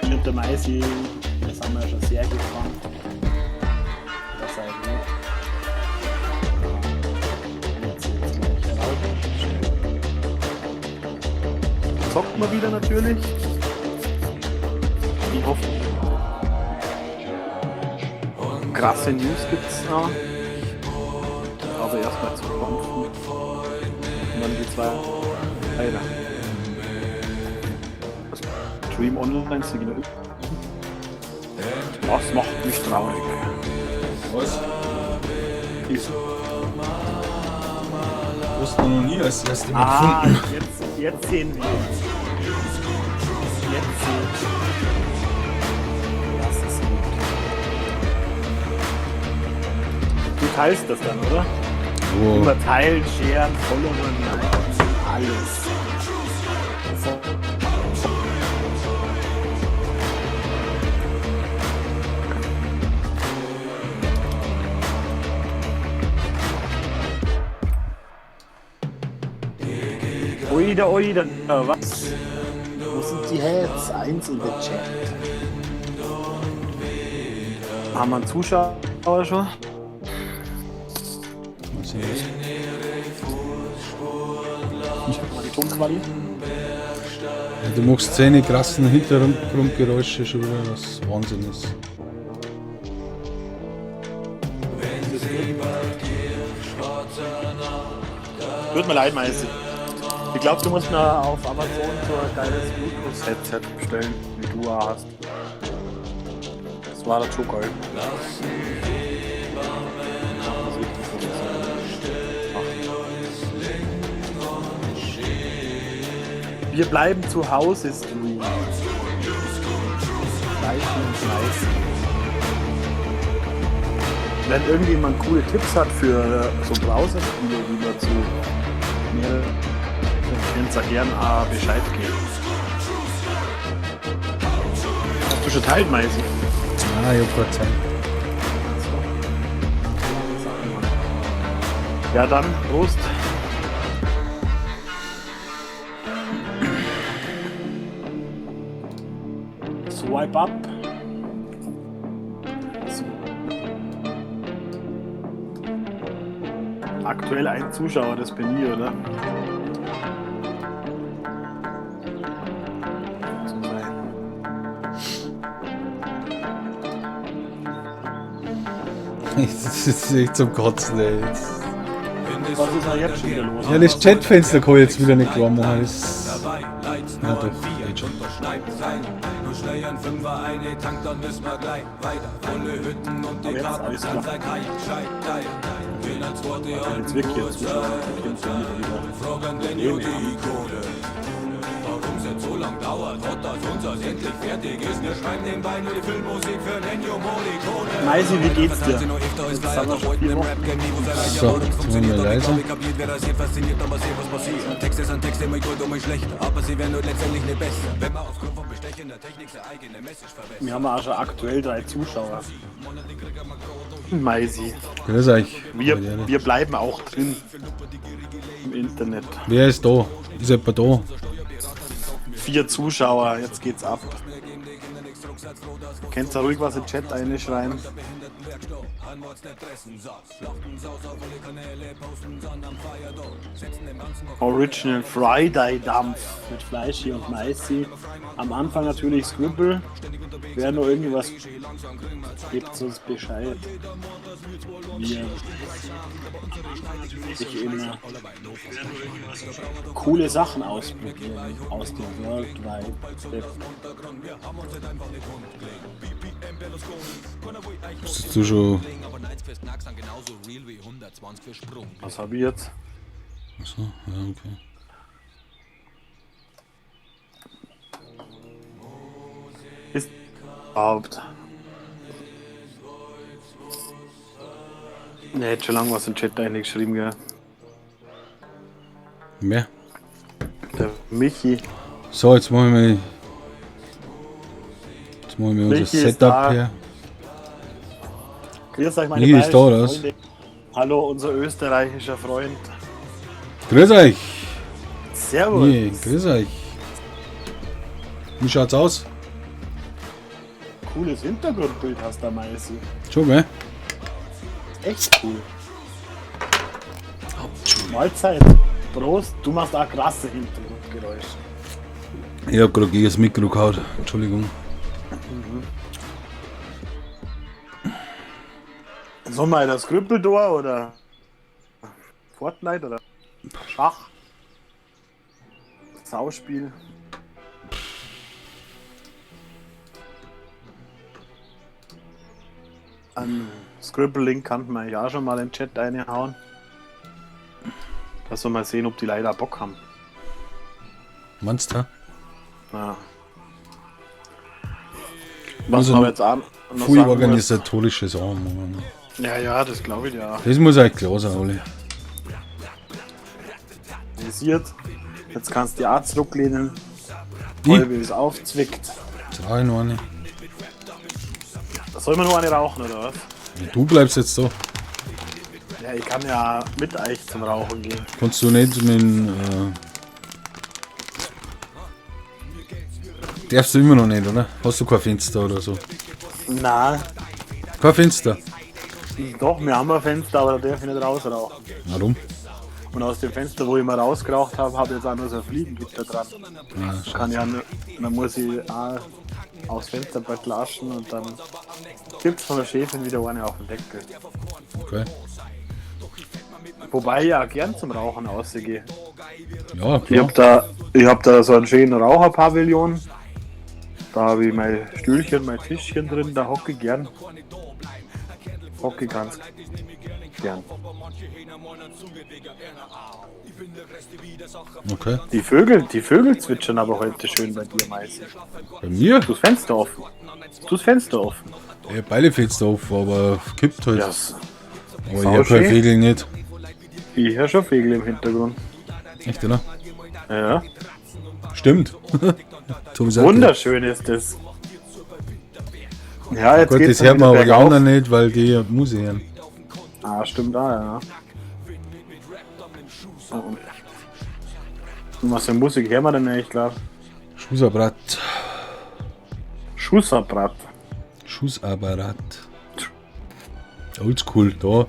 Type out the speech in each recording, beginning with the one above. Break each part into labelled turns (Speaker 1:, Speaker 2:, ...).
Speaker 1: Ich und der Maisi, da sind wir schon sehr gespannt. Das sei gut. Jetzt jetzt gleich herausstellen. Zockt mal wieder natürlich. Ich hoffe. Krasse News gibt's noch. Aber erstmal zu kämpfen. Und dann geht's weiter. Stream Online Signal. Das macht mich traurig.
Speaker 2: Was?
Speaker 1: Ist.
Speaker 2: Wusste man noch nie, als erste Mal
Speaker 1: Ah,
Speaker 2: gefunden.
Speaker 1: jetzt sehen wir uns. Jetzt sehen wir. Das ist gut. Du teilst das dann, oder?
Speaker 2: Oh.
Speaker 1: Immer teilen, sharen, followen, liken, alles. Oida, oida, was? Wo sind die Heads? Eins in den Chat. Haben wir einen Zuschauer schon?
Speaker 2: Mal sehen, was.
Speaker 1: Check mal die Tonqualität.
Speaker 2: Ja, du machst seine krassen Hintergrundgeräusche schon wieder, was Wahnsinn ist.
Speaker 1: Tut mir leid, Meister. Ich glaube, du musst mir auf Amazon so ein geiles Bluetooth-Headset bestellen, wie du auch hast. Das war das schon geil. Das richtig professionell. Ach. Wir bleiben zu Hause, Stream. Fleisch und Fleiß. Wenn irgendjemand coole Tipps hat für so Browserspiele, wie man zu mehreren, könnt ihr gern auch Bescheid geben. Hast du schon teilt, Meisi?
Speaker 2: Ah, ich hab grad Zeit.
Speaker 1: Ja, dann, Prost. Swipe up. So. Aktuell ein Zuschauer, das bin ich, oder? So sein.
Speaker 2: Das ist echt zum Kotzen, ey. Jetzt.
Speaker 1: Was ist da jetzt schon wieder los?
Speaker 2: Ja, das Chatfenster kann ich jetzt wieder nicht klar machen. Das. Na doch, geht schon.
Speaker 1: Aber jetzt alles klar. Jetzt wirklich ein Zuschauer, da könnt ihr wieder Probleme haben. Meisi, wie geht's dir? Jetzt sind wir schon 4 Wochen.
Speaker 2: So, jetzt machen wir leiser.
Speaker 1: Wir haben auch schon aktuell 3 Zuschauer. Meisi.
Speaker 2: Grüß euch.
Speaker 1: Wir bleiben auch drin. Im Internet.
Speaker 2: Wer ist da? Ist jemand da?
Speaker 1: 4 Zuschauer, jetzt geht's ab. Könnt ihr ruhig was im Chat reinschreiben. Original Friday Dampf mit Fleischi und Meisi. Am Anfang natürlich Scribble. Wer noch irgendwas gibt uns Bescheid. Wir sich immer coole Sachen ausprobieren aus dem World Wide Web.
Speaker 2: Bist du schon?
Speaker 1: Was hab ich jetzt?
Speaker 2: Achso, ja, okay.
Speaker 1: Ist überhaupt. Ne, hätte schon lange was im Chat eigentlich geschrieben, gell?
Speaker 2: Wer?
Speaker 1: Der Michi.
Speaker 2: So, jetzt machen wir. Jetzt machen wir unser
Speaker 1: Michi ist
Speaker 2: Setup
Speaker 1: da.
Speaker 2: her.
Speaker 1: Grüß euch, meine
Speaker 2: Michi ist da, oder was?
Speaker 1: Freunde. Hallo, unser österreichischer Freund.
Speaker 2: Grüß euch.
Speaker 1: Servus.
Speaker 2: Nee, grüß euch. Wie schaut's aus?
Speaker 1: Cooles Hintergrundbild hast du, Maisi.
Speaker 2: Schon, gell?
Speaker 1: Echt cool. Mahlzeit. Prost, du machst auch krasse Hintergrundgeräusche.
Speaker 2: Ich hab grad gegen das Mikro gehauen. Entschuldigung.
Speaker 1: Sollen wir das Scribbledor oder Fortnite oder Schach? Sauspiel. An Scribble-Link kann man ja schon mal in den Chat reinhauen. Lass wir mal sehen, ob die leider Bock haben.
Speaker 2: Meinst du?
Speaker 1: Ja. Was
Speaker 2: Also
Speaker 1: man jetzt an. noch
Speaker 2: Viel
Speaker 1: sagen muss-
Speaker 2: organisatorische Sachen machen. ne?
Speaker 1: Ja, ja, das glaube ich ja.
Speaker 2: Das muss eigentlich klar sein, alle.
Speaker 1: Organisiert. Jetzt kannst du die auch zurücklehnen.
Speaker 2: Ich?
Speaker 1: Halbe ist aufzwickt.
Speaker 2: Jetzt rauche ich noch eine.
Speaker 1: Soll man nur eine rauchen oder was?
Speaker 2: Ja, du bleibst jetzt da.
Speaker 1: Ja, ich kann ja mit euch zum Rauchen gehen.
Speaker 2: Kannst du nicht mit dem, darfst du immer noch nicht, oder? Hast du kein Fenster oder so?
Speaker 1: Na,
Speaker 2: Kein Fenster.
Speaker 1: doch, wir haben ein Fenster, aber da darf ich nicht rausrauchen.
Speaker 2: Warum?
Speaker 1: Und aus dem Fenster, wo ich mal rausgeraucht habe, habe ich jetzt auch nur so ein Fliegengitter dran.
Speaker 2: Ah,
Speaker 1: Kann ja nur, dann muss ich auch aufs Fensterbrett laschen und dann gibt's von der Chefin wieder eine auf den Deckel.
Speaker 2: Okay.
Speaker 1: Wobei ich ja gern zum Rauchen rausgehe.
Speaker 2: Ja,
Speaker 1: Ich
Speaker 2: klar.
Speaker 1: hab da so einen schönen Raucherpavillon. Da habe ich mein Stühlchen, mein Tischchen drin, da hocke ich gern. Hocke ich ganz gern.
Speaker 2: Okay.
Speaker 1: Die Vögel zwitschern aber heute schön bei dir, Meister.
Speaker 2: Bei mir?
Speaker 1: Du das Fenster offen. Du das Fenster offen.
Speaker 2: Ich hab beide Fenster offen, aber kippt halt.
Speaker 1: Ja,
Speaker 2: Aber ich hab keine Vögel nicht.
Speaker 1: ich höre schon Vögel im Hintergrund.
Speaker 2: Echt, oder?
Speaker 1: Ja.
Speaker 2: Stimmt.
Speaker 1: Wunderschön ist das. Ja, jetzt
Speaker 2: Gut,
Speaker 1: geht's
Speaker 2: das hört
Speaker 1: dann
Speaker 2: man aber
Speaker 1: wieder
Speaker 2: die
Speaker 1: bergauf.
Speaker 2: anderen nicht, weil die Musik hören.
Speaker 1: Ah, stimmt auch, ja. Und was für Musik hören wir denn eigentlich, glaube
Speaker 2: Schussapparat.
Speaker 1: Schussapparat.
Speaker 2: Schussapparat. Oldschool, da.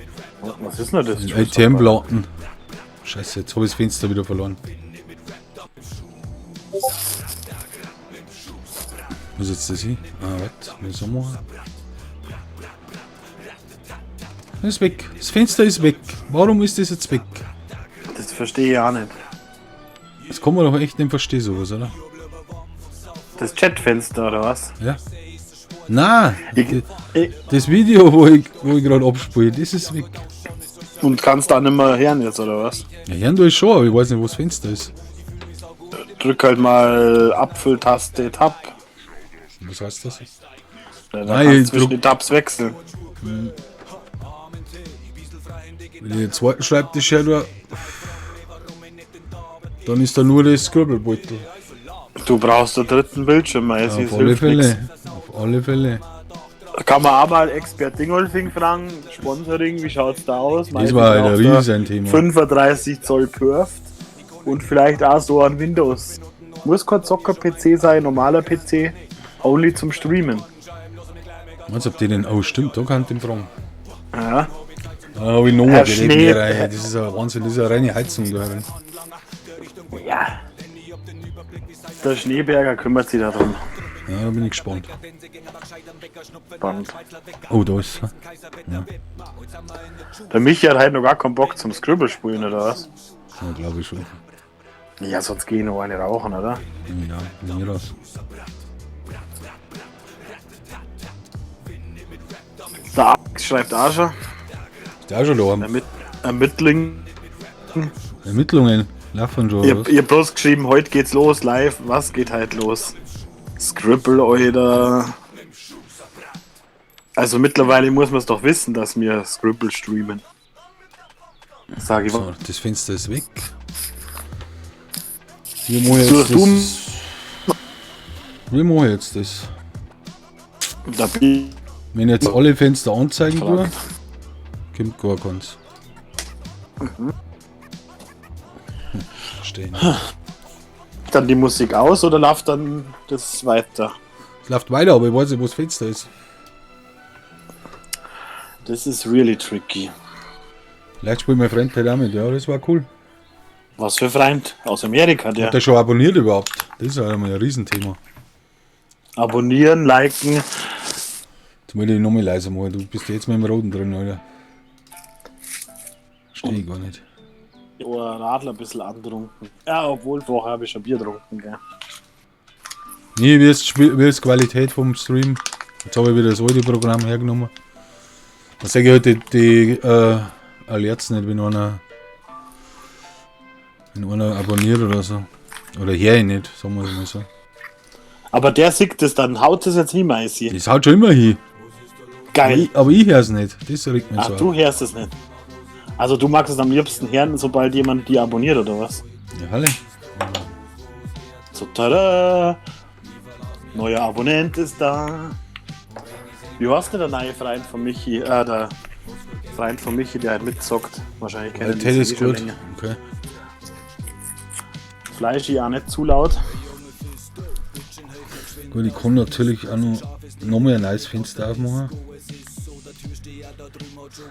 Speaker 1: Was ist denn das?
Speaker 2: ATM-Platten. Scheiße, jetzt habe ich das Fenster wieder verloren. Was ist jetzt das hier? Ah, warte, wir so machen. Das ist weg. Das Fenster ist weg. Warum ist das jetzt weg?
Speaker 1: Das verstehe ich auch nicht.
Speaker 2: Das kann man doch echt nicht verstehen, sowas, oder?
Speaker 1: Das Chatfenster oder was?
Speaker 2: Ja. Na,
Speaker 1: Ich, ich,
Speaker 2: das Video, wo ich gerade abspiele, das ist weg.
Speaker 1: und kannst da nicht mehr hören jetzt, oder was?
Speaker 2: Ja, hören tue ich schon, aber ich weiß nicht, wo das Fenster ist.
Speaker 1: Drück halt mal Apfeltaste Tab.
Speaker 2: Was heißt das?
Speaker 1: Ja, dann
Speaker 2: Nein,
Speaker 1: kannst
Speaker 2: ich
Speaker 1: du zwischen
Speaker 2: drück-
Speaker 1: die Tabs wechseln.
Speaker 2: Wenn ich den zweiten Schreibtisch her tue, dann ist da nur das Scribblebeutel.
Speaker 1: Du brauchst den dritten Bildschirm, also
Speaker 2: Auf
Speaker 1: es
Speaker 2: alle
Speaker 1: hilft
Speaker 2: Fälle.
Speaker 1: nix.
Speaker 2: Auf alle Fälle.
Speaker 1: Kann man auch mal Expert Dingolfing fragen, Sponsoring, wie schaut's da aus?
Speaker 2: Das war halt ein Riesenthema.
Speaker 1: 35 Zoll Perft und vielleicht auch so ein Windows. Muss kein Zocker-PC sein, normaler PC, only zum Streamen.
Speaker 2: Meinst du, ob die denn. Oh, stimmt, da kann ich den fragen.
Speaker 1: Ja.
Speaker 2: Da habe ich noch
Speaker 1: Herr
Speaker 2: ein Gerät
Speaker 1: Schnee.
Speaker 2: mehr rein. Das ist ein Wahnsinn, das ist eine reine Heizung da drin.
Speaker 1: Ja. Der Schneeberger kümmert sich darum.
Speaker 2: Ja, da bin ich gespannt.
Speaker 1: Spannend.
Speaker 2: Oh, da ist er.
Speaker 1: Der Michi hat halt noch gar keinen Bock zum Scribble spielen, oder was?
Speaker 2: Ja, glaube ich schon.
Speaker 1: Ja, sonst geh ich noch eine rauchen, oder?
Speaker 2: Ja, von mir aus.
Speaker 1: Der Alex schreibt auch schon.
Speaker 2: Ist der auch schon da?
Speaker 1: Ermittling.
Speaker 2: Ermittlungen laufen schon.
Speaker 1: Ich
Speaker 2: Oder
Speaker 1: hab,
Speaker 2: was?
Speaker 1: ich hab bloß geschrieben, heute geht's los, live. Was geht heute los? Scribble, Alter. Also mittlerweile muss man es doch wissen, dass wir Scribble streamen. Sag ich
Speaker 2: So, das Fenster ist weg. Wie mache ich
Speaker 1: Du-
Speaker 2: jetzt das? Wie mache ich jetzt das?
Speaker 1: Da bin
Speaker 2: Wenn ich jetzt alle Fenster anzeigen tue, kommt gar keins. Verstehe nicht.
Speaker 1: Dann die Musik aus oder läuft dann das weiter?
Speaker 2: Es läuft weiter, aber ich weiß nicht, wo das Fenster ist.
Speaker 1: This is really tricky.
Speaker 2: Vielleicht spielt mein Freund halt auch mit, ja, das war cool.
Speaker 1: Was für Freund? Aus Amerika, der.
Speaker 2: Hat der schon abonniert überhaupt? Das ist ja einmal ein Riesenthema.
Speaker 1: Abonnieren, liken.
Speaker 2: Jetzt muss ich noch mal leiser machen, du bist jetzt mit dem Roten drin, Alter. Verstehe ich gar nicht.
Speaker 1: Oder Radler ein bisschen antrunken. Ja, obwohl vorher habe ich schon Bier getrunken, gell.
Speaker 2: Nee, wie ist Qualität vom Stream? Jetzt habe ich wieder das alte Programm hergenommen. Da sage ich halt die Alerts nicht, wenn einer abonniert oder so. Oder her ich nicht, sagen wir es mal so.
Speaker 1: Aber der sieht das dann, haut das jetzt hin, Meisi.
Speaker 2: Das haut schon immer hin.
Speaker 1: Geil.
Speaker 2: Aber ich hör's nicht. Das regt mich
Speaker 1: Ach,
Speaker 2: so
Speaker 1: du
Speaker 2: auf.
Speaker 1: hörst es nicht. Also du magst es am liebsten hören, sobald jemand die abonniert, oder was?
Speaker 2: Ja, halle.
Speaker 1: So, tada! Neuer Abonnent ist da. Wie heißt denn der neue Freund von Michi? Der Freund von Michi, der halt mitzockt. Wahrscheinlich kennt
Speaker 2: Qualität
Speaker 1: ihn
Speaker 2: ist
Speaker 1: schon
Speaker 2: gut.
Speaker 1: länger.
Speaker 2: Okay.
Speaker 1: Fleischi auch nicht zu laut.
Speaker 2: Gut, ich kann natürlich auch noch mal ein neues Fenster aufmachen.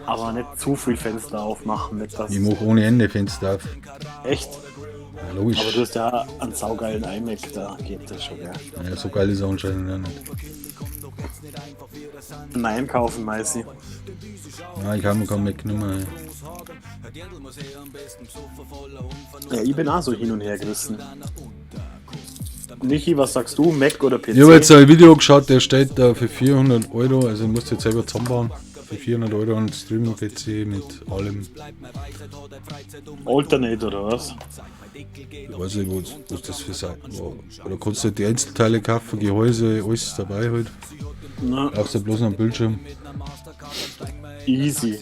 Speaker 1: Aber nicht zu viel Fenster aufmachen, nicht das.
Speaker 2: Ich mache ohne Ende Fenster auf.
Speaker 1: Echt?
Speaker 2: Ja, logisch.
Speaker 1: Aber du hast ja einen saugeilen iMac, da geht das schon, gell?
Speaker 2: Ja, so geil ist er anscheinend auch nicht.
Speaker 1: Nein, kaufen, Meisi.
Speaker 2: Nein, ich habe mir keinen Mac nicht mehr.
Speaker 1: Ja, ich bin auch so hin und her gerissen. Michi, was sagst du? Mac oder PC?
Speaker 2: Ich habe jetzt ein Video geschaut, der steht da für 400 Euro, also ich muss jetzt selber zusammenbauen. Für 400 Euro einen Streaming-PC mit allem.
Speaker 1: Alternate oder was?
Speaker 2: Ich weiß nicht, was das für Seiten war. Oder kannst du halt die Einzelteile kaufen, Gehäuse, alles dabei halt.
Speaker 1: Na,
Speaker 2: Brauchst du bloß noch einen Bildschirm.
Speaker 1: Easy.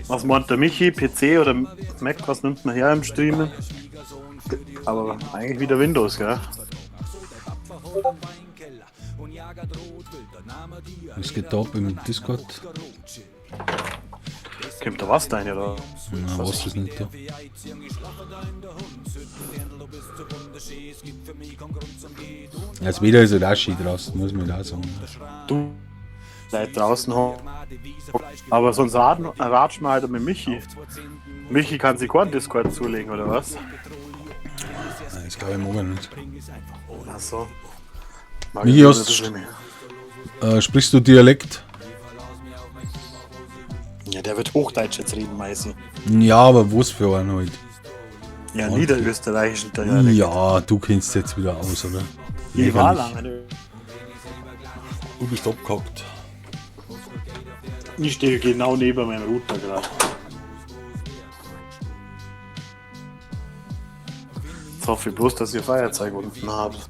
Speaker 1: Was meint der Michi? PC oder Mac? Was nimmt man her im Streamen? Aber eigentlich wieder Windows, gell?
Speaker 2: Was geht da ab im Discord?
Speaker 1: Kommt da was rein, oder?
Speaker 2: Na, was ist nicht da? Ja, das Wetter ist halt auch schön draußen, muss man da sagen.
Speaker 1: Du seid draußen. Aber sonst ratsch mal halt mit Michi. Michi kann sich keinen Discord zulegen, oder was?
Speaker 2: Nein, das glaube ich mag ich nicht.
Speaker 1: Ach so. Mag
Speaker 2: Michi,
Speaker 1: ich
Speaker 2: hast
Speaker 1: ein bisschen mehr.
Speaker 2: Sprichst du Dialekt?
Speaker 1: Ja, der wird Hochdeutsch jetzt reden, Meisi.
Speaker 2: Ja, aber was für einen halt?
Speaker 1: Ja, niederösterreichischen Dialekt.
Speaker 2: Ja, du kennst jetzt wieder aus, oder?
Speaker 1: Ich war
Speaker 2: Lächerlich.
Speaker 1: lange.
Speaker 2: Du bist abgehackt.
Speaker 1: Ich stehe genau neben meinem Router gerade. Jetzt hoffe ich bloß, dass ihr Feuerzeug unten habt.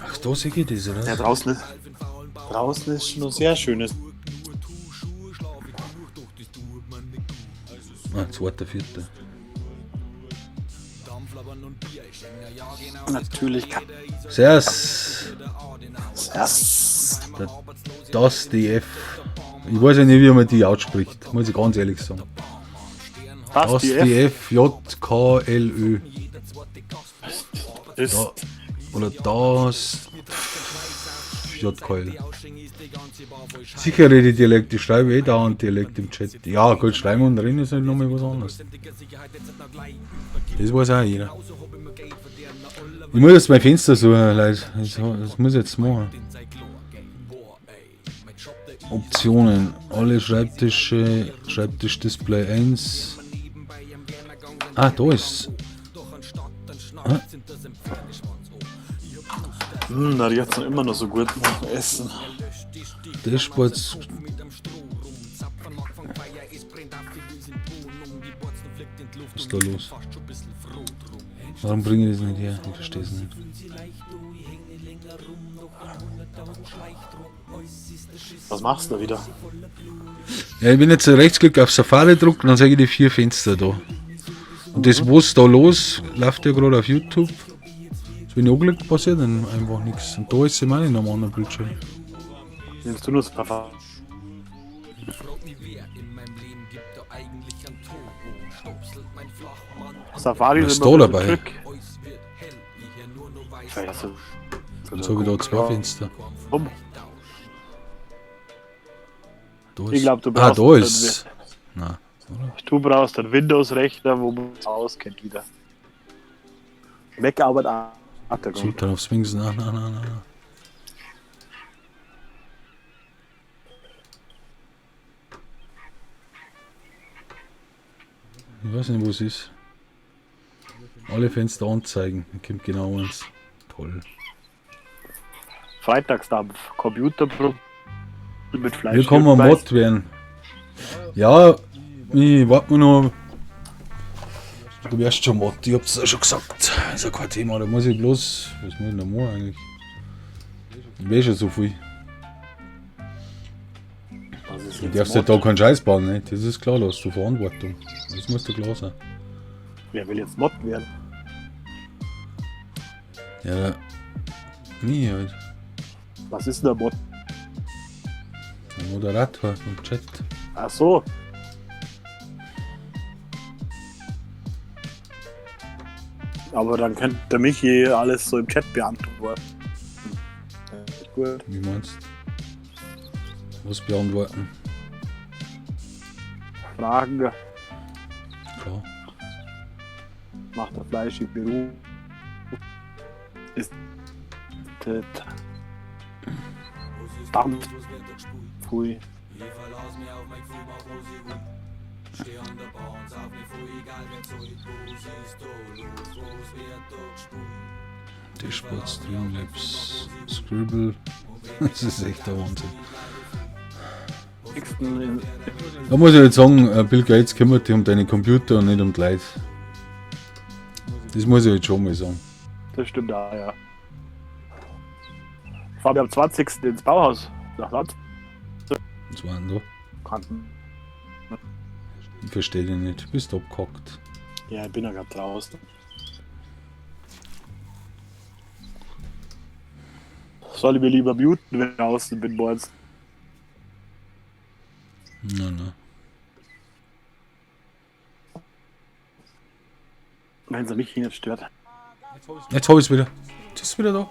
Speaker 2: Ach, da sehe ich das, oder?
Speaker 1: Ja, draußen ist schon sehr schönes.
Speaker 2: Ah, zweiter, vierter.
Speaker 1: Natürlich kann
Speaker 2: Servus.
Speaker 1: das.
Speaker 2: Der das DF. Ich weiß ja nicht, wie man die ausspricht, muss ich ganz ehrlich sagen.
Speaker 1: Was,
Speaker 2: Das
Speaker 1: die F?
Speaker 2: DF J K L Ö.
Speaker 1: Ist,
Speaker 2: Da, oder das J K L. Sicher rede ich Dialekt, ich schreibe eh dauernd Dialekt im Chat. Ja, gut, schreiben und reden ist halt nochmal was anderes. Das weiß auch jeder. Ich muss jetzt mein Fenster suchen, Leute. Das muss ich jetzt machen. Optionen. Alle Schreibtische, Schreibtischdisplay 1. Ah, da ist. Ah.
Speaker 1: Da riecht's noch immer noch so gut nach dem Essen.
Speaker 2: Dashboards. Was ist da los? Warum bringe ich das nicht her? Ich verstehe es nicht.
Speaker 1: Was machst du da wieder?
Speaker 2: Ja, ich bin jetzt Rechtsklick auf Safari drucken, dann sehe ich die 4 Fenster da. Und das, was da los, läuft ja gerade auf YouTube. Das, wenn ich angeklickt, passiert dann einfach nichts. Und da ist sie meine am anderen Bildschirm.
Speaker 1: Nimmst du nur das Verfahren? Safari
Speaker 2: Was
Speaker 1: ist
Speaker 2: ist
Speaker 1: immer
Speaker 2: da
Speaker 1: ein bisschen
Speaker 2: dabei?
Speaker 1: Trick. Vielleicht hast du.
Speaker 2: Jetzt habe ich da zwei Fenster.
Speaker 1: Rum.
Speaker 2: Da ist,
Speaker 1: Ich glaub, du
Speaker 2: ah,
Speaker 1: brauchst
Speaker 2: da
Speaker 1: einen
Speaker 2: ist. Na, oder?
Speaker 1: Du brauchst einen Windows-Rechner, wo man sich auskennt wieder. Mac arbeitet auch.
Speaker 2: Sultan of Swings, na, na, na, na. Ich weiß nicht, wo es ist. Alle Fenster anzeigen, dann kommt genau eins. Toll.
Speaker 1: Freitagsdampf, Computerproblem mit Fleisch.
Speaker 2: Wir kann man Mod werden. Ja, ich warte mal noch. Du wärst schon Mod, ich hab's ja schon gesagt. Ist ja kein Thema, da muss ich bloß. Was muss ich denn da machen eigentlich? Ich weiß schon so viel.
Speaker 1: Was ist
Speaker 2: Du
Speaker 1: jetzt
Speaker 2: darfst ja
Speaker 1: Mod?
Speaker 2: da keinen Scheiß bauen, ne? Das ist klar, da hast du Verantwortung. Das muss dir klar sein.
Speaker 1: Wer will jetzt Mod werden?
Speaker 2: Ja, nie halt.
Speaker 1: Was ist denn der Mod?
Speaker 2: Der Moderator im Chat.
Speaker 1: Ach so. Aber dann könnte der Michi alles so im Chat beantworten. Gut.
Speaker 2: Wie meinst du? Was beantworten?
Speaker 1: Fragen
Speaker 2: Klar.
Speaker 1: macht der Fleisch im Beruf. Ist das Dampf. Pfui.
Speaker 2: Dashboard, Streamlabs, Scribble. Das ist echt der Wahnsinn.
Speaker 1: Nächsten in-
Speaker 2: Da muss ich jetzt sagen, Bill Gates kümmert sich um deine Computer und nicht um die Leute. Das muss ich jetzt schon mal sagen.
Speaker 1: Das stimmt da, ja. Fahren wir am 20. ins Bauhaus. Nach Land.
Speaker 2: Was war denn da?
Speaker 1: Kanten.
Speaker 2: Ich verstehe dich nicht. Bist abgehackt.
Speaker 1: Ja, ich bin ja gerade draußen. Soll ich mir lieber muten, wenn ich draußen bin, meinst
Speaker 2: Na, na.
Speaker 1: Wenn sie mich nicht stört.
Speaker 2: Jetzt hab ich's wieder. Jetzt ist wieder da.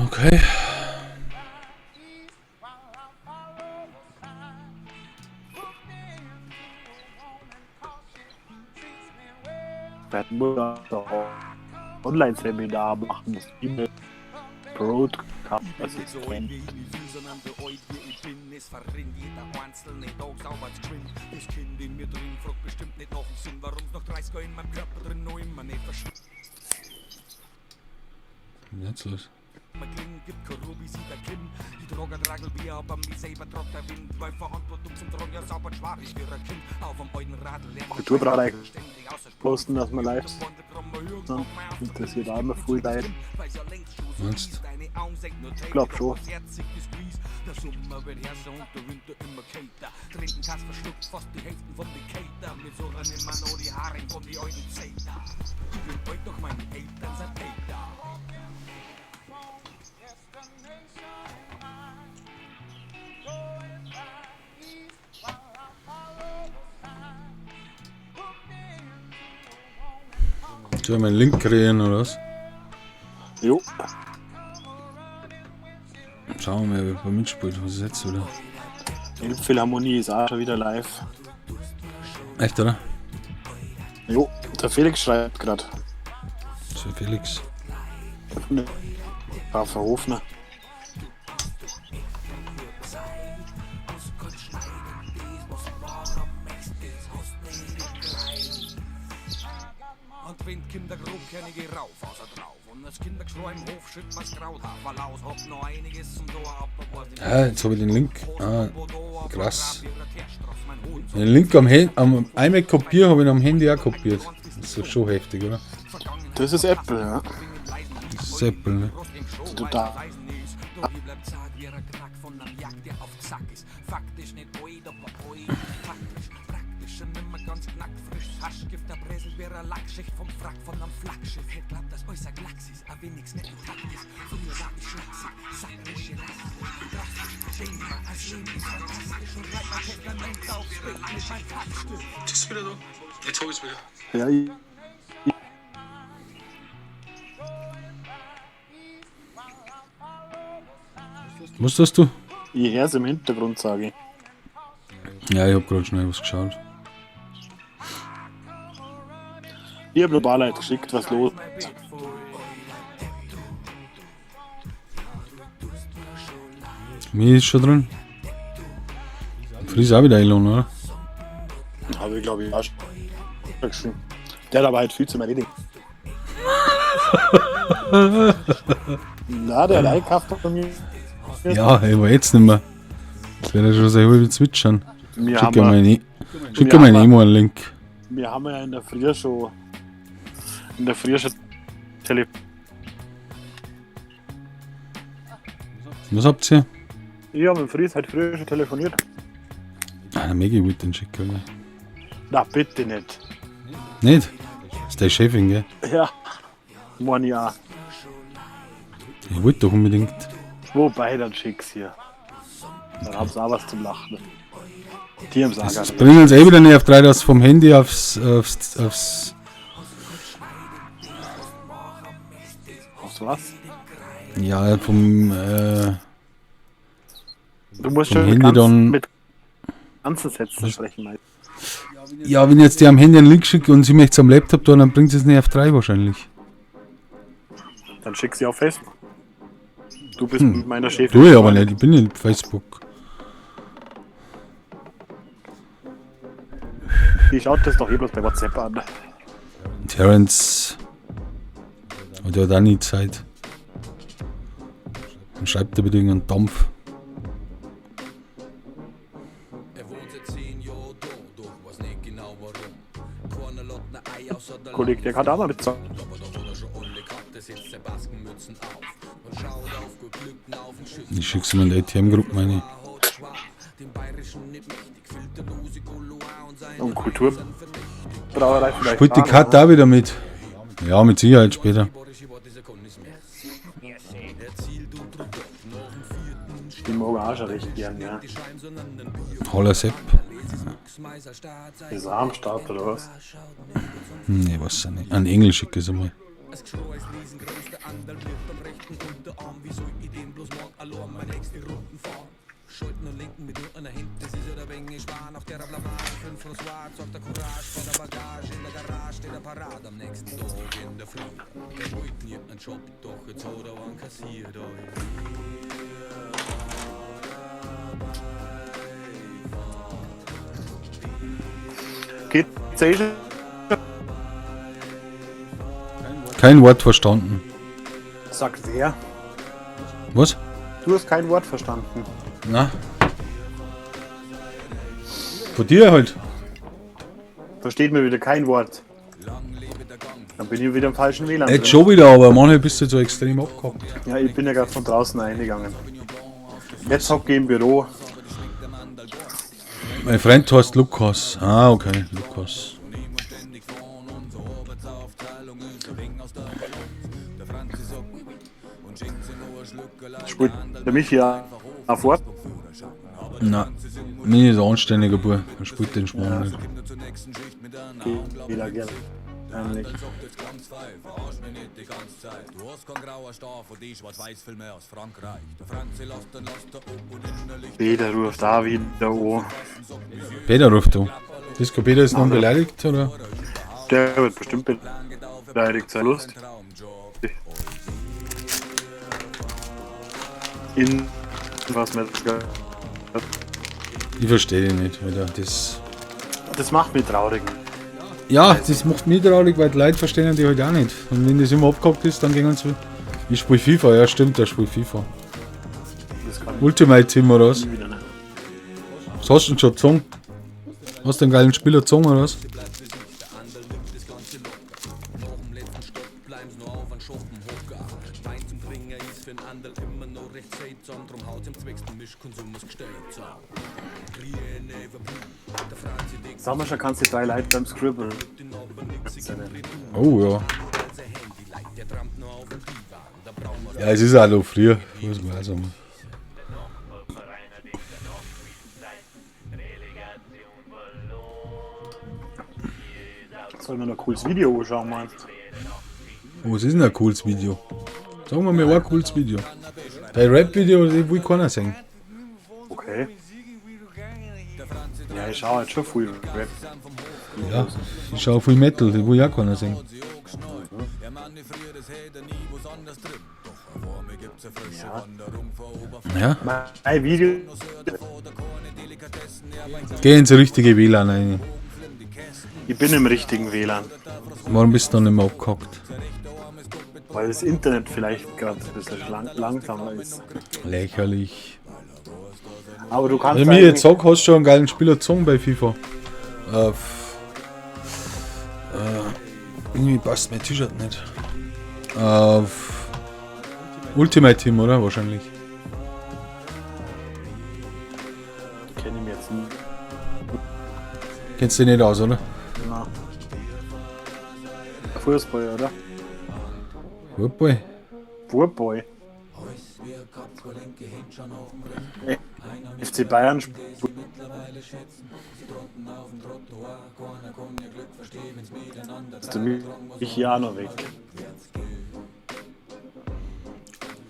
Speaker 2: Okay.
Speaker 1: Wir hätten nur ein Online-Seminar machen müssen. E-Mail Broadcast Assistent.
Speaker 2: Was ist jetzt los?
Speaker 1: Kulturbrauerei posten, dass wir live sind. Interessiert auch immer viel Leute.
Speaker 2: Meinst
Speaker 1: Ich glaub schon.
Speaker 2: Soll ich meinen Link kreieren oder was?
Speaker 1: Jo.
Speaker 2: Schauen wir mal, wer mitspielt. Was ist jetzt wieder?
Speaker 1: Elbphilharmonie ist auch schon wieder live.
Speaker 2: Echt, oder?
Speaker 1: Jo, der Felix schreibt gerade.
Speaker 2: Das ist Felix.
Speaker 1: Verhofner.
Speaker 2: Ah, jetzt habe ich den Link. Ah, krass. Den Link am, am iMac kopiert, habe ich ihn am Handy auch kopiert. Das ist doch schon heftig, oder?
Speaker 1: Das ist Apple, ja.
Speaker 2: Das ist Apple, ne?
Speaker 1: Total.
Speaker 2: Ist wieder da. Jetzt hab ich's wieder.
Speaker 1: Ja, ich
Speaker 2: Was hast du?
Speaker 1: Ich hör's im Hintergrund, sage ich.
Speaker 2: Ja, ich hab gerade schnell was geschaut.
Speaker 1: Ich hab nur ein paar Leute geschickt, was los ist.
Speaker 2: Mir ist schon drin. Fries auch wieder einladen, oder?
Speaker 1: Habe ich, glaube ich, auch schon geschrieben. Der hat aber halt viel zu erledigen. Na, der hat eingekauft von mir.
Speaker 2: Ja, ich war jetzt nicht mehr. Das wäre schon sehr wie zwitschern.
Speaker 1: Wir
Speaker 2: Schick
Speaker 1: haben,
Speaker 2: mal
Speaker 1: ja,
Speaker 2: eine, schick mal eine einen Link.
Speaker 1: wir haben ja in der Früh schon. In der Früh schon Tele.
Speaker 2: Was habt ihr?
Speaker 1: Ich habe im Früh halt früher schon telefoniert.
Speaker 2: Ah, der Maggie wollte den schicken, oder?
Speaker 1: Na, bitte nicht.
Speaker 2: Nicht? Das ist deine Chefin, gell?
Speaker 1: Ja. Mein ja.
Speaker 2: Ich wollte doch unbedingt.
Speaker 1: Wobei, dann schick's hier. Dann haben sie auch was zum Lachen. Die haben's auch gar
Speaker 2: Das
Speaker 1: nicht.
Speaker 2: bringt uns eh wieder nicht auf drei, dass vom Handy aufs
Speaker 1: Aufs was?
Speaker 2: Ja, vom,
Speaker 1: Du musst
Speaker 2: vom
Speaker 1: schon
Speaker 2: Handy
Speaker 1: ganz,
Speaker 2: dann-
Speaker 1: mit ganzen Sätzen sprechen, mate.
Speaker 2: Ja, wenn ich jetzt die am Handy einen Link schicke und sie möchte es am Laptop tun, dann bringt sie es nicht auf drei wahrscheinlich.
Speaker 1: Dann schick sie auf Facebook. Du bist mit meiner Chefin.
Speaker 2: Tu ich aber nicht, ich bin nicht auf Facebook.
Speaker 1: Die schaut das doch eh bloß bei WhatsApp an.
Speaker 2: Terence hat ja auch nie Zeit. Dann schreibt er bitte irgendeinen Dampf.
Speaker 1: Kollege, der kann da mal bezahlen.
Speaker 2: Ich schick's ihm in die ATM-Gruppe, meine ich.
Speaker 1: Und Kulturbrauerei vielleicht.
Speaker 2: Spielt die
Speaker 1: auch noch,
Speaker 2: Karte auch wieder mit? Ja, mit Sicherheit später.
Speaker 1: Die mag ich auch schon recht gern, ja.
Speaker 2: Holler Sepp.
Speaker 1: Ist er am Start oder was?
Speaker 2: Nee, weiß ich nicht. An Engel schicke ich es einmal.
Speaker 1: Geht's eh schon?
Speaker 2: Kein Wort verstanden.
Speaker 1: Sagt wer?
Speaker 2: Was?
Speaker 1: Du hast kein Wort verstanden.
Speaker 2: Na? Von dir halt.
Speaker 1: Versteht mir wieder kein Wort. Dann bin ich wieder im falschen WLAN.
Speaker 2: Jetzt
Speaker 1: drin.
Speaker 2: schon wieder, aber manchmal bist du so extrem abgehackt.
Speaker 1: Ja, ich bin ja gerade von draußen eingegangen. Jetzt hocke ich im Büro.
Speaker 2: Mein Freund heißt Lukas. Ah, okay, Lukas.
Speaker 1: Spielt der Michi ja auch fort.
Speaker 2: Na, mir ist ein anständiger Bub. Er spielt den Schmarrn nicht.
Speaker 1: Wieder gerne. Eigentlich. Peter ruft da wieder an.
Speaker 2: Peter ruft an. Disco Peter ist noch beleidigt, oder?
Speaker 1: Der wird bestimmt beleidigt sein. Lust. In was mir
Speaker 2: Ich verstehe dich nicht, Alter. Das.
Speaker 1: Das macht mich traurig.
Speaker 2: Ja, das macht mich traurig, weil die Leute verstehen die halt auch nicht. Und wenn das immer abgehackt ist, dann gehen sie. Ich spiele FIFA, ja stimmt, der spielt FIFA.
Speaker 1: Das kann ich
Speaker 2: Ultimate Team oder was?
Speaker 1: nie wieder nicht.
Speaker 2: Was hast du denn schon gezogen? Hast du einen geilen Spieler gezogen oder was?
Speaker 1: Sag mal schon, kannst du drei Leute beim Scribble.
Speaker 2: Oh ja. Ja, es ist auch noch früh, muss man auch sagen.
Speaker 1: Sollen wir noch ein cooles Video anschauen, meinst du?
Speaker 2: Oh, was ist denn ein cooles Video? Sagen wir mal ein cooles Video. Dein Rap-Video, das will keiner sehen.
Speaker 1: Okay. Ja, ich schaue halt schon viel Rap.
Speaker 2: Ja, ich schaue viel Metal, das will ich auch keiner sehen.
Speaker 1: Ja.
Speaker 2: Ja,
Speaker 1: Mein Video.
Speaker 2: Geh ins richtige WLAN rein.
Speaker 1: Ich bin im richtigen WLAN.
Speaker 2: Warum bist du dann nicht mehr abgehackt?
Speaker 1: Weil das Internet vielleicht gerade ein bisschen langsamer ist.
Speaker 2: Lächerlich.
Speaker 1: Aber du kannst.
Speaker 2: Also mir jetzt sag, hast du schon einen geilen Spieler gezogen bei FIFA. Irgendwie passt mein T-Shirt nicht. Ultimate Team, oder? Wahrscheinlich.
Speaker 1: Kenne ich mir jetzt nicht.
Speaker 2: Kennst du dich nicht aus, oder?
Speaker 1: Na. Fußball, oder?
Speaker 2: Football.
Speaker 1: Fußball. FC Bayern spielt. Du mich ja noch weg.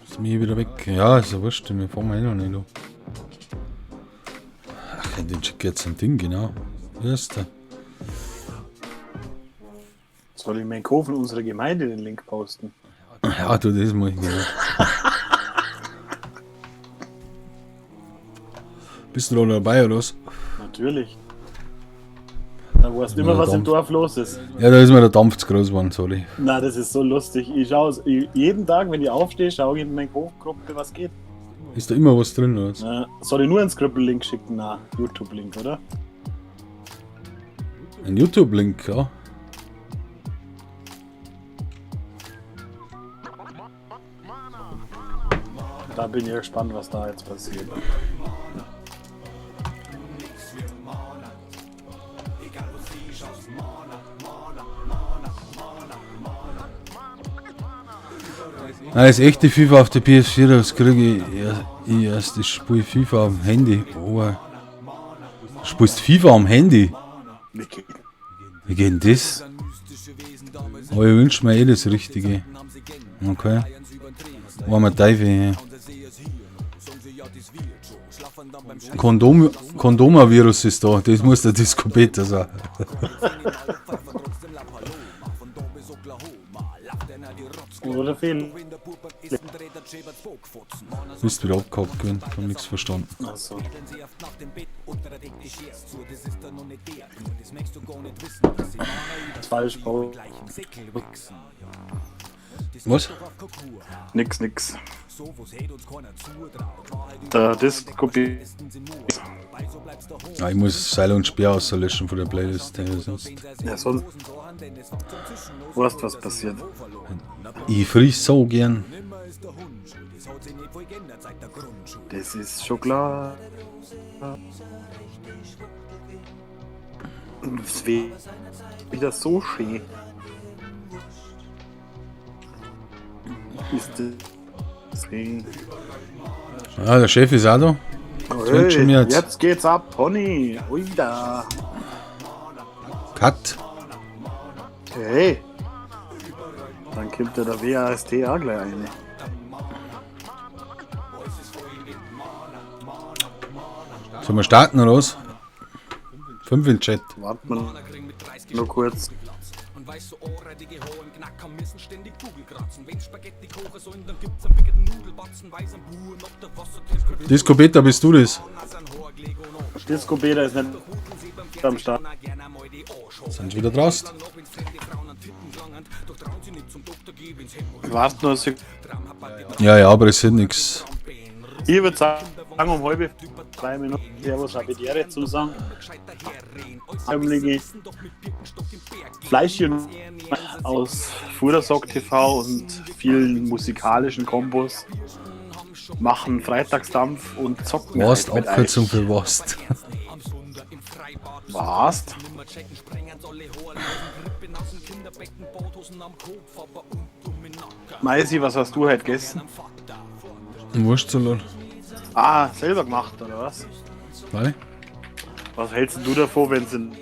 Speaker 2: Ist mir wieder weg. Ja, ist ja wurscht, wir fahren eh noch nicht. Du. Ach, den schick jetzt ein Ding, genau. Hier ist der.
Speaker 1: Soll ich meinen Kofen unserer Gemeinde den Link posten?
Speaker 2: Ja, du, das mach ich genau. Bist du da dabei, oder was?
Speaker 1: Natürlich. Da weißt du immer, was im Dorf los ist.
Speaker 2: Ja, da ist mir der Dampf zu groß geworden, sorry.
Speaker 1: Na, das ist so lustig. Ich schaue jeden Tag, wenn ich aufstehe, schaue ich in meine Gruppe, was geht.
Speaker 2: Ist da immer was drin, oder was?
Speaker 1: Na, soll ich nur einen Scribble-Link schicken? Na, YouTube-Link, oder?
Speaker 2: Ein YouTube-Link, ja.
Speaker 1: Da bin ich gespannt, was da jetzt passiert.
Speaker 2: Nein, das echte FIFA auf der PS4, das kriege ich erst. Ich spiele FIFA am Handy. Oh, du spielst FIFA am Handy? Wie geht denn das? Aber ich wünsche mir eh das Richtige. Okay. Armer Teufel. Kondoma-Virus ist da, das muss der Disco Peter sein.
Speaker 1: Oder viel.
Speaker 2: Bist wieder abgehackt gewesen, hab nichts verstanden.
Speaker 1: Ach so. Falsch, Paul.
Speaker 2: Was?
Speaker 1: Nix, nix. Der Disco.
Speaker 2: Ja, ich muss Seil und Speer auslöschen von der Playlist. Sonst.
Speaker 1: Ja, sonst. Weißt, was passiert.
Speaker 2: Ich friss so gern.
Speaker 1: Das ist schon klar. Es wäre wieder so schön. Ist das schön.
Speaker 2: Ah, der Chef ist auch da.
Speaker 1: Hey,
Speaker 2: schon jetzt.
Speaker 1: Jetzt geht's ab, Pony. Ui da.
Speaker 2: Cut.
Speaker 1: Hey. Dann kommt ja der WAST auch gleich eine.
Speaker 2: Sollen wir starten oder was? 5 in den Chat.
Speaker 1: Warten wir nur kurz.
Speaker 2: Disco Peter, bist du das?
Speaker 1: Disco Peter ist nicht am Start.
Speaker 2: Sind sie wieder draußen?
Speaker 1: Warte nur eine Sekunde.
Speaker 2: Ja, ja, aber es sind nichts.
Speaker 1: Ich würde sagen, um 2:30 Minuten Servus Habitäre zu sagen. Fleischchen. Aus Fudersock TV und vielen musikalischen Kombos machen Freitagsdampf und zocken
Speaker 2: Wast,
Speaker 1: halt mit
Speaker 2: Abkürzung
Speaker 1: euch.
Speaker 2: für Wast.
Speaker 1: Wast? Meisi, was hast du heute gegessen?
Speaker 2: Ein Wurstsalat.
Speaker 1: Ah, selber gemacht, oder was?
Speaker 2: Weil?
Speaker 1: Was hältst denn du davon, wenn es ein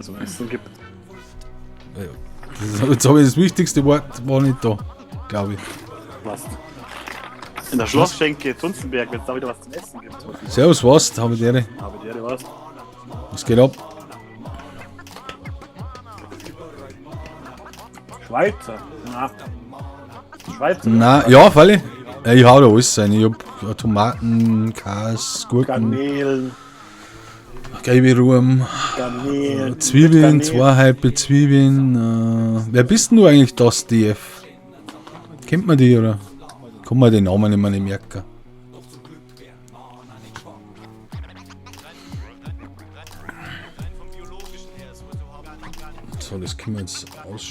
Speaker 1: zum Essen gibt?
Speaker 2: Jetzt habe ich das wichtigste Wort war nicht da, glaube ich.
Speaker 1: Was? In der Schlossschenke Zunzenberg, wenn es da wieder was zum Essen gibt.
Speaker 2: Servus, was? Habe ich dir.
Speaker 1: Habe die Ehre, was?
Speaker 2: Was geht ab?
Speaker 1: Schweizer. Na. Schweizer.
Speaker 2: Na, ja, freilich. Ja, ich hau da alles rein. Ich hab Tomaten, Käse, Gurken,
Speaker 1: Garnelen,
Speaker 2: gelbe Ruhm,
Speaker 1: Garnelen.
Speaker 2: Zwiebeln,
Speaker 1: Garnelen.
Speaker 2: zwei halbe Zwiebeln. Wer bist denn du eigentlich, das DF? Kennt man die, oder? Kann man den Namen immer nicht merken. So, das können wir jetzt aus.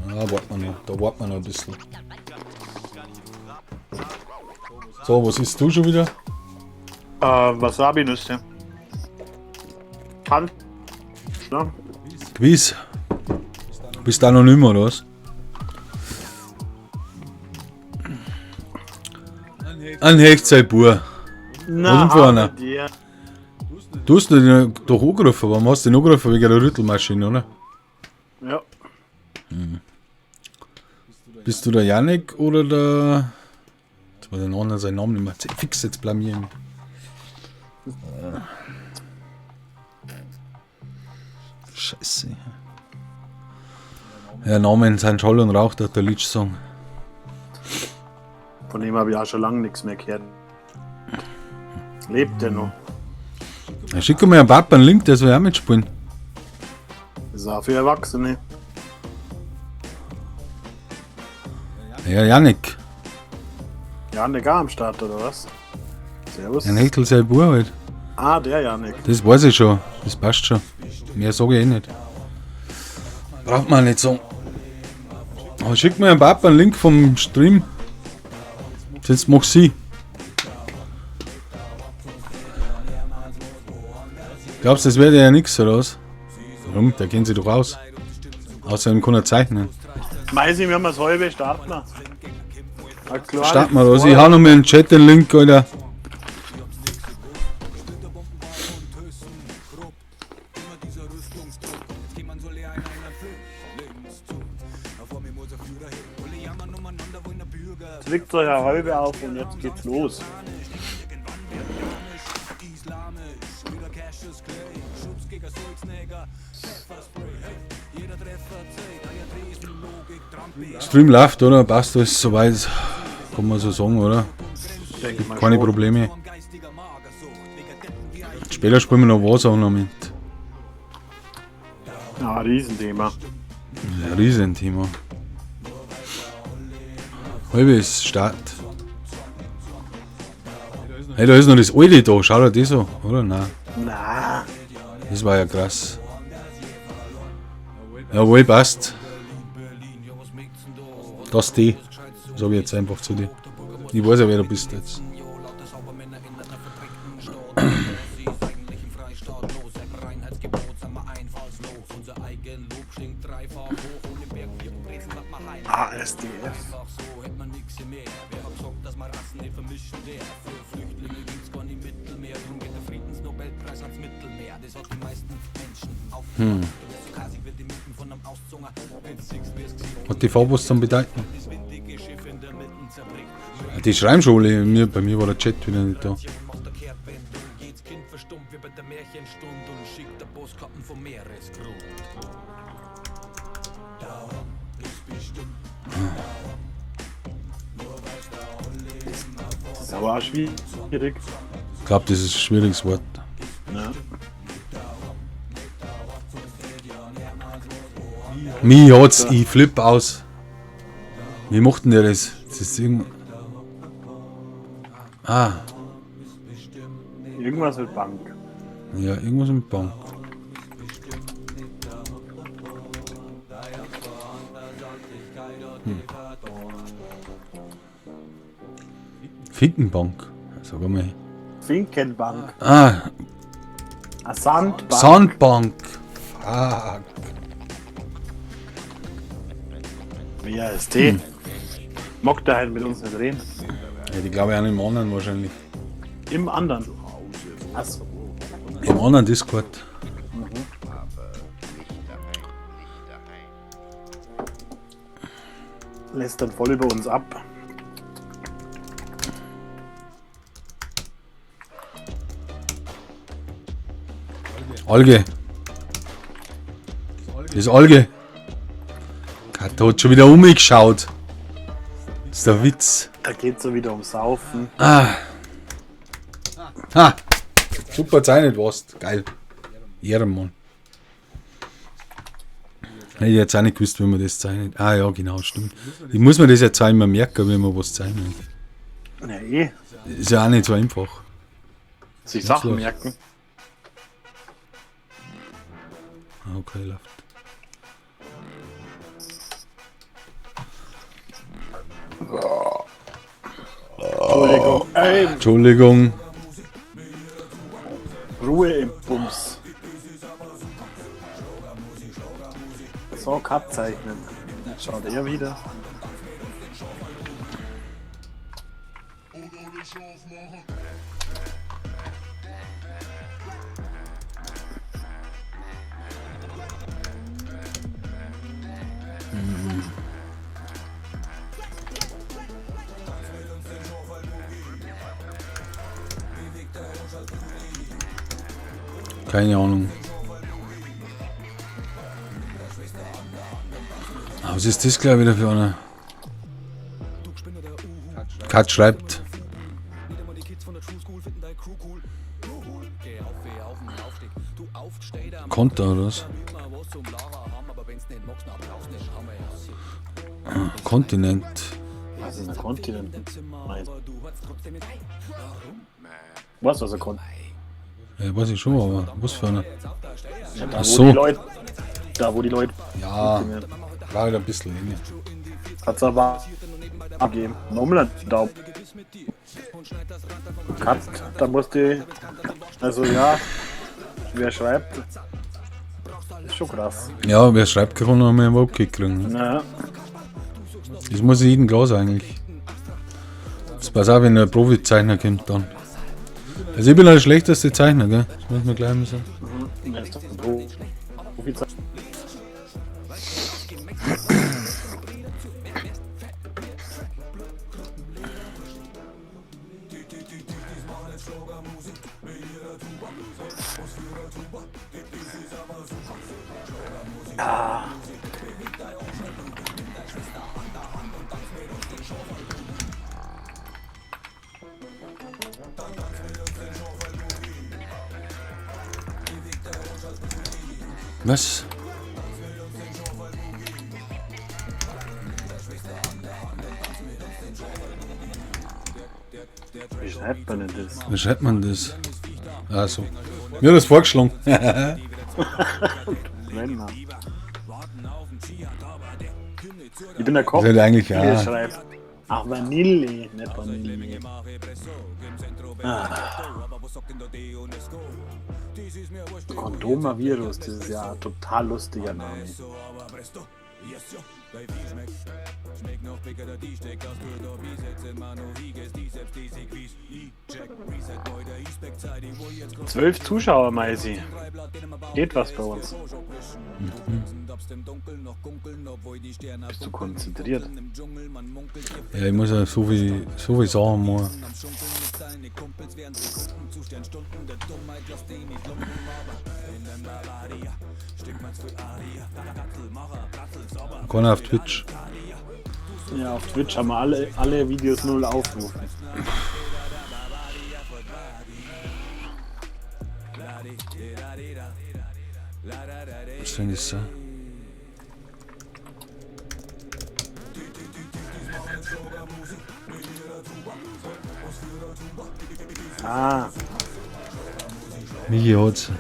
Speaker 2: Na, warten wir noch. Da warten wir noch ein bisschen. So, was isst du schon wieder?
Speaker 1: Wasabi-Nüsse. Hand. Ne?
Speaker 2: Quiz. Bist du anonym oder was? Ein Hechtzeitbur.
Speaker 1: Na,
Speaker 2: denn für einer?
Speaker 1: dir.
Speaker 2: Du hast den doch angerufen. Warum hast du den angerufen? Wegen der Rüttelmaschine, oder?
Speaker 1: Ja.
Speaker 2: Bist du der Janik oder der. Jetzt war der anderen seinen Namen nicht mehr. Fix, jetzt blamier ich mich. Scheiße. Ja, Namen sind Scholl und Rauch, der Litsch Song.
Speaker 1: Von dem habe ich auch schon lange nichts mehr gehört. Lebt der noch?
Speaker 2: Ja, schick mir einen Papa einen Link, der soll auch mitspielen.
Speaker 1: Das ist auch für Erwachsene.
Speaker 2: Ja, Janik.
Speaker 1: Janik auch am Start, oder was? Servus.
Speaker 2: Ein Hechtel sein Bub halt.
Speaker 1: Ah, der Janik.
Speaker 2: Das weiß ich schon. Das passt schon. Mehr sage ich eh nicht. Braucht man nicht sagen. Aber schick mir einen Papa einen Link vom Stream. Sonst mach sie. Glaubst du, das wäre ja nix, oder was? Warum? Der kennt sich doch aus. Außerdem kann er zeichnen.
Speaker 1: Meisi, wir haben das halbe, starten wir. Ein kleines
Speaker 2: Starten wir los. Ich hau noch mal in den Chat den Link, Alter.
Speaker 1: Jetzt liegt euch eine halbe auf und jetzt geht's los.
Speaker 2: Stream läuft, oder? Passt alles soweit. Kann man so sagen, oder?
Speaker 1: Denke mal
Speaker 2: Keine
Speaker 1: schon.
Speaker 2: Probleme. Später spielen wir noch Warzone noch mit.
Speaker 1: Ja, Riesenthema.
Speaker 2: Ja, Riesenthema. Halbe ist Start. Hey, da ist noch das alte da. Schau dir das an, oder? Nein.
Speaker 1: Na,
Speaker 2: Das war ja krass. Jawohl, passt. Das die. Sag ich jetzt einfach zu dir. Ich weiß ja, wer du bist jetzt.
Speaker 1: ASDF.
Speaker 2: Hat die Farbe was zum Bedeuten? Ja, die schreiben schon alle. Mir, bei mir war der Chat wieder nicht da.
Speaker 1: Das ist aber auch schwierig.
Speaker 2: Ich glaube, das ist ein schwieriges Wort.
Speaker 1: Ja.
Speaker 2: Mi hat's, ich flipp aus. Wie macht denn der das? Das ist irgend. Ah,
Speaker 1: Irgendwas mit Bank.
Speaker 2: ja, irgendwas mit Bank. Finkenbank. Sag einmal.
Speaker 1: Finkenbank.
Speaker 2: Ah,
Speaker 1: Eine Sandbank.
Speaker 2: Sandbank. Fuck.
Speaker 1: Wer ist die? Mag der halt mit uns nicht reden.
Speaker 2: Ja, die glaube ich auch im anderen wahrscheinlich.
Speaker 1: Im anderen. Achso.
Speaker 2: Im anderen Discord.
Speaker 1: Lässt dann voll über uns ab.
Speaker 2: Alge. Das ist Alge. Gott, da hat schon wieder umgeschaut. Das ist der Witz.
Speaker 1: Da geht's so wieder um Saufen.
Speaker 2: Ah. Ha. Super zeichnet warst. Geil. Ehrenmann. Hätte ich jetzt auch nicht gewusst, wie man das zeichnet. Ah ja, genau, stimmt. Ich muss mir das jetzt auch immer merken, wenn man was zeichnet.
Speaker 1: Ja, eh.
Speaker 2: Ist ja auch nicht so einfach.
Speaker 1: Sich Sachen
Speaker 2: los.
Speaker 1: merken.
Speaker 2: Ah, okay, läuft.
Speaker 1: Entschuldigung. Ey,
Speaker 2: Entschuldigung.
Speaker 1: Ruhe im Bums. So, Cut zeichnen. Jetzt schaut er wieder.
Speaker 2: Keine Ahnung. Ah, was ist das gleich wieder für einer? Kat schreibt. Konter oder was? Ah, Kontinent.
Speaker 1: Was ist ein Kontinent? Nein. Was, was ein Kontinent?
Speaker 2: Ja, weiß ich schon, aber was für einer?
Speaker 1: Ja, da,
Speaker 2: Ach
Speaker 1: wo
Speaker 2: so.
Speaker 1: die Leute. Da, wo die Leute.
Speaker 2: Ja, war wieder ein bisschen länger.
Speaker 1: Hat's aber abgegeben. Nochmal da. Cut, da musste. Also ja, wer schreibt, ist schon krass.
Speaker 2: Ja, wer schreibt, kann noch einmal einen Wobkick kriegen. Ne?
Speaker 1: Na,
Speaker 2: Das muss jedem klar sein eigentlich. Das pass auf, wenn ein Profizeichner kommt dann. Also ich bin der schlechteste Zeichner, gell? Das muss man gleich mal sagen.
Speaker 1: er ist doch ein Profi.
Speaker 2: Was?
Speaker 1: Wie schreibt man denn das?
Speaker 2: Wie schreibt man das? Ah, so. Mir hat das vorgeschlagen.
Speaker 1: Männer. Ich bin der Koch,
Speaker 2: Das hätte eigentlich
Speaker 1: der
Speaker 2: ja.
Speaker 1: schreibt. Ach, Vanille, nicht Vanille. Ah. Kondomavirus, das ist ja ein total lustiger Name. Zwölf Zuschauer, Meisi. Geht was bei uns. Bist du konzentriert?
Speaker 2: Ja, ich muss ja so viel Sachen machen. Keiner auf Twitch.
Speaker 1: Ja, auf Twitch haben wir alle Videos null Aufrufe.
Speaker 2: Was denn das so?
Speaker 1: Ah,
Speaker 2: Michi hat's.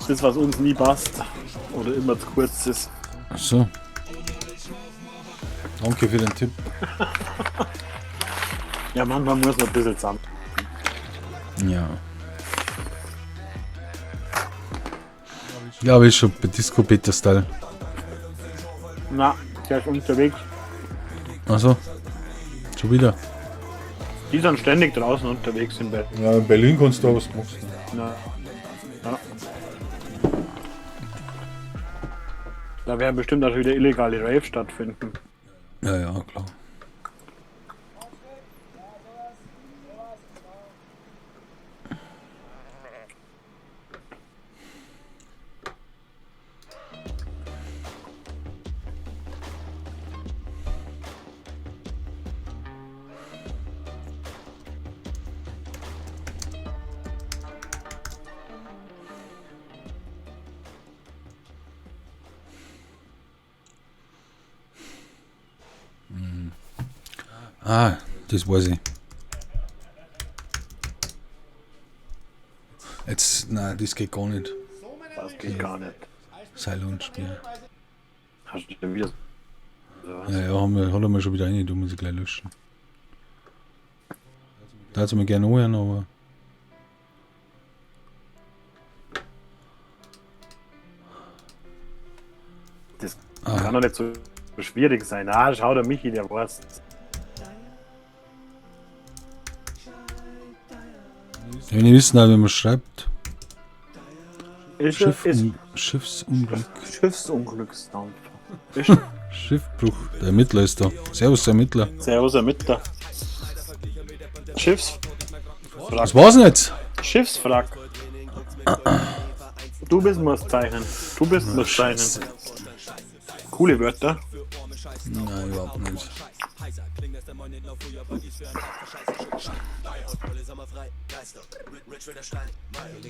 Speaker 1: das, was uns nie passt oder immer zu kurz ist.
Speaker 2: Ach so. Danke für den Tipp.
Speaker 1: Ja, manchmal muss man ein bisschen zusammen.
Speaker 2: Ja. Ja, aber ist schon bei Disco Peter Style.
Speaker 1: Na, der ist unterwegs.
Speaker 2: Also, schon wieder.
Speaker 1: Die sind ständig draußen unterwegs in Berlin.
Speaker 2: Ja, in Berlin kannst du auch was machen.
Speaker 1: Na, ja. Da werden bestimmt auch wieder illegale Raves stattfinden.
Speaker 2: Ja, ja, klar. Ah, das weiß ich. Jetzt, nein, das geht gar nicht.
Speaker 1: Das geht gar nicht.
Speaker 2: Silent Spiel.
Speaker 1: Hast du denn wieder so was?
Speaker 2: Ja, ja, haben wir, hat er mir schon wieder rein, du muss ich gleich löschen. Da hat's mir gerne anhören, aber.
Speaker 1: Das
Speaker 2: Ah.
Speaker 1: kann doch nicht so schwierig sein. Ah, schau der Michi, der weiß.
Speaker 2: Ja, wenn ich wissen, wenn man schreibt.
Speaker 1: Ist,
Speaker 2: Schiff,
Speaker 1: ist
Speaker 2: Schiffsunglück.
Speaker 1: Schiffsunglücksdampfer. Ist
Speaker 2: Schiffbruch. Der Ermittler ist da. Servus, der Ermittler.
Speaker 1: Servus, Ermittler. Schiffswrack.
Speaker 2: Was war's denn jetzt?
Speaker 1: Schiffswrack. Du bist musst zeichnen. Du bist musst zeichnen. Coole Wörter.
Speaker 2: Nein, überhaupt nicht.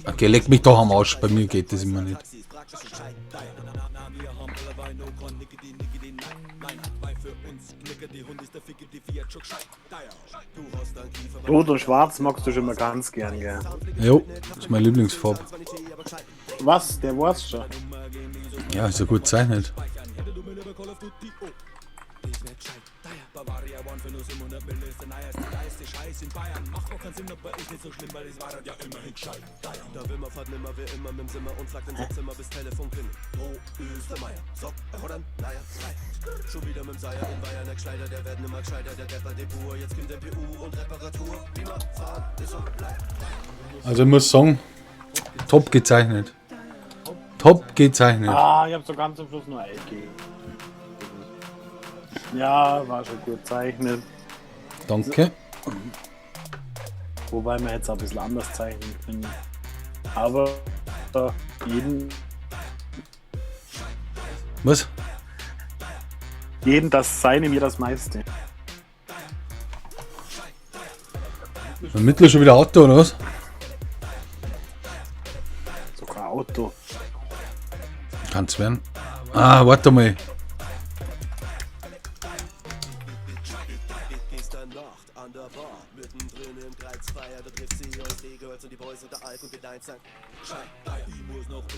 Speaker 2: Okay, leck mich doch am Arsch. Bei mir geht das immer nicht.
Speaker 1: Rot und Schwarz magst du schon mal ganz gern, gell?
Speaker 2: Jo, ist meine Lieblingsfarbe.
Speaker 1: Was? Der weiß schon.
Speaker 2: Ja, ist ja gut gezeichnet. Also ich muss sagen, top gezeichnet. Top gezeichnet.
Speaker 1: Ah, ich hab so ganz am Schluss nur ein gegeben. Ja, war schon gut gezeichnet.
Speaker 2: Danke.
Speaker 1: Wobei man jetzt auch ein bisschen anders zeichnen können. Aber jeden,
Speaker 2: Was?
Speaker 1: jeden das Seine, mir das meiste.
Speaker 2: Ermittler schon wieder Auto oder was?
Speaker 1: Sogar Auto.
Speaker 2: Kann's werden. Ah, warte mal.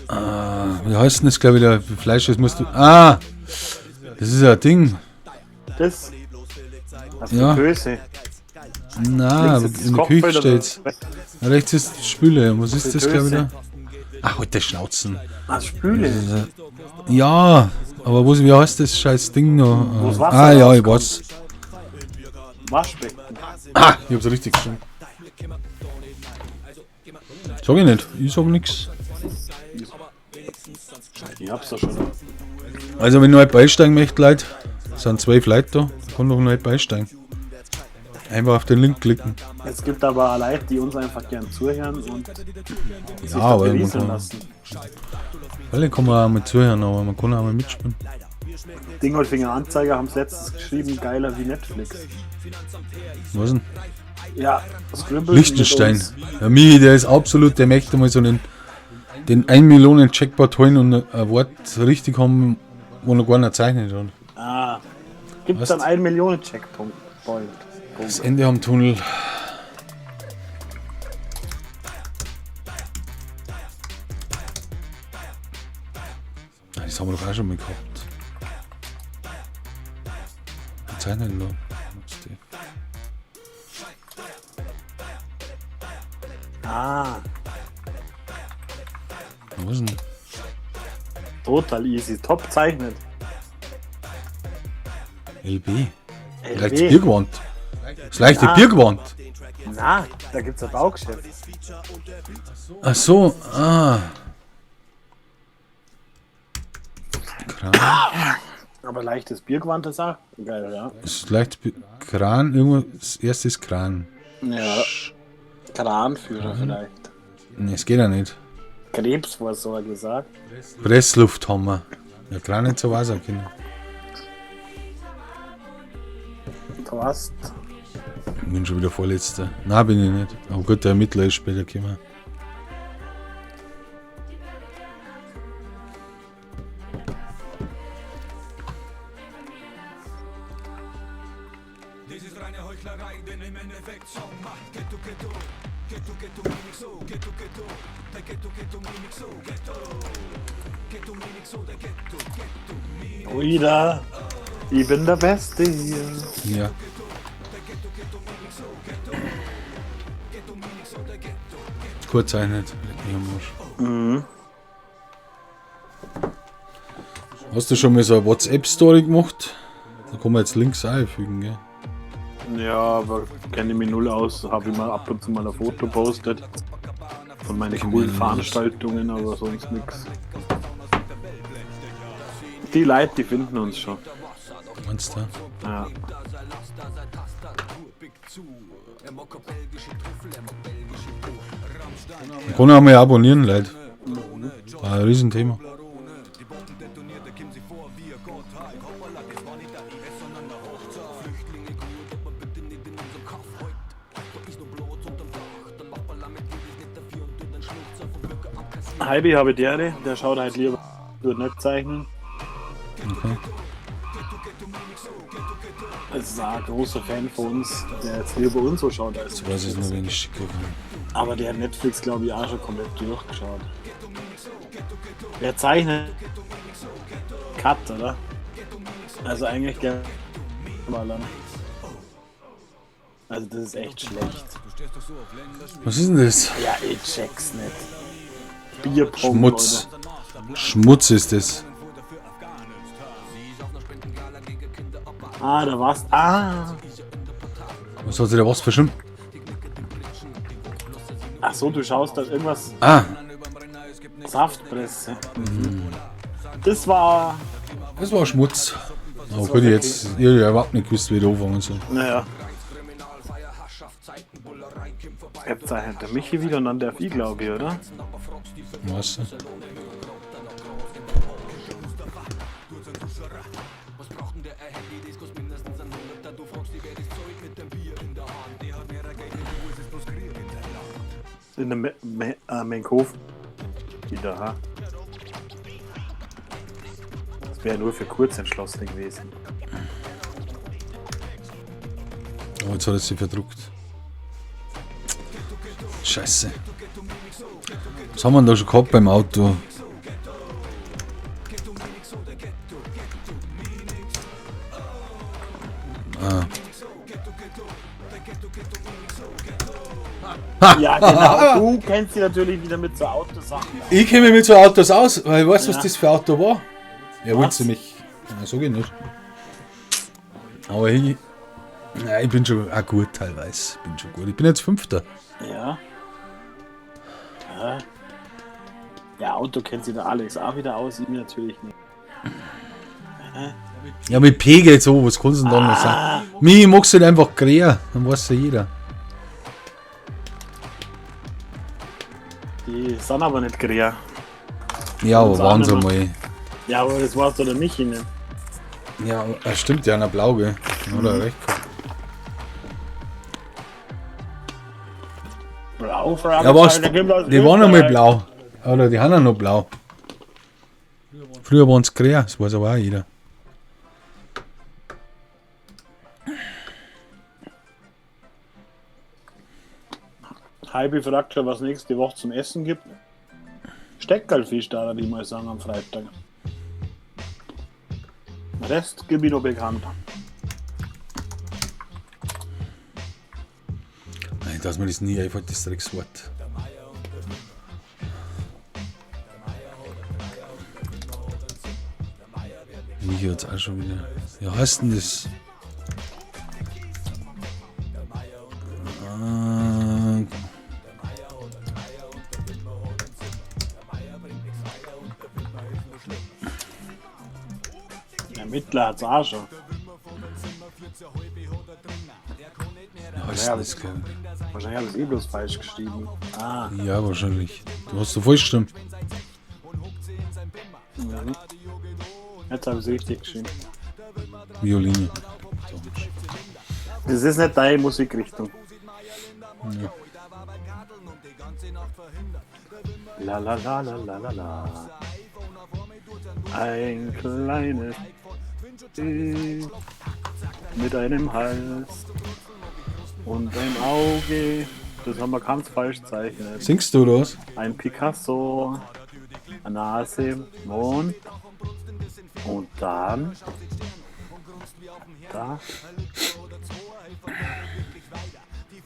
Speaker 2: Ah, wie heißt denn das gleich wieder? Fleisch, das musst du. Ah! Das ist ja ein Ding.
Speaker 1: Das? Das ist
Speaker 2: Ja.
Speaker 1: böse.
Speaker 2: Na,
Speaker 1: Links ist das
Speaker 2: in der Küche
Speaker 1: Kochfeld oder
Speaker 2: steht's. Ja, rechts ist die Spüle. Und was ist das gleich wieder? Ach, halt die Schnauzen.
Speaker 1: Ah, Spüle.
Speaker 2: Ja, aber wo, wie heißt das scheiß Ding noch?
Speaker 1: Wo's Wasser
Speaker 2: Ah ja, ich
Speaker 1: rauskommt.
Speaker 2: weiß.
Speaker 1: Waschbecken.
Speaker 2: Ah, ich hab's richtig geschrieben. Sag ich nicht, ich sag nix.
Speaker 1: Ich hab's doch schon.
Speaker 2: Also wenn ich neu beisteigen möchte, Leute, sind 12 Leute da, kann doch neu beisteigen. Einfach auf den Link klicken.
Speaker 1: Es gibt aber auch Leute, die uns einfach gern zuhören und sich
Speaker 2: Ja, aber man
Speaker 1: berieseln
Speaker 2: kann,
Speaker 1: lassen.
Speaker 2: alle kann man auch mal zuhören, aber man kann auch mal mitspielen.
Speaker 1: Dingolfinger Anzeiger haben's letztens geschrieben, geiler wie Netflix.
Speaker 2: Was denn?
Speaker 1: Ja, Scribble
Speaker 2: Liechtenstein.
Speaker 1: mit uns.
Speaker 2: Ja, Michi, der ist absolut, der möchte mal so den 1 Millionen Jackpot holen und ein Wort richtig haben, wo noch gar nicht zeichnet hat.
Speaker 1: Ah, gibt
Speaker 2: Was?
Speaker 1: dann 1 Million Checkpunkt. Point.
Speaker 2: Das Ende am Tunnel. Ah, das haben wir doch auch schon mal gehabt. zeichnet denn da?
Speaker 1: Ah,
Speaker 2: Was denn?
Speaker 1: Total easy. Top zeichnet.
Speaker 2: LB. Leichtes
Speaker 1: LB.
Speaker 2: Biergewand. Das leichte
Speaker 1: Ah.
Speaker 2: Biergewand.
Speaker 1: Na, da gibt's ein Baugeschäft.
Speaker 2: Ach so, ah. Kran.
Speaker 1: Aber leichtes Biergewand ist auch geil, ja.
Speaker 2: Das leichte Kran, irgendwo, das erste ist Kran.
Speaker 1: Ja. Kranführer vielleicht.
Speaker 2: Nee, es geht ja nicht.
Speaker 1: Krebsvorsorge sagt.
Speaker 2: Presslufthammer. Ja, Kran nicht so weiß auch können.
Speaker 1: Du hast.
Speaker 2: Ich bin schon wieder Vorletzter. Nein, bin ich nicht. Aber gut, der Ermittler ist später gekommen.
Speaker 1: Oida, ich bin der Beste hier.
Speaker 2: Ja. Kurz zeichnet. Leck mich am Arsch.
Speaker 1: Mhm.
Speaker 2: Hast du schon mal so eine WhatsApp-Story gemacht? Da kann man jetzt Links einfügen, gell?
Speaker 1: Ja, aber kenne ich mich null aus. Habe ich mal ab und zu mal ein Foto postet. Von meinen coolen Veranstaltungen, aber sonst nix. Die Leute, die finden uns schon.
Speaker 2: Meinst du?
Speaker 1: Ja.
Speaker 2: Man kann auch mal abonnieren, Leute. War ein Riesenthema.
Speaker 1: Halbi habe ich der, der schaut halt lieber, wird nicht zeichnen.
Speaker 2: Okay.
Speaker 1: Das ist auch ein großer Fan von uns, der jetzt lieber uns so schaut als
Speaker 2: Ich weiß es nur, wenn ich schicke.
Speaker 1: Aber der hat Netflix, glaube ich, auch schon komplett durchgeschaut. Wer zeichnet? Cut, oder? Also eigentlich gerne mal an. Also das ist echt schlecht.
Speaker 2: Was ist denn das?
Speaker 1: Ja, ich check's nicht. Bierpong,
Speaker 2: Schmutz.
Speaker 1: Leute.
Speaker 2: Schmutz ist das.
Speaker 1: Ah, da war's. Ah!
Speaker 2: Was hat sich der was verschwimmt?
Speaker 1: Ach so, du schaust da irgendwas.
Speaker 2: Ah,
Speaker 1: Saftpresse. Mhm. Das war.
Speaker 2: das war Schmutz. Aber gut, ich jetzt, ich hab überhaupt nicht gewusst, wie ich anfangen soll.
Speaker 1: Naja. Jetzt zeichnet der Michi wieder und dann der ich, glaube ich, oder?
Speaker 2: Weißt du?
Speaker 1: In der Menkhof. Wieder, ha? Das wäre nur für Kurzentschlossene gewesen.
Speaker 2: Aber jetzt hat er sich verdruckt. Scheiße. Was haben wir denn da schon gehabt beim Auto? Ah.
Speaker 1: Ja, genau. Du kennst sie natürlich wieder mit so Autosachen.
Speaker 2: Ich kenne mich mit so Autos aus, weil ich weiß, was
Speaker 1: Ja.
Speaker 2: das für Auto war. Ja,
Speaker 1: Was?
Speaker 2: wollte sie mich. Ja, sag ich nicht. Aber ich. Ja, ich bin schon auch gut teilweise. Bin schon gut. Ich bin jetzt Fünfter.
Speaker 1: Ja. Ja. Ja, Auto kennt sich der Alex auch wieder aus, ich natürlich nicht.
Speaker 2: Ja, mit P geht so, was kannst du denn da noch sagen? Mich magst du halt einfach Krähe, dann weiß ja jeder.
Speaker 1: Die sind aber nicht Krähe.
Speaker 2: Ja, aber
Speaker 1: Uns auch
Speaker 2: waren sie
Speaker 1: nicht
Speaker 2: mal.
Speaker 1: Ja, aber das war's doch der Michi nicht.
Speaker 2: Ja, stimmt, ja, na blau, gell? Oder recht gehabt.
Speaker 1: Blau,
Speaker 2: Ja, was? Die waren einmal blau. Oder die haben ja noch blau. Früher waren es Krähe, das weiß aber auch jeder.
Speaker 1: Halbi fragt schon, was nächste Woche zum Essen gibt. Steckerlfisch da, würde ich mal sagen, am Freitag. Rest gebe ich noch bekannt.
Speaker 2: Dass mir das nie einfällt, das Dreckswort. Michi hat's auch schon wieder. Wie heißt denn das?
Speaker 1: Der Mittler hat's auch schon.
Speaker 2: Wie heißt denn das, glaub ich?
Speaker 1: Wahrscheinlich habe ich es eh bloß falsch geschrieben. Ah,
Speaker 2: Ja, wahrscheinlich. Du hast doch falsch geschrieben.
Speaker 1: mhm. Jetzt habe ich es richtig geschrieben.
Speaker 2: Violine.
Speaker 1: Das ist nicht deine Musikrichtung.
Speaker 2: Ja.
Speaker 1: La la la la la la la. Ein kleines Ding mit einem Hals und ein Auge. Das haben wir ganz falsch gezeichnet.
Speaker 2: Singst du oder was?
Speaker 1: Ein Picasso, eine Nase, Mond und dann da.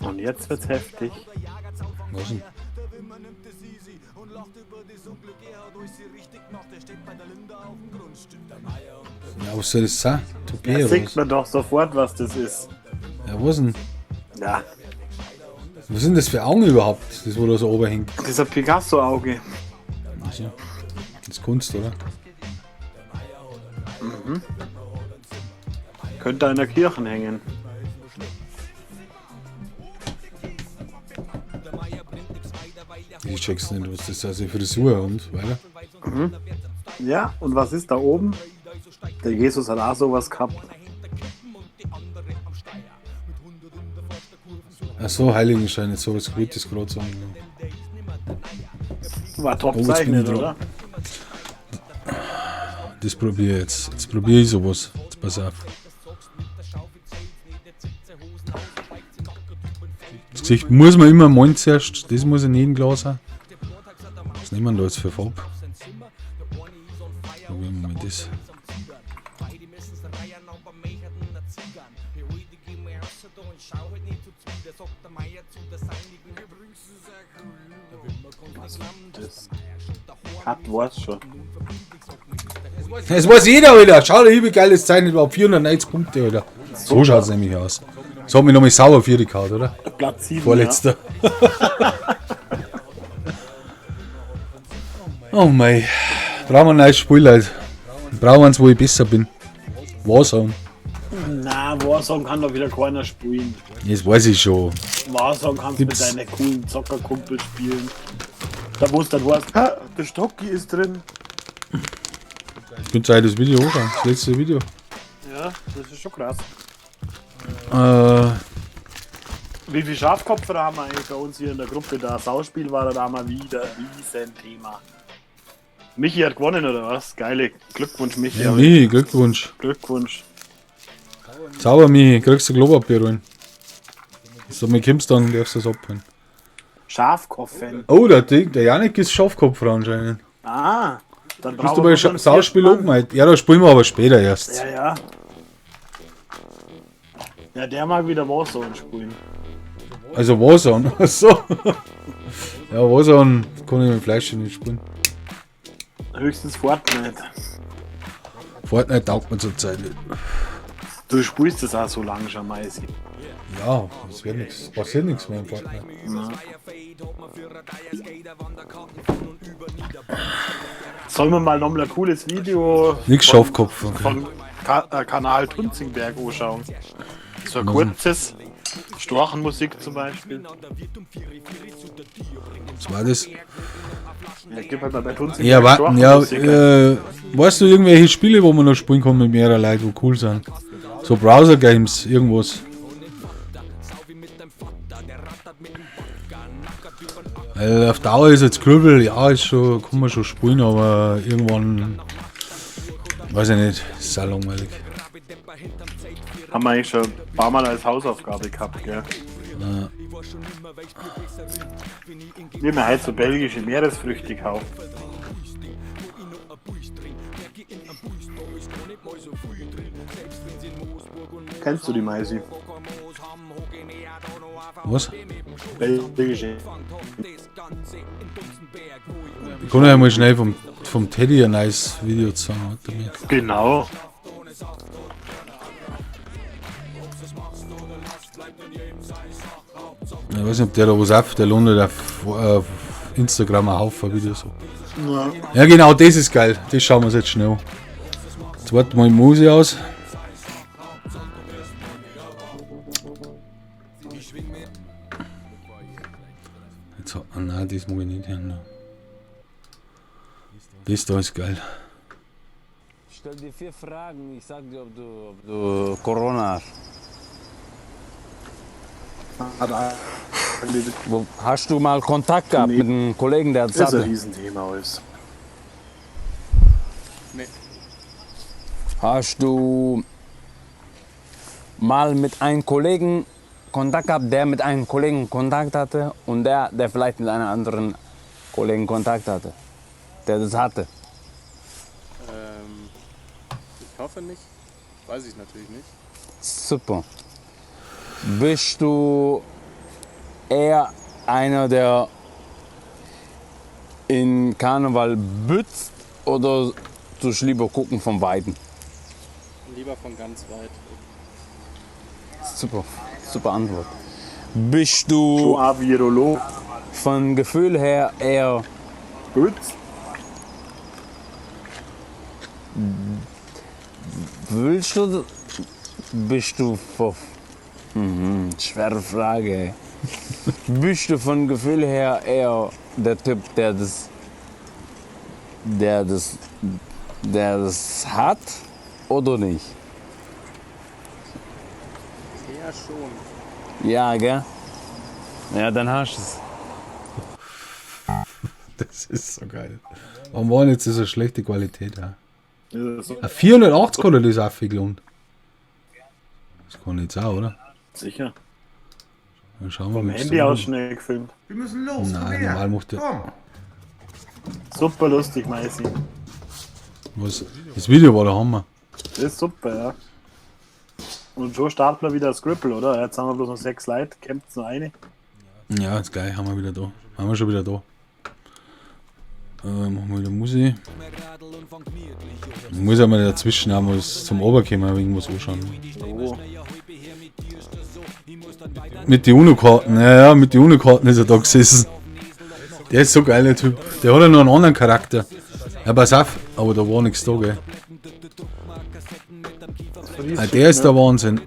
Speaker 1: Und jetzt wird's heftig.
Speaker 2: Was denn? Ja, was soll das sein? Toupet
Speaker 1: Da
Speaker 2: oder
Speaker 1: sieht
Speaker 2: was?
Speaker 1: man doch sofort, was das ist.
Speaker 2: Ja, was denn?
Speaker 1: Ja,
Speaker 2: Was sind das für Augen überhaupt, das wo da so oben hängt?
Speaker 1: das ist ein Picasso-Auge.
Speaker 2: Ach so. Das ist Kunst, oder?
Speaker 1: Könnte in der Kirche hängen.
Speaker 2: Ich check's nicht, was das ist. Also Frisur und weiter.
Speaker 1: Ja, und was ist da oben? Der Jesus hat auch sowas gehabt.
Speaker 2: Ach so, Heiligenschein, jetzt sowas Gutes gerade sagen.
Speaker 1: War top
Speaker 2: Oh, jetzt bin
Speaker 1: zeichnet,
Speaker 2: ich dran.
Speaker 1: oder?
Speaker 2: Das probiere ich jetzt. Jetzt probiere ich sowas. Jetzt pass auf. Das Gesicht muss man immer malen zuerst. Das muss in jedem Glas sein. Was nehmen wir da jetzt für Farbe? Probieren wir mal das.
Speaker 1: Das hat war's schon.
Speaker 2: Das weiß jeder, Alter. Schau dir, wie geil das Zeichen war. 490 Punkte, Alter. So schaut's nämlich aus. Das hat mich nochmal sauer für die gehauen, oder?
Speaker 1: Platz 7.
Speaker 2: Vorletzter. Oh mei. Brauchen wir ein neues Spiel, Leute. Brauchen wir eins, wo ich besser bin. Warzone.
Speaker 1: Ja. Na, Warzone kann doch wieder keiner spielen.
Speaker 2: Das weiß ich schon.
Speaker 1: Warzone kannst du mit
Speaker 2: Gibt's-
Speaker 1: deinen coolen Zockerkumpel spielen. Da wo es dann weißt, ha, der Stocki ist drin.
Speaker 2: Könnt ihr euch das Video anschauen? Das letzte Video.
Speaker 1: Ja, das ist schon krass.
Speaker 2: Äh,
Speaker 1: Wie viele Schafkopfer haben wir eigentlich bei uns hier in der Gruppe da? Sauspiel war da mal wieder riesen Thema. Michi hat gewonnen, oder was? Geile Glückwunsch, Michi.
Speaker 2: ja, Michi, Glückwunsch.
Speaker 1: Glückwunsch.
Speaker 2: Sauber, Michi, kriegst du Klopapier rein. So, mit kommst dann, darfst du das abholen.
Speaker 1: Schafkopfen.
Speaker 2: Oh, der, Ding, der Janik ist Schafkopfer anscheinend.
Speaker 1: Ah, dann
Speaker 2: Bist du
Speaker 1: brauchen
Speaker 2: bei
Speaker 1: wir schon einen
Speaker 2: Sauspiel
Speaker 1: vierten Mann.
Speaker 2: angemeldet? Ja, da spielen wir aber später erst.
Speaker 1: Ja, ja. Ja, der mag wieder Warzone spielen.
Speaker 2: Also Warzone. Ach so. Ja, Warzone kann ich mit Fleisch nicht spielen.
Speaker 1: Höchstens Fortnite.
Speaker 2: Fortnite taugt mir zurzeit nicht.
Speaker 1: Du spielst das auch so lange schon, Meisi.
Speaker 2: Ja, es wird nichts. Passiert nichts mehr in Fortnite.
Speaker 1: Sollen wir mal nochmal ein cooles Video
Speaker 2: Nix Schafkopf. Okay.
Speaker 1: von Kanal Tunzingberg anschauen? So ein kurzes. Storchenmusik zum Beispiel.
Speaker 2: Was war das?
Speaker 1: Ja, gib halt mal bei Tunzingberg
Speaker 2: Ja, warten, ja,
Speaker 1: Storchenmusik ein.
Speaker 2: weißt du irgendwelche Spiele, wo man noch spielen kann mit mehreren Leuten, wo cool sind? So Browser-Games, irgendwas. Weil auf Dauer ist jetzt Krüppel, ja, ist schon, kann man schon spielen, aber irgendwann, weiß ich nicht, ist auch langweilig.
Speaker 1: Haben wir eigentlich schon ein paar Mal als Hausaufgabe gehabt, gell?
Speaker 2: Ja.
Speaker 1: Wir haben heute so belgische Meeresfrüchte gekauft. Kennst du die Maisi?
Speaker 2: Was?
Speaker 1: Belgische.
Speaker 2: Ich kann ja mal schnell vom Teddy ein neues Video zeigen. Warte mal.
Speaker 1: Genau.
Speaker 2: Ich weiß nicht, ob der da was auf, der landet auf Instagram ein Haufen Videos.
Speaker 1: Ja.
Speaker 2: Ja genau, das ist geil. Das schauen wir uns jetzt schnell an. Jetzt warten wir die Musik aus. Jetzt, ah, nein, das mag ich nicht hören. Das da ist geil.
Speaker 3: Ich stell dir 4 Fragen, ich sag dir, ob du Corona hast. Hast du mal Kontakt gehabt
Speaker 1: Nee.
Speaker 3: mit einem Kollegen, der das
Speaker 1: Das ist ein
Speaker 3: hatte?
Speaker 1: Riesenthema alles.
Speaker 4: Nee.
Speaker 3: Hast du mal mit einem Kollegen Kontakt gehabt, der mit einem Kollegen Kontakt hatte und der vielleicht mit einem anderen Kollegen Kontakt hatte, der das hatte?
Speaker 4: Ich hoffe nicht. Weiß ich natürlich nicht.
Speaker 3: Super. Bist du eher einer, der in Karneval bützt oder tust du lieber gucken von Weitem?
Speaker 4: Lieber von ganz weit.
Speaker 3: Super, super Antwort. Bist du
Speaker 1: Virolog.
Speaker 3: von Gefühl her eher
Speaker 1: Bützt?
Speaker 3: Willst du, bist du vor, schwere Frage. Bist du von Gefühl her eher der Typ, der das hat oder nicht?
Speaker 4: Eher schon.
Speaker 3: Ja, gell? Ja, dann hast du es.
Speaker 2: Das ist so geil. Warum war denn jetzt so schlechte Qualität? Ja?
Speaker 1: Ja, so.
Speaker 2: 480 hat er das auch viel gelohnt. Das kann ich jetzt auch, oder?
Speaker 1: Sicher.
Speaker 2: Dann schauen wir
Speaker 1: Vom
Speaker 2: mal.
Speaker 1: Handy aus schnell gefilmt.
Speaker 5: Wir müssen los.
Speaker 2: Nein, normal macht der.
Speaker 5: Komm.
Speaker 1: Super lustig, Meisi.
Speaker 2: Was? Das Video war der Hammer.
Speaker 1: Das ist super, ja. Und so starten wir wieder Scribble, oder? Jetzt haben wir bloß noch 6 Leute, kämpft noch eine.
Speaker 2: Ja, jetzt gleich haben wir wieder da. Haben wir schon wieder da. Machen wir wieder Musik. Ich muss ja mal dazwischen auch mal zum Oberkommen irgendwas anschauen.
Speaker 1: Oh.
Speaker 2: Mit den UNO-Karten, ja, ja, mit den UNO-Karten ist er da gesessen. Der ist so geil, der Typ. Der hat ja noch einen anderen Charakter. Ja, pass auf, aber da war nichts da, gell. Ah, der ist der Wahnsinn.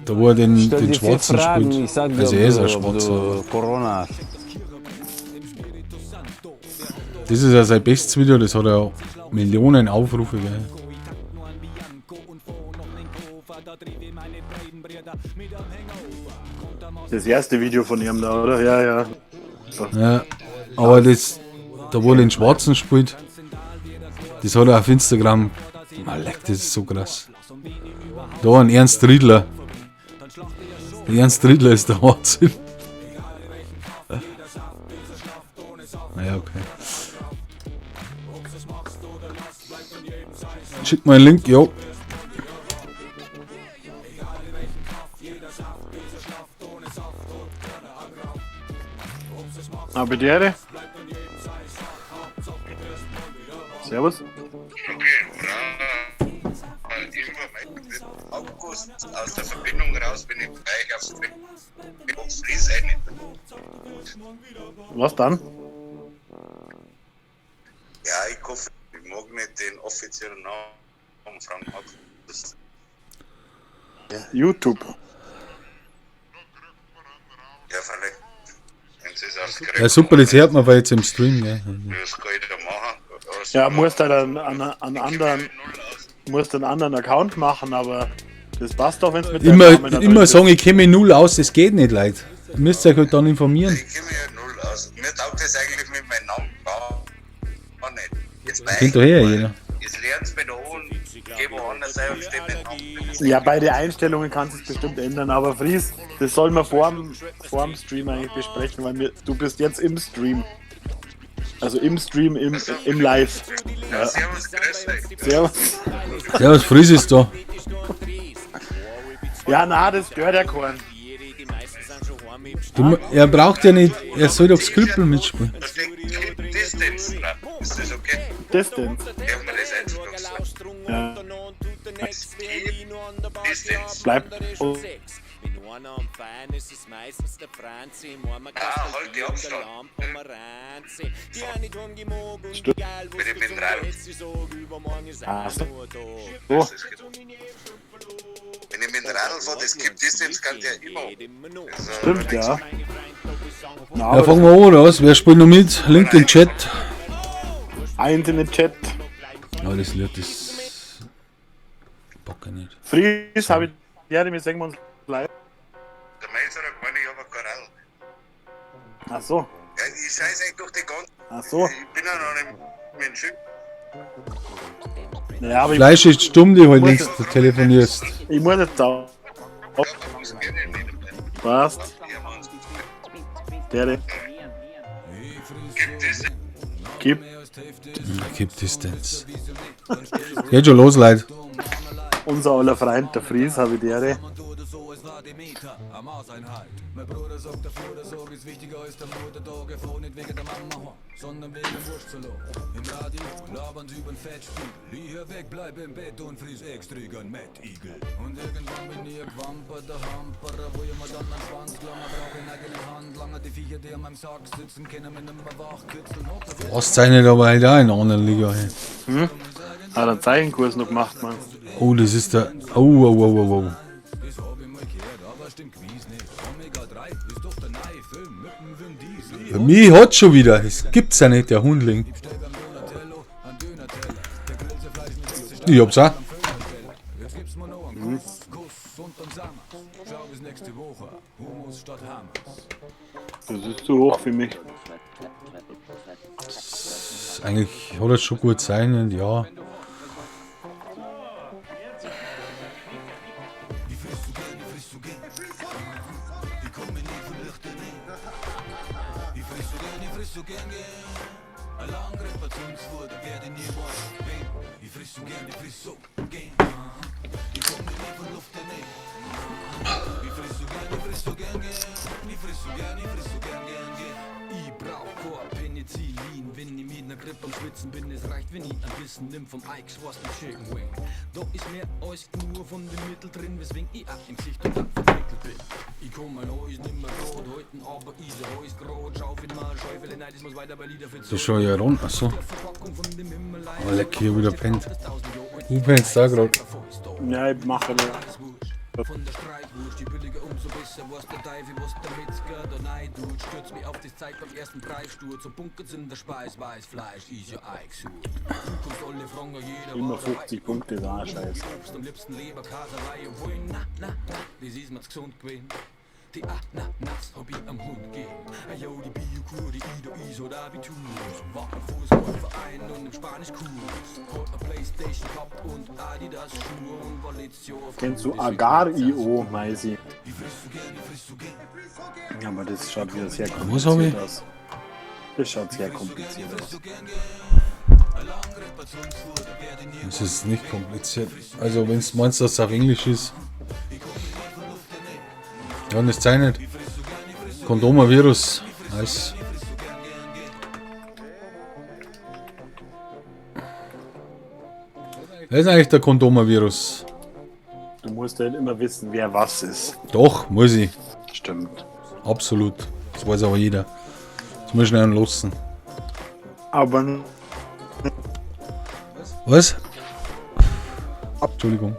Speaker 2: Da wo er den Schwarzen
Speaker 3: Fragen,
Speaker 2: spielt.
Speaker 3: ich sag dir,
Speaker 2: Also er ist ein
Speaker 3: ob
Speaker 2: Schwarzer.
Speaker 3: du Corona hast.
Speaker 2: Das ist ja sein bestes Video, das hat ja Millionen Aufrufe, gell.
Speaker 1: Das erste Video von ihm da, oder? Ja, ja.
Speaker 2: Ja, aber das, da wo er den Schwarzen spielt, das hat er auf Instagram. Man leck, das ist so krass. Da ein Ernst Riedler. Der Ernst Riedler ist der Wahnsinn. Naja, okay. Schick mal einen Link, jo.
Speaker 1: Aber die Ehre. Servus.
Speaker 6: August aus der Verbindung raus bin ich gleich aufs Fries ein.
Speaker 1: Was dann?
Speaker 6: Ja, ich hoffe, ich mag nicht den offiziellen Namen Frank August.
Speaker 1: YouTube.
Speaker 6: Ja, vielleicht. Wenn sie es aufs
Speaker 2: Ja, super, das hört man aber jetzt im Stream, gell.
Speaker 6: Das kann ich da machen.
Speaker 1: Ja, musst halt einen anderen Account machen, aber das passt doch, wenn es mit deinem Namen da
Speaker 2: Immer
Speaker 1: drin
Speaker 2: sagen,
Speaker 1: ist.
Speaker 2: ich kenne mich null aus, das geht nicht, Leute. Ihr müsst euch halt dann informieren.
Speaker 6: Ich kenne mich ja null aus. Mir taugt das eigentlich mit meinem Namen gar nicht. Jetzt bei
Speaker 2: Kennt doch eh jeder.
Speaker 6: Jetzt lernt's mir da an, geh woanders rein und steh mit Namen.
Speaker 1: Ja, bei den Einstellungen kannst du es bestimmt ändern, aber Fries, das sollen wir vorm Stream eigentlich besprechen, weil du bist jetzt im Stream. Also im Stream, im Live.
Speaker 6: Ja. Servus, grüß dich.
Speaker 1: Servus.
Speaker 2: Servus, Fries ist da.
Speaker 1: Ja, na, das stört ja keinen.
Speaker 2: Du, er braucht ja nicht, er soll doch Skribbel mitspielen.
Speaker 6: Da steht Keep Distance dran. Ist das okay?
Speaker 1: Distance.
Speaker 6: Darf man das einfach noch sagen?
Speaker 1: Ja.
Speaker 6: Keep Distance.
Speaker 1: Bleibt. Oh,
Speaker 6: Ah, halt die Abstand.
Speaker 1: Stimmt.
Speaker 6: Wenn ich mit dem Radl.
Speaker 1: Ah, so.
Speaker 6: Das ist gut. Wenn ich mit dem Radl fahre, das Keep Distance kann der immer. Also,
Speaker 1: Stimmt, ja. Na,
Speaker 2: Ja,
Speaker 1: aber
Speaker 2: fangen wir an, oder was? Wer spielt noch mit? Link in den Chat.
Speaker 1: Eins in den Chat.
Speaker 2: Ja, das Lied ist. Bock ich nicht.
Speaker 1: Fries habe ich. Ja, wir sehen uns live.
Speaker 6: Der Meister hat gemeint, ich habe kein Radl.
Speaker 1: Ach so.
Speaker 6: Ja, ich scheiße eigentlich durch die ganze.
Speaker 1: Ach so.
Speaker 6: Ich bin ja noch nicht mit dem Schiff.
Speaker 1: Naja, aber ich,
Speaker 2: Fleisch ist stumm, die halt nichts, du telefonierst.
Speaker 1: ich muss jetzt da.
Speaker 6: Ja, man muss gerne nicht dabei.
Speaker 1: Passt.
Speaker 6: Ja, man uns
Speaker 1: Der,
Speaker 6: Keep Distance.
Speaker 1: gib.
Speaker 2: Keep Distance. Geht schon los, Leute.
Speaker 1: Unser aller Freund, der Fries, habe ich die Ehre.
Speaker 2: Was zeichnet aber halt auch in einer anderen Liga. Hey.
Speaker 1: Hat einen Zeichenkurs noch gemacht, Mann.
Speaker 2: Oh, das ist der. Oh, oh, oh, oh, oh. Bei mich hat schon wieder. Das gibt's ja nicht, der Hundling. Ich hab's auch.
Speaker 1: Das ist zu hoch für mich.
Speaker 2: Das ist eigentlich hat das schon gut sein, und ja. Das ist schon ja rund. Achso. Aber leck, hier wieder pennt. Du pennst da gerade.
Speaker 1: Ja, ich mache das. Immer 50 Punkte ist auch ein Scheiß. Kennst du Agar.io, Meisi? Ja, aber das schaut wieder sehr
Speaker 2: Was hab
Speaker 1: kompliziert
Speaker 2: ich?
Speaker 1: aus. Das schaut sehr kompliziert aus.
Speaker 2: Das ist nicht kompliziert. Also, wenn du meinst, dass es auf Englisch ist. Ja, und das zeichnet. Kondomavirus. Nice. Wer ist eigentlich der Kondomavirus?
Speaker 1: Du musst halt immer wissen, wer was ist.
Speaker 2: Doch, muss ich.
Speaker 1: Stimmt.
Speaker 2: Absolut. Das weiß aber jeder. Das muss ich schnell lassen.
Speaker 1: Aber
Speaker 2: Was? Entschuldigung.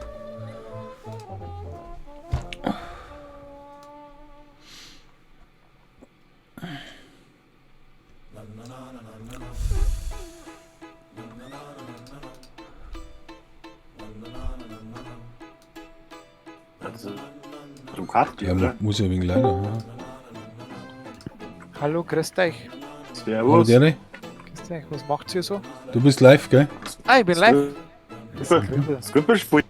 Speaker 1: also, Ducati,
Speaker 2: Ja,
Speaker 1: oder?
Speaker 2: muss ja wegen leider. Ja.
Speaker 5: Hallo, grüß dich.
Speaker 2: Hallo,
Speaker 1: Servus.
Speaker 2: Derry.
Speaker 5: Grüß dich. Was macht ihr so?
Speaker 2: Du bist live, gell?
Speaker 5: Ah, ich bin live.
Speaker 1: Scribble spielt.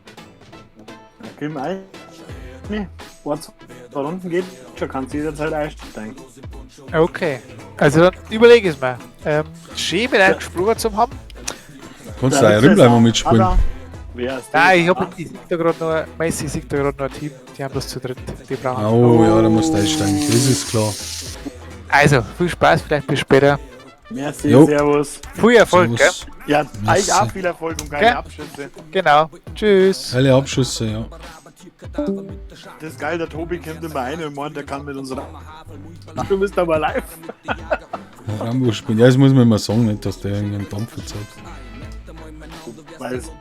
Speaker 1: Da können wir ein. Nee, was da unten geht, schon kannst du jederzeit einsteigen.
Speaker 5: Okay. Also dann überlege ich es mir. Schön mit einem gesprochen zu haben.
Speaker 2: Kannst du auch bleiben und mitspielen.
Speaker 1: Ada. Wer ist
Speaker 5: Nein, ich
Speaker 1: das?
Speaker 5: hab, ich sehe da gerade noch, Messi sieht da gerade noch ein Team, die haben das zu dritt. Die brauchen.
Speaker 2: Oh ja, da musst du einsteigen. Das ist klar.
Speaker 5: Also, viel Spaß, vielleicht bis später.
Speaker 1: Merci,
Speaker 2: Jo.
Speaker 1: servus.
Speaker 5: Viel Erfolg, gell?
Speaker 2: Servus.
Speaker 1: Ja,
Speaker 2: Merci.
Speaker 1: euch auch viel Erfolg und geile
Speaker 5: Gell?
Speaker 1: Abschüsse.
Speaker 5: Genau. Tschüss.
Speaker 2: Geile Abschüsse, ja.
Speaker 1: Das ist geil, der Tobi kommt immer rein und meint, der kann mit uns rein. Du bist aber live.
Speaker 2: Rambo spielen. Ja, das muss man immer sagen, nicht, dass der irgendeinen Dampf zeigt.
Speaker 1: Weil es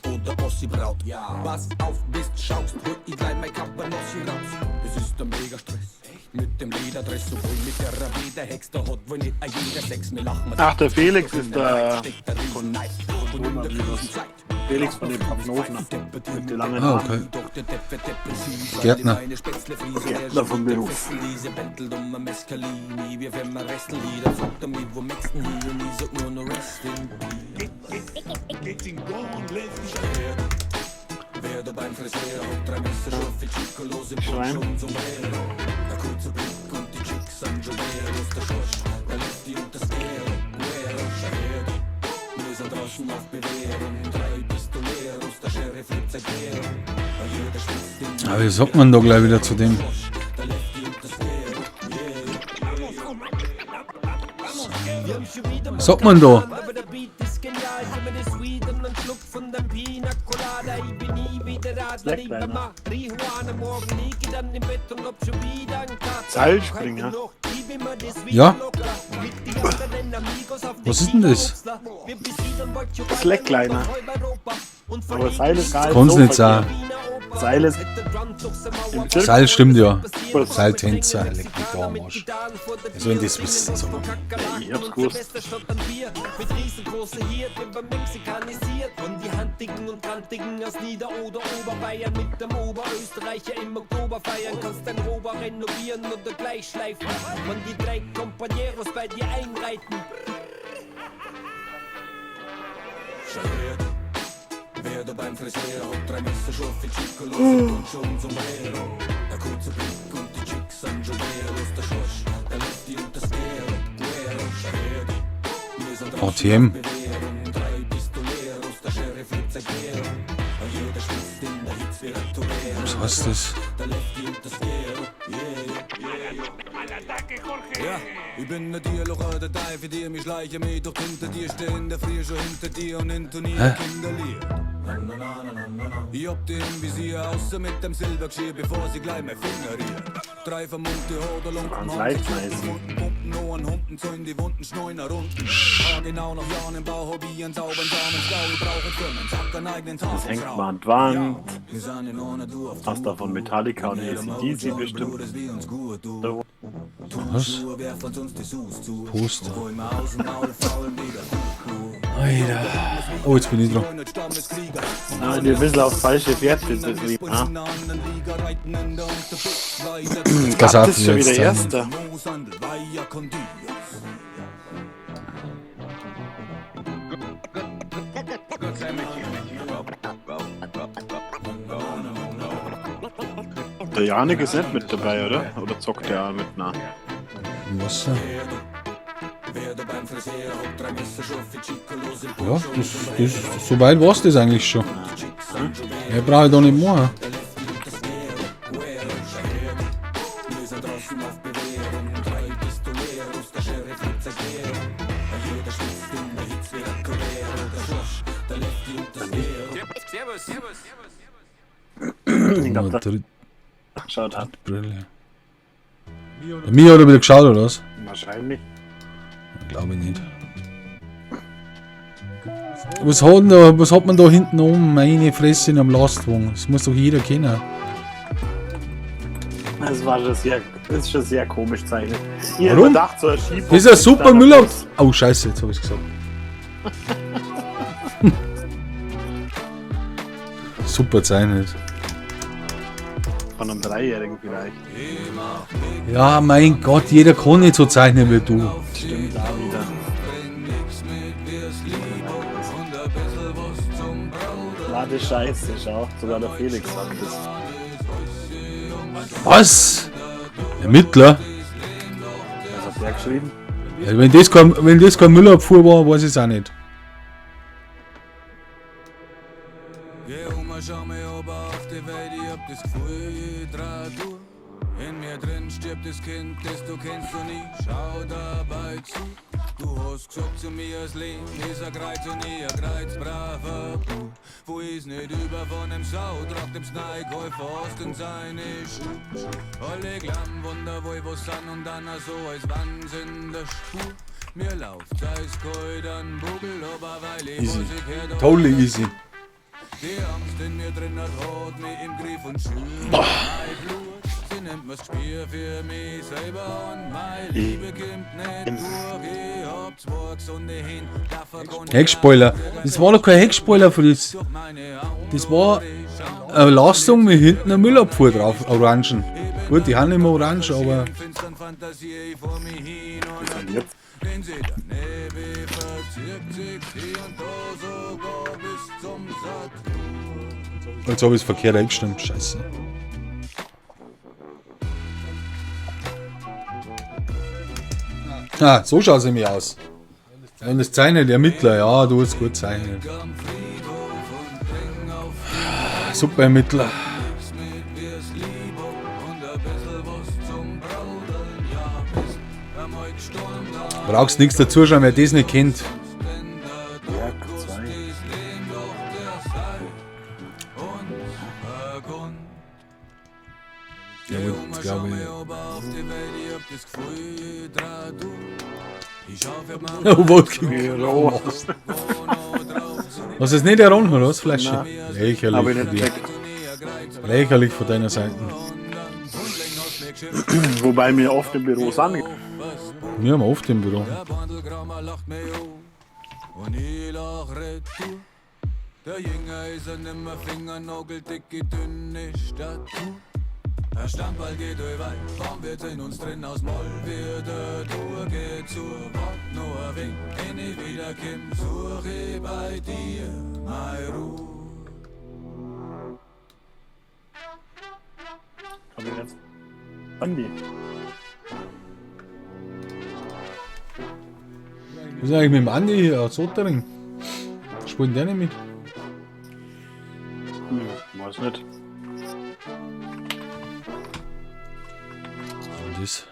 Speaker 7: Oder Ossi Braut. Pass auf, bist schaust, hol ich gleich mein Kapanossi raus. Es ist ein mega Stress. Mit dem Lederdress, sowohl mit der Rabida Hex, da hat wohl nicht ein jeder Sex. Mir lachen wir
Speaker 1: Ach, der Felix ist der
Speaker 7: steckt der Riesenneid. Und in der
Speaker 1: Coronavirus. Felix von den Pappnofen mit den langen
Speaker 2: Ah,
Speaker 1: Haaren.
Speaker 2: okay.
Speaker 7: Doch der Depp wird depressiv,
Speaker 2: Gärtner.
Speaker 7: weil die meine Spätzle friesen,
Speaker 1: Gärtner vom Beruf.
Speaker 7: Diese Bettel dumme Mescalini, wir wenn wir Wrestle jeder fragt er mich, wo mexten hier und ich sag nur no rest in peace. Wer da beim Friseur hat drei Messerscharfe, Chicolose,
Speaker 1: Schwein.
Speaker 7: Poncho und Sombrero. Ein kurzer Blick und die Chicks sind schon leer aus der Schorsch, der Lefty und das Gero, Guero, Schwer. Wir sind draußen auf Bewährung, drei Pistoleros, der Sheriff lebt seit Gero. Jeder schwitzt in
Speaker 2: Aber wie sagt man da gleich wieder zu dem? Was sagt man da?
Speaker 1: Slackliner. Seilspringer.
Speaker 2: Ja. Was ist denn das?
Speaker 1: Slackliner. Aber Seil ist gar nicht
Speaker 2: Kann's
Speaker 1: so
Speaker 2: nicht sein.
Speaker 1: verkehrt. Seil ist im Zirkus.
Speaker 2: Seil stimmt ja. Seiltänzer, leck mich da am Arsch. Wer soll denn das wissen? Sag mal.
Speaker 1: Ich hab's gewusst.
Speaker 7: Wer da beim Friseur hat drei Messerscharfe, Chicolose, Poncho und Sombrero. Ein kurzer Blick und die Chicks sind schon leer aus der Schorsch, der Lefty und das Gero, Guero, Schwer. Wir sind draußen
Speaker 2: ATM.
Speaker 7: auf Bewährung, drei Pistoleros, der Sheriff lebt seit Gero. Und jeder schwitzt in der Hitze wie ein Torero.
Speaker 2: Was heißt das?
Speaker 7: Der Lefty und das Gero, yeah, yeah. Ja, ich bin ne Dialoge, der Teufel dir, mich schleiche mich doch hinter dir, steh in der Früh schon hinter dir und intoniere Kinderlied. Ich hab die im Visier, außer mit dem Silbergeschirr, bevor sie gleich mein Finger rührt. Drei vermummte Hoderlumpen,
Speaker 1: Ganz leicht, nice.
Speaker 7: Pumpen, Ohren, Humpen, so in die Wunden, Schneuen, Runden. Ja, genau nach Jahren im Bau, hab ich einen sauberen Samen, schlau, ich brauche für meinen Sack einen eigenen
Speaker 1: Das hängt
Speaker 7: Tafelschrauben.
Speaker 1: mal an die Wand.
Speaker 7: Wir sind in einer Du auf
Speaker 1: Hast da von Metallica und AC/DC bestimmt.
Speaker 2: Was? Poster. Alter. Oh, jetzt bin ich dran.
Speaker 1: Ah, die ein bisschen aufs falsche Pferd das Lied. Ah.
Speaker 2: Pass auf,
Speaker 1: Das ist schon
Speaker 2: jetzt
Speaker 1: wieder
Speaker 2: zeichnen.
Speaker 1: Erster. Der Janik ist nicht mit dabei, oder? Oder zockt der auch mit? Na.
Speaker 2: Was? Ja, das, so weit war's das eigentlich schon. Mehr brauche ich da nicht mehr.
Speaker 1: Ich glaube,
Speaker 2: Na,
Speaker 1: der
Speaker 2: dritte
Speaker 1: geschaut hat.
Speaker 2: Brille. Der Mia hat er wieder geschaut, oder was?
Speaker 1: Wahrscheinlich.
Speaker 2: Glaube ich nicht. Was hat, denn da, was hat man da hinten oben? Meine Fresse in einem Lastwagen. Das muss doch jeder kennen.
Speaker 1: Das war schon sehr, das ist schon sehr komisch zeichnet. Ich hab
Speaker 2: Warum?
Speaker 1: gedacht, so ein Skibock
Speaker 2: Das ist ein super
Speaker 1: da
Speaker 2: Müller.
Speaker 1: raus.
Speaker 2: Oh, scheiße, jetzt habe ich's gesagt. Super zeichnet.
Speaker 1: Von einem Dreijährigen vielleicht.
Speaker 2: Ja, mein Gott, jeder kann nicht so zeichnen wie du.
Speaker 1: Stimmt auch wieder. War die Scheiße, schau. Sogar der Felix sagt das.
Speaker 2: Was? Ermittler?
Speaker 1: Was hat der geschrieben?
Speaker 2: Ja, wenn das kein Müllabfuhr war, weiß ich es auch nicht.
Speaker 7: schau mir oben auf die Welt, ich hab das Gefühl, ich dreh durch. In mir drin stirbt das Kind, das du kennst und ich schau dabei zu. Du hast gesagt zu mir, das Leben ist ein Kreuz und ich ein Kreuz, braver Bub. Wo ist nicht über von dem Sau, tragt dem Sneikäufer aus in seine Schuhe. Alle glauben wunderwohl, was sind und dann so als wann's in der Spur. Mir lauft eiskalt an Bugel, aber weil ich
Speaker 2: Easy.
Speaker 7: was ich hör, da
Speaker 2: Totally easy.
Speaker 7: die Angst in mir drin hat, hat mich im Griff und schürt mein Blut. Sie nimmt mir's Gespür für mich selber und meine Liebe kommt nicht durch. Ich hab zwei gesunde Hände, dafür kann ich
Speaker 2: Heckspoiler. Das war doch kein Heckspoiler, Fritz.
Speaker 7: durch meine Augen
Speaker 2: Das war eine Lastung mit hinten einer Müllabfuhr drauf, Orangen. Gut, die haben nicht mehr orange, aber
Speaker 7: finstern fantasiere ich vor mir hin und
Speaker 1: Jetzt
Speaker 7: wenn sie der Nebel verzirkt sich hier und da sogar bis zum Saturn.
Speaker 2: jetzt habe ich es verkehrt eingestimmt. Scheiße. Ah, so schaut es nämlich aus. Und das zeichnet Ermittler, ja, du hast gut zeichnet. Super Ermittler.
Speaker 7: Mit wir's Liebe und ein bisschen was zum Braudeln, ja, bist einmal gestorben da.
Speaker 2: Brauchst nichts dazu schauen, wer das nicht kennt.
Speaker 1: Werk 2.
Speaker 2: Ja, gut, glaube ich. Oh, Wodka. Was ist nicht erronnen, oder was, Flasche?
Speaker 1: Hab
Speaker 2: Lächerlich
Speaker 1: ich
Speaker 2: von
Speaker 1: nicht
Speaker 2: dir.
Speaker 1: gecheckt.
Speaker 2: Lächerlich von deiner Seite.
Speaker 1: Wobei wir oft im Büro sind.
Speaker 2: Wir haben oft im Büro.
Speaker 7: Der Bandelgrammer lacht mir an und ich lach retour. Der Jünger ist ein nimmer Fingernageldicke, dünne Statur. Der Stammball geht überall, Baum wird in uns drin, aus Moll wird er durch, geht zur Wart nur ein wenig. Wenn ich wiederkomm, such ich bei dir meine Ruhe.
Speaker 1: Hab ich jetzt. Andi.
Speaker 2: Was ist eigentlich mit dem Andi hier aus Sottering? Spielt der nicht mit?
Speaker 1: Weiß nicht.
Speaker 2: Und das.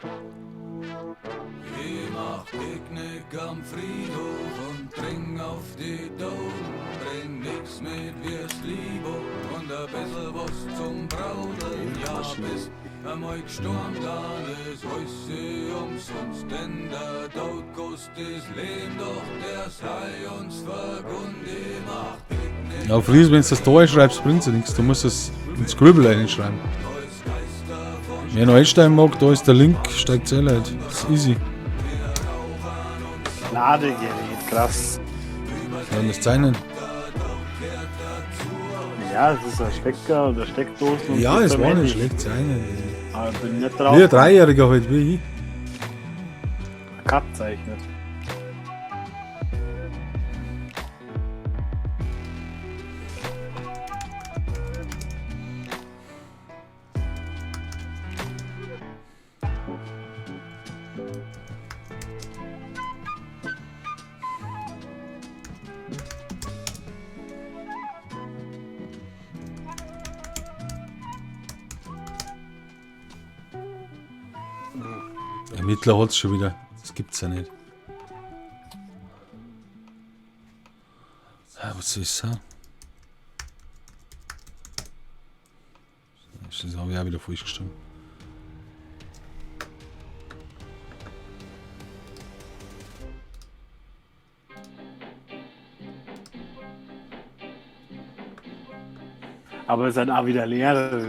Speaker 7: Ich mach Picknick am Friedhof und trink auf die Daumen. Bring nix mit, wir's Liebe und ein bisschen was zum Braudeln. Ja, bist einmal gestorben, dann ist alles umsonst. Denn der Tod kostet das Leben, doch der sei uns vergund. Ich mach Picknick
Speaker 2: Ja, Fries, wenn du das da einschreibst, bringt ja nichts. Du musst es ins Scribble einschreiben.
Speaker 7: als Geister von
Speaker 2: Wer noch einsteigen mag, da ist der Link, steigt eh Leute. Das ist easy.
Speaker 1: Ladegerät, krass.
Speaker 2: Ja, und das Zeichnen.
Speaker 1: Ja, es ist ein Stecker oder Steckdosen. und
Speaker 2: Ja,
Speaker 1: so
Speaker 2: es war
Speaker 1: beim
Speaker 2: nicht
Speaker 1: Handy.
Speaker 2: schlecht zeichnen.
Speaker 1: Aber ich bin nicht drauf.
Speaker 2: Wie ein Dreijähriger halt, wie ich.
Speaker 1: Cut zeichnet.
Speaker 2: Ermittler hat's schon wieder. Das gibt's ja nicht. Ah, was soll ich sagen? Das habe ich auch wieder falsch gestimmt.
Speaker 1: Aber es sind auch wieder leere.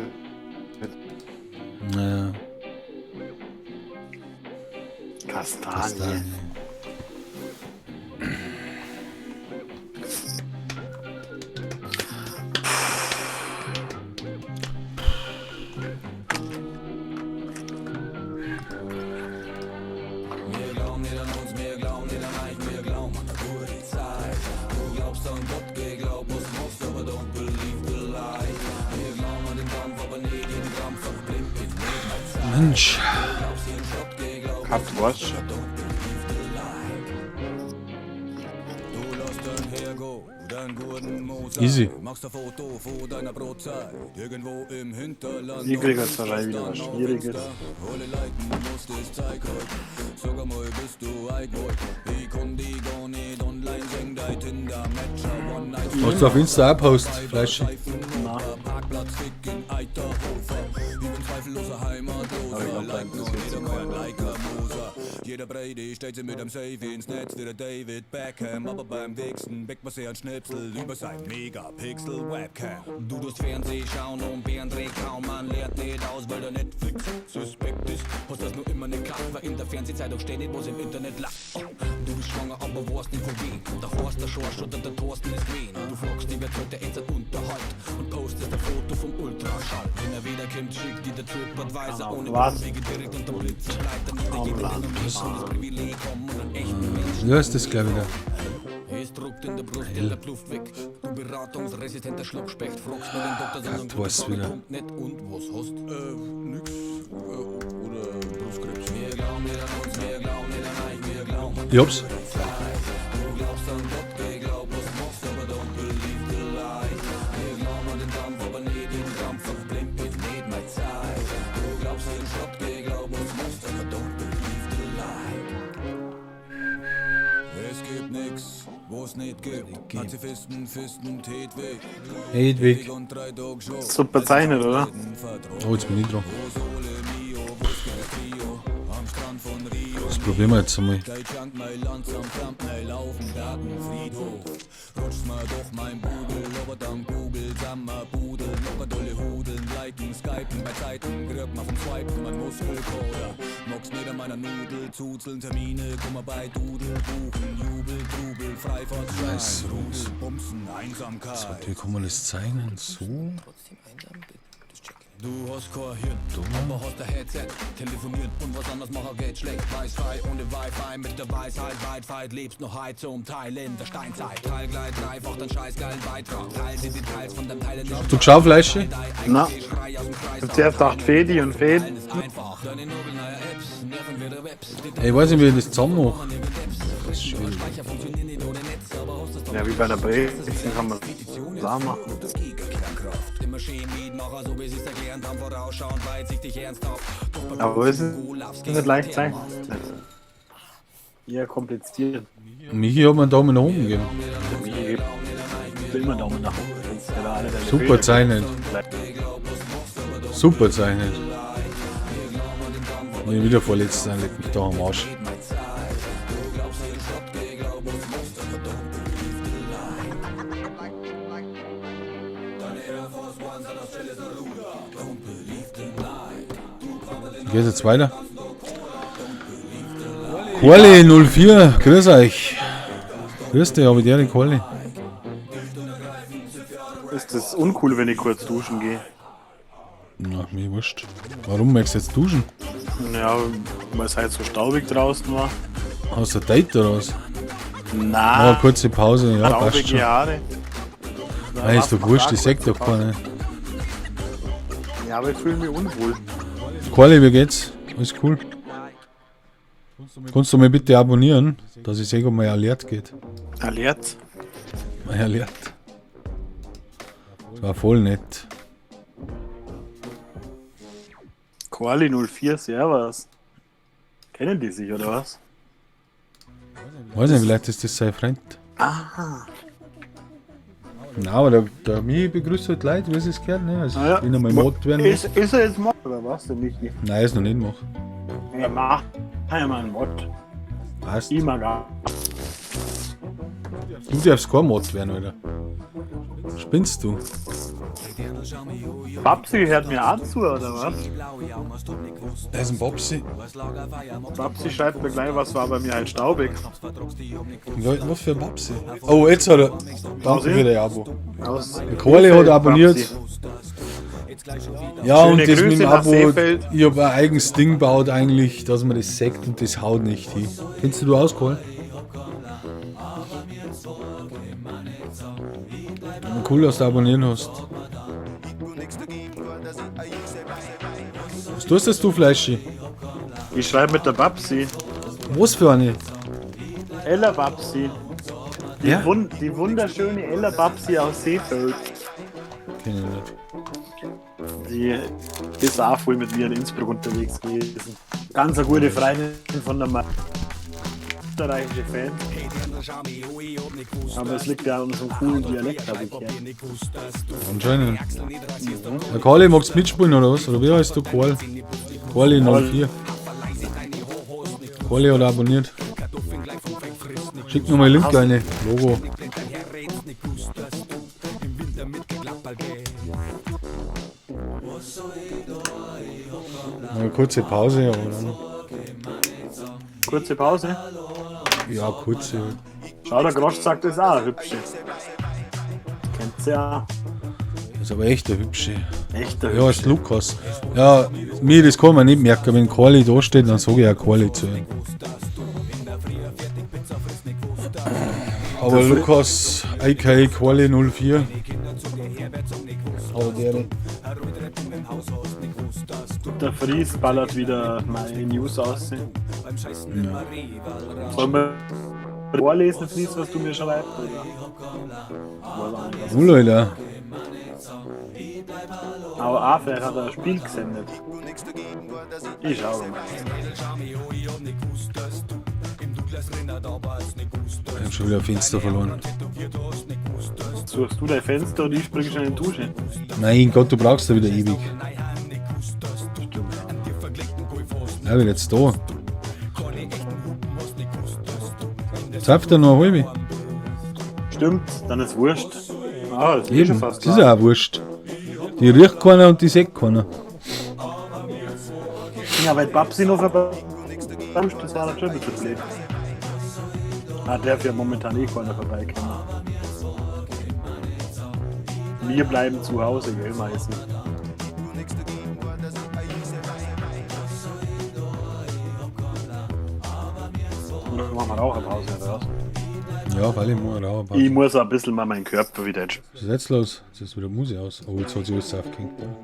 Speaker 2: Naja,
Speaker 1: Kastanie.
Speaker 2: Kastanie.
Speaker 7: Wir glauben nicht an uns, wir glauben nicht an euch, wir glauben an eine gute Zeit. Du glaubst an Gott, glaub, was machst, aber don't believe the lie. Wir glauben an den Dampf, aber nicht jeden Krampf, aber blind bin nicht meine Zeit.
Speaker 2: Mensch.
Speaker 7: Glaubst hier Schrott, glaub,
Speaker 1: Cut was?
Speaker 7: don't believe the lie. Du lässt dein Hergo, deinen guten Mut
Speaker 2: Easy.
Speaker 1: Ich krieg jetzt wahrscheinlich wieder was Schwieriges.
Speaker 2: Hast du auf Insta auch Post, Fleischi?
Speaker 1: Na. Aber ich glaub, da interessiert sich keiner.
Speaker 7: Jeder Brady stellt sich mit einem Safe ins Netz wie der David Beckham. Aber beim Wichsen weckt man sich ein Schnipsel über sein Megapixel Webcam.
Speaker 8: Du tust Fernseh schauen und Bärendreh kaum, man lernt nicht aus, weil der Netflix suspekt ist. Hast das nur immer nicht gehabt, weil in der Fernsehzeitung steht nicht, was im Internet lacht. Oh, du bist schwanger, aber weißt nicht von wem. Der Horst, der Schorsch oder der Thorsten ist wen. Du fragst dich, wer zahlt der jetzt Unterhalt und postest ein Foto vom Ultraschall. Wenn er wiederkommt, schickt dir der TripAdvisor ohne
Speaker 1: Was?
Speaker 8: Umwege direkt unterm Blitz. Bleibt dann jeder, jeder, der nur Mensch und das Privileg haben und einen echten Menschen.
Speaker 2: Ja, ist das gleich wieder.
Speaker 8: Es druckt in der Brust, in der Luft weg. Du beratungsresistenter Schluckspecht, fragst nur den Doktor, sondern
Speaker 2: du weißt
Speaker 8: gute Frage
Speaker 2: wieder.
Speaker 8: kommt nicht. Und was hast?
Speaker 7: Nix. Oder Brustkrebs.
Speaker 8: Wir glauben nicht an uns, wir glauben nicht an euch, wir glauben an
Speaker 2: Ich hab's.
Speaker 8: Du glaubst an Gott, ich glaub, was machst, aber don't believe the lie. Wir glauben an den Dampf, aber nicht den Krampf, verblind ist nicht meine Zeit. Du glaubst an den Schrott, ich glaub, was machst, aber don't believe the lie.
Speaker 7: Es gibt nix, wo's nicht gibt. Pazifisten, Fisten, Hedwig.
Speaker 2: Hedwig.
Speaker 7: Und drei Dog Show.
Speaker 1: Super zeichnet, oder?
Speaker 2: Oh, jetzt bin ich dran. Das probieren wir jetzt einmal. Nice. So, wie kann man das zeichnen? So.
Speaker 8: Du hast kein Hirn, aber hast ein Headset, telefoniert und was anderes machen geht schlecht. Wi-Fi ohne Wi-Fi mit der Weisheit, weit, weit, lebst noch heute zum Teil in der Steinzeit. Teil gleich dreifach deinen scheißgeilen Beitrag. Teil die Details von deinem Teil
Speaker 2: Hast du geschaut, Fleischi?
Speaker 1: Na. Ich hab zuerst gedacht, Fedi und Fedi.
Speaker 8: Einfach. Deine nobelneue Apps nerven wieder Webs.
Speaker 2: Ey, ich weiß nicht, wie ich das zusammen mache. Das ist schwierig.
Speaker 1: Ja, wie bei der Brezen kann man das auch machen.
Speaker 8: Immer schön Mietmacher, so wie sie's erklären haben, vorausschauend, weitsichtig, ernsthaft. Doch beim
Speaker 1: Aber es ist nicht leicht zeichnen. Eher kompliziert.
Speaker 2: Michi hat mir einen Daumen nach oben gegeben.
Speaker 1: Der Michi gibt immer Daumen nach oben. Sonst wäre alle deine
Speaker 2: Super
Speaker 1: Bilder.
Speaker 2: zeichnet. Super zeichnet. Wenn ich wieder vorletzt sein, leg mich da am Arsch. Wie geht's jetzt weiter? Quali 04, grüß euch. Grüß dich, aber der Quali.
Speaker 1: Ist das uncool, wenn ich kurz duschen gehe?
Speaker 2: Na, mir wurscht. Warum möchtest du jetzt duschen?
Speaker 1: Ja, weil es halt so staubig draußen war.
Speaker 2: Hast du ein Date oder was?
Speaker 1: Na,
Speaker 2: Oh, kurze Pause, ja, passt
Speaker 1: staubige
Speaker 2: schon.
Speaker 1: Haare.
Speaker 2: Nein, ist doch wurscht, ich sag doch keiner.
Speaker 1: Ja, aber ich fühle mich unwohl.
Speaker 2: Quali, wie geht's? Alles cool. Kannst du mir bitte abonnieren, dass ich sehe, ob mein Alert geht?
Speaker 1: Alert?
Speaker 2: Mein Alert. Das war voll nett.
Speaker 1: Quali 04, servus. Kennen die sich, oder was?
Speaker 2: Weiß nicht, vielleicht ist das sein Freund.
Speaker 1: Aha.
Speaker 2: Na, aber der mich begrüßt halt Leute, wie sie es gehört, ne? Also,
Speaker 1: Ah, ja.
Speaker 2: wenn er mal Mod werden
Speaker 1: Ist, ist er jetzt Mod oder was denn nicht?
Speaker 2: Nein, ist noch nicht Mod.
Speaker 1: Ja, mach ja mal einen Mod.
Speaker 2: Passt.
Speaker 1: Ich mag auch.
Speaker 2: Du darfst kein Mod werden, Alter. Spinnst du?
Speaker 1: Babsi hört mir auch zu, oder was?
Speaker 2: Da ist ein Babsi.
Speaker 1: Babsi schreibt mir gleich, was war bei mir halt staubig.
Speaker 2: Was für ein Babsi? Oh, jetzt hat er. Danke für dein Abo.
Speaker 1: Aus
Speaker 2: Der Kohli hat abonniert. Ja,
Speaker 1: Schöne
Speaker 2: und das mit
Speaker 1: Grüße
Speaker 2: dem
Speaker 1: nach
Speaker 2: Abo,
Speaker 1: Seefeld.
Speaker 2: ich habe ein eigenes Ding gebaut eigentlich, dass man das sagt und das haut nicht hin. Kennst du aus, Kohl? Cool, dass du abonnieren hast. Was tust das du, Fleischi?
Speaker 1: Ich schreibe mit der Babsi.
Speaker 2: Was für eine?
Speaker 1: Ella Babsi. Die,
Speaker 2: Ja.
Speaker 1: wun die wunderschöne Ella Babsi aus Seefeld.
Speaker 2: Kenn ich nicht.
Speaker 1: Die ist auch voll mit mir in Innsbruck unterwegs gewesen. Ganz eine gute Freundin von der österreichische Fan. Aber es liegt ja an unserem coolen Dialekt, habe ich gehört.
Speaker 2: Anscheinend. Der Kali, magst du mitspielen oder was? Oder wie heißt du Karl? Kali 04. Kali hat abonniert. Schick mir mal Link rein. Logo. Eine kurze Pause, aber dann.
Speaker 1: Kurze Pause.
Speaker 2: Ja, kurze.
Speaker 1: Schau, der Grosch sagt, das ist auch eine hübsche. Kennt sie ja.
Speaker 2: Das ist aber echt eine hübsche.
Speaker 1: Echt eine
Speaker 2: Ja, ist Lukas. Ja, mir das kann man nicht merken. Wenn Kali da steht, dann sage ich auch Kali zu ihm. Aber Lukas, aka Kali 04. Aber der.
Speaker 1: Der Fries ballert wieder meine News aus.
Speaker 2: Ja.
Speaker 1: Sollen wir vorlesen, Fries, was du mir schreibst? Oder? Weiß auch nicht, was
Speaker 2: Oh, Leute.
Speaker 1: Aber auch vielleicht hat er ein Spiel gesendet. Ich schau mal.
Speaker 2: Ich hab schon wieder ein Fenster verloren.
Speaker 1: Suchst du dein Fenster und ich spring schon in die Dusche.
Speaker 2: Nein Gott, du brauchst da wieder ewig. Ja, bin jetzt da. Zapft er noch eine halbe?
Speaker 1: Stimmt, dann ist wurscht. Ah, das ist eh schon
Speaker 2: Eben,
Speaker 1: fast
Speaker 2: das ist ja auch wurscht. Die riecht keiner und die sieht keiner.
Speaker 1: Ja, weil Babsi noch vorbei. Das war natürlich ein bisschen blöd. Ah, darf ja momentan eh keiner vorbeikommen. Wir bleiben zu Hause, gell, Meisi? Oder machen wir Raucherpause oder was?
Speaker 2: Ja, weil ich muss rauchen.
Speaker 1: Ich muss auch ein bisschen mal meinen Körper wieder entspannen.
Speaker 2: Was ist jetzt los? Jetzt ist wieder Musik aus. Oh, jetzt hat sich alles aufgehängt. Oder?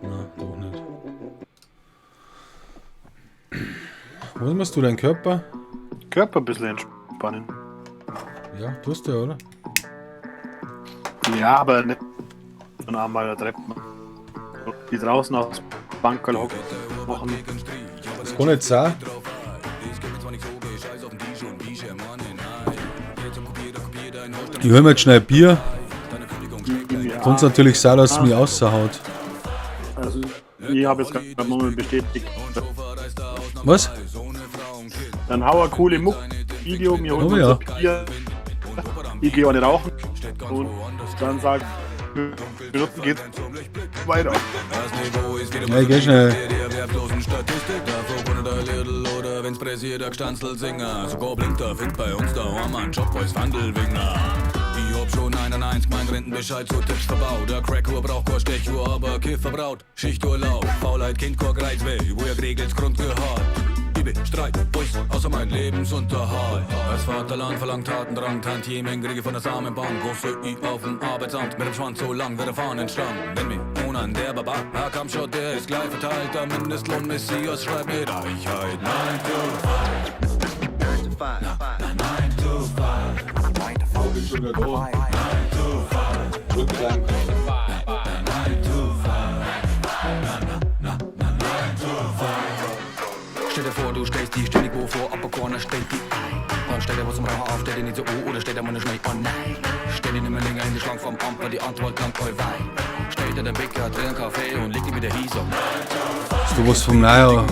Speaker 2: Nein, doch nicht. Was machst du, deinen Körper?
Speaker 1: Körper ein bisschen entspannen.
Speaker 2: Ja, tust du ja, oder?
Speaker 1: Ja, aber nicht von einmal der Treppe. Die draußen aufs Bankerl hocken. Machen.
Speaker 2: Das kann nicht sein. Ich hol mir jetzt schnell Bier.
Speaker 1: Ja.
Speaker 2: Kann's natürlich sein, dass es mich raushaut.
Speaker 1: Also, ich habe jetzt gerade nochmal bestätigt.
Speaker 2: Was?
Speaker 1: Dann hau eine coole Muck Video, mir holen
Speaker 2: Oh
Speaker 1: uns
Speaker 2: ja.
Speaker 1: ein Bier. Ich gehe auch nicht rauchen. Und dann sag Minuten geht's weiter.
Speaker 2: Ja, ich geh schnell.
Speaker 7: Wenn's pressiert, der Gstanzlsinger. Sogar blinder findet bei uns daheim einen Job als Wandelwinger. Ich hab schon 91 mein Rentenbescheid zu Tipps verbaut. Der Crackuhr braucht kein Stechuhr, aber Kiffer braut. Schichturlaub, Faulheit, Kind, kein Kreuzweh, wo ihr geregelt's Grundgehalt. Ich bestreit alles, außer mein Lebensunterhalt. Das Vaterland verlangt Tatendrang, Tantiemen kriege von der Samenbank. Große I auf dem Arbeitsamt, mit dem Schwanz so lang wie der Fahnenstangen. Wenn mir ohne an der Baba, ah, komm schon, der ist gleich verteilt. Der Mindestlohn Messias schreibt mit Eichheit. 9 to 5. 9 to 5. 9 to 5.
Speaker 2: Bin schon wieder da.
Speaker 7: 9 to 5. 9 to 5. 9 to 5.
Speaker 8: Stell dir vor, du stellst dich ständig wo vor, aber keiner stellt dich ein. Dann stell dir was zum Rauchen auf, stell dich nicht so an oder stell dir mal schnell an. Nein, stell dich nicht mehr länger in die Schlange vom Amt, weil die Antwort langt allweil. Stell dir den Bäcker, trink einen Kaffee und leg dich wieder hin, so.
Speaker 2: Hast du was vom Neuer?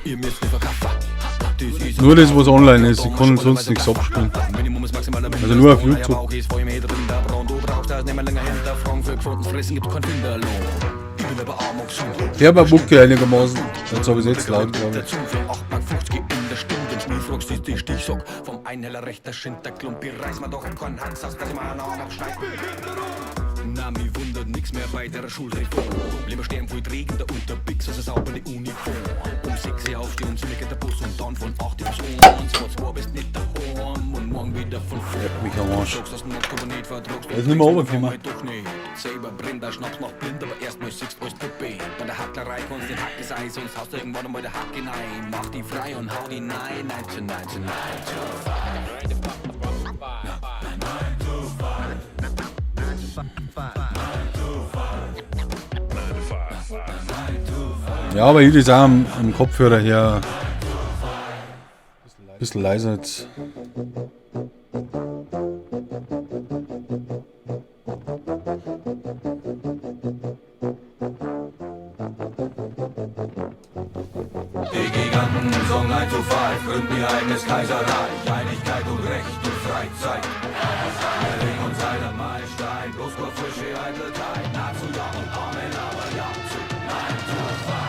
Speaker 8: Ihr müsst nicht verkaufen. Das ist
Speaker 2: Nur das, was online ist. Ich kann sonst nichts abspielen.
Speaker 8: Minimum ist maximaler
Speaker 2: Also nur auf YouTube.
Speaker 8: Bauch ist voll mit Rinderbraten. Du brauchst das nicht mehr länger hinterfragen. Für gefundenes Fressen gibt's kein Finderlohn. Ich bin aber arm und gesund.
Speaker 2: Ich hab eine Mucke einigermaßen. Jetzt hab ich's jetzt laut, glaub ich.
Speaker 8: Dazu für 8,50 Mark in der Stunde. Und Schmied fragst du dich, ich sag, vom Einheller rechter Schinter Klumpi reiß mir doch keinen Hax aus, dass ich mir einen Arm abschneid. Na, mi wundert nix mehr bei der Schulreform. Lieber sterben voll trägender Unterpix als eine saubere Uniform. Um 6 Uhr aufstehen, um 7 geht der Bus und dann von 8 bis 1. Vor 2 bist nicht daheim und morgen wieder von 4.
Speaker 2: Leck mich am Arsch.
Speaker 8: Sagst, dass du noch aber nicht vertragst.
Speaker 2: Er ist nicht mehr runtergekommen.
Speaker 8: Doch nicht. Selber brennt der Schnaps macht blind, aber erstmal siehst alles Puppe. Bei der Hacklerei kannst den Hacke sein, sonst haust du irgendwann einmal der Hacke rein. Mach die frei und hau die nein, nein, zu nein, zu nein, zu.
Speaker 2: Ja, aber ich das auch am Kopfhörer her. Bisschen leiser jetzt.
Speaker 7: Die Giganten so 9 to 5 gründen ihr eigenes Kaiserreich. Einigkeit und Recht und Freizeit. Ring und seiner Meilenstein, bloß nur frische Eitelkeit. Na zu Ja und Amen, aber Ja zu 9 to 5.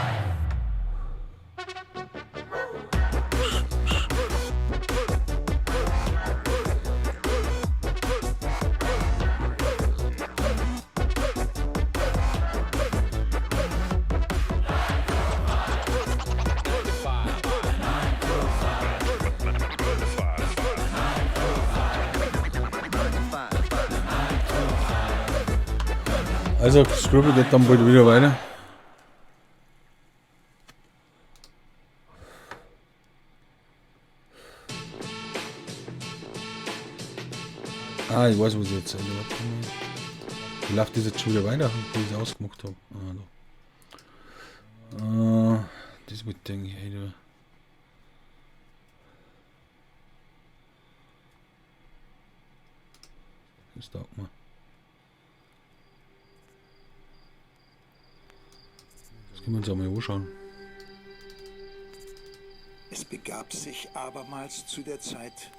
Speaker 2: Also, Scribble geht dann bald wieder weiter. Ah, ich weiß, was ich jetzt. Also, warte mal. Wie läuft das jetzt schon wieder weiter, wie ich es ausgemacht habe? Ah, da. Das wird, denke ich, ey, da. Das taugt mir. Das können wir uns auch mal anschauen.
Speaker 9: Es begab sich abermals zu der Zeit,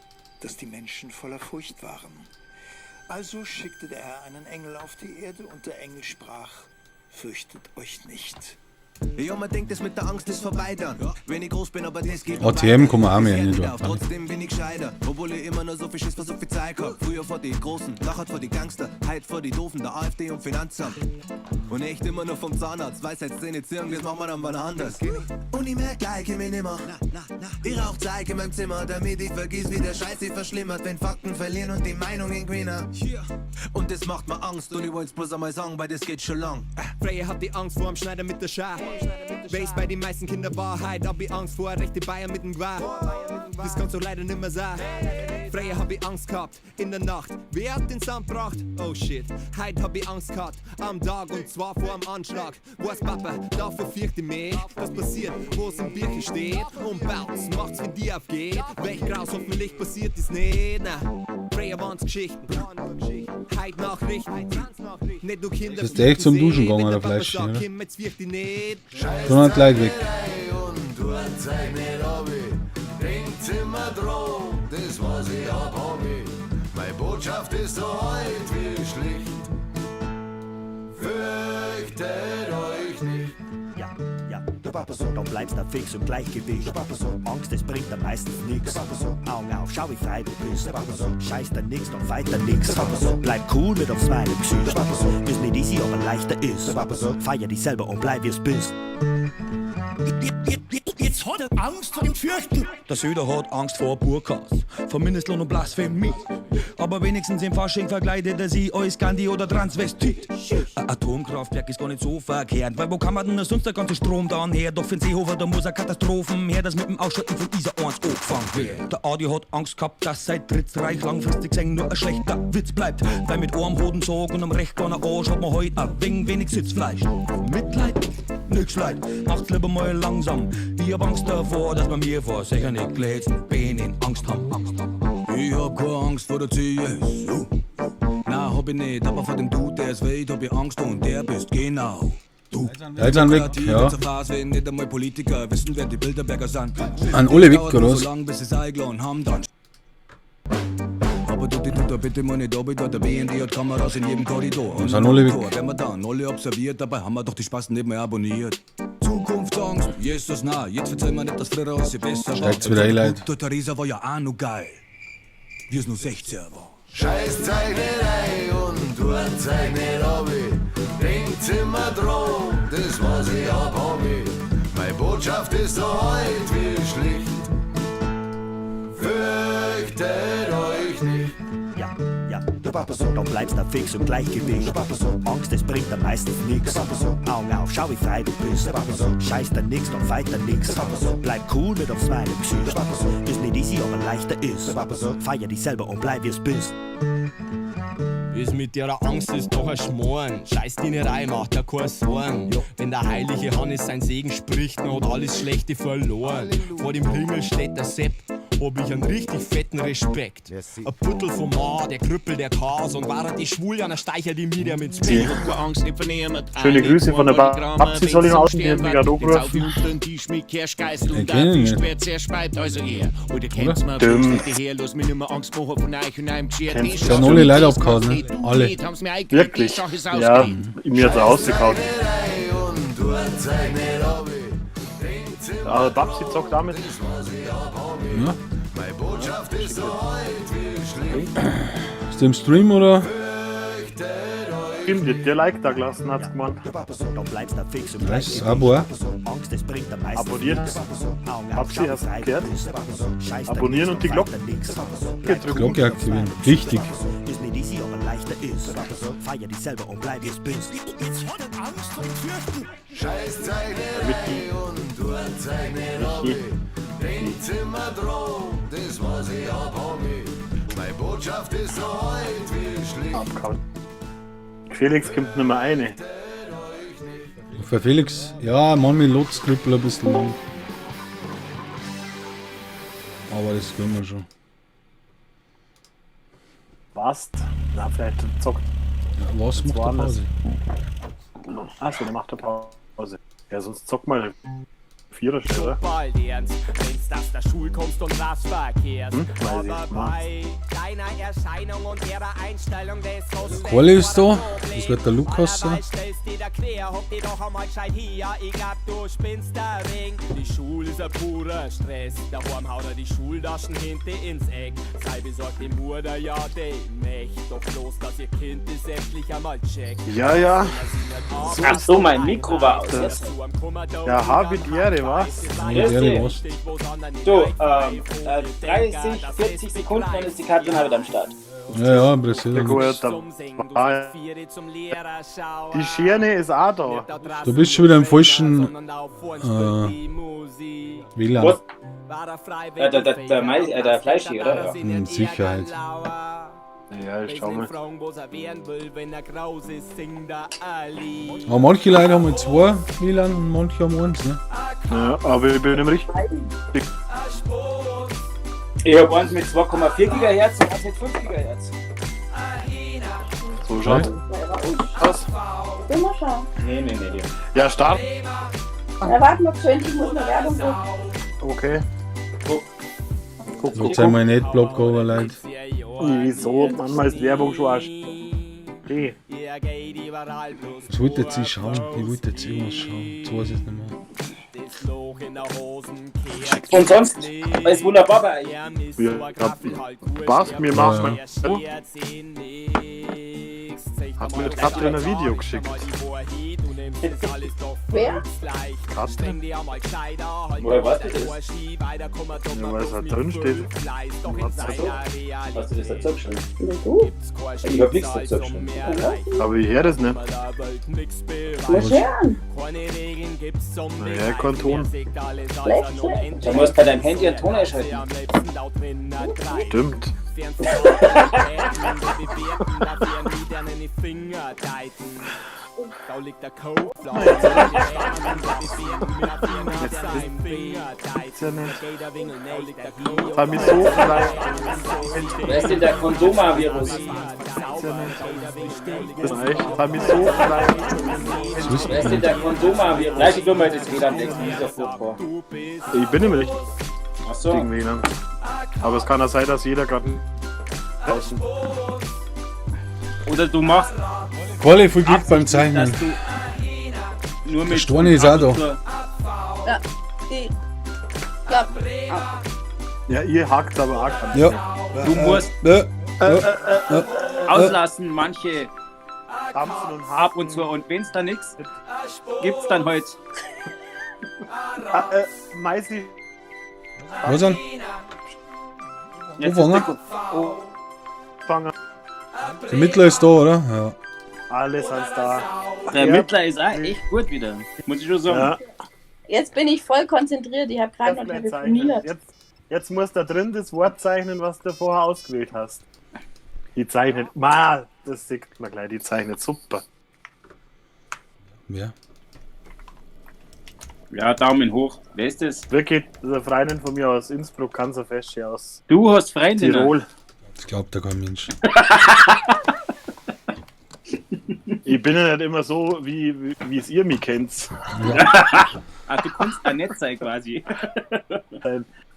Speaker 9: dass die Menschen voller Furcht waren. Also schickte der Herr einen Engel auf die Erde und der Engel sprach: Fürchtet euch nicht.
Speaker 10: Ja, man denkt, das mit der Angst ist vorbei dann. Wenn ich groß bin, aber das geht noch
Speaker 2: ATM
Speaker 10: weiter.
Speaker 2: kann man auch mehr
Speaker 10: Ich
Speaker 2: rein
Speaker 10: hör
Speaker 2: tun.
Speaker 10: auf, trotzdem bin ich gescheiter. Obwohl ich immer noch so viel Schiss vor so viel Zeit hab. Früher vor die Großen, nachher vor die Gangster, heut vor die Doofen, der AfD und Finanzamt. Und echt immer noch vom Zahnarzt, Weisheitszähne ziehen, das machen wir dann wann anders. Und ich merk gleich, ich mich nimmer. Ich rauch Zeug in meinem Zimmer, damit ich vergiss, wie der Scheiß sich verschlimmert, wenn Fakten verlieren und die Meinungen gewinnen. Und das macht mir Angst und ich wollt's bloß einmal sagen, weil das geht schon lang.
Speaker 11: Freya hat die Angst vor dem Schneider mit der Schar. Weiß bei den meisten Kindern Wahrheit, hab ich Angst vor rechte Bayern mit dem Gewehr. Das kannst du leider nimmer sein. Freya hab ich Angst gehabt in der Nacht. Wer hat den Sand gebracht? Oh shit, heut hab ich Angst gehabt am Tag und zwar vor dem Anschlag. Weiß Papa, dafür fürchte ich mich. Was passiert, wo's im Birche steht? Und Bauz macht's, wenn die aufgeht. Welch Graus hoffentlich passiert ist nicht. Na, Freya waren's Geschichten. Heut Nachrichten. Nicht nur Kinder.
Speaker 2: Das ist echt zum Duschen gegangen, der
Speaker 11: Wenn der Papa
Speaker 2: Fleisch,
Speaker 11: sagt,
Speaker 2: oder?
Speaker 11: komm, jetzt wirf dich nicht.
Speaker 2: Sondern gleich weg.
Speaker 12: Und Uhrzeit nicht hab ich, denkt's immer dran, das was ich hab, hab ich. Meine Botschaft ist so heut wie schlicht. Fürchtet euch nicht.
Speaker 13: Ja, ja, der Papa so, dann bleibst du fix im Gleichgewicht. Der Papa so, Angst, das bringt dir meistens nix. Der Papa so, Augen auf, schau wie frei du bist. Der Papa so, scheiß dir nix, dann weiter nix. Der Papa so, bleib cool mit aufs Smile im Gesicht. Der Papa so, ist nicht easy, aber leichter ist. Der Papa so, feier dich selber und bleib wie's bist.
Speaker 14: Jetzt hat er Angst vor dem Fürchten.
Speaker 8: Der Söder hat Angst vor Burkas, vor Mindestlohn und Blasphemie. Aber wenigstens im Fasching verkleidet er sie als Gandhi oder Transvestit. Ein Atomkraftwerk ist gar nicht so verkehrt, weil wo kann man denn sonst der ganze Strom dann her? Doch für den Seehofer, da muss er Katastrophen her, dass mit dem Ausschalten von Isar 1 angefangen wird. Der Adi hat Angst gehabt, dass sein Drittreich langfristig gesehen nur ein schlechter Witz bleibt. Weil mit einem Hodensack und einem recht kleinen Arsch hat man heut ein wenig, wenig Sitzfleisch. Mitleid? Nix leid, macht's lieber mal langsam. Ich hab Angst davor, dass man mir vor sicher nicht glätzt Beinen Angst haben.
Speaker 7: Ich hab keine Angst vor der CSU. Nein, hab ich nicht, aber vor dem Dude, der es weht, hab ich Angst und der bist genau du.
Speaker 2: Da sind weg, ja.
Speaker 7: Wenn nicht einmal Politiker wissen, wer die Bilderberger sind.
Speaker 2: An alle weg,
Speaker 7: Dauert
Speaker 2: oder
Speaker 7: nur
Speaker 2: was?
Speaker 7: So lang, bis sie's eingeladen haben, dann. Aber du, die tut da bitte mal nicht ab, der BND hat Kameras in jedem Korridor. Und
Speaker 2: Sind alle weg.
Speaker 7: Wenn wir dann alle observiert, dabei haben wir doch die Spasten nicht mehr abonniert. Zukunftsangst, Jesus na, jetzt erzähl mir nicht, dass früher alles besser war.
Speaker 2: Steigt's wieder ein, Leute.
Speaker 7: Der Theresa war ja auch noch geil, wie es nur 16 war.
Speaker 12: Scheißzeug nicht ein und Uhrzeit nicht hab ich. Denkt's immer dran, das was ich hab, hab ich. Meine Botschaft ist so heut wie schlicht. Fürchtet euch nicht.
Speaker 13: Ja, ja, der Papa so, dann bleibst du fix im Gleichgewicht. Der Papa so, Angst, das bringt dir meistens nix. Der Papa so, Augen auf, schau wie frei du bist. Der Papa so, scheiß dir nix, dann weiter nix. Der Papa so, bleib cool mit aufs Smile im Gesicht. Der Papa so, ist nicht easy, aber leichter ist. Der Papa so, feier dich selber und bleib wie's bist.
Speaker 15: Ist mit ihrer Angst ist doch ein Schmoren. Scheiß Dienerei macht ja keine Sorgen. Wenn der heilige Hannes sein Segen spricht, dann hat alles Schlechte verloren. Vor dem Himmel steht der Sepp, hab ich einen richtig fetten Respekt. Ein Puttel vom Ma, der Krüppel, der Chaos und war er die Schwul, ja, dann steichert die mir mit
Speaker 1: Sie. Schöne Grüße von der Babsi soll ich noch außen, die hat mich gerade angerufen.
Speaker 2: Ich kenn ihn nicht.
Speaker 1: Dumm.
Speaker 2: Kennst du alle Leute abgehauen, ne? Alle.
Speaker 1: Wirklich? Ja, mir hat's ausgekaut. Aber Babsi zockt damit.
Speaker 2: Ja. Ist der im Stream oder?
Speaker 1: Stimmt, die hat dir Like da gelassen, hat's gemeint.
Speaker 13: Dann bleibst du fix im
Speaker 2: Nice, Abo, auch.
Speaker 13: Angst, das bringt am meisten
Speaker 1: Abonniert.
Speaker 13: nix. Augen auf,
Speaker 1: Babsi,
Speaker 13: schau, wie
Speaker 1: hast
Speaker 13: frei
Speaker 1: du
Speaker 13: du
Speaker 1: gehört?
Speaker 13: bist. Scheiß dir
Speaker 1: Abonnieren
Speaker 13: nix
Speaker 1: und die
Speaker 13: und
Speaker 1: Glocke
Speaker 13: weiter nix.
Speaker 1: drücken.
Speaker 2: Glocke aktivieren. Wichtig.
Speaker 13: Ist nicht easy, aber leichter ist. Feier dich selber und bleib wie es bist.
Speaker 14: Jetzt hat er Angst und Fürchten.
Speaker 12: Scheißzeichnerei und Uhrzeichnerei. Denkt's immer dran, das was ich hab, hab ich. Meine Botschaft ist so alt wie schlicht.
Speaker 1: Abgehauen. Felix kommt nicht mehr rein.
Speaker 2: Für Felix, ja, Mann, mit Lotzkrüppel ein bisschen lang. Aber das können wir schon.
Speaker 1: Passt. Na, vielleicht zockt.
Speaker 2: Ja, was macht der Pause?
Speaker 1: Achso, der macht der Pause. Ja, sonst zock mal Vierer schnell, oder?
Speaker 15: Bald ernst, wenn's aus der Schule kommst und was verkehrst.
Speaker 1: Hm? Weiß ich.
Speaker 15: Aber bei deiner Erscheinung und ihrer Einstellung des
Speaker 2: Der Quali ist da, das wird der Lukas sein.
Speaker 15: Stellst dir da quer, hock dich doch einmal gescheit hier. Ich glaub, du spinnst ein wenig. Die Schule ist ein purer Stress. Daheim haut er die Schultaschen hinten ins Eck. Sei besorgt die Mutter, ja, die Mächt. Doch bloß, dass ihr Kind es endlich einmal checkt.
Speaker 1: Ja, ja.
Speaker 16: Ach so, mein Mikro war aus. Jetzt.
Speaker 1: Ja, habe die Ehre, was?
Speaker 16: Grüß dich. Du, 30, 40 Sekunden, dann ist die Katrin wieder am Start.
Speaker 2: Ja, ja, Brasilien.
Speaker 1: Ja, gut, da war Die Schirne ist auch da.
Speaker 2: Du bist schon wieder im falschen WLAN.
Speaker 16: Was? Der Mais, der Fleischi, oder? Ja.
Speaker 2: Sicherheit.
Speaker 1: Ja, ich schau mal.
Speaker 2: Aber manche Leute haben zwei WLAN und manche haben eins, ne?
Speaker 1: Ja, aber ich bin im richtigen.
Speaker 16: Ich hab eins mit 2,4 GHz und eins mit 5 GHz.
Speaker 1: So schaut aus.
Speaker 17: Immer schauen.
Speaker 16: Nee, nee, nee.
Speaker 1: Ja, start.
Speaker 17: Na, warte mal geschwind, ich muss noch Werbung machen.
Speaker 1: Okay. Guck, guck,
Speaker 2: Jetzt einmal ein Adblock aber Leute.
Speaker 1: Wieso? Manchmal ist Werbung schon auch okay.
Speaker 2: Was wollte jetzt ich schauen? Ich wollte jetzt irgendwas schauen. Jetzt weiß ich es nicht mehr.
Speaker 16: Und sonst alles wunderbar bei euch.
Speaker 1: Ja, passt, mir machen. Hat mir Katrin ein Video geschickt.
Speaker 17: Wer?
Speaker 1: Katrin?
Speaker 16: Woher weißt du das?
Speaker 1: Ja, weil es halt drin steht.
Speaker 16: Hast du das dazu geschrieben?
Speaker 17: Na du?
Speaker 16: Ich hab nichts dazu geschrieben.
Speaker 1: Aber ich höre das nicht.
Speaker 17: Na schön.
Speaker 1: Naja, kein Ton.
Speaker 17: Schlecht, schlecht.
Speaker 16: Du musst bei deinem Handy einen Ton einschalten.
Speaker 1: Stimmt. Jetzt ja nicht. Das hat mich so vielleicht.
Speaker 16: Wer ist denn der Kondoma-Virus?
Speaker 1: Das ist echt. Das hat mich so vielleicht.
Speaker 16: Wer ist denn der Kondoma-Virus? Nein, ich will mal das WLAN wechseln, ist ja furchtbar.
Speaker 1: Ich bin im richtigen
Speaker 16: Ach so.
Speaker 1: WLAN. Aber es kann ja sein, dass jeder gerade draußen.
Speaker 16: Oder du machst
Speaker 2: Quali, viel Glück beim Zeichnen.
Speaker 16: dass du nur
Speaker 2: Der
Speaker 16: mit
Speaker 2: Storni ist auch da.
Speaker 17: Ja, ich glaub, ah.
Speaker 1: Ja, ihr hakt aber auch.
Speaker 2: Ja.
Speaker 16: Du musst auslassen, manche
Speaker 1: Dampfen und
Speaker 16: ab und zu. Und wenn's da nix gibt's dann halt.
Speaker 1: Meisi.
Speaker 2: Was denn?
Speaker 16: Jetzt
Speaker 2: Wo
Speaker 16: ist
Speaker 2: fangen?
Speaker 1: Oh, Fangen.
Speaker 2: Der Mittler ist da, oder? Ja.
Speaker 1: Alle sind da.
Speaker 16: Der Mittler ist auch echt gut wieder. Muss ich schon sagen.
Speaker 1: Ja.
Speaker 17: Jetzt bin ich voll konzentriert, ich habe gerade noch telefoniert.
Speaker 1: Jetzt, jetzt musst du da drin das Wort zeichnen, was du vorher ausgewählt hast. Die zeichnet. Ma, das sieht man gleich, die zeichnet super.
Speaker 2: Wer?
Speaker 16: Ja, Daumen hoch. Wer ist das?
Speaker 1: Wirklich, das ist eine Freundin von mir aus Innsbruck, ganz so fest hier aus
Speaker 16: Du hast Freundinnen.
Speaker 1: Tirol.
Speaker 2: Das glaubt ja kein Mensch.
Speaker 1: Ich bin ja nicht immer so, wie es ihr mich kennt.
Speaker 16: Ah, du kannst da nett sein quasi.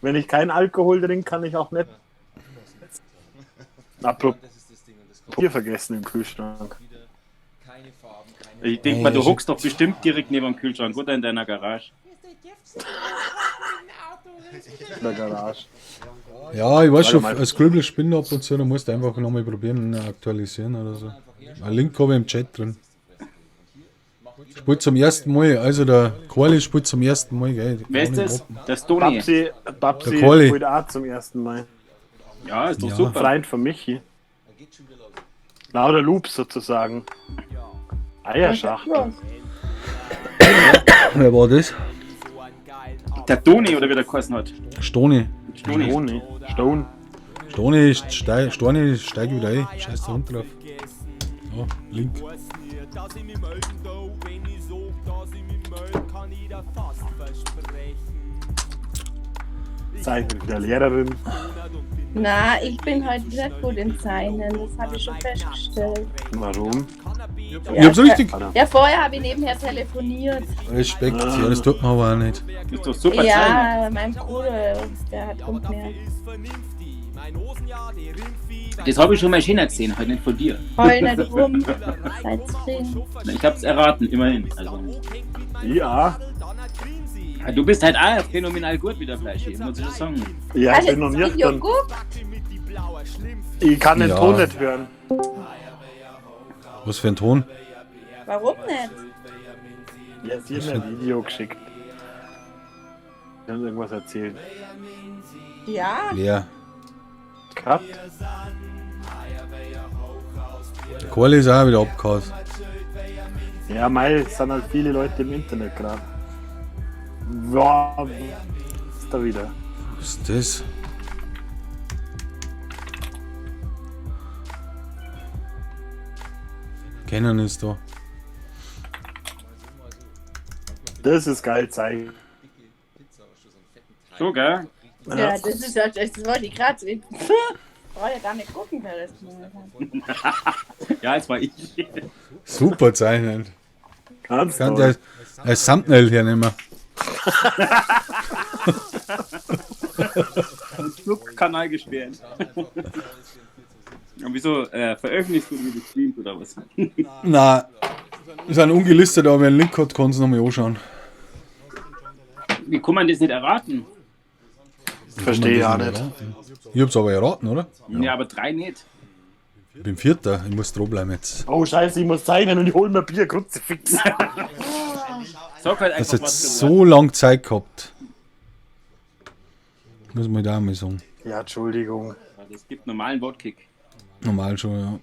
Speaker 1: Wenn ich keinen Alkohol trinke, kann ich auch nicht. Apropos Bier vergessen im Kühlschrank.
Speaker 16: Ich denk mal, du hockst doch bestimmt direkt neben dem Kühlschrank oder in deiner Garage.
Speaker 1: In der Garage.
Speaker 2: Ja, ich weiß schon,
Speaker 1: Warte mal.
Speaker 2: Scribble spinnt ab und zu, da musst du einfach nochmal probieren, aktualisieren oder so. Ein Link habe ich im Chat drin. Spielt zum ersten Mal, also der Quali spielt zum ersten Mal, gell?
Speaker 16: Wer ist das? Der Stoni.
Speaker 1: Babsi
Speaker 2: Der Quali.
Speaker 1: spielt auch zum ersten Mal.
Speaker 16: Ja, ist doch
Speaker 2: Ja.
Speaker 16: super.
Speaker 1: Freund von Michi. Lauter Loops sozusagen. Eierschachtel.
Speaker 2: Wer war das?
Speaker 16: Der Toni oder wie der geheißen hat.
Speaker 2: Stoni.
Speaker 16: Stoni.
Speaker 1: Stoni. Stone.
Speaker 2: Stoni, Stoni, steig wieder ein. Scheiß da Hund drauf. Ja, Link.
Speaker 1: Zeichnet wieder Lehrerin.
Speaker 17: Na, ich bin heute nicht gut im Zeichnen, das habe ich schon festgestellt.
Speaker 1: Warum?
Speaker 2: Ich hab's richtig.
Speaker 17: Ja, vorher habe ich nebenher telefoniert.
Speaker 2: Respekt, ja, das tut man aber auch nicht.
Speaker 16: Ist doch super Zeichen.
Speaker 17: Ja, mein Bruder, der hat rumgenervt.
Speaker 16: Das habe ich schon mal schöner gesehen, halt nicht von dir.
Speaker 17: Heul nicht rum. Seid zufrieden.
Speaker 16: Na, ich hab's erraten, immerhin. Also.
Speaker 1: Ja.
Speaker 16: Ja, Du bist halt auch phänomenal gut wieder, Fleischi, muss ich schon sagen.
Speaker 1: Ja,
Speaker 17: Hast
Speaker 1: ich
Speaker 17: du
Speaker 1: bin noch
Speaker 17: das Video
Speaker 1: nüchtern.
Speaker 17: geguckt?
Speaker 1: Ich kann den
Speaker 2: Ja.
Speaker 1: Ton nicht hören.
Speaker 2: Was für ein Ton?
Speaker 17: Warum nicht?
Speaker 1: Ja, sie hat mir ein Video geschickt. Sie haben irgendwas erzählt.
Speaker 17: Ja.
Speaker 2: Leer.
Speaker 1: Cut.
Speaker 2: Der Quali ist auch wieder abgehauen.
Speaker 1: Ja, mei, es sind halt viele Leute im Internet gerade. Boah, ist da wieder.
Speaker 2: Was ist das? Kennen ist da.
Speaker 1: Das ist geil, zeigen.
Speaker 16: So, gell?
Speaker 17: Ja, das ist ja, das wollte ich gerade. Ich brauche ja gar nicht gucken, wer das gemacht hat.
Speaker 16: Ja, es war ich.
Speaker 2: Super zeichnen.
Speaker 1: Ganz
Speaker 2: Kann
Speaker 1: toll.
Speaker 2: der als Thumbnail hernehmen.
Speaker 16: Flugkanal gesperrt. Und wieso veröffentlichst du die Streams oder was?
Speaker 2: Na, sind ungelistet, aber wer einen Link hat, kann es nochmal anschauen.
Speaker 16: Wie kann man das nicht erraten?
Speaker 1: Verstehe ich auch nicht.
Speaker 2: Ich hab's aber erraten, oder?
Speaker 16: Ja, aber drei nicht.
Speaker 2: Ich bin Vierter, ich muss dranbleiben jetzt.
Speaker 1: Oh Scheiße, ich muss zeichnen und ich hol mir Bier, Kruzifix.
Speaker 16: Sag halt
Speaker 2: Das
Speaker 16: einfach
Speaker 2: hat
Speaker 16: was. du
Speaker 2: so lange Zeit gehabt. Muss man da auch mal sagen.
Speaker 1: Ja, Entschuldigung.
Speaker 16: weißt. Es gibt normalen Wortkick.
Speaker 2: Normal schon, ja.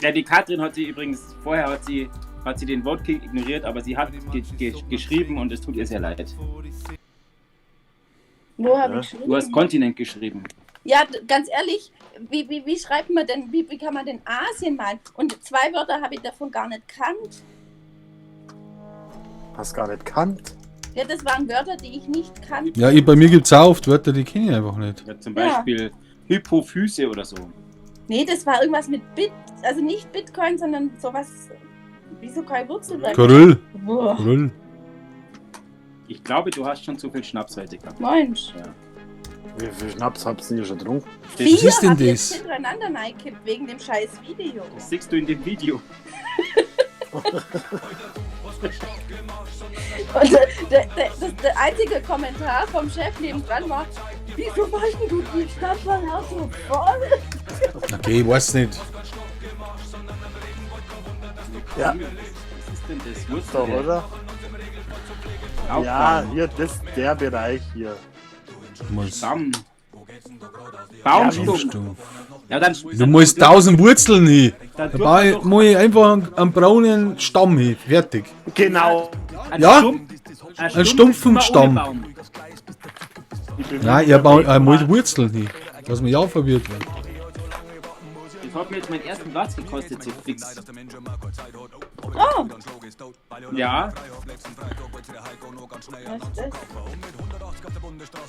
Speaker 16: Ja, die Katrin hat sie übrigens, vorher hat sie den Wortkick ignoriert, aber sie hat geschrieben und es tut ihr sehr leid.
Speaker 17: Wo habe ich geschrieben?
Speaker 16: Du hast Kontinent geschrieben.
Speaker 17: Ja, ganz ehrlich, wie schreibt man denn, wie kann man denn Asien malen? Und zwei Wörter habe ich davon gar nicht kannt.
Speaker 1: Hast gar nicht kannt.
Speaker 17: Ja, das waren Wörter, die ich nicht kannte.
Speaker 2: Ja, ich, bei mir gibt's auch oft Wörter, die kenne ich einfach nicht.
Speaker 16: Ja, zum
Speaker 17: Ja.
Speaker 16: Beispiel Hypophyse oder so.
Speaker 17: Nee, das war irgendwas mit Bit, also nicht Bitcoin, sondern sowas, wieso kein Wurzelwerk?
Speaker 2: Kyrill.
Speaker 17: Boah.
Speaker 2: Kyrill.
Speaker 16: Ich glaube, du hast schon zu viel Schnaps heute gehabt.
Speaker 17: Mensch.
Speaker 16: Ja.
Speaker 1: Wie viel Schnaps habt ihr schon getrunken?
Speaker 17: Vier
Speaker 2: Was ist denn
Speaker 17: hab ich jetzt
Speaker 2: das?
Speaker 17: hintereinander reingekippt wegen dem scheiß Video.
Speaker 16: Das siehst du in dem Video.
Speaker 17: Und der einzige Kommentar vom Chef nebendran war, wieso machst denn du die Stadtbahn auch so voll?
Speaker 2: Okay, ich weiß nicht.
Speaker 1: Ja.
Speaker 16: Was ist denn das? Wo ist
Speaker 1: Doch,
Speaker 16: denn der?
Speaker 1: oder? Ja, hier, das der Bereich hier.
Speaker 2: Muss.
Speaker 16: Stamm. Baumstumpf. Ja, dann,
Speaker 2: Du musst 1000 Wurzeln hin.
Speaker 16: Da
Speaker 2: Da
Speaker 16: tut
Speaker 2: baue
Speaker 16: man
Speaker 2: ich,
Speaker 16: doch-
Speaker 2: muss ich einfach einen braunen Stamm hin. Fertig.
Speaker 1: Genau.
Speaker 16: Ein
Speaker 2: Ja?
Speaker 16: Stumpf,
Speaker 2: Ein stumpfen
Speaker 16: ist immer ohne
Speaker 2: Stamm.
Speaker 16: Baum.
Speaker 2: Nein, ich baue ich muss Wurzeln hin. Dass man ja verwirrt wird.
Speaker 16: Das hat mir jetzt meinen ersten Platz gekostet, so fix.
Speaker 17: Oh,
Speaker 16: Ja,
Speaker 17: was ist das?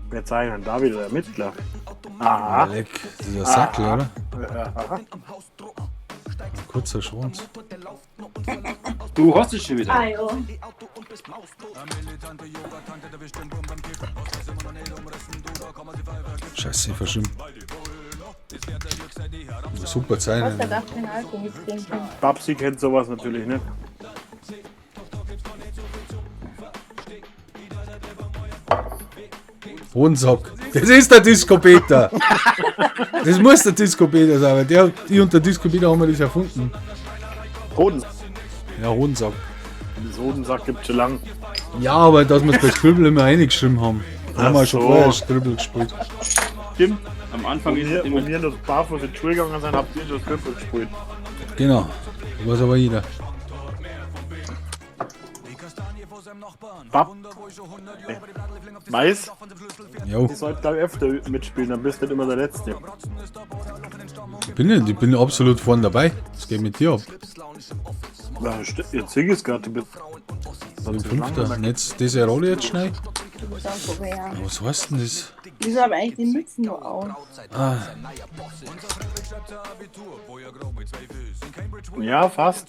Speaker 1: Wir zeichnen da wieder der Mittler. Aha.
Speaker 2: Leck, das ist ein Sackel, oder?
Speaker 1: Aha.
Speaker 2: Kurzer Schwanz.
Speaker 16: Du hast es schon wieder.
Speaker 17: Ah, ja.
Speaker 2: Scheiße, ich verschimm. Super
Speaker 17: Was,
Speaker 2: Zeichen.
Speaker 17: der darf keinen Alkohol trinken.
Speaker 1: Babsi kennt sowas natürlich nicht.
Speaker 2: Hodensack. Das ist der Disco Peter. Das muss der Disco Peter sein, weil der, ich und der Disco Peter haben wir das erfunden.
Speaker 1: Hodensack.
Speaker 2: Ja, Hodensack.
Speaker 1: Das Hodensack gibt schon lang.
Speaker 2: Ja, aber dass wir es bei Scribble immer reingeschrieben haben. Da haben wir
Speaker 1: Ach
Speaker 2: schon
Speaker 1: so.
Speaker 2: vorher Scribble gespielt.
Speaker 16: Stimmt. Am Anfang
Speaker 1: Wo
Speaker 16: ist
Speaker 1: wir,
Speaker 16: es immer.
Speaker 1: wo wir noch barfuß in die Schule gegangen sind, habt ihr schon Scribble gespielt.
Speaker 2: Genau. Das weiß aber jeder.
Speaker 1: Bab. Mais?
Speaker 2: Jo.
Speaker 1: Die sollten da öfter mitspielen, dann bist du nicht immer der Letzte.
Speaker 2: Ich bin, nicht, ich bin absolut vorne dabei. Das geht mit dir ab.
Speaker 1: Na, jetzt sehe ich es gerade, du bist.
Speaker 2: Ich bin Fünfter. Und jetzt diese Rolle jetzt schnell.
Speaker 17: Du bist auch Korea.
Speaker 2: Was heißt denn das?
Speaker 17: Wieso haben eigentlich die Mützen nur auf?
Speaker 2: Ah,
Speaker 1: Ja, fast.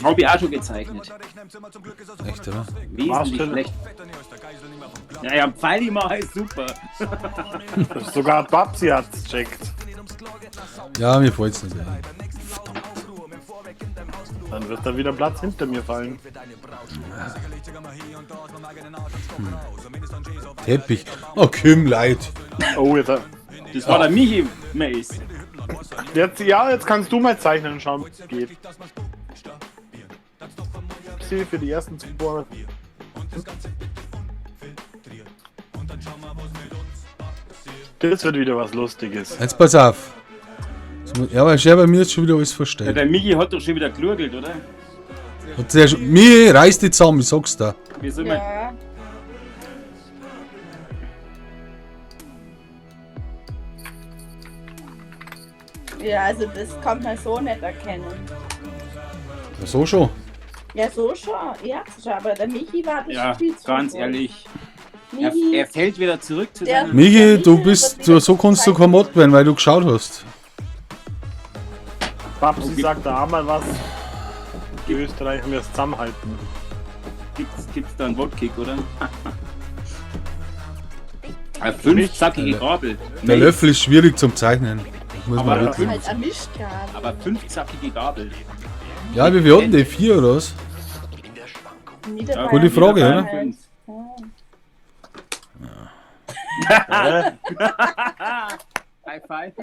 Speaker 16: Hab ich auch schon gezeichnet.
Speaker 2: echt, oder?
Speaker 16: Wesentlich schlecht. Ja, ja, Pfeil immer ist super.
Speaker 1: Sogar Babsi hat's checkt.
Speaker 2: Ja, mir fällt's nicht ein.
Speaker 1: Dann wird da wieder Platz hinter mir fallen.
Speaker 2: Teppich. Oh, Kim, leid.
Speaker 1: Oh, jetzt.
Speaker 16: Das war der Michi Mace.
Speaker 1: Jetzt, ja, jetzt kannst du mal zeichnen und schauen, wie es geht. Babsi für die ersten zwei. Das wird wieder was Lustiges.
Speaker 2: Jetzt pass auf. Ja, aber schau, bei mir ist schon wieder alles
Speaker 16: Ja,
Speaker 2: verstellt.
Speaker 16: der Michi hat doch schon wieder gelurgelt, oder?
Speaker 2: Hat sehr schon, mir reißt die zusammen, ich sag's dir.
Speaker 16: Wie soll man.
Speaker 17: Ja. Ja, also das kommt man so nicht erkennen.
Speaker 2: Ja, so schon.
Speaker 17: Ja, so schon. Ja, schon, aber der Michi war das
Speaker 16: Ja,
Speaker 17: viel zu
Speaker 16: ganz
Speaker 17: groß.
Speaker 16: ehrlich. Er,
Speaker 17: Michi,
Speaker 16: er fällt wieder zurück zu
Speaker 17: Der-
Speaker 16: seinem.
Speaker 2: Michi, du bist, du, so kannst du kein Mod werden, weil du geschaut hast.
Speaker 1: Babsi sagt da auch mal was. Die Österreicher müssen zusammenhalten.
Speaker 16: Gibt's da einen Votekick, oder? Eine fünfzackige Gabel.
Speaker 2: Der Löffel ist schwierig zum Zeichnen. Das muss man
Speaker 16: Aber
Speaker 2: wirklich.
Speaker 17: halt ein Mischgabel.
Speaker 16: Aber fünfzackige Gabel.
Speaker 2: Ja, wie viel hatten die? Vier oder was?
Speaker 17: Niederbayern.
Speaker 2: Gute Frage, oder?
Speaker 16: Fünf.
Speaker 1: Hä?
Speaker 16: High five.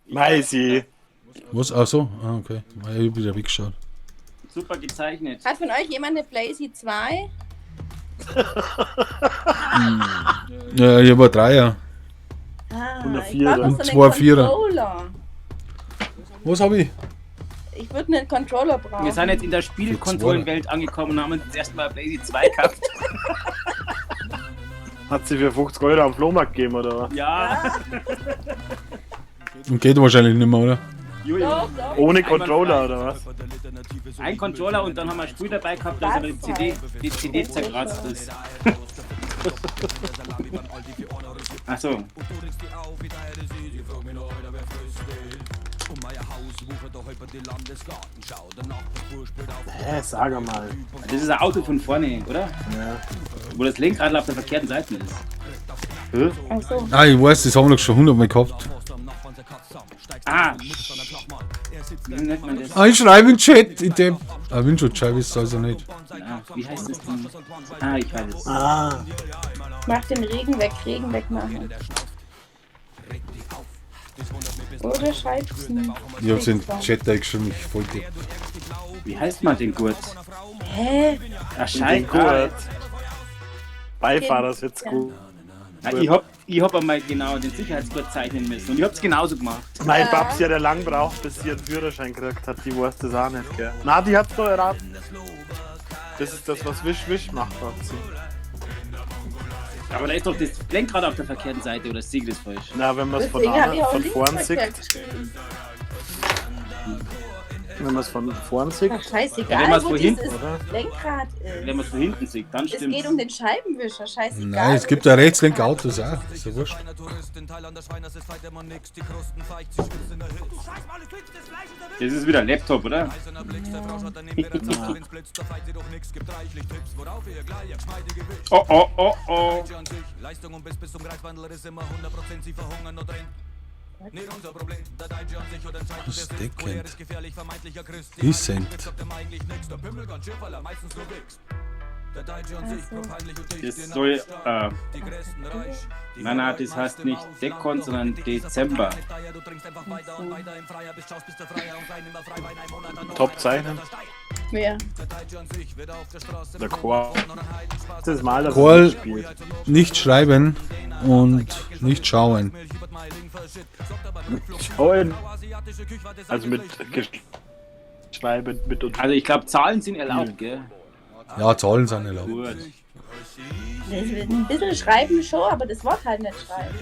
Speaker 1: Meisi.
Speaker 2: Was? Ach so, ah, okay. Ich hab wieder weggeschaut.
Speaker 16: Super gezeichnet.
Speaker 17: Hat von euch jemand eine PlayStation 2?
Speaker 2: Ja, ich hab einen Dreier.
Speaker 17: Ah,
Speaker 1: Und eine
Speaker 17: ich
Speaker 1: Vierer.
Speaker 17: brauch noch
Speaker 2: Und
Speaker 17: so einen
Speaker 2: zwei Vierer.
Speaker 17: Controller.
Speaker 2: Was hab ich?
Speaker 17: Ich würde einen Controller brauchen.
Speaker 16: Wir sind jetzt in der Spielkonsolenwelt angekommen und haben uns jetzt erstmal PlayStation 2 gehabt.
Speaker 1: Hat sie für 50 Euro am Flohmarkt gegeben, oder was?
Speaker 16: Ja.
Speaker 2: Und geht wahrscheinlich nicht mehr, oder?
Speaker 16: Jojo.
Speaker 17: Doch, doch.
Speaker 1: Ohne Controller, oder was?
Speaker 16: Ein Controller und dann haben wir ein Spiel dabei gehabt, da ist aber die CD zerkratzt ist. Achso.
Speaker 1: Hä, sag mal.
Speaker 16: Das ist ein Auto von vorne, oder?
Speaker 1: Ja.
Speaker 16: Wo das Lenkrad auf der verkehrten Seite ist.
Speaker 1: Hä?
Speaker 17: Ach so.
Speaker 2: Ah, ich weiß, das haben wir doch schon hundertmal gehabt.
Speaker 16: Ah! Wie nennt man das?
Speaker 2: Ah, ich schreibe in den Chat, in dem. Ah, Windschutz schreibe ich es also nicht.
Speaker 16: Ah, wie heißt das denn? Ah, ich weiß es.
Speaker 1: Ah.
Speaker 17: Mach den Regen weg, Regen wegmachen. Oder schreib's nicht.
Speaker 2: Ich hab's in den Chat eingeschrieben, ich wollte.
Speaker 16: Wie heißt man den Gurt?
Speaker 17: Hä?
Speaker 16: Ach,
Speaker 1: Den
Speaker 16: scheiße.
Speaker 1: Gurt. Beifahrersitz gut.
Speaker 16: Ah, ich hab einmal genau den Sicherheitsgurt zeichnen müssen und ich hab's genauso gemacht.
Speaker 1: Mein Babsi hat ja lang braucht, bis sie einen Führerschein gekriegt hat. Die weiß das auch nicht, gell? Na, die hat's doch erraten. Das ist das, was Wisch Wisch macht, Babsi.
Speaker 16: Aber da ist doch das Lenkrad auf der verkehrten Seite oder sehe ich das falsch?
Speaker 1: Na, wenn man es von,
Speaker 17: Deswegen habe ich auch
Speaker 1: von vorn
Speaker 17: linksverkehrt
Speaker 1: sieht.
Speaker 17: geschrieben.
Speaker 1: Wenn man es von vorn sieht.
Speaker 17: Ach,
Speaker 16: Ja,
Speaker 17: scheißegal,
Speaker 16: wenn man's
Speaker 17: wo
Speaker 16: von hinten,
Speaker 17: dieses
Speaker 1: oder?
Speaker 17: Lenkrad ist.
Speaker 16: Wenn man es von hinten sieht, dann
Speaker 17: Es
Speaker 16: stimmt's.
Speaker 17: geht um den Scheibenwischer, scheißegal.
Speaker 2: Nein, es gibt ja rechts, linke Autos auch. Ist ja wurscht.
Speaker 16: Das ist wieder Laptop, oder? Oh, oh, oh, oh.
Speaker 2: Was deckend. Decent.
Speaker 16: Das soll. Nein, nein, das heißt nicht Deckon, sondern Dezember.
Speaker 1: Top zeichnen.
Speaker 17: Wer?
Speaker 1: Der Chor. Das Mal, dass er
Speaker 2: Kohl
Speaker 1: mitspielt.
Speaker 2: nicht schreiben und nicht schauen.
Speaker 1: Schauen. Also mit Schreiben mit und.
Speaker 16: Also ich glaube, Zahlen sind erlaubt, gell?
Speaker 2: Ja, Zahlen sind erlaubt.
Speaker 16: Gut.
Speaker 17: Das wird ein bisschen schreiben schon, aber das Wort halt nicht schreiben.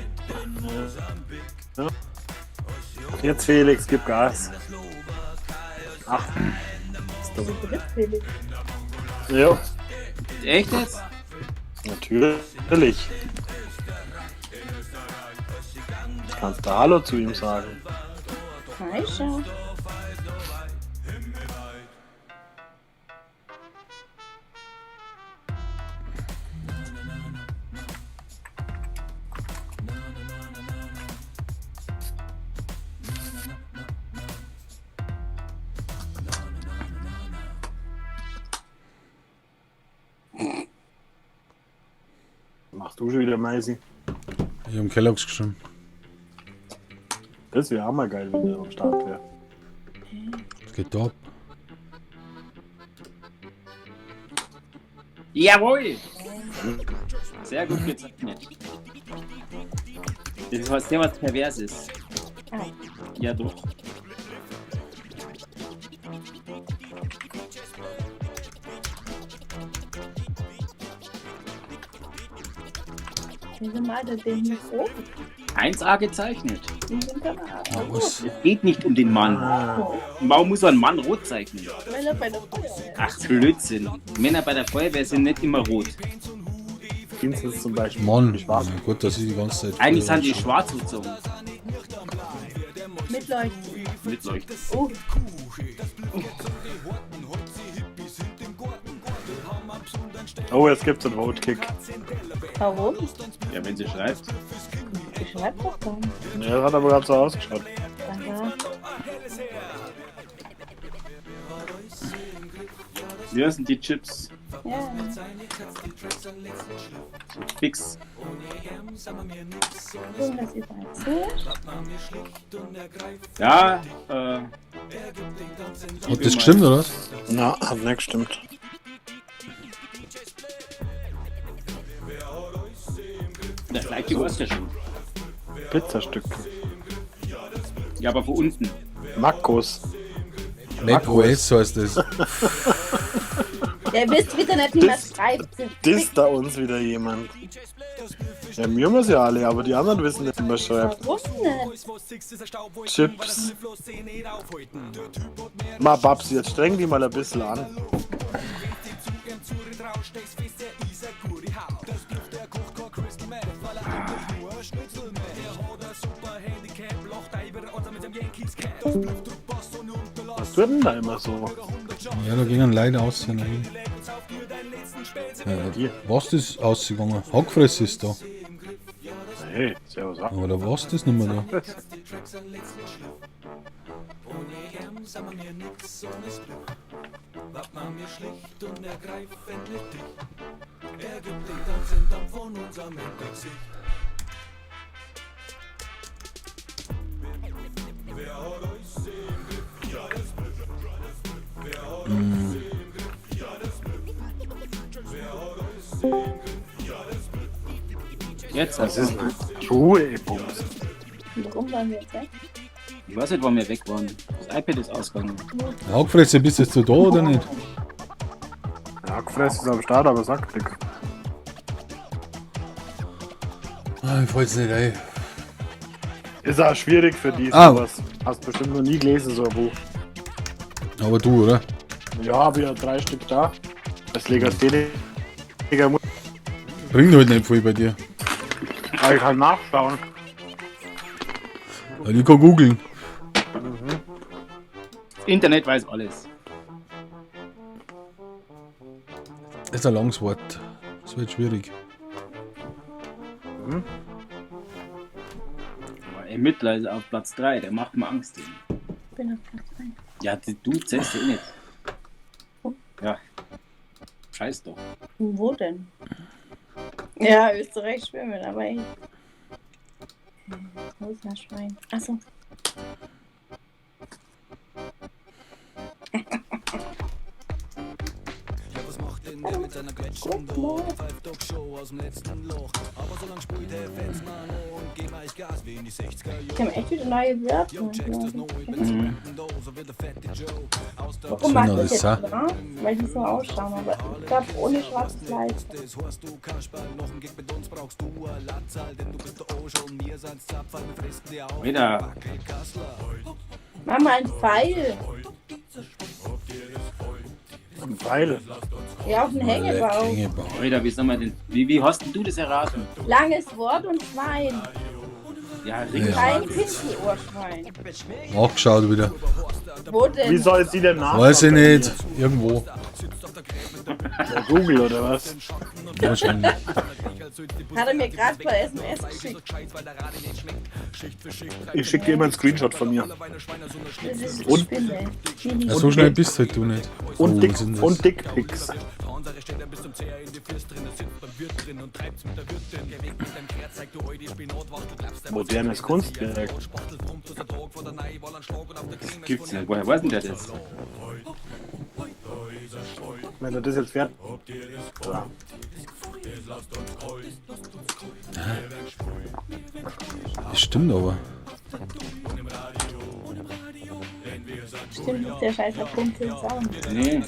Speaker 1: Ja. Jetzt Felix, gib Gas. Ach.
Speaker 17: Das ist der Felix.
Speaker 1: Ja.
Speaker 16: Echt jetzt?
Speaker 1: Natürlich. Kannst du Hallo zu ihm sagen.
Speaker 17: Hi, schau.
Speaker 1: Machst du schon wieder, Meisi?
Speaker 2: Ich habe Kellogg's geschrieben.
Speaker 1: Das wäre auch mal geil, wenn der am Start wäre.
Speaker 2: Das geht da ab.
Speaker 16: Jawohl! Sehr gut gezeichnet. Das ist was sehr was Perverses. Ja, doch.
Speaker 17: Wieso malt er den nicht so?
Speaker 16: 1A gezeichnet.
Speaker 17: Den sind aber auch
Speaker 16: Es geht nicht um den Mann. Warum muss ein Mann rot zeichnen?
Speaker 17: Weil er bei der Feuerwehr.
Speaker 16: Ach, Blödsinn. Männer bei der Feuerwehr sind nicht immer rot.
Speaker 1: Vincent zum Beispiel.
Speaker 2: Mann, ja, gut, dass ich die ganze Zeit.
Speaker 16: Eigentlich sind die schwarz gezogen.
Speaker 17: Mit Leuchten.
Speaker 16: Mit Leuchten.
Speaker 17: Oh.
Speaker 1: Oh, jetzt gibt's einen Vote-Kick.
Speaker 17: Warum?
Speaker 16: Ja, wenn sie schreibt.
Speaker 17: Ich schreib doch gar nicht.
Speaker 1: Ja, das hat aber gerade so ausgeschaut.
Speaker 17: Aha.
Speaker 16: Ja, sind die Chips.
Speaker 17: Ja.
Speaker 16: Fix.
Speaker 17: Schön, dass ihr bereit seid.
Speaker 16: Ja,
Speaker 2: Hat das gestimmt, oder was?
Speaker 1: Na, hat nicht gestimmt.
Speaker 16: Das gleiche war's ja schon.
Speaker 1: Pizzastücke.
Speaker 16: Ja, aber von unten.
Speaker 1: Makos.
Speaker 2: Mac OS heißt das.
Speaker 17: Ihr wisst wieder nicht, wie man schreibt.
Speaker 1: Disst da uns wieder jemand. Ja, mir haben wir's ja alle, aber die anderen wissen nicht, wie man schreibt.
Speaker 17: Warum nicht?
Speaker 1: Chips. Ma, Babsi, jetzt streng die mal ein bisschen an. Was tut denn da immer so?
Speaker 2: Ja, da gingen Leute aus. Nein. Ja, was ist ausgegangen? Hackfresse ist da.
Speaker 1: Hey, servus.
Speaker 2: Aber da war's das nicht mehr da.
Speaker 16: Jetzt
Speaker 1: Was ist denn? Ruhe, ey, Bums.
Speaker 17: Warum waren wir jetzt weg?
Speaker 16: Ich weiß nicht, warum wir weg waren. Das iPad ist ausgegangen.
Speaker 2: Hackfresse, bist jetzt du da oder nicht?
Speaker 1: Hackfresse ist am Start, aber sagt nix.
Speaker 2: Ah, mir fällt's nicht ein.
Speaker 1: Ist auch schwierig für die
Speaker 2: Ah.
Speaker 1: sowas. Hast bestimmt noch nie gelesen, so ein Buch.
Speaker 2: Aber du, oder?
Speaker 1: Ja, hab ich ja drei Stück da. Als Legastheniker muss
Speaker 2: Bringt halt nicht viel bei dir.
Speaker 1: ich kann nachschauen.
Speaker 2: Weil ich kann googeln.
Speaker 16: Das Internet weiß alles.
Speaker 2: Das ist ein langes Wort. Das wird schwierig.
Speaker 16: Aber Ermittler ist auf Platz 3, der macht mir Angst.
Speaker 17: Ich bin auf Platz 1.
Speaker 16: Ja, du zählst ja eh nicht. Ja. Scheiß doch.
Speaker 17: Wo denn? Ja, Österreich schwimmen, aber ich. Wo ist das Schwein? Achso. Ich habe echt wieder neue Wörter.
Speaker 2: Mhm.
Speaker 17: Warum mag
Speaker 2: Soll
Speaker 17: das
Speaker 2: das
Speaker 17: jetzt
Speaker 2: sein?
Speaker 17: schwarz? Weil die so ausschauen, aber ich glaube ohne schwarzes Fleisch.
Speaker 16: Wieder.
Speaker 17: Mach mal einen Pfeil.
Speaker 1: Ein Pfeil.
Speaker 17: Ja, auf den Hängebaum.
Speaker 16: Alter, wie soll man denn. Wie hast denn du das erraten?
Speaker 17: Langes Wort und Schwein.
Speaker 16: Ja, richtig.
Speaker 17: Kein Pinselohrschwein.
Speaker 2: Nachgeschaut wieder.
Speaker 17: Wo denn?
Speaker 1: Wie soll sie denn nachschauen?
Speaker 2: Weiß ich nicht. Irgendwo.
Speaker 1: Bei Google oder was?
Speaker 2: Wahrscheinlich.
Speaker 17: Hat er mir gerade per SMS geschickt.
Speaker 1: Ich schicke dir immer einen Screenshot von mir.
Speaker 17: Das ist
Speaker 1: Und-
Speaker 17: Spinne.
Speaker 2: Ja, so schnell bist halt du nicht.
Speaker 1: Und
Speaker 2: Oh,
Speaker 1: Dick,
Speaker 2: was sind das?
Speaker 1: und Dickpics. Modernes Kunstwerk.
Speaker 16: Gibt's nicht. Woher weiß denn der das?
Speaker 1: Wenn du das jetzt fertig. Ja.
Speaker 2: Das stimmt aber.
Speaker 17: Stimmt, ist der scheiß Rapunzel auch.
Speaker 16: Nee.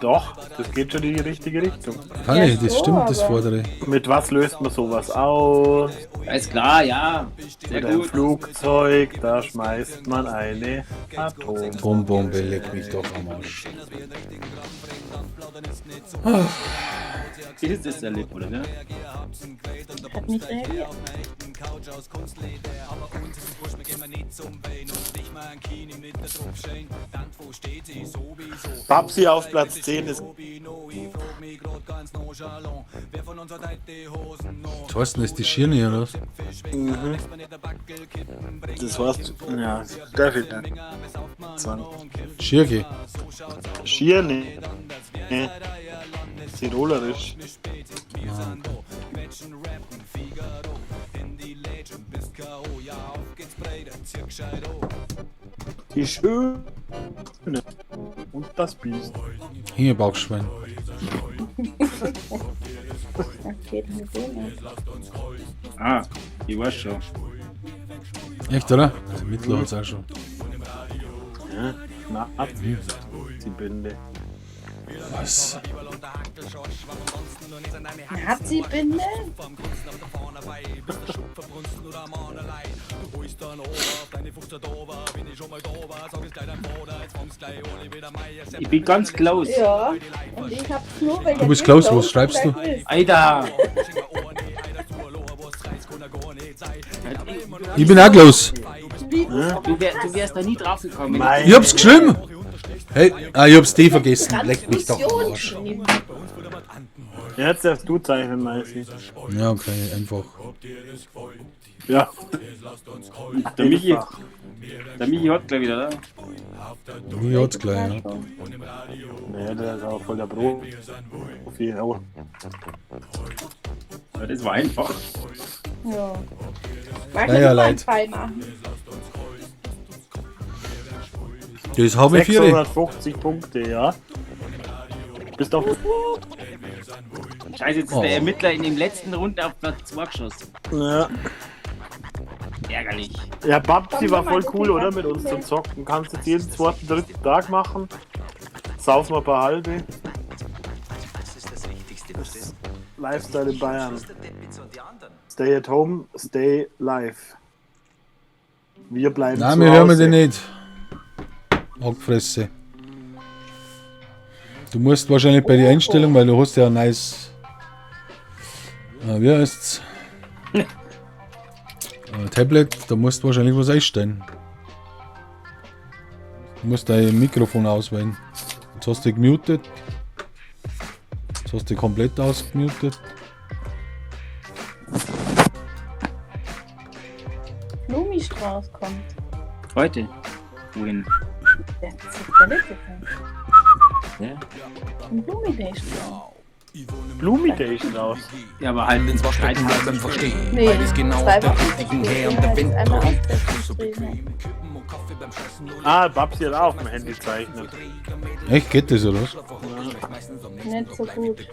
Speaker 1: Doch, das geht schon in die richtige Richtung.
Speaker 2: Freilich, das
Speaker 17: so,
Speaker 2: stimmt, das
Speaker 17: aber-
Speaker 2: vordere.
Speaker 1: Mit was löst man sowas aus?
Speaker 16: Alles klar, ja. Sehr
Speaker 1: Mit einem
Speaker 16: gut.
Speaker 1: Flugzeug, da schmeißt man eine Atom.
Speaker 2: Atombombe, leck mich doch am Arsch.
Speaker 16: Ist das der Lip, oder? Ne?
Speaker 17: Hat nicht reagiert.
Speaker 1: Babsi auf Platz 10 ist.
Speaker 2: Was heißt denn das, die Schirne oder was?
Speaker 1: Mhm. Das war's. Ja, darf ich nicht sagen.
Speaker 2: Schirke.
Speaker 1: Schirne. Nee. Tirolerisch. Die Schöne und das Biest.
Speaker 2: Hängebauchschwein.
Speaker 17: Was geht denn mit dem ab?
Speaker 16: Ah, ich weiß schon.
Speaker 2: Echt, oder? Also Mittler hat's auch schon.
Speaker 1: Ja, Nazi Binde.
Speaker 2: Was?
Speaker 17: Nazi-Binde?
Speaker 16: Ich bin ganz close.
Speaker 17: Ja, und ich hab's nur, weil
Speaker 2: Du
Speaker 17: der
Speaker 2: bist
Speaker 17: Typ
Speaker 2: close,
Speaker 17: da
Speaker 2: was schreibst du?
Speaker 17: unten ist.
Speaker 16: Alter!
Speaker 2: Ich bin auch close.
Speaker 16: Du wärst da nie drauf gekommen.
Speaker 2: Ich hab's geschrieben. Hey, ah, ich hab's D vergessen. Leck mich doch am Arsch.
Speaker 17: Transfusion geschrieben.
Speaker 1: Jetzt darfst du zeichnen, Maisi.
Speaker 2: Ja, okay, einfach.
Speaker 1: Ja.
Speaker 16: Der Michi, der Michi hat gleich wieder, oder?
Speaker 2: Mir hat's gleich, ja.
Speaker 1: Nee, der ist auch voll der Profi. Oh.
Speaker 16: Ja, das war einfach.
Speaker 17: Ja. Magst
Speaker 2: Naja,
Speaker 17: du mal einen
Speaker 2: Leid.
Speaker 17: Pfeil machen?
Speaker 2: Das habe ich vier.
Speaker 1: 650 Punkte, ja. Bist auf.
Speaker 16: Scheiße, jetzt ist
Speaker 2: Oh.
Speaker 16: der Ermittler in den letzten Runden auf Platz 2 geschossen.
Speaker 1: Ja.
Speaker 16: Ärgerlich.
Speaker 1: Ja, Babsi war voll cool, oder? Mit uns zum Zocken. Kannst jetzt jeden zweiten, dritten Tag machen. Saufen wir ein paar halbe.
Speaker 13: Das ist das Wichtigste, verstehst
Speaker 1: Lifestyle in Bayern. Stay at home, stay live. Wir bleiben
Speaker 2: Nein,
Speaker 1: zu
Speaker 2: wir hören
Speaker 1: Hause.
Speaker 2: dich nicht. Hackfresse. Du musst wahrscheinlich bei der Einstellung, weil du hast ja ein neues. Wie heißt's? Tablet, da musst du wahrscheinlich was einstellen. Du musst dein Mikrofon auswählen. Jetzt hast du dich gemutet. Jetzt hast du dich komplett ausgemutet.
Speaker 17: Blumistrauß kommt.
Speaker 16: Heute? Wohin?
Speaker 17: Der ist der letzte.
Speaker 16: Ja.
Speaker 17: Ein Blumi-Day-Strauß.
Speaker 1: Blumi Day Strauß.
Speaker 16: Ja, aber halt
Speaker 8: ins Waschbecken bleiben verstehen.
Speaker 17: Nee,
Speaker 8: Beides genau
Speaker 17: zwei
Speaker 8: auf der
Speaker 17: Wochen
Speaker 8: richtigen
Speaker 17: zu spät.
Speaker 8: her und der
Speaker 17: Ja,
Speaker 8: Wind
Speaker 17: das ist einmal
Speaker 8: dreht.
Speaker 1: Ah, Babsi hat auch auf dem Handy gezeichnet.
Speaker 2: Echt, geht das oder was?
Speaker 17: Nicht so gut.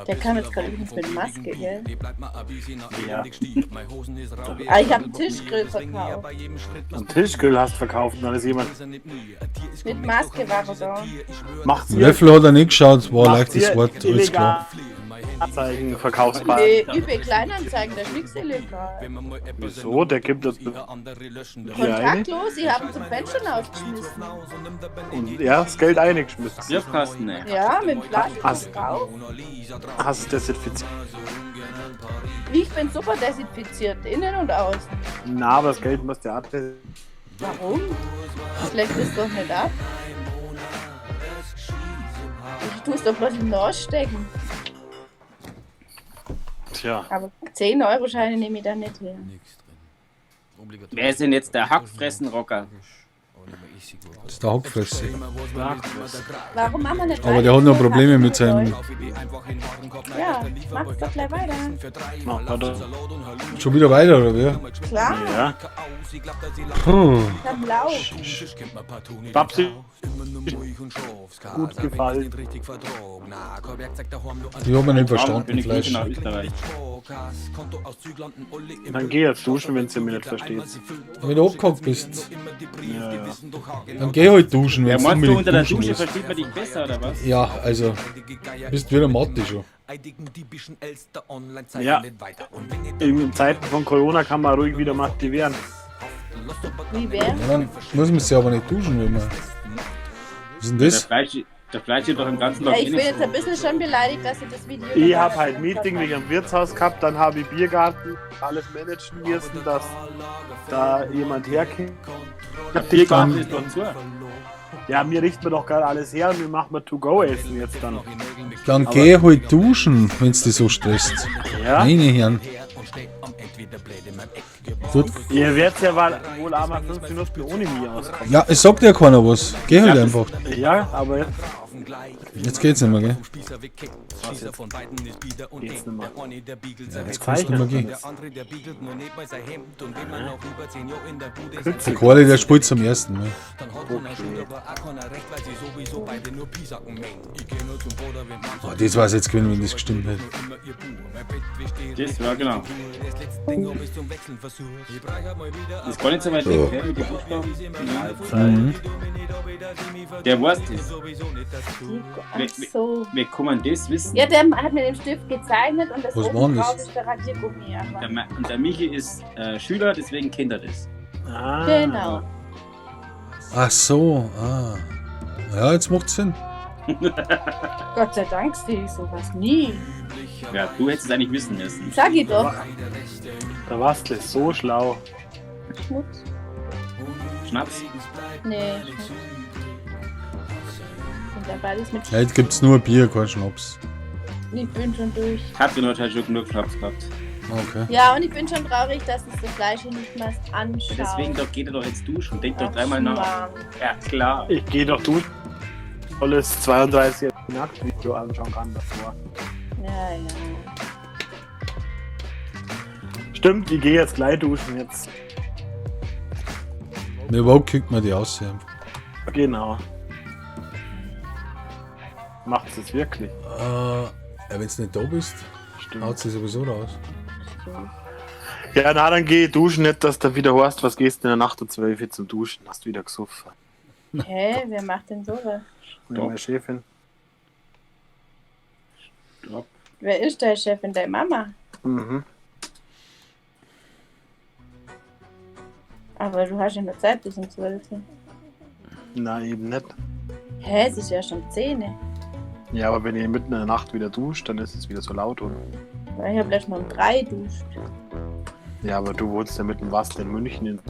Speaker 17: Der kam jetzt gerade übrigens mit Maske, gell?
Speaker 1: Ja.
Speaker 17: Ah, ich habe einen Tischgrill verkauft.
Speaker 1: Einen Tischgrill hast du verkauft und dann ist jemand.
Speaker 17: Mit Maske war er da.
Speaker 1: Macht's ihr,
Speaker 2: Löffel hat er nicht geschaut, war
Speaker 1: macht
Speaker 2: leichtes
Speaker 1: ihr
Speaker 2: Wort, alles klar.
Speaker 1: Anzeigen verkaufsbar.
Speaker 17: Nee, eBay Kleinanzeigen, da ist nichts illegal.
Speaker 1: Wieso? Der gibt das hier ein
Speaker 17: Kontaktlos, sie haben zum Fenster rausgeschmissen.
Speaker 1: und ja, das Geld eingeschmissen.
Speaker 16: Briefkasten, ne?
Speaker 17: Ja, mit dem Plastik
Speaker 1: Hast,
Speaker 17: drauf.
Speaker 1: hast es desinfiziert?
Speaker 17: Ich bin super desinfiziert, innen und außen.
Speaker 1: Na, aber das Geld muss der abdesinfizieren.
Speaker 17: Warum? Schlägt es doch nicht ab. Ich tue es doch bloß im Nase stecken.
Speaker 1: Tja.
Speaker 17: Aber 10-Euro-Scheine nehme ich da nicht her.
Speaker 16: Wer ist denn jetzt der Hackfressenrocker?
Speaker 2: Das ist der Hackfresse.
Speaker 17: Warum machen wir nicht
Speaker 2: Aber der hat noch Probleme mit seinem.
Speaker 17: Ja, mach's doch gleich weiter.
Speaker 2: Schon wieder weiter, oder wie?
Speaker 17: Klar.
Speaker 1: Ja.
Speaker 2: Puh.
Speaker 17: Ich hab Lauf.
Speaker 1: Babsi. Gut gefallen.
Speaker 2: Die haben wir nicht
Speaker 16: Bin
Speaker 2: verstanden,
Speaker 16: ich
Speaker 2: Fleisch.
Speaker 16: nach Österreich.
Speaker 1: Dann geh jetzt duschen, wenn du mich nicht versteht.
Speaker 2: Wenn du abgehackt bist,
Speaker 1: Ja, ja.
Speaker 2: dann geh halt duschen,
Speaker 16: Ja,
Speaker 2: wenn du
Speaker 16: meinst du,
Speaker 2: unbedingt
Speaker 16: unter der
Speaker 2: duschen
Speaker 16: Dusche
Speaker 2: willst.
Speaker 16: versteht man dich besser, oder was?
Speaker 2: Ja, also, bist wieder Mathe schon.
Speaker 1: Ja. In Zeiten von Corona kann man ruhig wieder motivieren.
Speaker 17: Wie wer?
Speaker 2: Ja, dann muss man sich aber nicht duschen, wenn man. Was ist denn
Speaker 16: Der
Speaker 2: das?
Speaker 16: Fleisch, der Fleisch ist doch den ganzen Tag
Speaker 17: Ja,
Speaker 16: eh
Speaker 17: ich bin
Speaker 16: nicht
Speaker 17: jetzt ein bisschen schon beleidigt, dass ich das Video.
Speaker 1: Ich habe halt Meeting wegen dem Wirtshaus gehabt, dann habe ich Biergarten, alles managen müssen, dass da jemand herkommt.
Speaker 16: Der Biergarten ist doch zu.
Speaker 1: Ja, mir richten wir doch gerade alles her und wir machen wir To-Go-Essen jetzt dann.
Speaker 2: Dann
Speaker 1: Aber-
Speaker 2: geh halt duschen, wenn es dich so stresst.
Speaker 1: Ja.
Speaker 2: Meine Herren. Tut,
Speaker 1: Ihr werdet ja wohl einmal 5 Minuten ohne mich auskommen.
Speaker 2: ja, es sagt ja keiner was. Geh halt einfach.
Speaker 1: Ja, aber jetzt.
Speaker 2: Jetzt geht's nicht mehr, gell?
Speaker 1: Was jetzt? Geht's nicht mehr.
Speaker 2: Ja, jetzt kannst du nicht mehr gehen. Der Quali, der spielt zum ersten Mal. Oh, das war's jetzt gewesen, wenn das gestimmt hätte.
Speaker 16: Das war genau. Das ist gar nicht so weit weg, gell, mit den Buchstaben.
Speaker 2: Mhm.
Speaker 16: Der weiß das.
Speaker 17: Ach
Speaker 16: Wir,
Speaker 17: so.
Speaker 16: wir kann das wissen.
Speaker 17: Ja, der hat mit dem Stift gezeichnet und das
Speaker 2: Was
Speaker 17: oben
Speaker 2: war denn das?
Speaker 17: drauf ist der Radiergummi. Aber.
Speaker 16: Und der Michi ist Schüler, deswegen kennt er das.
Speaker 1: Ah.
Speaker 17: Genau.
Speaker 2: Ach so, ah. Ja, jetzt macht's Sinn.
Speaker 17: Gott sei Dank sehe ich sowas nie.
Speaker 16: Ja, du hättest es eigentlich wissen müssen.
Speaker 17: Sag ich doch.
Speaker 1: Der Wastel ist so schlau.
Speaker 17: Schmutz.
Speaker 16: Schnaps.
Speaker 17: Nee. Schmutz. Sind ja beides mit
Speaker 2: Heute gibt's nur Bier, kein Schnaps.
Speaker 17: Ich bin schon durch.
Speaker 16: Katrin hat halt schon genug Schnaps gehabt.
Speaker 2: Okay.
Speaker 17: Ja, und ich bin schon traurig, dass es das Fleisch hier nicht mal anschaut.
Speaker 16: Deswegen doch, geht er doch jetzt duschen. Denk doch
Speaker 17: Ach,
Speaker 16: dreimal nach.
Speaker 17: Schmarrn.
Speaker 16: Ja, klar.
Speaker 1: Ich gehe doch duschen. Tolles 32 Nacktvideo anschauen kann davor.
Speaker 17: Ja, ja.
Speaker 1: Stimmt, ich gehe jetzt gleich duschen jetzt.
Speaker 2: Ne, überhaupt kriegt man die aus. Ja.
Speaker 1: Genau. Macht's es wirklich?
Speaker 2: Ja, wenn du nicht da bist, haut sie sowieso raus.
Speaker 1: Ja, na, dann geh ich duschen, nicht, dass du wieder horst, was gehst du in der Nacht um 12 Uhr zum Duschen, hast wieder gesoffen.
Speaker 17: Hä, wer macht denn sowas?
Speaker 1: Ja, meine Chefin.
Speaker 16: Stopp.
Speaker 17: Wer ist dein Chef und deine Mama?
Speaker 1: Mhm.
Speaker 17: Aber du hast ja noch Zeit bis um 12.
Speaker 1: Na, eben nicht.
Speaker 17: Hä, es ist ja schon 10.
Speaker 1: Ja, aber wenn ihr mitten in der Nacht wieder duscht, dann ist es wieder so laut und.
Speaker 17: Weil ich habe letztes Mal um 3 duscht.
Speaker 1: Ja, aber du wohnst ja mit dem Wassel in München in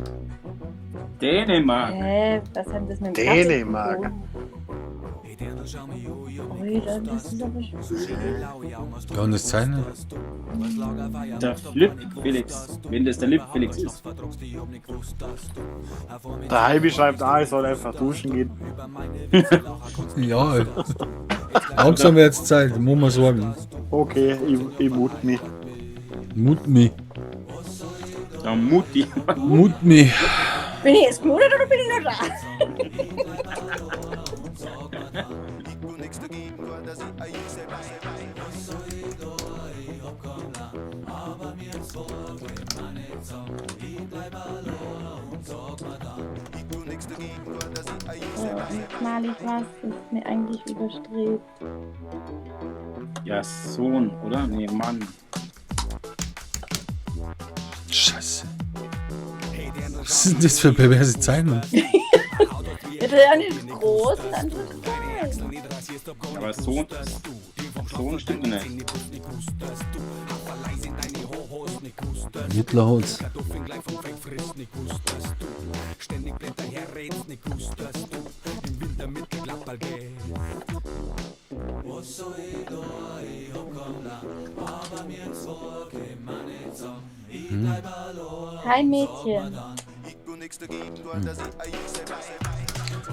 Speaker 16: Dänemark.
Speaker 17: Hä, was haben das mit dem Kaffee zu
Speaker 1: Dänemark.
Speaker 17: tun? Ui, dann ist es aber schon.
Speaker 2: Kann das sein?
Speaker 16: Der Flip Felix. Wenn das der Lip Felix ist.
Speaker 1: Der Halbi schreibt, ah, ich soll einfach duschen gehen.
Speaker 2: Ja. Langsam wird's Zeit, muss man sagen.
Speaker 1: Okay, ich mut mich.
Speaker 2: Mut mich.
Speaker 16: Der Mutti.
Speaker 2: Mut mich.
Speaker 17: Bin ich jetzt gemutet oder bin ich noch da? So, jetzt mal ich was, das mir eigentlich widerstrebt.
Speaker 16: Ja, Sohn, oder? Nee, Mann.
Speaker 2: Scheiße. Was sind das für perverse Zeiten?
Speaker 17: Ja, der eine ist groß und der andere ist klein.
Speaker 16: Aber Sohn. Sohn stimmt nicht.
Speaker 2: Mittlerholz. Hm.
Speaker 17: Hi Mädchen.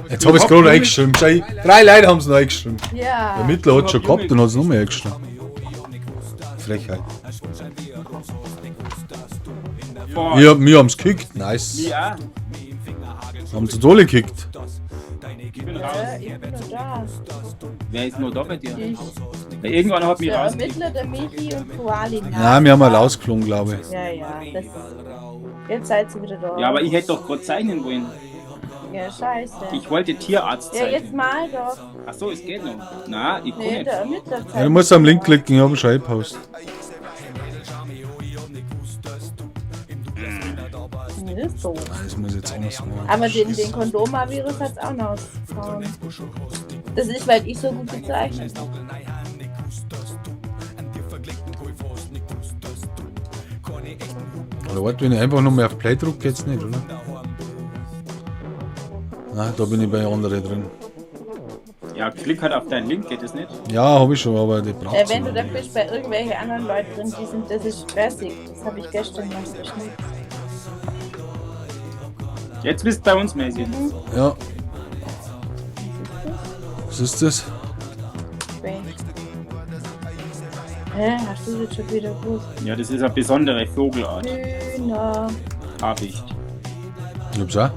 Speaker 2: Jetzt hab ich's gerade eingeschrieben. Schau, drei Leute haben's noch eingeschrieben.
Speaker 17: Ja.
Speaker 2: Der Mittler hat schon gehabt und hat's noch mehr eingeschrieben. Frechheit.
Speaker 16: Boah.
Speaker 2: Wir, wir haben's gekickt. Nice.
Speaker 16: Ja,
Speaker 2: Haben sie alle gekickt.
Speaker 16: ich bin raus.
Speaker 17: Ja, ich bin noch da.
Speaker 16: Wer ist noch da bei dir?
Speaker 17: Ich.
Speaker 16: Ja, irgendwann hat mich
Speaker 17: Der
Speaker 16: rausgekickt.
Speaker 17: Ermittler, der Michi und Koali.
Speaker 2: Nein, wir haben alle ausgeflogen, glaube ich.
Speaker 17: Ja, ja. Das, jetzt seid ihr wieder da.
Speaker 16: Ja, aber ich hätte doch gerade zeichnen wollen.
Speaker 17: Ja, scheiße.
Speaker 16: Ich wollte Tierarzt
Speaker 17: Ja, jetzt
Speaker 16: zeichnen.
Speaker 17: mal doch.
Speaker 16: Ach so, es geht noch. Na, ich kann
Speaker 17: Nee,
Speaker 16: nicht.
Speaker 17: der Ermittler
Speaker 2: Ja, du
Speaker 17: zeigt.
Speaker 2: musst am Link klicken, ich hab ihn schon eingepostet.
Speaker 17: Nee, das ist doof.
Speaker 2: Ah, Das muss ich jetzt anders machen.
Speaker 17: Aber den Kondoma-Virus hat's auch noch ausgehauen. Das ist, weil ich so gut gezeichnet habe.
Speaker 2: Oder warte, wenn ich einfach noch mehr auf Play drücke, geht's nicht, oder? Nein, da bin ich bei anderen drin.
Speaker 16: Ja, klick halt auf deinen Link, geht das nicht?
Speaker 2: Ja, hab ich schon, aber die braucht's
Speaker 17: Wenn du
Speaker 2: nicht.
Speaker 17: da bist bei irgendwelchen anderen Leuten drin, die sind, das ist stressig. Das habe ich gestern mal geschnitten.
Speaker 16: Jetzt bist du bei uns, Maisie.
Speaker 2: Ja. Was ist das?
Speaker 17: Hä, hast du das jetzt schon wieder gewusst?
Speaker 16: Ja, das ist eine besondere Vogelart.
Speaker 17: Hühner.
Speaker 16: Habicht.
Speaker 2: Ich hab's auch.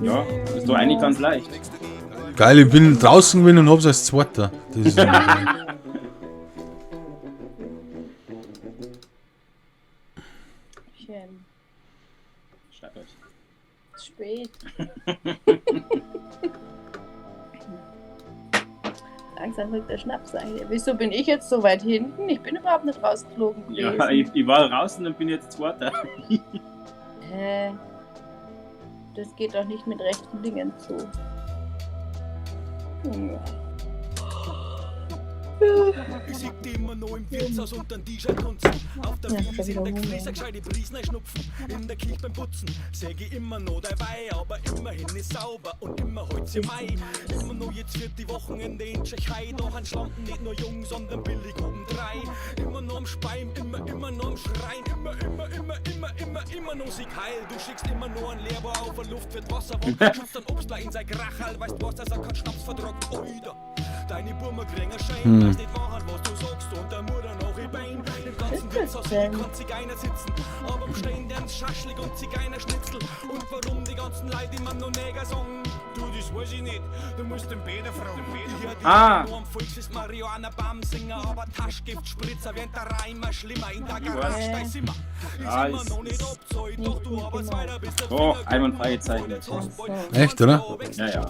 Speaker 16: Ja, ist doch eigentlich ganz leicht.
Speaker 2: Geil, ich bin draußen gewesen und hab's als Zweiter. Das ist
Speaker 17: Schön.
Speaker 16: Schreibt euch.
Speaker 17: Spät. Langsam rückt der Schnaps ein. Wieso bin ich jetzt so weit hinten? Ich bin überhaupt nicht rausgeflogen gewesen.
Speaker 16: Ja, ich war draußen und bin jetzt Zweiter.
Speaker 17: Hä? Das geht doch nicht mit rechten Dingen zu. Hm.
Speaker 14: Ich sieg die immer noch im Wirtshaus unter den T-Shirt tanzen. Auf der
Speaker 17: Ja,
Speaker 14: Wiese
Speaker 17: schon
Speaker 14: in
Speaker 17: wieder
Speaker 14: der
Speaker 17: Hunger.
Speaker 14: Krise gescheite Prisen schnupfen. In der Kirche beim Putzen säg ich immer noch dein Weih, aber immerhin ist sauber und immer heut's im Mai. Immer noch jetzt wird die Wochenende in Tschechei. Doch ein Schlampen nicht nur jung, sondern billig obendrein. Immer noch am Speim, immer, immer noch am Schreien. Immer, immer, immer, immer, immer, immer noch sieg heil. Du schickst immer nur ein Lehrbar auf, der Luft wird Wasser, schützt dann Obstler in sein Krachal. Weißt was, dass er keinen Schnaps vertragt, Oida. Deine Burma kriegen Schein, weiß nicht wahrheit, was du sagst und der Mutter noch ihr Bein. Im ganzen Wirtshaus hier kann Zigeuner sitzen, aber am Stein deren Schaschlik und Zigeunerschnitzel. Und warum die ganzen Leute immer nur Neger sagen?
Speaker 8: Du, das weiß ich nicht. Du musst den Peter fragen. Ich hör die
Speaker 16: Ah.
Speaker 8: nur am Volksfest Marihuana Bam singen, aber Taschgiftspritzer während der Reim schlimmer. In der
Speaker 16: Ich
Speaker 8: Garage
Speaker 16: weiß.
Speaker 8: da ist immer. Ist
Speaker 16: Ja,
Speaker 8: immer
Speaker 16: ist-
Speaker 8: noch nicht abzahlt, doch du arbeitest weiter, bis der
Speaker 16: Doch, einwandfrei gezeichnet.
Speaker 2: Echt, oder?
Speaker 16: Ja, ja.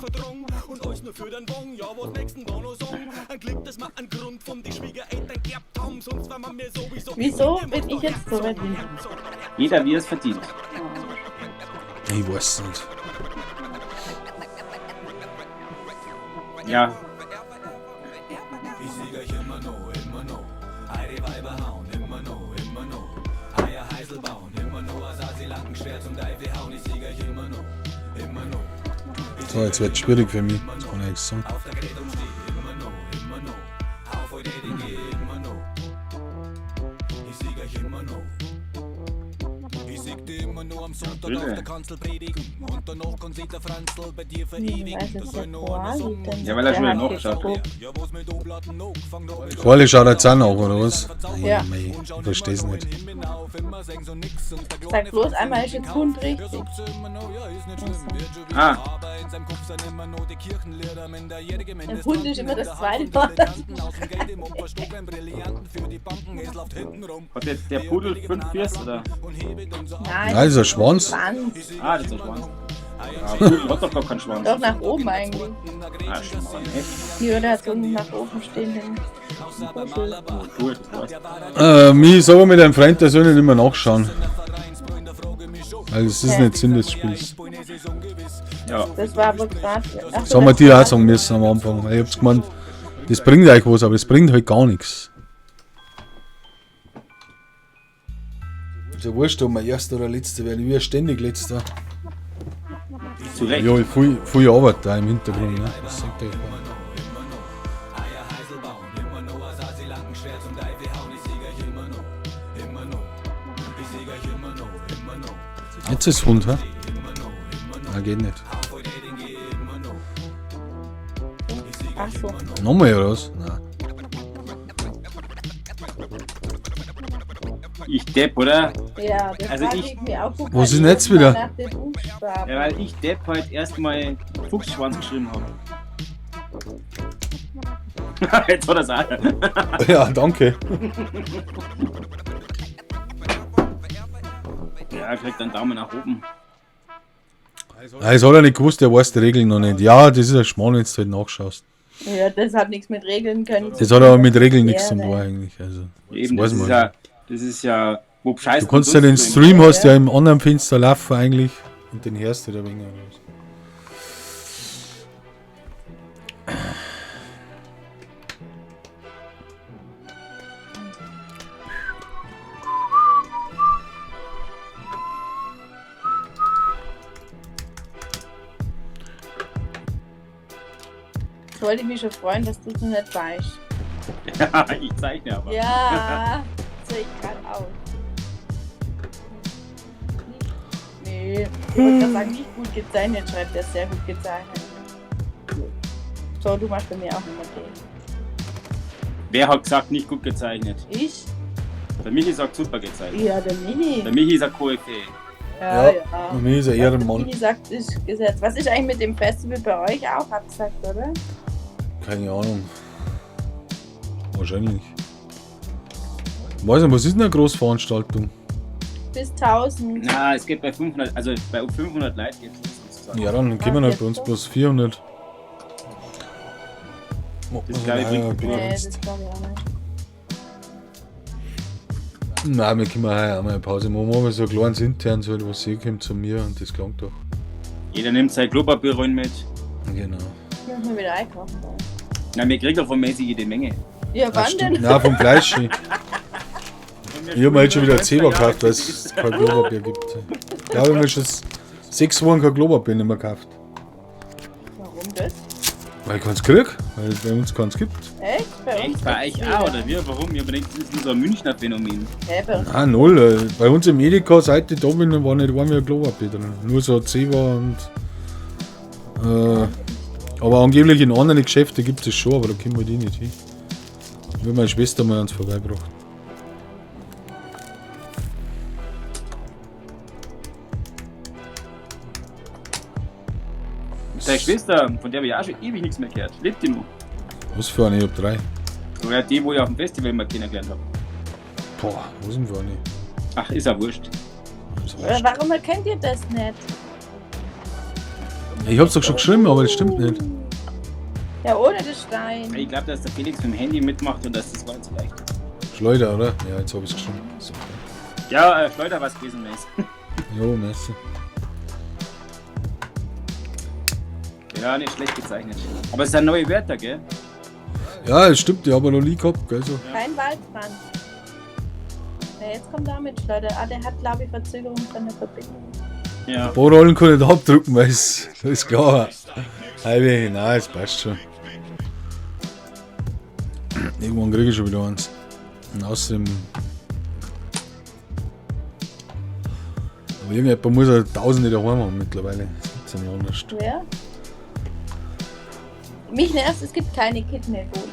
Speaker 8: und alles nur für den Wong. Ja, was nächsten da noch sagen? Ein Glück, dass wir einen Grund von die Schwiegereltern geerbt haben, sonst war man mir sowieso.
Speaker 17: Wieso bin ich jetzt so weit hinten?
Speaker 16: Jeder wie er es verdient.
Speaker 2: Ich weiß nicht.
Speaker 16: Ja.
Speaker 7: Ich sieg euch immer noch, immer noch. Eure Weiber hauen, immer noch, immer noch. Eier Heisel bauen, immer noch. Asasi-Lanken schwer zum Teufel hauen. Ich sieg euch immer noch, immer noch.
Speaker 2: So, jetzt wird schwierig für mich. Das kann ich echt sagen.
Speaker 7: Auf der Grete umsteh, immer noch, immer noch. Auf euch den geh, immer noch. Ich sieg euch immer noch. Ich sieg dich immer noch am Sonntag
Speaker 16: Bitte.
Speaker 7: auf der Kanzel predigen. Und danach kann sich der Franzl bei dir
Speaker 17: Nee,
Speaker 7: verewigen.
Speaker 17: weiß
Speaker 7: Da
Speaker 17: jetzt
Speaker 7: soll
Speaker 17: der
Speaker 7: noch einer
Speaker 17: Koali
Speaker 7: sagen,
Speaker 17: denn?
Speaker 16: Ja, weil er schon
Speaker 17: Der
Speaker 16: wieder
Speaker 17: hat
Speaker 16: nachgeschaut
Speaker 17: geguckt.
Speaker 7: ja, was mit Obladen noch? Fang doch mit
Speaker 2: Koali schaut jetzt auch nach, oder was?
Speaker 17: Ja.
Speaker 2: Mei, ich versteh's nicht.
Speaker 17: Sag bloß einmal ist jetzt Hund richtig.
Speaker 16: Ah.
Speaker 17: Ein Hund ist immer das zweite Mal.
Speaker 16: Hat jetzt der Pudel fünf Füße, oder?
Speaker 17: Nein,
Speaker 2: Nein, das ist ein Schwanz.
Speaker 17: Schwanz.
Speaker 16: Ah, das ist ein Schwanz. Ja, Pudel hat doch gar keinen Schwanz.
Speaker 17: Doch nach oben eigentlich.
Speaker 16: Ah, Schwanz, echt?
Speaker 17: Die oder hat so einen nach oben stehenden Puschel.
Speaker 16: Gut, das war's.
Speaker 2: Mich sag mit einem Freund, der soll nicht immer nachschauen. Also, es ist nicht Sinn des Spiels.
Speaker 16: Ja.
Speaker 17: Das war aber gerade. Ach
Speaker 2: Das
Speaker 17: so,
Speaker 2: haben wir
Speaker 17: das
Speaker 2: dir
Speaker 17: war-
Speaker 2: auch sagen müssen am Anfang. Ich hab's gemeint, das bringt euch was, aber es bringt halt gar nichts. Ist ja wurscht, ob wir Erster oder Letzter werden. Ich werde ständig Letzter.
Speaker 16: Zu Recht.
Speaker 2: Ja, viel, viel Arbeit da im Hintergrund. Ne? Das sagt euch was. Jetzt ist Hund, hä? Nein, geht nicht.
Speaker 17: Ach so.
Speaker 2: Nochmal oder was? Nein.
Speaker 16: Ich Depp, oder?
Speaker 17: Ja, das
Speaker 16: Also
Speaker 17: frage
Speaker 16: ich-
Speaker 17: ich mir auch. Guck
Speaker 2: Was ist
Speaker 17: mal
Speaker 2: denn jetzt wieder?
Speaker 17: Nach den Buchstaben.
Speaker 16: Ja, weil ich Depp heute erstmal Fuchsschwanz geschrieben habe. Jetzt hat er's auch.
Speaker 2: Ja, danke.
Speaker 16: Ja, er kriegt einen Daumen nach oben.
Speaker 2: Ah, das hat er nicht gewusst, der weiß die Regeln noch nicht. Ja, das ist ein Schmarrn, wenn du halt nachschaust.
Speaker 17: Ja, das hat nichts mit Regeln können.
Speaker 2: Das hat aber mit Regeln nichts zu
Speaker 17: Ja,
Speaker 2: tun eigentlich. Also, das
Speaker 16: Eben,
Speaker 2: weiß
Speaker 16: das
Speaker 2: man
Speaker 16: ist ja, das ist ja, wo Scheiß
Speaker 2: Du kannst ja den Stream hast ja im anderen Fenster laufen eigentlich und den hörst du da wenig. oder was.
Speaker 17: Ich wollte mich schon freuen, dass du es noch nicht weißt.
Speaker 16: Ja, ich zeichne aber.
Speaker 17: Ja, sehe ich gerade auch. Nee, ich wollte gerade sagen, nicht gut gezeichnet, schreibt er sehr gut gezeichnet. So, du machst bei mir auch immer den.
Speaker 16: Wer hat gesagt, nicht gut gezeichnet?
Speaker 17: Ich?
Speaker 16: Der Michi sagt super gezeichnet.
Speaker 17: Ja, der Mini.
Speaker 16: Der Michi ist ein Koryphäe.
Speaker 17: Ja, ja.
Speaker 2: Der Michi ist ein Ehrenmann.
Speaker 17: Mini sagt, ist Gesetz. Was ist eigentlich mit dem Festival bei euch auch abgesagt, oder?
Speaker 2: Keine Ahnung. Wahrscheinlich. Weiß nicht, was ist denn eine Großveranstaltung?
Speaker 17: Bis 1000.
Speaker 16: Na, es geht bei 500, also bei 500 Leute geht es sozusagen.
Speaker 2: Ja, dann kommen halt bei uns bloß 400.
Speaker 16: Das glaube ich bringt
Speaker 2: Ja,
Speaker 17: Nee, das glaube ich auch nicht.
Speaker 2: Nein, wir können heuer einmal eine Pause machen. Machen wir so ein kleines internes, halt, was sie kommt zu mir und das klangt doch.
Speaker 16: Jeder nimmt sein Klopapierrollen mit.
Speaker 2: Genau.
Speaker 17: Ich muss mal wieder einkaufen.
Speaker 16: Na, wir kriegen doch von Messi jede Menge.
Speaker 17: Ja, wann
Speaker 2: stimmt.
Speaker 17: denn?
Speaker 2: Nein, vom Fleisch. Ich habe mir jetzt schon wieder Zewa gekauft, weil es kein Klopapier gibt. Ja, ich habe mir schon 6 Wochen kein Klopapier nicht mehr gekauft.
Speaker 17: Warum das?
Speaker 2: Weil ich keins krieg, weil es bei uns keins gibt.
Speaker 17: Echt? Bei uns
Speaker 16: Echt? Bei
Speaker 17: gibt's
Speaker 16: euch
Speaker 17: wieder.
Speaker 16: auch, oder wir? Warum? Ich hab gedacht, das ist nur so ein Münchner Phänomen.
Speaker 17: Hä, bei uns
Speaker 2: Ah, null. Bei uns im Edeka, seit ich da bin, war nicht einmal ein Klopapier drin. Nur so Zewa und. Aber angeblich in anderen Geschäften gibt es schon, aber da kommen wir die nicht hin. Ich will meine Schwester mal ans vorbeibracht.
Speaker 16: Deine Schwester, von der habe ich auch schon ewig nichts mehr gehört. Lebt die noch?
Speaker 2: Was für eine? Ich hab drei.
Speaker 16: Oder die, wo ich auf dem Festival mal kennengelernt habe.
Speaker 2: Boah, was denn für eine?
Speaker 16: Ach, ist ja wurscht.
Speaker 17: Oder warum erkennt ihr das nicht?
Speaker 2: Ich hab's doch schon geschrieben, aber das stimmt nicht.
Speaker 17: Ja, ohne den Stein.
Speaker 16: Ich glaube, dass der Felix mit dem Handy mitmacht und dass das war jetzt leicht.
Speaker 2: Schleuder, oder? Ja, jetzt hab ich's geschrieben. So.
Speaker 16: Ja, Schleuder war es gewesen, Mess.
Speaker 2: Jo, merci.
Speaker 16: Ja, nicht schlecht gezeichnet. Aber es sind neue Wörter, gell?
Speaker 2: Ja, das stimmt, die haben wir noch nie gehabt, gell? So.
Speaker 17: Kein Waldbrand. Ja, jetzt kommt er mit Schleuder. Ah, der hat, glaube ich, Verzögerung von der Verbindung.
Speaker 16: Ja.
Speaker 2: Ein paar Rollen kann ich nicht abdrücken, weil es das ist klar. Halbe, nein, es passt schon. Irgendwann kriege ich schon wieder eins. Und außerdem. Aber irgendjemand muss ja Tausende daheim haben mittlerweile. Das gibt's ja nicht anders.
Speaker 17: Ja. Mich nervt, es gibt keine Kidneybohnen.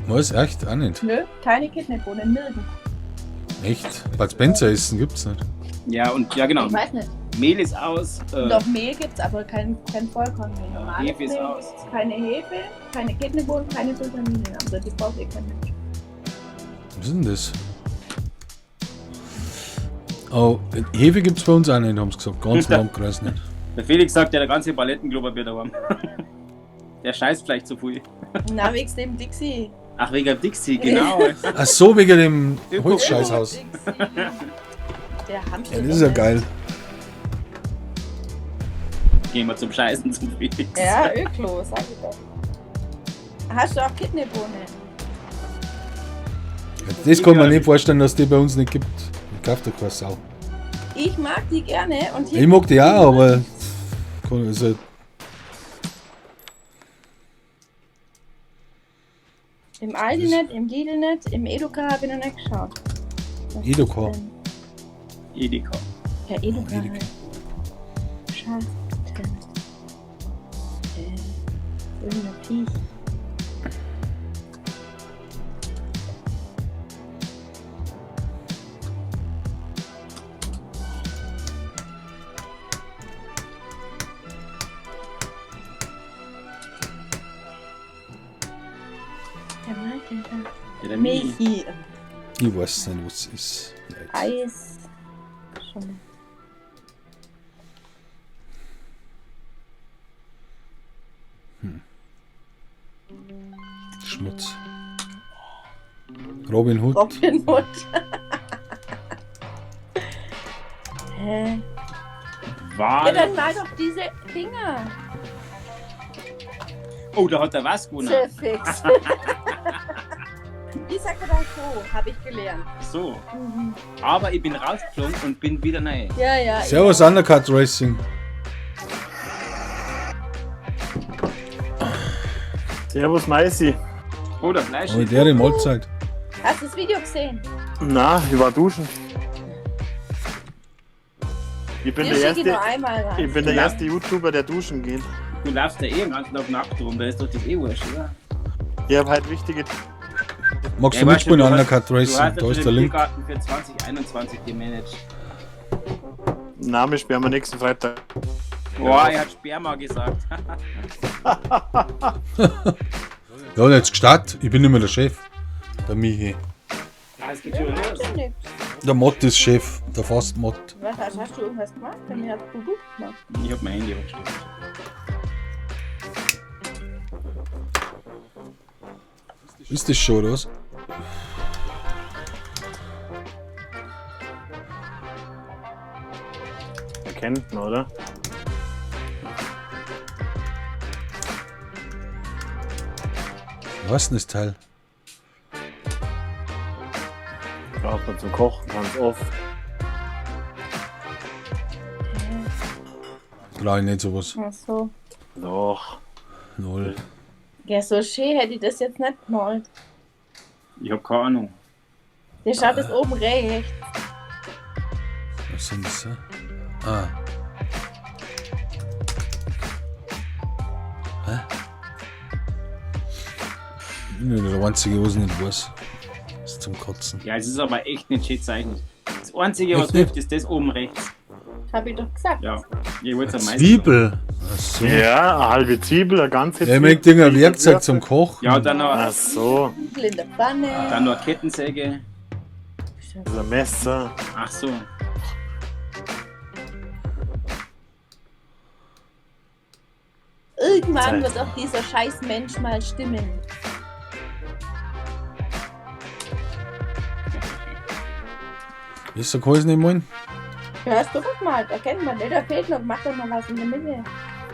Speaker 2: Was? Echt? Auch nicht?
Speaker 17: Nö, keine Kidneybohnen, nirgends.
Speaker 2: Echt? Bud Spencer essen gibt's nicht.
Speaker 16: Ja, und ja, genau.
Speaker 17: Ich weiß nicht.
Speaker 16: Mehl ist aus.
Speaker 17: Doch Mehl gibt's, aber kein Vollkornmehl. Normales
Speaker 16: Hefe ist
Speaker 17: Mehl
Speaker 16: aus.
Speaker 17: gibt's, keine Hefe, keine Kidneybohnen, keine Sultamine. Also die braucht eh kein Mensch.
Speaker 2: Was ist denn das? Oh, Hefe gibt's bei uns auch nicht, haben sie gesagt. Ganz im Landkreis nicht.
Speaker 16: Der Felix sagt ja, der ganze Palettenklober wird daheim. Der scheißt vielleicht zu viel.
Speaker 17: Na, wegen dem Dixie.
Speaker 16: Ach, wegen Dixie, genau.
Speaker 2: Ach so, wegen dem Holzscheißhaus.
Speaker 17: Der Hamster.
Speaker 2: Ja, das ist ja geil.
Speaker 16: Gehen wir zum Scheißen zum Felix.
Speaker 17: Ja, Öklo, sag ich doch. Hast du auch Kidneybohnen?
Speaker 2: Das kann man nicht vorstellen, dass die bei uns nicht gibt. Ich kaufe da keine Sau.
Speaker 17: Ich mag die gerne und hier
Speaker 2: Ich mag die auch, aber. Also,
Speaker 17: im Aldi nicht, im Lidl nicht, im Educa habe ich noch nicht geschaut. Was ist
Speaker 2: Educa.
Speaker 17: denn?
Speaker 16: Edeka.
Speaker 17: Ja, Educa. halt. Scheiße. Irgendein Viech. Der malt den da.
Speaker 16: Ja, der Michi.
Speaker 17: Michi.
Speaker 2: Ich weiß nicht, was es ist.
Speaker 17: Eis. Schon.
Speaker 2: Schmutz. Robin Hood.
Speaker 17: Robin Hood. Hä?
Speaker 16: War
Speaker 17: Ja, dann mal doch diese Dinger.
Speaker 16: Oh, da hat er was gewonnen.
Speaker 17: Sehr fix. Wie sagt man das so? Habe ich gelernt.
Speaker 16: So.
Speaker 17: Mhm.
Speaker 16: Aber ich bin rausgeflogen und bin wieder neu.
Speaker 17: Ja, ja.
Speaker 2: Servus Undercut Racing.
Speaker 1: Servus Maisi.
Speaker 16: Oh, der Fleisch.
Speaker 2: Oh, der Mahlzeit.
Speaker 17: Hast du das Video gesehen?
Speaker 1: Na, ich war duschen. Ich bin
Speaker 17: Dir
Speaker 1: der
Speaker 17: schicke ich
Speaker 1: erste,
Speaker 17: nur einmal was.
Speaker 1: ich bin der erste YouTuber, der duschen geht.
Speaker 16: Du laufst ja eh den ganzen Tag nackt rum, da ist doch das eh wurscht, oder?
Speaker 1: Ich hab halt wichtige.
Speaker 2: Magst
Speaker 16: Ja,
Speaker 2: du
Speaker 16: weißt
Speaker 2: mitspielen,
Speaker 16: du hast-
Speaker 2: Undercut
Speaker 16: Du
Speaker 2: Racing?
Speaker 16: hast
Speaker 2: Da
Speaker 16: ja schon
Speaker 2: ist der
Speaker 16: den
Speaker 2: Link.
Speaker 16: Biergarten für 2021 gemanagt.
Speaker 1: Name sperren wir nächsten Freitag.
Speaker 16: Boah, er hat Sperma gesagt.
Speaker 2: Ja, und jetzt gestartet. Ich bin nicht mehr der Chef. Der Michi.
Speaker 16: Ah, es geht schon wieder los.
Speaker 2: Der Mod ist Chef. Der Fast Mod.
Speaker 17: Was, hast du irgendwas gemacht? Bei mir hat Bubu gemacht.
Speaker 16: Ich hab mein Handy abgestellt.
Speaker 2: Ist das schon, oder was?
Speaker 1: Erkennt man, oder?
Speaker 2: Was ist denn das Teil?
Speaker 1: Braucht man zum Kochen ganz oft.
Speaker 2: Brauche ich nicht sowas.
Speaker 17: Ach so.
Speaker 1: Doch.
Speaker 2: Null.
Speaker 17: Ja, so schön hätte ich das jetzt nicht gemalt.
Speaker 16: Ich hab keine Ahnung.
Speaker 17: Der schaut das oben rechts.
Speaker 2: Was sind das? da? Ah. Hä? Ich bin ja der Einzige, was nicht weiß. Das ist zum Kotzen.
Speaker 16: Ja, es ist aber echt nicht schön gezeichnet. Das Einzige, was
Speaker 2: Echt
Speaker 16: hilft, ist das oben rechts.
Speaker 17: Hab ich doch gesagt.
Speaker 16: Ja, ich wollte am meisten.
Speaker 2: Zwiebel. Ach so.
Speaker 1: Ja, eine halbe Zwiebel, eine ganze
Speaker 2: Ja, ich möchte irgendein Werkzeug zum Kochen.
Speaker 16: Ja, dann noch,
Speaker 1: Ach so,
Speaker 17: Zwiebel in der Pfanne.
Speaker 16: dann noch eine Kettensäge.
Speaker 1: das ist ein Messer.
Speaker 16: Ach so.
Speaker 17: Irgendwann
Speaker 1: Zeit.
Speaker 17: wird auch dieser scheiß Mensch mal stimmen.
Speaker 2: Ist der Käse nicht malen?
Speaker 17: Ja, hast du doch mal, erkennt man, ne? Da fehlt noch, mach doch mal was in der Mitte.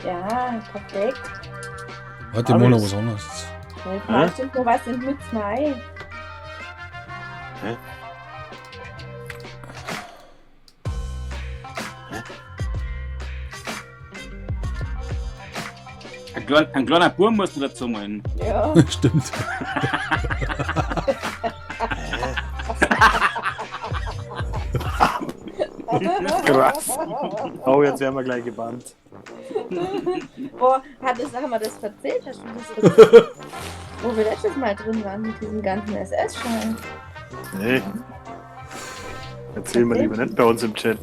Speaker 17: Ja, perfekt.
Speaker 2: Warte, ich mal noch was anderes.
Speaker 17: Jetzt mal stimmt noch was in Mützen rein.
Speaker 1: Hä?
Speaker 16: Ein kleiner Bub musst du dazu malen.
Speaker 17: Ja.
Speaker 2: Stimmt.
Speaker 1: Krass. Oh, jetzt werden wir gleich gebannt.
Speaker 17: Boah, hat das, haben wir das erzählt? Hast du das erzählt? Wo wir letztes Mal drin waren mit diesem ganzen SS-Schein.
Speaker 1: Nee. Erzählen wir lieber nicht bei uns im Chat.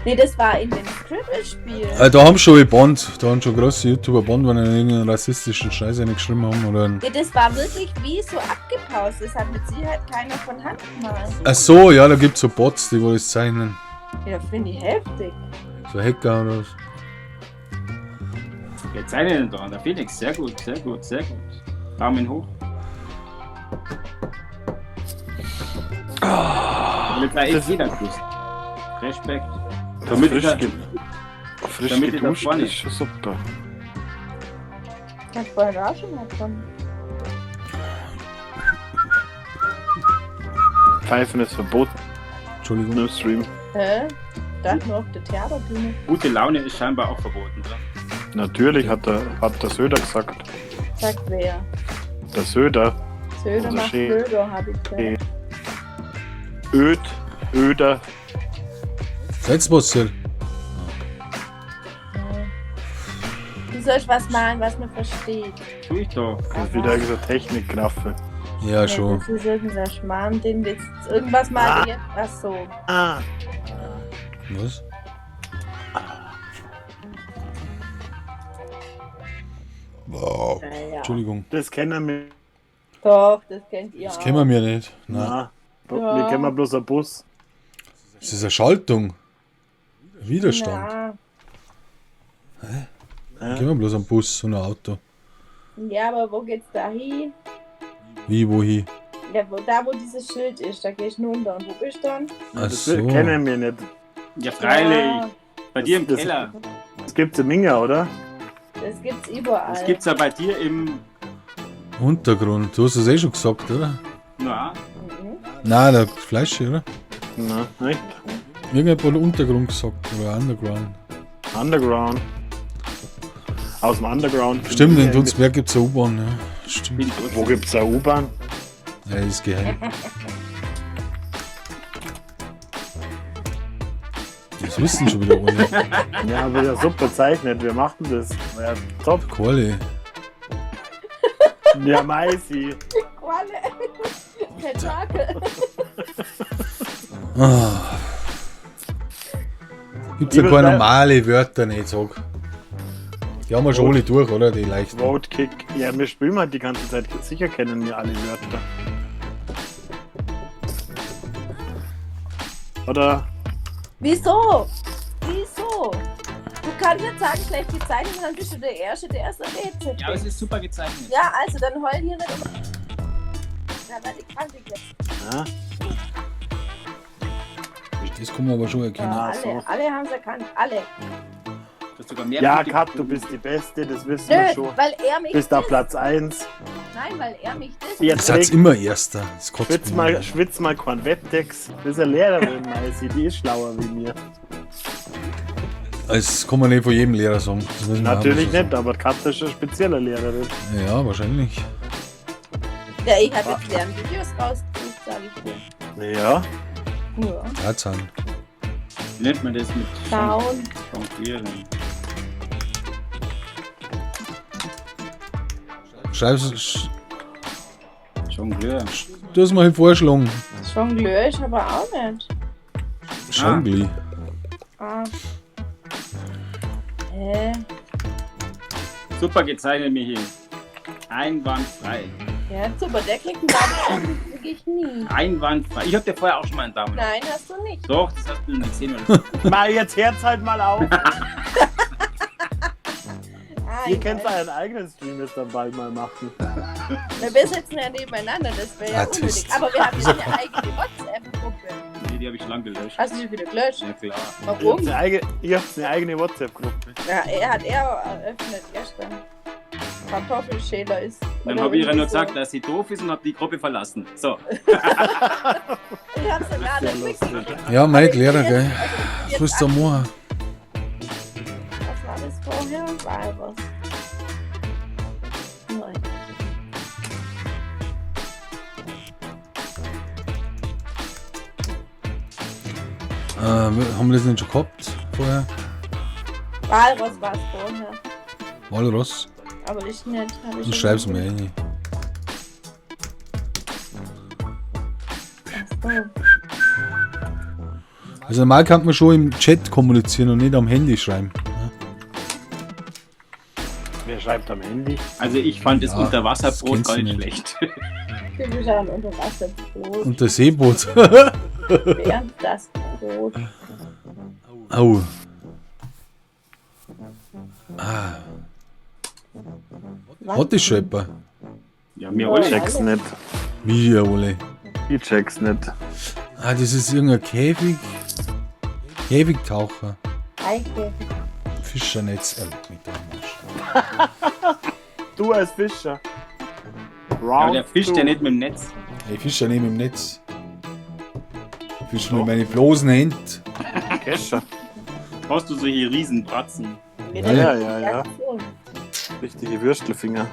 Speaker 17: Nee, das war in dem Scribble-Spiel.
Speaker 2: Da haben schon gebannt. Da haben schon große YouTuber gebannt, wenn sie irgendeinen rassistischen Scheiß geschrieben haben. Oder einen
Speaker 17: Ja, das war wirklich wie so abgepaust. Das hat mit Sicherheit keiner von Hand gemacht.
Speaker 2: Ach so, ja, da gibt's so Bots, die wo das zeichnen.
Speaker 17: Ja, finde ich heftig.
Speaker 2: So Hacker oder was.
Speaker 16: Wer zeichnet denn da? Der Felix. Sehr gut, sehr gut, sehr gut. Daumen hoch. Damit war echt jeder gewusst. Respekt. Damit
Speaker 1: frisch
Speaker 16: ist er-
Speaker 1: frisch
Speaker 16: damit ist er
Speaker 1: geduscht
Speaker 16: vorne.
Speaker 1: ist schon super.
Speaker 17: Ich hab vorhin auch schon mal von.
Speaker 1: Pfeifen ist verboten.
Speaker 2: Entschuldigung.
Speaker 1: Im Stream.
Speaker 17: Hä? Dachte nur auf der Theaterbühne.
Speaker 16: Gute Laune ist scheinbar auch verboten, oder?
Speaker 1: Natürlich hat der Söder gesagt.
Speaker 17: Sagt wer?
Speaker 1: Der Söder.
Speaker 17: Söder
Speaker 1: Unser
Speaker 17: macht
Speaker 1: Chef.
Speaker 17: Söder, hab ich gehört.
Speaker 1: Öd, Öder.
Speaker 2: Seid's was, Sir?
Speaker 17: Du sollst was malen, was man versteht.
Speaker 16: Tu ich doch.
Speaker 1: Das ist wieder irgendeine Technikgraffe.
Speaker 2: Ja, schon.
Speaker 17: Das ist irgendein Schmarrn, den jetzt irgendwas malen wir jetzt. Ach so.
Speaker 1: Ah.
Speaker 2: Was? Wow.
Speaker 17: Ja, ja.
Speaker 2: Entschuldigung.
Speaker 1: Das kennen wir.
Speaker 17: Doch, das kennt ihr
Speaker 2: Das
Speaker 17: auch.
Speaker 2: kennen wir nicht. Nein.
Speaker 1: Nein.
Speaker 17: Ja.
Speaker 1: Wir kennen bloß einen Bus.
Speaker 2: Das ist eine Schaltung. Widerstand.
Speaker 17: Na.
Speaker 2: Hä? Kennen wir bloß einen Bus und ein Auto.
Speaker 17: Ja, aber wo geht's da hin?
Speaker 2: Wie, wohin?
Speaker 17: Ja, wo, da wo dieses Schild ist, da gehst du runter. Und wo bist du dann?
Speaker 2: Ach
Speaker 1: Das
Speaker 2: so.
Speaker 1: kennen wir nicht.
Speaker 16: Ja, freilich.
Speaker 17: Ja.
Speaker 16: Bei dir im
Speaker 1: Das-
Speaker 16: Keller.
Speaker 1: Das gibt's in Minga, oder?
Speaker 17: Das gibt's überall.
Speaker 16: Das gibt's ja bei dir im.
Speaker 2: Untergrund. Du hast es eh schon gesagt, oder?
Speaker 16: Na,
Speaker 2: Nein, der Fleisch, oder?
Speaker 1: Nein, nicht.
Speaker 2: Irgendjemand hat Untergrund gesagt oder Underground.
Speaker 1: Underground. Aus dem Underground.
Speaker 2: Stimmt, in Dunsberg gibt es eine U-Bahn, ja. Stimmt.
Speaker 1: Wo gibt's eine U-Bahn?
Speaker 2: Ja, das ist geheim. Das wissen schon wieder alle.
Speaker 1: Ja, aber ja super zeichnet. Wir machen das. Ja, top.
Speaker 2: Quali.
Speaker 1: Ja, Maisi.
Speaker 17: Qualle. Tentakel.
Speaker 2: Ah. Gibt's ja keine normale Wörter nicht, sag. Die haben wir schon alle durch, oder? Die leichten.
Speaker 1: Vote Kick. Ja, wir spielen halt die ganze Zeit. Sicher kennen wir alle Wörter. Oder?
Speaker 17: Wieso? Wieso? Du kannst nicht sagen, schlecht gezeichnet, dann bist du der Erste, der erst errät.
Speaker 16: Ja, aber es ist super gezeichnet.
Speaker 17: Ja, also dann heul hier nicht um. Na, warte, ich kann dich jetzt.
Speaker 1: Ja.
Speaker 2: Das kann man aber schon erkennen.
Speaker 17: Ja, alle, alle haben es erkannt, alle.
Speaker 16: Du hast sogar mehr
Speaker 1: Ja,
Speaker 16: Punkte
Speaker 1: Kat, du bist die Beste, das wissen wir
Speaker 17: Nö,
Speaker 1: schon.
Speaker 17: weil er mich
Speaker 1: Bist da
Speaker 17: disst.
Speaker 1: Platz 1.
Speaker 17: Nein, weil er mich disst.
Speaker 1: Jetzt
Speaker 2: Seid
Speaker 1: reg-
Speaker 2: immer Erster. Das kotzt
Speaker 1: Schwitz
Speaker 2: mich
Speaker 1: mal,
Speaker 2: an.
Speaker 1: schwitz mal kein Wettex. Das ist eine Lehrerin, Maisi, die ist schlauer wie mir.
Speaker 2: Das kann man nicht von jedem Lehrer sagen. Das muss man auch
Speaker 1: Natürlich
Speaker 2: mal so
Speaker 1: nicht, aber Kat ist eine spezielle Lehrerin.
Speaker 2: sagen. Ja, wahrscheinlich.
Speaker 17: Ja, ich habe jetzt Lernvideos rausgesucht, sage ich dir.
Speaker 1: Ja.
Speaker 17: Ja.
Speaker 2: Tarzan.
Speaker 16: Wie nennt man das mit
Speaker 17: Down.
Speaker 16: Jonglieren?
Speaker 2: Schreib's. Sch
Speaker 16: Jongleur.
Speaker 2: du hast mir halt vorgeschlagen.
Speaker 17: Jongleur ist aber auch nicht.
Speaker 2: Jongli.
Speaker 17: Ah. Hä?
Speaker 16: Super gezeichnet, Michi. Einwandfrei.
Speaker 17: Ja, super, der kriegt einen Daumen hoch, das krieg ich nie.
Speaker 16: Einwandfrei. Ich hab dir vorher auch schon mal einen Daumen hoch.
Speaker 17: Nein, hast du nicht.
Speaker 16: Doch, das hast du nicht gesehen. Oder?
Speaker 1: Mal, jetzt hört's halt mal auf.
Speaker 17: Ah,
Speaker 1: Ihr
Speaker 17: ich
Speaker 1: könnt
Speaker 17: weiß.
Speaker 1: euren eigenen Stream jetzt dann bald mal machen.
Speaker 17: Na, wir sitzen ja nebeneinander, das wäre ja
Speaker 2: Artist.
Speaker 17: unnötig. Aber wir haben ja eine eigene WhatsApp-Gruppe.
Speaker 16: Nee, die habe ich schon lange gelöscht.
Speaker 17: Hast du die wieder gelöscht?
Speaker 16: Ja, klar.
Speaker 17: Warum?
Speaker 1: Ihr habt eine eigene WhatsApp-Gruppe.
Speaker 17: Ja, er hat er eröffnet gestern. Kartoffelschäler ist.
Speaker 16: Dann
Speaker 17: oder
Speaker 16: habe ich ihr nur
Speaker 17: irgendwie so.
Speaker 16: gesagt, dass sie doof ist und habe die Gruppe verlassen. So.
Speaker 17: Ich hab's ja gar nicht mitgekriegt.
Speaker 2: Ja, mein Lehrer, gell. Was willst du da machen?
Speaker 17: Was war das vorher? War was. Nein.
Speaker 2: Haben wir das nicht schon gehabt vorher?
Speaker 17: Walross war es vorher.
Speaker 2: Walross?
Speaker 17: Aber ich nicht. Hab ich
Speaker 2: Du
Speaker 17: schon
Speaker 2: schreib's mir rein.
Speaker 17: Ach so.
Speaker 2: Also normal kann man schon im Chat kommunizieren und nicht am Handy schreiben. Ja.
Speaker 1: Wer schreibt am Handy?
Speaker 16: Also ich fand das
Speaker 2: Ja,
Speaker 16: Unterwasserbrot
Speaker 2: das
Speaker 16: gar
Speaker 2: kennst
Speaker 16: nicht
Speaker 2: du
Speaker 16: schlecht.
Speaker 17: Du bist ja ein Unterwasserbrot.
Speaker 2: Unterseeboot.
Speaker 17: Während das Brot.
Speaker 2: Au. Ah. Hat das schon jemand?
Speaker 16: Ja, mir
Speaker 1: Ich check's nicht.
Speaker 2: Mir alle.
Speaker 1: Ich check's nicht.
Speaker 2: Ah, das ist irgendein Käfig. Käfigtaucher.
Speaker 17: Eikäfig.
Speaker 2: Fischernetz. Er leck mich doch am Arsch.
Speaker 1: Du als Fischer.
Speaker 16: Aber der fischt ja nicht mit dem Netz.
Speaker 2: Ich fische ja nicht mit dem Netz. Ich fische mit meinen bloßen Händen.
Speaker 1: Kescher.
Speaker 16: Brauchst du solche Riesenbratzen?
Speaker 1: Ja, ja, ja, ja. Richtige Würstelfinger.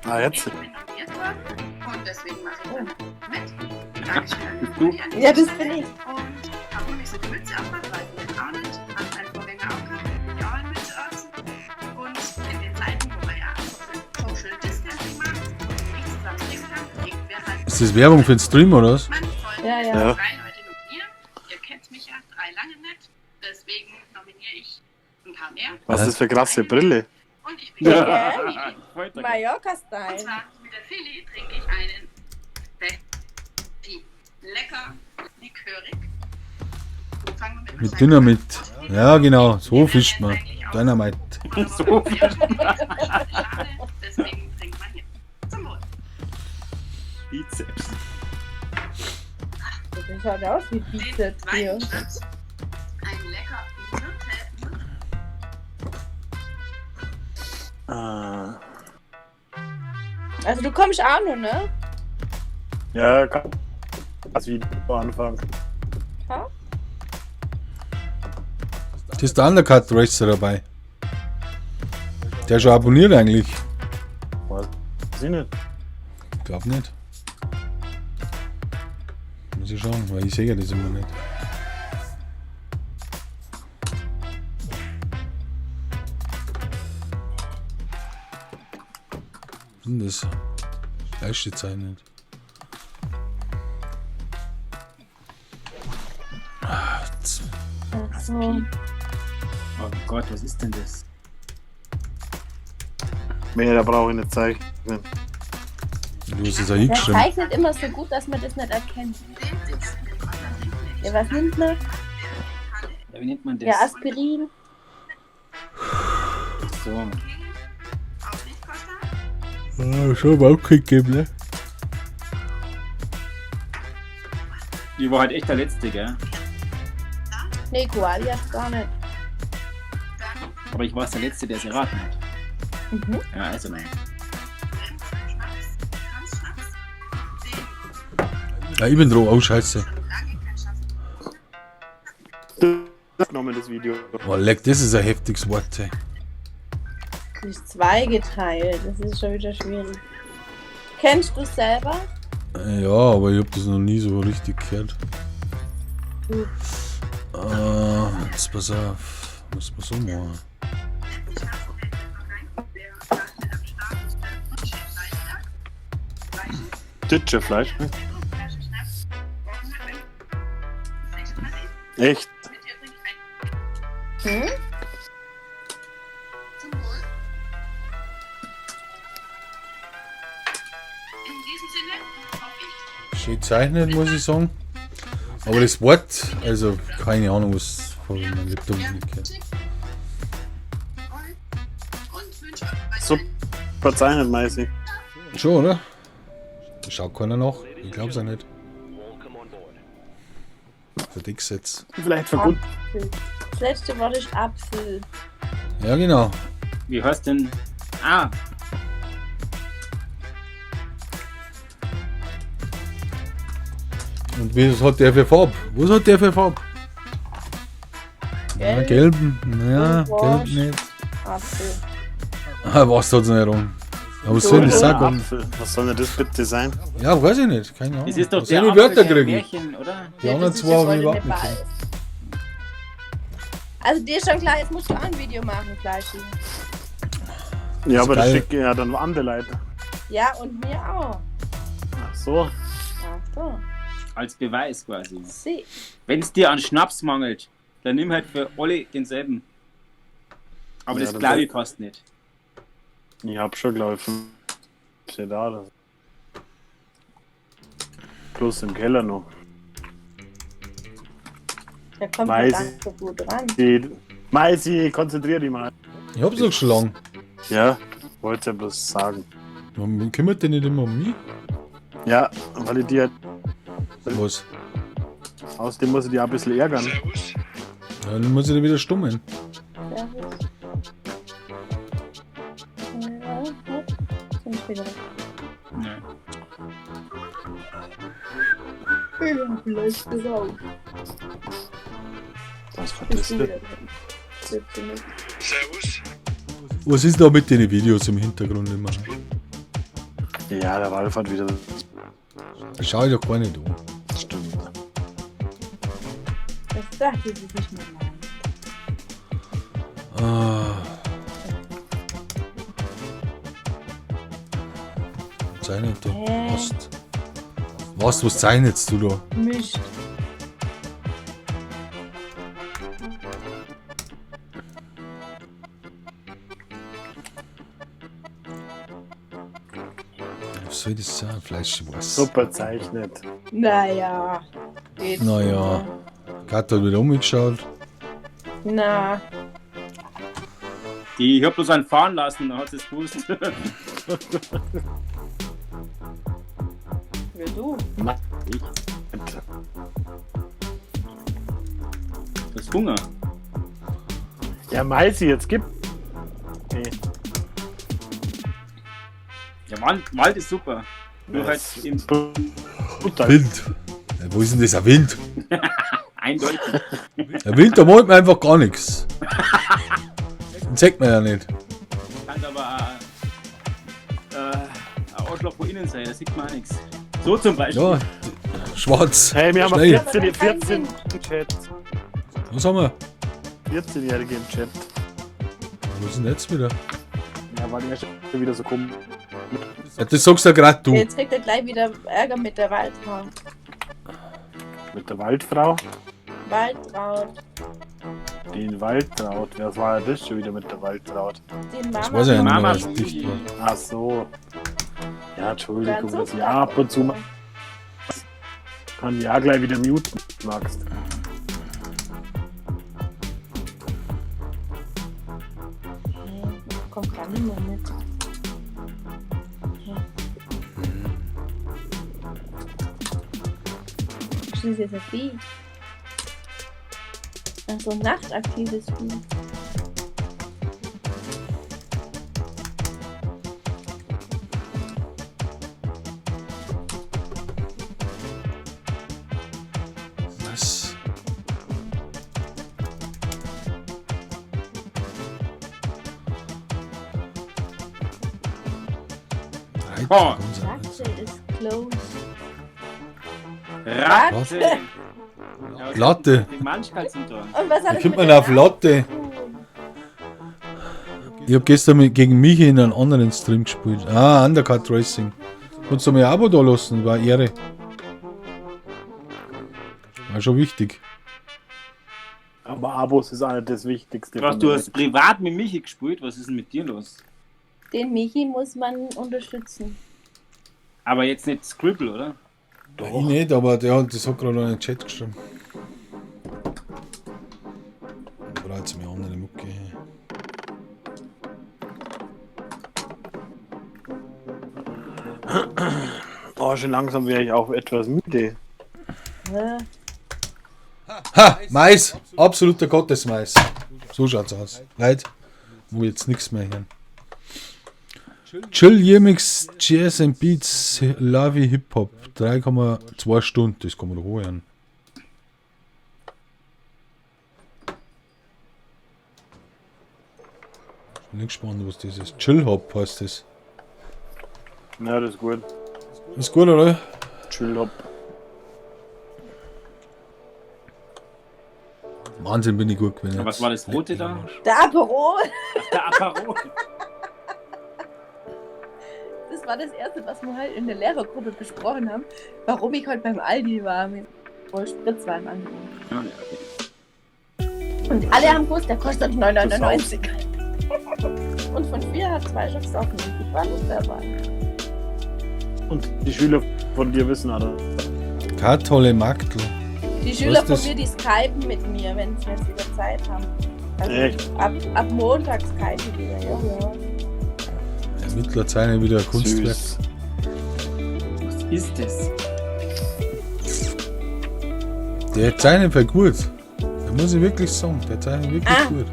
Speaker 1: Ah, jetzt.
Speaker 18: Und deswegen mache ich dann mit. Dankeschön.
Speaker 17: Ja, das bin ich.
Speaker 18: Und warum ich so die Mütze auf habe, weiß ich jetzt auch nicht. Hat mein Vorgänger auch gehabt, ich auch eine Mütze auf. Und in den Zeiten, wo man ja Social Distancing macht und nicht zusammen trinken kann, trinken wir halt.
Speaker 2: Ist das Werbung für den Stream oder was?
Speaker 18: Man soll
Speaker 17: Ja, ja.
Speaker 1: Ja.
Speaker 18: drei Leute nominieren. Ihr kennt mich ja, drei lange nicht. Deswegen nominiere ich ein paar mehr.
Speaker 1: Was ist das für krasse Brille?
Speaker 18: Und ich bin
Speaker 17: Ja.
Speaker 18: Und
Speaker 17: Mallorca-Style.
Speaker 18: zwar mit der Feli trinke ich einen Becky. Lecker, likörig. Fangen wir mit
Speaker 2: Mit Dynamit. Ja, genau. So fischt man. Dynamite.
Speaker 16: So fischt
Speaker 18: man. Deswegen trinkt man jetzt. Zum Wohl.
Speaker 16: Bizeps.
Speaker 17: Das schaut aus wie Bizeps hier.
Speaker 18: Ein lecker Myrte.
Speaker 1: Ah.
Speaker 17: Also du kommst auch noch, ne?
Speaker 1: Ja, kann. Das Video anfangen.
Speaker 17: Ha?
Speaker 2: Das ist der Undercut Racer dabei. Der ist schon abonniert eigentlich.
Speaker 1: Weiß ich nicht.
Speaker 2: Glaub nicht. Muss ich schauen, weil ich sehe ja das immer nicht. Was ist denn das? Fleisch gezeichnet. Ah,
Speaker 17: Ach so.
Speaker 16: Oh Gott, was ist denn das?
Speaker 1: Mehr, da brauche ich nicht zeichnen.
Speaker 2: Du hast es ja
Speaker 17: Der
Speaker 2: hingeschrieben.
Speaker 17: zeichnet immer so gut, dass man das nicht erkennt. Ja, was nimmt man?
Speaker 16: Ja, wie nennt man das?
Speaker 17: Ja, Aspirin.
Speaker 16: So.
Speaker 2: Ah, schon mal auch gegeben, ne?
Speaker 16: Die war halt echt der Letzte, gell?
Speaker 17: Nee, Koali hat's gar nicht.
Speaker 16: Aber ich war es der Letzte, der es erraten hat.
Speaker 17: Mhm.
Speaker 16: Ja, also nein.
Speaker 2: Ja, ich bin drauf. Oh, scheiße.
Speaker 1: Genommen das Video.
Speaker 2: Oh, leck, das ist ein heftiges Wort, ey.
Speaker 17: Das ist zweigeteilt. Das ist schon wieder schwierig. Kennst du selber?
Speaker 2: Ja, aber ich hab das noch nie so richtig gehört.
Speaker 17: Hm.
Speaker 2: Jetzt pass auf. Muss man so machen.
Speaker 1: Ditsche Fleisch. Ne? Echt?
Speaker 17: Hm?
Speaker 2: Schön gezeichnet, muss ich sagen. Aber das Wort, also keine Ahnung, was von meinem Laptop nicht gehört.
Speaker 1: Super zeichnet, Maisi.
Speaker 2: Schon, oder? Schaut keiner nach. Ich glaub's auch nicht. Verdick's jetzt.
Speaker 1: Vielleicht für gut.
Speaker 17: Apfel. Das letzte Wort ist Apfel.
Speaker 2: Ja, genau.
Speaker 16: Wie heißt denn? Ah,
Speaker 2: Und was hat der für Farbe? Was hat der für Farbe? Ja,
Speaker 17: Gelb.
Speaker 2: gelben. Ja,
Speaker 17: Und orange.
Speaker 2: gelb nicht.
Speaker 17: Apfel.
Speaker 2: Ah, was hat's nicht rum. Aber was soll das sagen?
Speaker 1: Apfel. Was soll denn das bitte sein?
Speaker 2: Ja, weiß ich nicht. Keine Ahnung.
Speaker 16: das ist doch
Speaker 2: Was
Speaker 16: der
Speaker 2: soll ich
Speaker 16: Apfel
Speaker 2: Wörter
Speaker 16: der
Speaker 2: kriegen?
Speaker 16: Märchen, oder?
Speaker 2: Die
Speaker 17: Ja,
Speaker 2: anderen
Speaker 17: das ist
Speaker 2: zwei
Speaker 17: das
Speaker 2: habe ich
Speaker 17: goldene
Speaker 2: überhaupt nicht.
Speaker 17: Ball. Also dir ist schon klar, jetzt musst du auch ein Video machen, Fleischi.
Speaker 1: Ja,
Speaker 2: Ist
Speaker 1: aber das
Speaker 2: geil.
Speaker 1: schicken ja dann andere Leute.
Speaker 17: Ja, und mir auch.
Speaker 1: Ach so.
Speaker 17: Ach so.
Speaker 16: Als Beweis quasi.
Speaker 17: Sie.
Speaker 16: Wenn es dir an Schnaps mangelt, dann nimm halt für alle denselben. Aber
Speaker 1: Ja,
Speaker 16: das
Speaker 1: dann
Speaker 16: glaube ich
Speaker 1: soll-
Speaker 16: fast nicht.
Speaker 1: Ich hab schon, glaube ich, 15 da. Oder so. Plus im Keller noch.
Speaker 17: Da kommt man
Speaker 1: Weiß
Speaker 17: gar nicht so gut ran.
Speaker 1: Maisi, konzentrier dich mal.
Speaker 2: Ich hab's doch schon lang.
Speaker 1: Ja, wollte ja bloß sagen.
Speaker 2: Man kümmert dich nicht immer um mich?
Speaker 1: Ja, weil ich dir.
Speaker 2: Was?
Speaker 1: Außerdem muss ich dich auch ein bisschen ärgern.
Speaker 2: Ja, dann muss ich dich wieder stummen.
Speaker 17: Servus. Ja, hopp. Sind wieder weg. Ja, vielleicht ist auch.
Speaker 1: Was war
Speaker 17: Bist
Speaker 1: das
Speaker 17: du
Speaker 1: denn?
Speaker 17: wieder drin? Bitte nicht.
Speaker 2: Was ist da mit den Videos im Hintergrund immer?
Speaker 1: Ja, der Ralf hat wieder.
Speaker 2: Da schau ich doch gar nicht an.
Speaker 1: Stimmt.
Speaker 17: Das dachte ich nicht mehr lang.
Speaker 2: Ah. Zeichnet da.
Speaker 17: Hä?
Speaker 2: Was? Was zeichnest du da?
Speaker 17: Mischt.
Speaker 2: Was soll das sein? Fleisch, was?
Speaker 1: Super zeichnet.
Speaker 17: Naja. Geht
Speaker 2: Naja. Kat hat wieder umgeschaut.
Speaker 17: so. Na,
Speaker 16: Die, ich hab bloß einen fahren lassen, dann hat sie es gewusst.
Speaker 17: wer du?
Speaker 16: Ich. Das ist Hunger.
Speaker 1: Ja, Maisi, jetzt gib. Nee.
Speaker 16: Ja, Wald ist super. Nur halt im
Speaker 2: Wind. Ja, wo ist denn das? Ein Wind?
Speaker 16: Eindeutig.
Speaker 2: Ein Wind, da malt man einfach gar nichts. Den zeigt man ja nicht.
Speaker 16: Kann aber auch, ein Arschloch von innen sein, da sieht man auch nichts. So zum Beispiel.
Speaker 2: Ja, schwarz.
Speaker 1: Hey, wir haben
Speaker 2: Schnell.
Speaker 1: 14 im Chat.
Speaker 2: Was haben wir?
Speaker 1: 14-Jährige im Chat.
Speaker 2: Wo ist denn jetzt wieder?
Speaker 1: Ja, weil die schon wieder so komisch.
Speaker 2: Ja, das sagst ja gerade du.
Speaker 17: Jetzt kriegt er gleich wieder Ärger mit der Waldraut.
Speaker 1: Mit der Waldfrau?
Speaker 17: Waldraut.
Speaker 1: Den Waldtraut. Wer war denn das schon wieder mit der Waldtraut?
Speaker 17: Den Mama.
Speaker 2: Das weiß ich ja nicht mehr,
Speaker 16: Mama
Speaker 2: was dicht war.
Speaker 1: Ach so. Ja, Entschuldigung,
Speaker 17: Ganz
Speaker 1: dass ich ab und zu mal. Kann ja gleich wieder muten, magst.
Speaker 17: Kommt gar nicht mehr mit. Ist das jetzt ein Vieh? Ach so, ein nachtaktives Vieh.
Speaker 2: Was?
Speaker 16: Oh.
Speaker 17: Ratte ist close.
Speaker 16: Ratte!
Speaker 2: Latte.
Speaker 16: Die Manschkal sind da.
Speaker 17: Und was hat
Speaker 2: Da
Speaker 17: das
Speaker 2: kommt
Speaker 17: mit
Speaker 2: man
Speaker 17: der
Speaker 2: auf Latte. Ich hab gestern gegen Michi in einem anderen Stream gespielt. Ah, Undercut Racing. Kannst du mir ein Abo da lassen, war Ehre. War schon wichtig.
Speaker 1: Aber Abos ist auch nicht das Wichtigste.
Speaker 16: Was,
Speaker 1: von
Speaker 16: du
Speaker 1: der
Speaker 16: hast privat mit Michi gespielt? Was ist denn mit dir los?
Speaker 17: Den Michi muss man unterstützen.
Speaker 16: Aber jetzt nicht Scribble, oder?
Speaker 2: Ja, ich nicht, aber der hat, das hat gerade noch in den Chat geschrieben. Braucht jetzt mir andere Mucke.
Speaker 1: Oh, schon langsam wäre ich auch etwas müde.
Speaker 17: Ne?
Speaker 2: Ha! Mais! Absoluter Gottesmais. So schaut's aus. Leute, wo jetzt nichts mehr hören. Chill Remix, Jazz and Beats, Lavi Hip Hop. 3,2 Stunden, das kann man doch hören. Bin gespannt, was das ist. Chill Hop heißt das.
Speaker 1: Ja, das ist gut.
Speaker 2: Ist gut, oder?
Speaker 1: Chill Hop.
Speaker 2: Wahnsinn, bin ich gut gewesen.
Speaker 16: Was war das rote da?
Speaker 17: Der Aperol.
Speaker 16: Der Aperol.
Speaker 17: Das war das Erste, was wir halt in der Lehrergruppe besprochen haben, warum ich heute beim Aldi war mit voll Spritzwein angenommen.
Speaker 16: Ah, ja, okay.
Speaker 17: Und alle haben gewusst, der kostet 9,99. Und von vier hat zwei schon gesoffen. Ich war nicht dabei.
Speaker 1: Und die Schüler von dir wissen alle.
Speaker 2: Keine tolle Magdl.
Speaker 17: Die Schüler
Speaker 2: Was
Speaker 17: von
Speaker 2: ist das?
Speaker 17: mir, die skypen mit mir, wenn sie jetzt wieder Zeit haben. Also
Speaker 1: Echt?
Speaker 17: ab Montag skypen die wieder, ja, ja.
Speaker 2: Ermittler zeichnen wieder ein Kunstwerk.
Speaker 1: Süß.
Speaker 16: Was ist das?
Speaker 2: Der zeichnet voll gut. Da muss ich wirklich sagen, der zeichnet wirklich
Speaker 17: Ah.
Speaker 2: gut.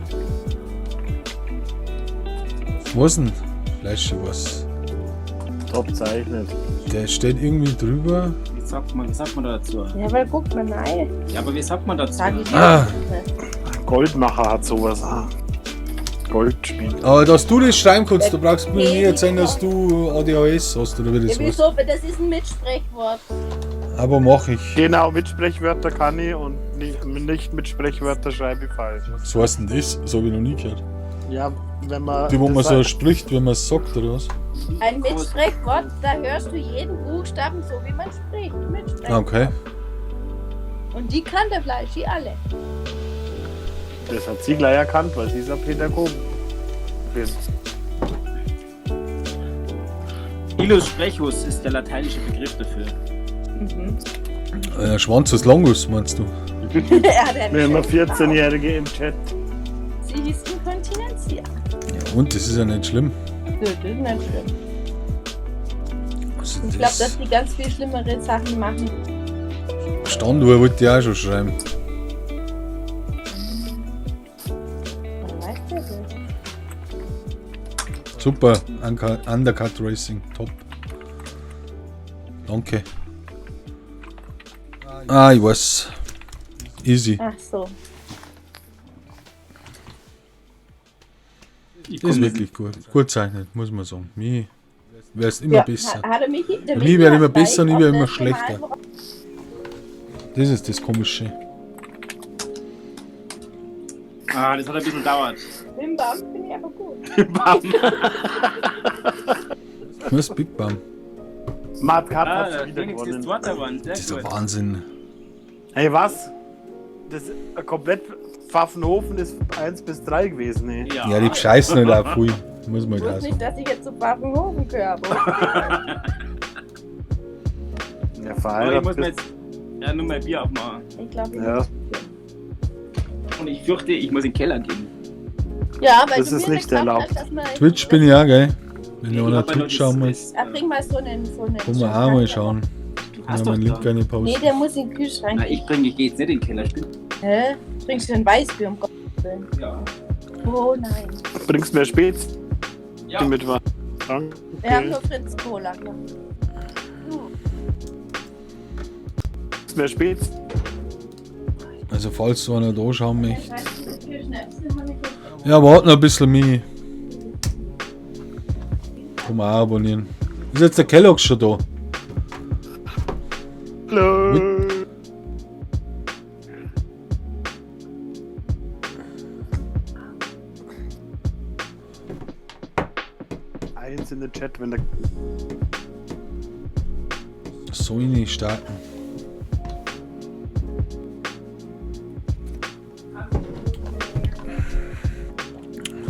Speaker 2: Was denn? Fleisch, was?
Speaker 1: Top zeichnet.
Speaker 2: Der steht irgendwie drüber.
Speaker 16: Wie sagt man da dazu?
Speaker 17: Ja, weil guckt man rein.
Speaker 16: Ja, aber wie sagt man dazu?
Speaker 17: Sag ich dir.
Speaker 2: Ah.
Speaker 1: Goldmacher hat sowas. Ah. Goldschmied.
Speaker 2: Aber dass du das schreiben kannst, du brauchst mir nicht erzählen, dass du ADHS hast oder wie das
Speaker 17: Ja,
Speaker 2: heißt.
Speaker 17: wieso? Das ist ein Mitsprechwort.
Speaker 2: Aber mach ich.
Speaker 1: Genau, mit Sprechwörter kann ich und nicht mit Sprechwörter schreibe ich falsch.
Speaker 2: Was heißt denn das? Das habe ich noch nie gehört.
Speaker 1: Ja, wenn man.
Speaker 2: Die, wo man
Speaker 1: das
Speaker 2: so
Speaker 1: sagt-
Speaker 2: spricht, wenn man es sagt, oder was?
Speaker 17: Ein Mitsprechwort, da hörst du jeden Buchstaben so, wie man spricht. Mitsprechwort.
Speaker 2: Ah, Okay.
Speaker 17: Und die kann der Fleischi alle.
Speaker 1: Das hat sie gleich erkannt, weil sie ist ja Pädagogin.
Speaker 16: Ilus Sprechus ist der lateinische Begriff dafür.
Speaker 17: Mhm.
Speaker 2: Schwanzus Longus, meinst du?
Speaker 17: Er hat einen
Speaker 1: Wir haben
Speaker 17: schönen
Speaker 1: 14-Jährige im Chat.
Speaker 17: Sie hieß Inkontinentia.
Speaker 2: Ja, und das ist ja nicht schlimm.
Speaker 17: Nö, das ist nicht schlimm.
Speaker 2: Also
Speaker 17: Ich glaube,
Speaker 2: das
Speaker 17: dass die ganz viel schlimmere Sachen machen.
Speaker 2: Standuhr wollte ich auch schon schreiben.
Speaker 17: Man weiß ja das.
Speaker 2: Super, Undercut Racing, top. Danke. Ah, ich weiß. Easy.
Speaker 17: Ach so.
Speaker 16: Ich
Speaker 2: Das ist
Speaker 16: komm
Speaker 2: wirklich gut. Gut zeichnet, muss man sagen. Mir wäre es immer
Speaker 17: Ja,
Speaker 2: besser.
Speaker 17: hat er Michi- der
Speaker 2: Mir
Speaker 17: Michi
Speaker 2: wird
Speaker 17: hat
Speaker 2: immer besser und ich
Speaker 17: gleich
Speaker 2: werde
Speaker 17: auf
Speaker 2: immer
Speaker 17: das
Speaker 2: schlechter.
Speaker 17: gemalt,
Speaker 2: Das ist das Komische.
Speaker 16: Ah, das hat ein bisschen gedauert.
Speaker 17: Bim Bam finde ich aber gut.
Speaker 2: Was? Big Bam.
Speaker 1: Mad Cat
Speaker 16: Ah,
Speaker 1: hat
Speaker 16: der
Speaker 1: schon wieder
Speaker 16: Felix ist
Speaker 1: gewonnen.
Speaker 16: Zweiter geworden. Sehr
Speaker 2: Das ist
Speaker 16: gut.
Speaker 2: der Wahnsinn.
Speaker 1: Hey, was? Das komplett Pfaffenhofen ist 1 bis 3 gewesen, ey.
Speaker 2: Ja, die bescheißen halt auch viel. Muss man
Speaker 17: Ich
Speaker 2: halt auch
Speaker 17: wusste
Speaker 2: sagen.
Speaker 17: nicht, dass ich jetzt zu Pfaffenhofen gehöre. aber
Speaker 1: Ja,
Speaker 16: Aber ich
Speaker 1: verheiratet.
Speaker 16: muss mir jetzt ja, nur mein Bier aufmachen.
Speaker 17: Ich glaube, ich
Speaker 1: Ja.
Speaker 16: Und ich fürchte, ich muss in den Keller gehen.
Speaker 17: Ja, weil
Speaker 1: Das
Speaker 17: du
Speaker 1: ist
Speaker 17: mir
Speaker 1: nicht
Speaker 17: gesagt
Speaker 1: erlaubt.
Speaker 17: hast, dass man.
Speaker 2: Twitch bin ich auch, gell? Wenn
Speaker 16: Ich
Speaker 2: du einer
Speaker 16: hab ja noch
Speaker 2: Twitch schauen
Speaker 16: das-
Speaker 2: möchte,
Speaker 17: Ah, bring mal so einen. So einen
Speaker 2: kann man auch mal schauen. Kann
Speaker 16: Hast
Speaker 2: ja
Speaker 16: doch
Speaker 2: meinen Link
Speaker 16: da.
Speaker 2: gerne posten.
Speaker 17: Nee, der muss in den Kühlschrank.
Speaker 16: Na, ich bringe, ich gehe jetzt nicht in den Keller. Ich bin,
Speaker 17: Hä? Trinkst du denn Weißbier um Gottes Willen?
Speaker 16: ja.
Speaker 17: Oh nein.
Speaker 1: Bringst mir Spez
Speaker 16: Ja.
Speaker 1: mit was. Danke.
Speaker 17: Wir haben nur Fritz Cola. Ja.
Speaker 1: Bringst mir Spez.
Speaker 2: Also, falls du einer da schauen möchte.
Speaker 17: Wie viele Schnäpse habe ich jetzt?
Speaker 2: Ja, warte noch ein bisschen, Mini. Kann man auch abonnieren. Ist jetzt der Kellogg schon da?
Speaker 1: Hallo. Eins in den Chat, wenn der
Speaker 2: Soll ich nicht starten?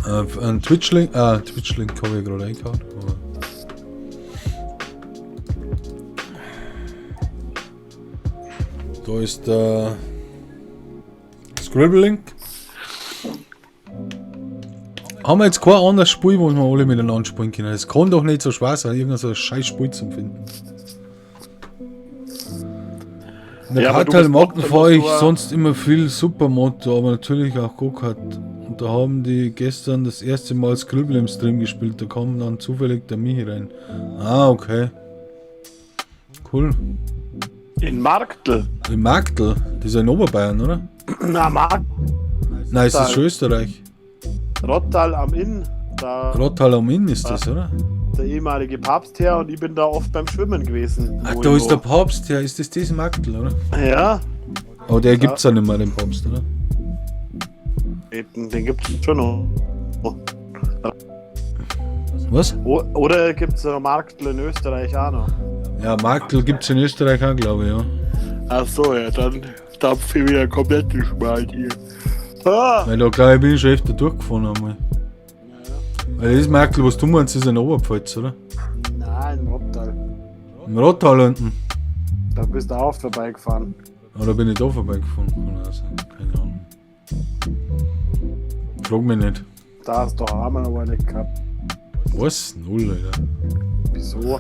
Speaker 2: Ein Twitch-Link, Twitch-Link habe ich gerade reingehauen. aber- Da ist der Scribbling. Haben wir jetzt kein anderes Spiel, wo wir alle miteinander spielen können? Es kann doch nicht so schwer sein, irgendein so ein scheiß Spiel zu finden. In der
Speaker 1: Ja, aber du
Speaker 2: Kartel
Speaker 1: bist
Speaker 2: Marken
Speaker 1: trotzdem
Speaker 2: fahre ich
Speaker 1: nur-
Speaker 2: sonst immer viel Supermoto, aber natürlich auch Go-Kart. Und da haben die gestern das erste Mal Scribble im Stream gespielt. Da kam dann zufällig der Michi rein. Ah, okay. Cool.
Speaker 1: In Marktl.
Speaker 2: In Marktl? Das ist ja in Oberbayern, oder?
Speaker 1: Na, Marktl.
Speaker 2: Nein, ist das schon Österreich?
Speaker 1: Rottal am Inn. Da
Speaker 2: Rottal am Inn ist das, oder?
Speaker 1: Der ehemalige Papst her und ich bin da oft beim Schwimmen gewesen.
Speaker 2: Ach,
Speaker 1: Wo
Speaker 2: da
Speaker 1: ich
Speaker 2: ist der
Speaker 1: noch-
Speaker 2: Papst her. Ist das das Marktl, oder?
Speaker 1: Ja.
Speaker 2: Aber der gibt's ja nicht mehr, den Papst, oder?
Speaker 1: Den gibt's schon noch.
Speaker 2: Was?
Speaker 1: Oder gibt's noch Marktl in Österreich auch noch?
Speaker 2: Ja, Marktl gibt's in Österreich auch, glaube ich, ja.
Speaker 1: Ach so, ja, dann dampfe ich wieder komplett die Schmal hier. Ah!
Speaker 2: Weil da, glaube ich, bin ich schon öfter durchgefahren einmal. Weil das Marktl, was du meinst, ist in Oberpfalz, oder?
Speaker 1: Nein, im Rottal.
Speaker 2: Im Rottal unten.
Speaker 1: Da bist du auch vorbeigefahren.
Speaker 2: Oder bin ich da vorbeigefahren? Kann auch sein. Keine Ahnung. Frag mich nicht.
Speaker 1: Da hast du auch einmal noch eine gehabt.
Speaker 2: Was? Null, Alter.
Speaker 1: Wieso?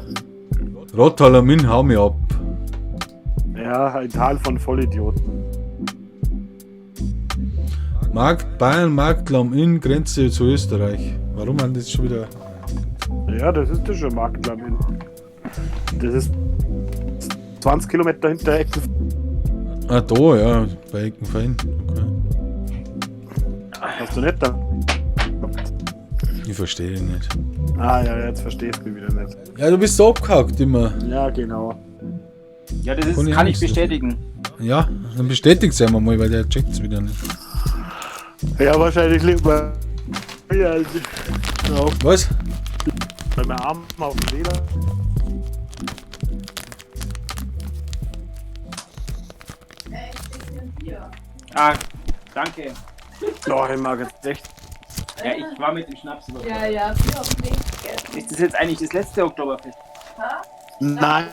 Speaker 2: Rottal am Inn, hau mich ab.
Speaker 1: Ja, ein Tal von Vollidioten.
Speaker 2: Markt Bayern, Marktl am Inn, Grenze zu Österreich. Warum haben das schon wieder.
Speaker 1: Ja, das ist das schon Marktl am Inn. Das ist 20 Kilometer hinter Ecken.
Speaker 2: Ah, da, ja, bei Eckenfein. Okay.
Speaker 1: Hast du nicht da?
Speaker 2: Ich verstehe dich nicht.
Speaker 1: Ah ja, jetzt verstehst du mich wieder nicht.
Speaker 2: Ja, du bist so abgehackt immer.
Speaker 1: Ja, genau.
Speaker 16: Ja, das ist,
Speaker 2: Kann ich
Speaker 16: kann ich
Speaker 2: nichts dafür.
Speaker 16: bestätigen.
Speaker 2: Ja, dann bestätigt's einmal mal, weil der checkt's wieder nicht.
Speaker 1: Ja, wahrscheinlich liegt bei mir als auf,
Speaker 2: Was?
Speaker 1: bei meinem Arm auf dem Leder.
Speaker 16: Ah, danke.
Speaker 1: Oh, ich mag jetzt echt.
Speaker 16: Ja, ich war mit dem Schnaps über.
Speaker 17: Ja, ja, wir haben nichts gegessen.
Speaker 16: Ist das jetzt eigentlich das letzte Oktoberfest?
Speaker 17: Ha?
Speaker 1: Nein.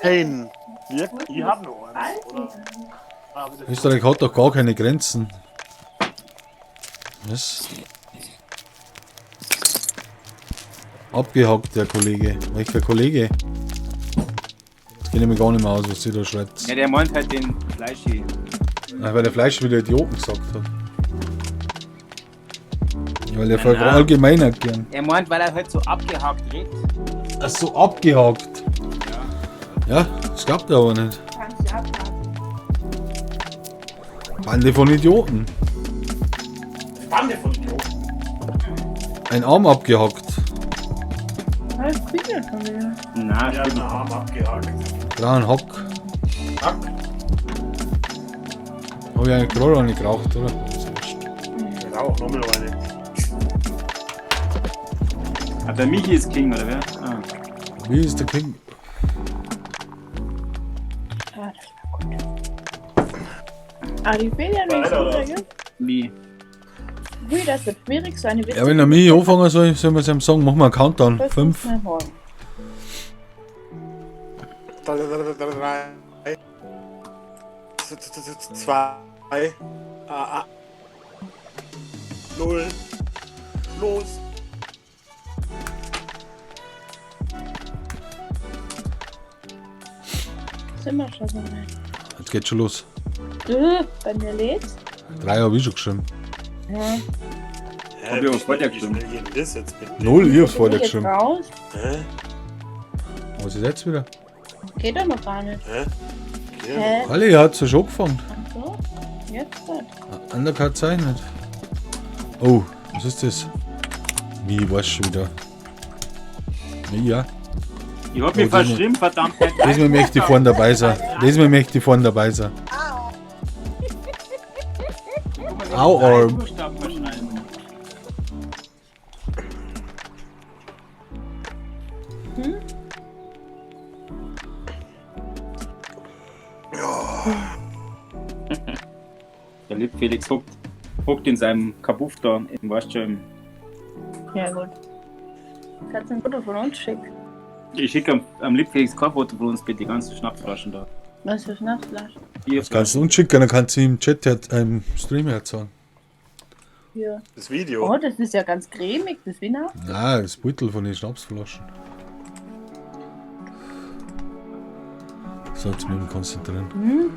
Speaker 1: Ich hab noch eins, oder?
Speaker 2: Österreich hat doch gar keine Grenzen. Was? Abgehackt, der Kollege. Welcher Kollege? Jetzt kenne ich mich gar nicht mehr aus, was sie da schreibt.
Speaker 16: Ja, der meint halt den Fleischi.
Speaker 2: Ach, weil der Fleisch wieder Idioten gesagt hat. Weil der voll
Speaker 16: Ja.
Speaker 2: allgemeiner gern.
Speaker 16: Er meint, weil er halt so abgehakt redet.
Speaker 2: Ach so, abgehakt. Ja, das glaubt er aber nicht.
Speaker 17: Kannst du abhaken.
Speaker 2: Bande von Idioten.
Speaker 1: Bande von Idioten.
Speaker 2: Ein Arm abgehackt.
Speaker 17: Das klingelt schon wieder.
Speaker 16: Na,
Speaker 1: ja, einen Arm abgehakt.
Speaker 2: Grauen Hock.
Speaker 1: Hack.
Speaker 2: Hab ich eigentlich gerade noch nicht geraucht, oder? Ist wurscht.
Speaker 1: Ich rauch noch mal eine.
Speaker 16: Ah, der Michi ist King, oder wer? Ah.
Speaker 2: Wie ist der King?
Speaker 17: Ah, das war gut. Ah, die fehlen ja nicht
Speaker 1: Weiter,
Speaker 17: so,
Speaker 1: oder?
Speaker 17: gell?
Speaker 16: Wie?
Speaker 17: Ui, das wird schwierig sein.
Speaker 2: Ja, wenn der Michi anfangen soll, sollen wir es ihm sagen, machen wir einen Countdown. 5,
Speaker 1: 3, 2, 0, los.
Speaker 17: Sind wir schon so weit.
Speaker 2: Jetzt geht's schon los.
Speaker 17: Bei mir lädt's.
Speaker 2: 3 habe ich schon geschrieben.
Speaker 17: Ja.
Speaker 16: Hab ich aber vor dir geschrieben.
Speaker 1: Wie schnell geht denn das jetzt bitte?
Speaker 2: 0, ich hab's vor
Speaker 17: Bin
Speaker 2: dir
Speaker 17: ich jetzt
Speaker 2: geschrieben.
Speaker 17: raus?
Speaker 1: Hä?
Speaker 2: Was ist jetzt wieder?
Speaker 17: Geht doch noch gar nicht.
Speaker 1: Hä?
Speaker 17: Hä?
Speaker 2: Alle hat ja schon angefangen.
Speaker 17: Ach so. Jetzt halt.
Speaker 2: Undercut zeichnet. Oh, was ist das? Wie, weiß schon wieder. Nee, ja.
Speaker 16: Ich hab mich
Speaker 2: Oh,
Speaker 16: verschrieben, verdammt.
Speaker 2: Diesmal möchte ich vorne dabei sein. Diesmal möchte ich vorne dabei sein. Au, Arm.
Speaker 16: Buchstaben verschreiben.
Speaker 17: Hm?
Speaker 16: Der lieb Felix hockt in seinem Kabuff da, im, weißt schon, im,
Speaker 17: Ja, gut. Kannst du ein Foto von uns schicken?
Speaker 16: ich schicke am Lieb Felix kein Foto von uns, bitte, die ganzen Schnapsflaschen da.
Speaker 17: Was für Schnapsflasche?
Speaker 2: Das kannst du uns schicken, dann kannst du im Chat, im Stream herzahlen.
Speaker 17: Hier.
Speaker 1: Das Video.
Speaker 17: Oh, das ist ja ganz cremig, das Wiener.
Speaker 2: Nein, das Beutel von den Schnapsflaschen. So, jetzt mit dem Konzentrieren.
Speaker 17: Hm.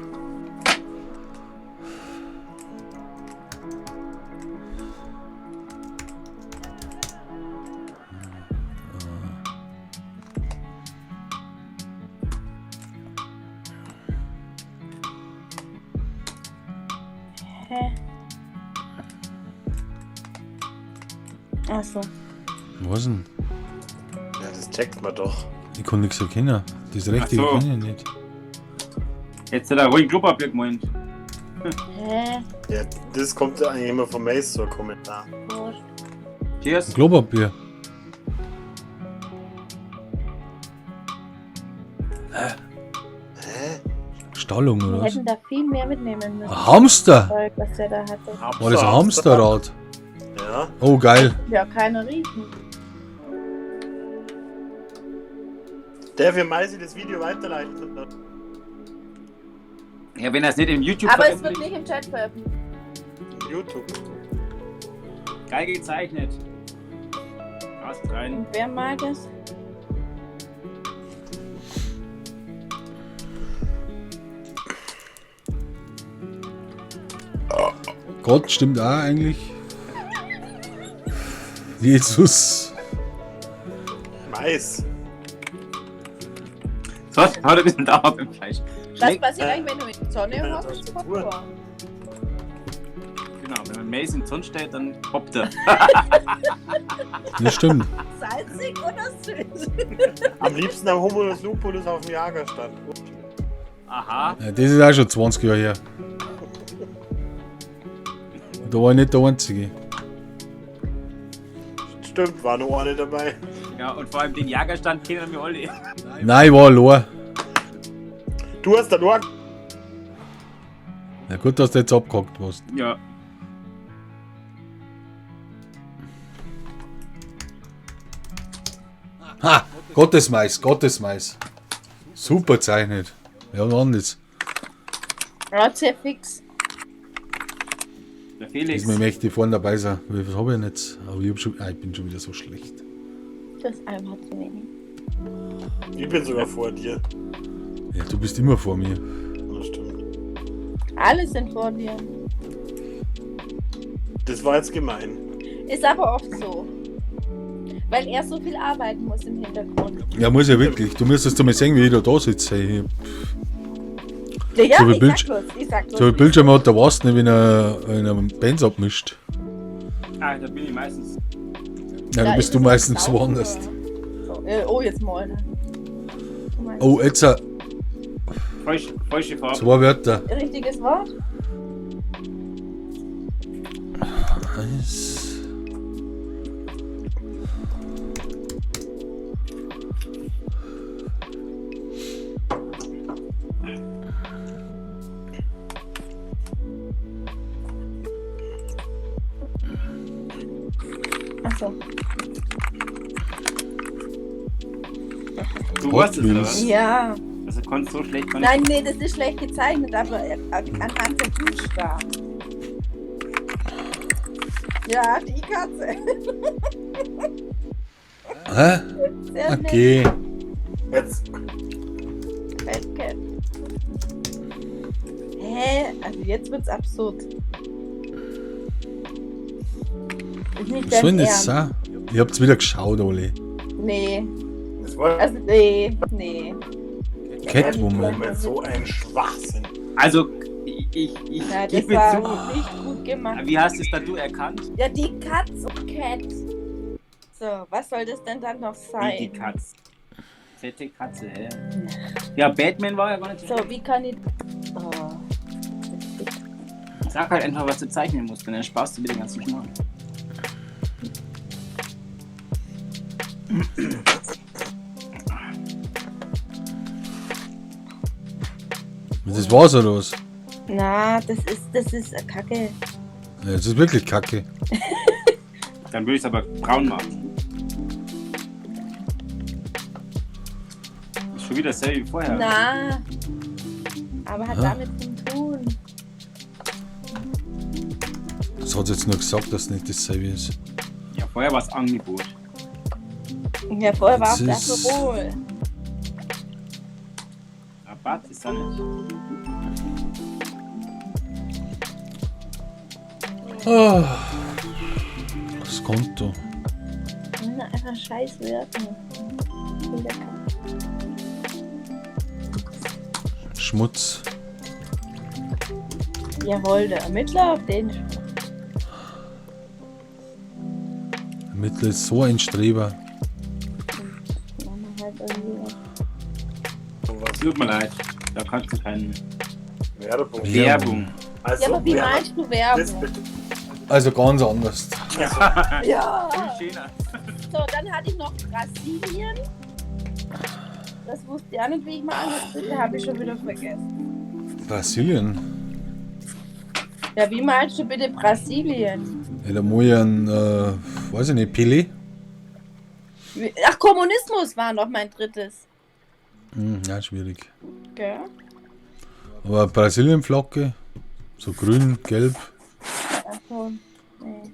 Speaker 17: Hä? Ach so.
Speaker 2: Was denn?
Speaker 1: Ja, das checkt man doch.
Speaker 2: Ich kann nichts erkennen. Das rechte
Speaker 16: Ach so.
Speaker 2: kann ich nicht.
Speaker 16: Hättest du da ruhig Klopapier gemeint.
Speaker 17: Hä?
Speaker 1: Ja, das kommt ja eigentlich immer vom Mace so ein Kommentar.
Speaker 17: Prost.
Speaker 16: Cheers.
Speaker 2: Klopapier. Hä? Stallung
Speaker 17: Wir
Speaker 2: oder was?
Speaker 17: hätten da viel mehr mitnehmen müssen.
Speaker 2: Ein Hamster?
Speaker 17: Zeug, was der da hatte.
Speaker 2: War das ein Hamsterrad?
Speaker 1: Ja.
Speaker 2: Oh, geil.
Speaker 17: Ja, keine riechen.
Speaker 1: Der für Maisi das Video weiterleiten.
Speaker 16: Ja, wenn er es nicht im YouTube
Speaker 17: Aber es wird
Speaker 16: veröffentlicht.
Speaker 17: nicht im Chat veröffentlicht.
Speaker 1: YouTube.
Speaker 16: Geil gezeichnet. Rast rein.
Speaker 17: Und wer mag es?
Speaker 2: Gott stimmt auch eigentlich. Jesus.
Speaker 1: Mais.
Speaker 16: So, hat ein bisschen dauert beim Fleisch.
Speaker 17: Was
Speaker 16: Schmeckt-
Speaker 17: passiert eigentlich, wenn du in die Sonne hockst? Popcorn.
Speaker 16: Genau, wenn man Mais in die Sonne stellt, dann poppt er.
Speaker 2: Das stimmt.
Speaker 17: Salzig oder süß?
Speaker 1: Am liebsten am Humulus Lupulus auf dem Jagerstand.
Speaker 16: Aha.
Speaker 2: Ja, das ist auch schon 20 Jahre her. Da war ich nicht der Einzige.
Speaker 1: Stimmt, war nur eine dabei.
Speaker 16: Ja, und vor allem den Jagerstand kennen wir alle.
Speaker 2: Nein, ich war allein.
Speaker 1: Du hast da nur.
Speaker 2: Ja, gut, dass du jetzt abgehackt warst.
Speaker 16: Ja.
Speaker 2: Ha! Gottesmais, Gottesmais. Super zeichnet. Ja, wann das?
Speaker 17: Ja, sehr fix.
Speaker 16: Der Felix.
Speaker 2: Diesmal möchte ich vorne dabei sein. Was habe ich denn jetzt? Aber ich, hab schon, ich bin schon wieder so schlecht.
Speaker 17: Das ist einmal zu wenig.
Speaker 1: Ich bin sogar vor dir.
Speaker 2: Ja, du bist immer vor mir.
Speaker 1: Das stimmt.
Speaker 17: Alle sind vor dir.
Speaker 1: Das war jetzt gemein.
Speaker 17: Ist aber oft so. Weil er so viel arbeiten muss im Hintergrund.
Speaker 2: Ja, muss ja wirklich. Du müsstest doch mal sehen, wie ich da, da sitze. ey.
Speaker 17: Ja,
Speaker 2: so viel
Speaker 17: ich
Speaker 2: Bildsch
Speaker 17: sag bloß, ich sag bloß.
Speaker 2: so viel Bildschirm hat der weißt nicht, wenn er Bands abmischt.
Speaker 16: Ah, da bin ich meistens.
Speaker 2: Ja, da
Speaker 17: Da
Speaker 2: bist
Speaker 17: ist
Speaker 2: du
Speaker 17: es
Speaker 2: meistens
Speaker 17: sauber.
Speaker 2: woanders.
Speaker 17: So, oh, jetzt mal.
Speaker 2: Oh, jetzt
Speaker 16: Falsche Farbe.
Speaker 2: zwei Wörter.
Speaker 17: Richtiges Wort?
Speaker 2: Eins.
Speaker 17: Achso.
Speaker 16: Du weißt es, oder was?
Speaker 17: Ja.
Speaker 16: Also konntest so schlecht gar nicht.
Speaker 17: Nein, nee, das ist schlecht gezeichnet, aber anhand der Buchstaben. Ja, die Katze.
Speaker 2: Hä?
Speaker 17: Sehr nett.
Speaker 2: Okay.
Speaker 1: Jetzt.
Speaker 17: Fat Cat. Hä? Also jetzt wird's absurd. Ist nicht
Speaker 2: Was
Speaker 17: dein
Speaker 2: soll denn das
Speaker 17: Ernst.
Speaker 2: sein? Ich hab's wieder geschaut, Oli.
Speaker 17: Nee.
Speaker 1: Das war
Speaker 17: Also, nee, nee.
Speaker 2: Catwoman.
Speaker 1: So ein Schwachsinn.
Speaker 16: Also, ich
Speaker 17: Ja, das
Speaker 16: gebe
Speaker 17: war
Speaker 16: zu.
Speaker 17: nicht gut gemacht.
Speaker 16: Wie hast du es da du erkannt?
Speaker 17: Ja, die Katz und Cat. So, was soll das denn dann noch sein?
Speaker 16: Wie die Katze. Fette Katze, hä? Ja, Batman war ja gar nicht so
Speaker 17: So, wie kann ich. Oh.
Speaker 16: Sag halt einfach, was du zeichnen musst, dann ersparst du mir den ganzen Schmarrn.
Speaker 2: Das war's oder was?
Speaker 17: Na, das ist eine Kacke.
Speaker 2: Ja, das ist wirklich kacke.
Speaker 16: Dann würde ich es aber braun machen. Ist schon wieder dasselbe wie vorher.
Speaker 17: Na. Aber hat
Speaker 2: Hä?
Speaker 17: damit zu tun.
Speaker 2: Das hat jetzt nur gesagt, dass nicht dasselbe ist.
Speaker 16: Ja, vorher war es Angebot.
Speaker 17: Ja, vorher war
Speaker 2: Das
Speaker 17: auch der
Speaker 2: ist-
Speaker 17: Aperol.
Speaker 16: Rabatt ist da nicht.
Speaker 2: Ah, das Konto.
Speaker 17: Das sind einfach scheiß Wörter.
Speaker 2: Schmutz.
Speaker 17: Jawohl, der Ermittler auf den.
Speaker 2: Ermittler ist so ein Streber.
Speaker 17: Machen wir halt irgendwie was.
Speaker 16: Tut mir leid, da kannst du keinen.
Speaker 1: Werbung.
Speaker 16: Werbung.
Speaker 1: Also,
Speaker 17: Ja, aber wie
Speaker 1: Werbung.
Speaker 17: meinst du Werbung?
Speaker 2: Also ganz anders.
Speaker 17: Ja.
Speaker 16: Viel schöner.
Speaker 17: So, dann hatte ich noch Brasilien. Das wusste ich auch nicht, wie ich mal angespielt habe, ich schon wieder vergessen.
Speaker 2: Brasilien.
Speaker 17: Ja, wie malst du bitte Brasilien?
Speaker 2: Ja, da muss ich einen, weiß ich nicht, Pelé.
Speaker 17: Ach, Kommunismus war noch mein drittes.
Speaker 2: Ja, schwierig.
Speaker 17: Gell?
Speaker 2: Aber Brasilien-Flagge, so grün, gelb.
Speaker 17: Ach so. Nee.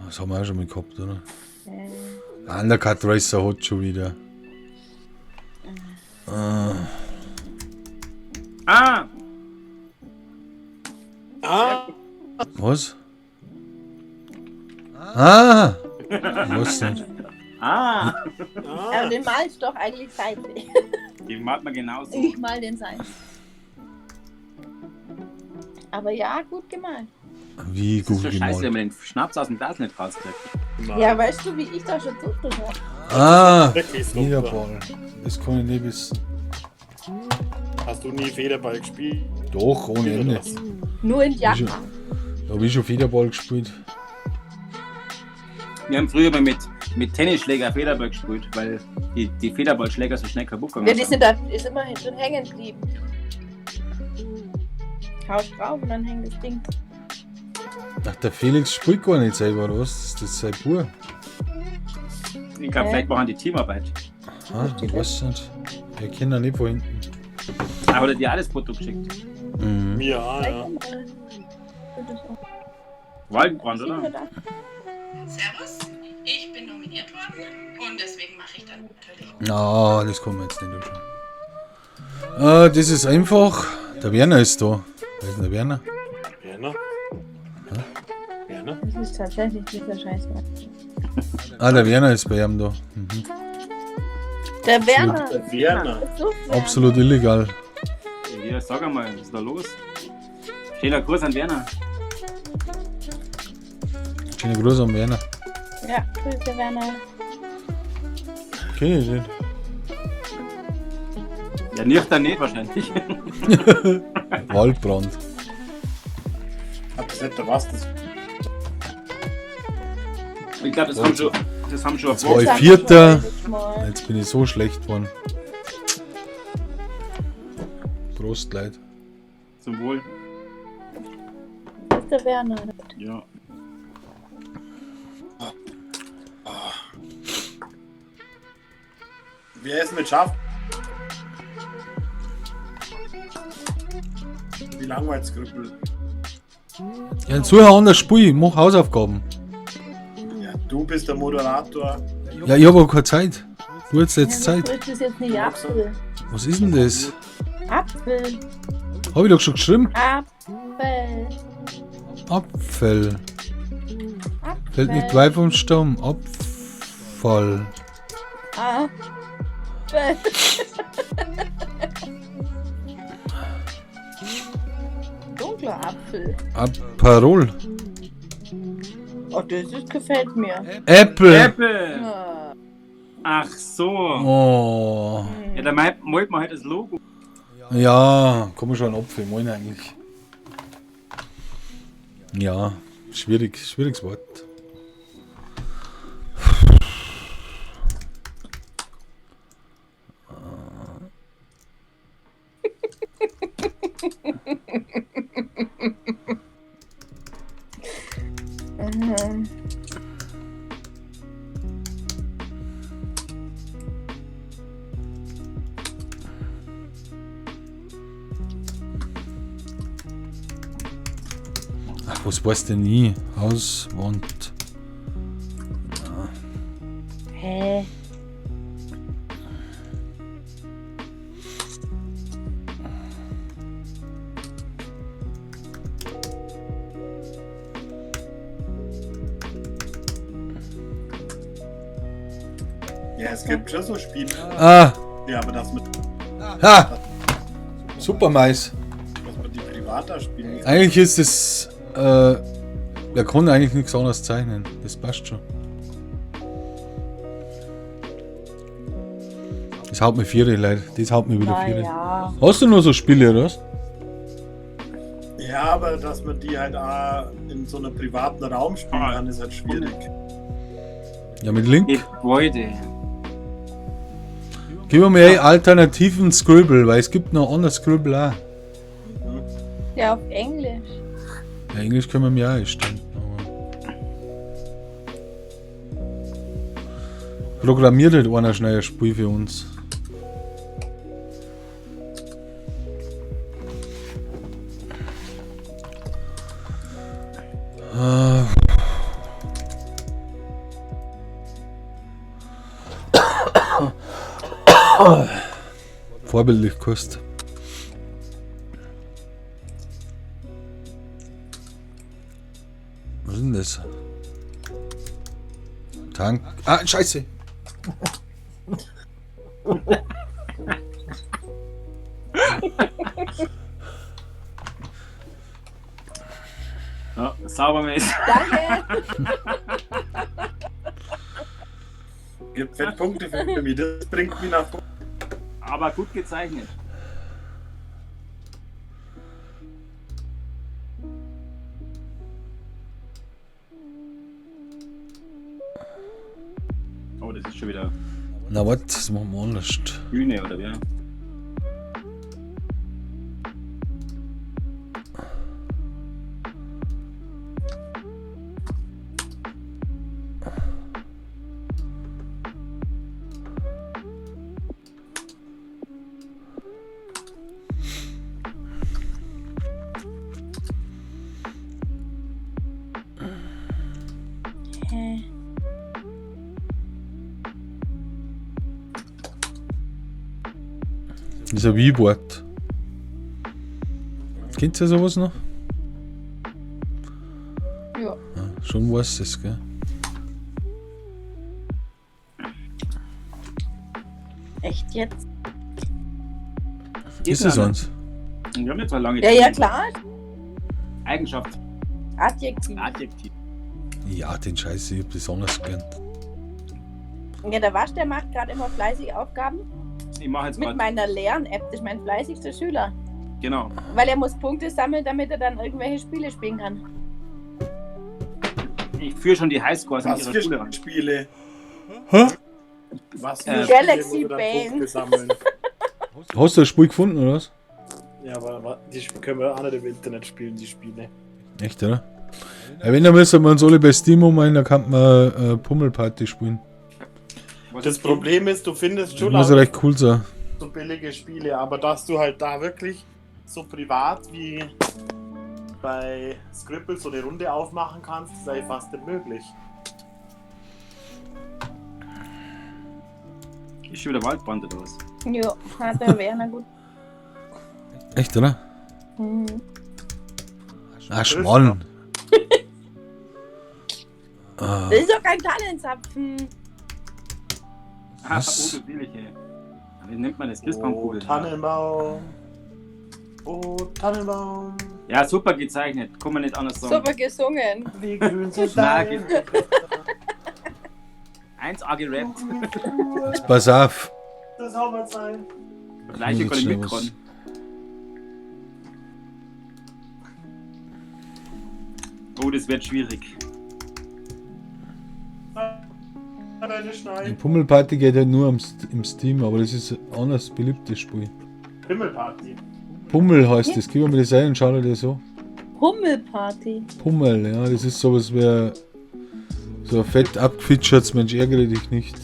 Speaker 2: Das haben wir auch schon mal gehabt, oder?
Speaker 17: Nee.
Speaker 2: Undercut Racer hat schon wieder.
Speaker 16: Ah!
Speaker 1: Ah!
Speaker 2: Was? Ah! Was denn?
Speaker 16: Ah!
Speaker 17: Aber den malst du doch eigentlich seitlich.
Speaker 16: Den malt man genauso.
Speaker 17: Ich mal den seitlich. Aber ja, gut gemalt.
Speaker 2: Wie
Speaker 16: Das ist
Speaker 2: gut
Speaker 16: schon scheiße, wenn
Speaker 2: gemalt.
Speaker 16: man den Schnaps aus dem Glas nicht rauskriegt.
Speaker 17: Ja, weißt du, wie ich da schon zustimme?
Speaker 2: Ah!
Speaker 1: Wirklich super.
Speaker 2: Niederball. Das kann ich nicht wissen.
Speaker 1: Hast du nie Federball gespielt?
Speaker 2: Doch, ohne Ende.
Speaker 17: Nur in
Speaker 2: Hab ich
Speaker 17: Japan.
Speaker 2: schon- Da habe ich schon Federball gespielt.
Speaker 16: Wir haben früher mal mit Tennisschläger Federball gespielt, weil die Federballschläger so schnell kaputt gegangen
Speaker 17: Ja, die sind da ist immerhin schon hängen geblieben. Haust drauf und dann hängt das Ding.
Speaker 2: Ach, der Felix spielt gar nicht selber, oder was? Das ist das sein Bub.
Speaker 16: Ich glaube, vielleicht machen die Teamarbeit.
Speaker 2: Ah, ich weiß nicht. Wir kennen ihn nicht von hinten.
Speaker 16: Ah, hat er dir alles Foto geschickt?
Speaker 2: Mhm.
Speaker 1: Ja, ja.
Speaker 16: Waldbrand, oder?
Speaker 18: Servus, ich bin nominiert worden und deswegen mache ich dann natürlich.
Speaker 2: Na, das kann man jetzt nicht anschauen. Das ist einfach. Der Werner ist da. Wer ist denn der Werner?
Speaker 1: Werner? Werner?
Speaker 17: Das ist tatsächlich dieser Scheiß.
Speaker 2: Ah, der Werner ist bei ihm da. Mhm.
Speaker 17: Der Werner.
Speaker 1: Der Werner.
Speaker 17: So
Speaker 2: Absolut illegal.
Speaker 16: Ja, sag einmal, was ist da los? Schöner Gruß an Werner.
Speaker 2: Schöne Grüße an Werner.
Speaker 17: Ja, Grüße Werner.
Speaker 2: Kenn ich nicht.
Speaker 16: Ja, nüchtern nicht wahrscheinlich.
Speaker 2: Waldbrand.
Speaker 1: Hab das nicht, da was das.
Speaker 16: Ich glaube, das haben schon
Speaker 2: Jetzt war ich Vierter. Jetzt bin ich so schlecht geworden. Prost, Leute.
Speaker 16: Zum Wohl.
Speaker 17: Das ist der Werner.
Speaker 16: Ja.
Speaker 1: Wer ist mit Schaf? Wie langweilt's, Krüppel?
Speaker 2: Ja, such ein anderes Spiel. Mach Hausaufgaben.
Speaker 1: Ja, du bist der Moderator.
Speaker 2: Ja, ich habe auch keine Zeit. Du hast jetzt Zeit.
Speaker 17: Ist das jetzt nicht Apfel?
Speaker 2: Was ist denn das?
Speaker 17: Apfel.
Speaker 2: Hab ich doch schon geschrieben.
Speaker 17: Apfel.
Speaker 2: Apfel. Fällt nicht weit vom Stamm. Abfall.
Speaker 17: Apfel. Dunkler Apfel.
Speaker 2: Aperol.
Speaker 17: Oh, das ist, gefällt mir.
Speaker 2: Apple.
Speaker 16: Apple.
Speaker 17: Ah.
Speaker 16: Ach so.
Speaker 2: Oh.
Speaker 16: Ja, da malt man halt das Logo.
Speaker 2: Ja, kann man schon einen Apfel malen eigentlich. Ja, schwierig, schwieriges Wort.
Speaker 17: Mhm.
Speaker 2: Ach, was weiß denn ich? Hauswand.
Speaker 17: Hä?
Speaker 1: Ja, es gibt schon so Spiele.
Speaker 2: Ah.
Speaker 1: Ja, aber das mit.
Speaker 2: Ha! Super Mais.
Speaker 1: Dass man die privat da spielen kann.
Speaker 2: Eigentlich ist es. Er kann eigentlich nichts anderes zeichnen. Das passt schon. Das haut mir vier, Leute. Das haut mir wieder
Speaker 17: Na
Speaker 2: vier.
Speaker 17: ja.
Speaker 2: Hast du nur so Spiele, oder was?
Speaker 1: Ja, aber dass man die halt auch in so einem privaten Raum spielen kann, ist halt schwierig.
Speaker 2: Ja, mit Link.
Speaker 16: Gebäude.
Speaker 2: Gib mir mal alternativen Scribble, weil es gibt noch anderes Scribble auch.
Speaker 17: Ja, auf Englisch.
Speaker 2: Ja, Englisch können wir mir auch einstellen. Aber programmiert halt einer schnell ein Spiel für uns. Vorbildlich gekostet. Was ist denn das? Tank. Ah, Scheiße!
Speaker 16: Ja, sauber mäßig.
Speaker 17: Danke.
Speaker 1: Gibt fett Punkte für mich, das bringt mich nach vorne.
Speaker 16: Aber gut gezeichnet. Oh, das ist schon wieder
Speaker 2: Na, warte, das machen wir anders.
Speaker 16: Bühne, oder wie?
Speaker 17: Hä?
Speaker 2: Das ist ein Wie-Wort. Kennt ihr sowas noch?
Speaker 17: Ja.
Speaker 2: Ja, schon weiß es, gell?
Speaker 17: Echt jetzt?
Speaker 2: Ist es eins?
Speaker 16: Wir haben jetzt zwar lange
Speaker 17: Ja, ja, klar.
Speaker 16: Eigenschaft.
Speaker 17: Adjektiv.
Speaker 16: Adjektiv.
Speaker 2: Ja, den Scheiß, ich hab das anders gelernt.
Speaker 17: Ja, der Wasch, der macht gerade immer fleißig Aufgaben.
Speaker 16: Ich mache jetzt
Speaker 17: Mit
Speaker 16: grad.
Speaker 17: meiner Lern-App. Das ist mein fleißigster Schüler.
Speaker 16: Genau.
Speaker 17: Weil er muss Punkte sammeln, damit er dann irgendwelche Spiele spielen kann.
Speaker 16: Ich führe schon die Highscores in
Speaker 1: Was
Speaker 16: ihrer
Speaker 1: für
Speaker 16: Schule an.
Speaker 1: Spiele?
Speaker 2: Hä?
Speaker 1: Was für Spiele
Speaker 17: Galaxy
Speaker 1: muss er dann
Speaker 17: Bane.
Speaker 1: Punkte sammeln?
Speaker 2: Hast du das Spiel gefunden, oder was?
Speaker 1: Ja, aber die können wir auch nicht im Internet spielen, die Spiele.
Speaker 2: Echt, oder? Ja, wenn, dann müssen wir uns alle bei Steam ummelden, da kann man Pummelparty spielen.
Speaker 1: Das Problem ist, du findest schon
Speaker 2: Das muss
Speaker 1: auch
Speaker 2: recht cool sein.
Speaker 1: so billige Spiele, aber dass du halt da wirklich so privat wie bei Scribble so eine Runde aufmachen kannst, ist eigentlich fast nicht möglich.
Speaker 16: Ist schon wieder Waldbrand oder was?
Speaker 17: Ja, hat der Werner gut.
Speaker 2: Echt, oder?
Speaker 17: Mhm.
Speaker 2: Ah, Schmarrn. Ah,
Speaker 17: Das ist doch kein Tannenzapfen.
Speaker 16: Ah,
Speaker 2: Was?
Speaker 16: oh, du Selige. Wie nennt man das?
Speaker 1: Oh,
Speaker 16: Christbaumkugel.
Speaker 1: Tannenbaum. Oh, Tannenbaum.
Speaker 16: Ja, super gezeichnet. Kann man nicht anders sagen.
Speaker 17: Super gesungen.
Speaker 1: Wie grün sind
Speaker 16: Na,
Speaker 1: deine
Speaker 16: 1A gerappt.
Speaker 2: jetzt pass auf.
Speaker 1: Das hauen wir sein.
Speaker 16: Gleiche
Speaker 2: Jetzt
Speaker 16: kann ich
Speaker 2: schnell
Speaker 16: mitkommen. Oh, das wird schwierig.
Speaker 1: Deine
Speaker 2: Die
Speaker 1: Schnei.
Speaker 2: Pummelparty geht ja nur im Steam, aber das ist ein anders beliebtes Spiel.
Speaker 1: Pimmelparty.
Speaker 2: Pummel heißt das. Gib mir das ein und schau dir das an.
Speaker 17: Hummelparty.
Speaker 2: Pummel, ja, das ist sowas wie so ein fett abgefeaturetes Mensch, ärgere dich nicht.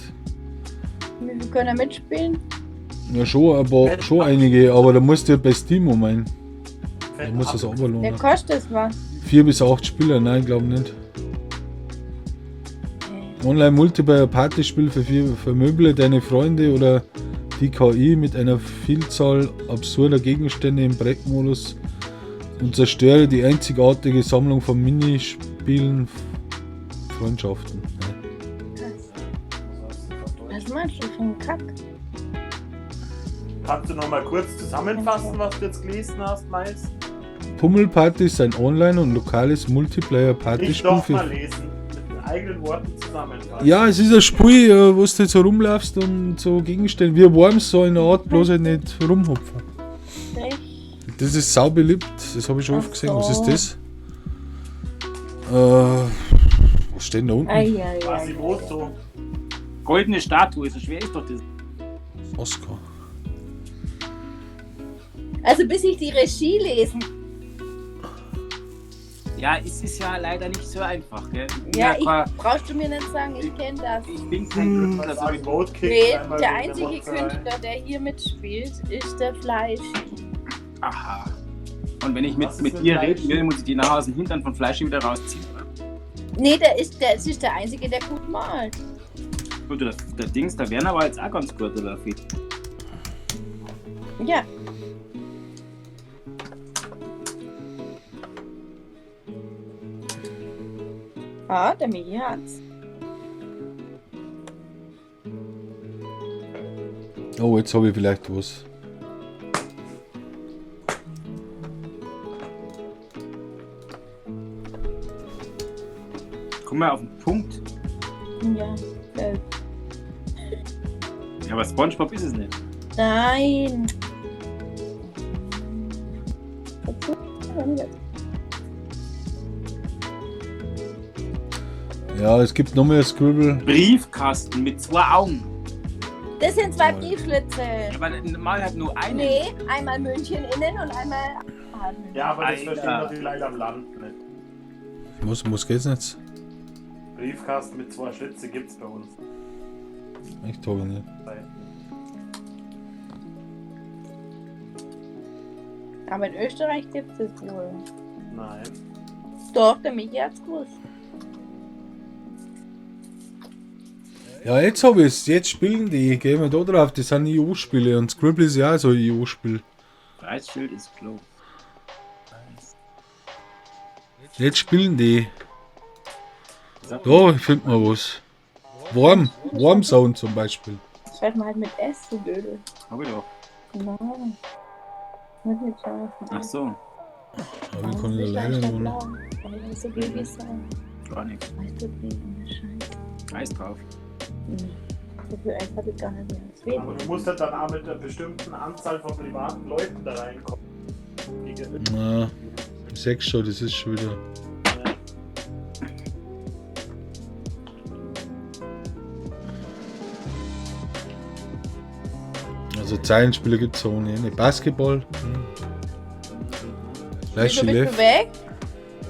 Speaker 17: Wie viel können mitspielen?
Speaker 2: Ja, schon, aber schon einige, aber da musst du ja bei Steam ummelden. Da muss das
Speaker 17: Der
Speaker 2: runterladen.
Speaker 17: kostet es was.
Speaker 2: 4 bis 8 Spieler, nein, glaube nicht. Online Multiplayer Partyspiel für vier, vermöble deine Freunde oder die KI mit einer Vielzahl absurder Gegenstände im Brettmodus und zerstöre die einzigartige Sammlung von Minispielen Freundschaften.
Speaker 17: Was meinst du für einen Kack?
Speaker 1: Kannst du noch mal kurz zusammenfassen, was du jetzt gelesen hast, Mais?
Speaker 2: Pummelparty ist ein Online- und lokales
Speaker 1: Nicht
Speaker 2: Multiplayer-Partyspiel
Speaker 1: noch
Speaker 2: für
Speaker 1: mal lesen, mit den eigenen Worten zusammenfassen.
Speaker 2: Ja, es ist ein Spiel, wo du jetzt so rumlaufst und so Gegenstände wie Worms so in der Art, bloß halt nicht rumhupfen. Das ist sau beliebt, das habe ich schon oft gesehen. Was ist das? Was steht denn da unten?
Speaker 17: Ei, ei, ei.
Speaker 1: Quasimodo.
Speaker 16: Goldene Statue, so schwer ist doch das.
Speaker 2: Oscar.
Speaker 17: Also bis ich die Regie lesen.
Speaker 16: Ja, es ist ja leider nicht so einfach, gell? Ich bin
Speaker 17: Ja, ich
Speaker 16: kein-
Speaker 17: brauchst du mir nicht sagen, ich kenne das.
Speaker 16: ich bin kein Künstler, so wie
Speaker 17: Nee, der einzige Künstler, der hier mitspielt, ist der Fleisch.
Speaker 16: Aha. Und wenn ich mit,
Speaker 1: Was ist
Speaker 16: mit
Speaker 1: denn
Speaker 16: dir
Speaker 1: Fleisch?
Speaker 16: reden will, muss ich die nachher aus dem Hintern von Fleisch wieder rausziehen.
Speaker 17: Nee, der ist der einzige, der gut malt.
Speaker 16: Gut, der Dings, der Werner war jetzt auch ganz gut, oder? Fit.
Speaker 17: Ja. Ah, der Michi hat's.
Speaker 2: Oh, jetzt habe ich vielleicht was.
Speaker 16: Komm mal auf den Punkt.
Speaker 17: Ja.
Speaker 16: Ja, aber SpongeBob ist es nicht.
Speaker 17: Nein.
Speaker 2: Ja, es gibt noch mehr Scribble.
Speaker 16: Briefkasten mit zwei Augen.
Speaker 17: Das sind zwei Briefschlitze.
Speaker 16: Aber mal hat nur einen.
Speaker 17: Nee, einmal München innen und einmal.
Speaker 1: Ja, aber das
Speaker 16: Alter.
Speaker 1: verstehen natürlich leider am Land nicht.
Speaker 2: Was geht's denn jetzt?
Speaker 1: Briefkasten mit zwei Schlitze gibt's bei uns.
Speaker 2: Echt habe ich nicht.
Speaker 17: Aber in Österreich gibt es es wohl.
Speaker 1: Nein.
Speaker 17: Doch, der Michi hat's gewusst.
Speaker 2: Ja, jetzt habe ich es. Jetzt spielen die. Gehen wir da drauf. Das sind EU-Spiele und Scribble ist ja auch so ein EU-Spiel.
Speaker 16: Preisschild ist Klo.
Speaker 2: Jetzt spielen die. Da findet man was. Warm Zone zum Beispiel.
Speaker 17: Schreib mal halt mit S, du Dödel.
Speaker 16: Hab ich doch.
Speaker 17: Nein. Nicht mit scharfen.
Speaker 16: Ach so.
Speaker 2: Aber ich kann ja leider
Speaker 17: Statt
Speaker 2: nur.
Speaker 17: blau. Kann ich nicht so glücklich sein.
Speaker 16: Gar nichts.
Speaker 17: Weißt du, wie Scheiße.
Speaker 16: Eis drauf.
Speaker 17: So viel Eis habe ich gar nicht mehr. Das weht.
Speaker 1: Aber du musst halt dann auch mit einer bestimmten Anzahl von privaten Leuten da reinkommen.
Speaker 2: Na, ich seh's schon, das ist schon wieder. Also Zeilenspiele gibt es ohne Ende. Basketball.
Speaker 17: Wieso bist du
Speaker 2: Left.
Speaker 17: weg?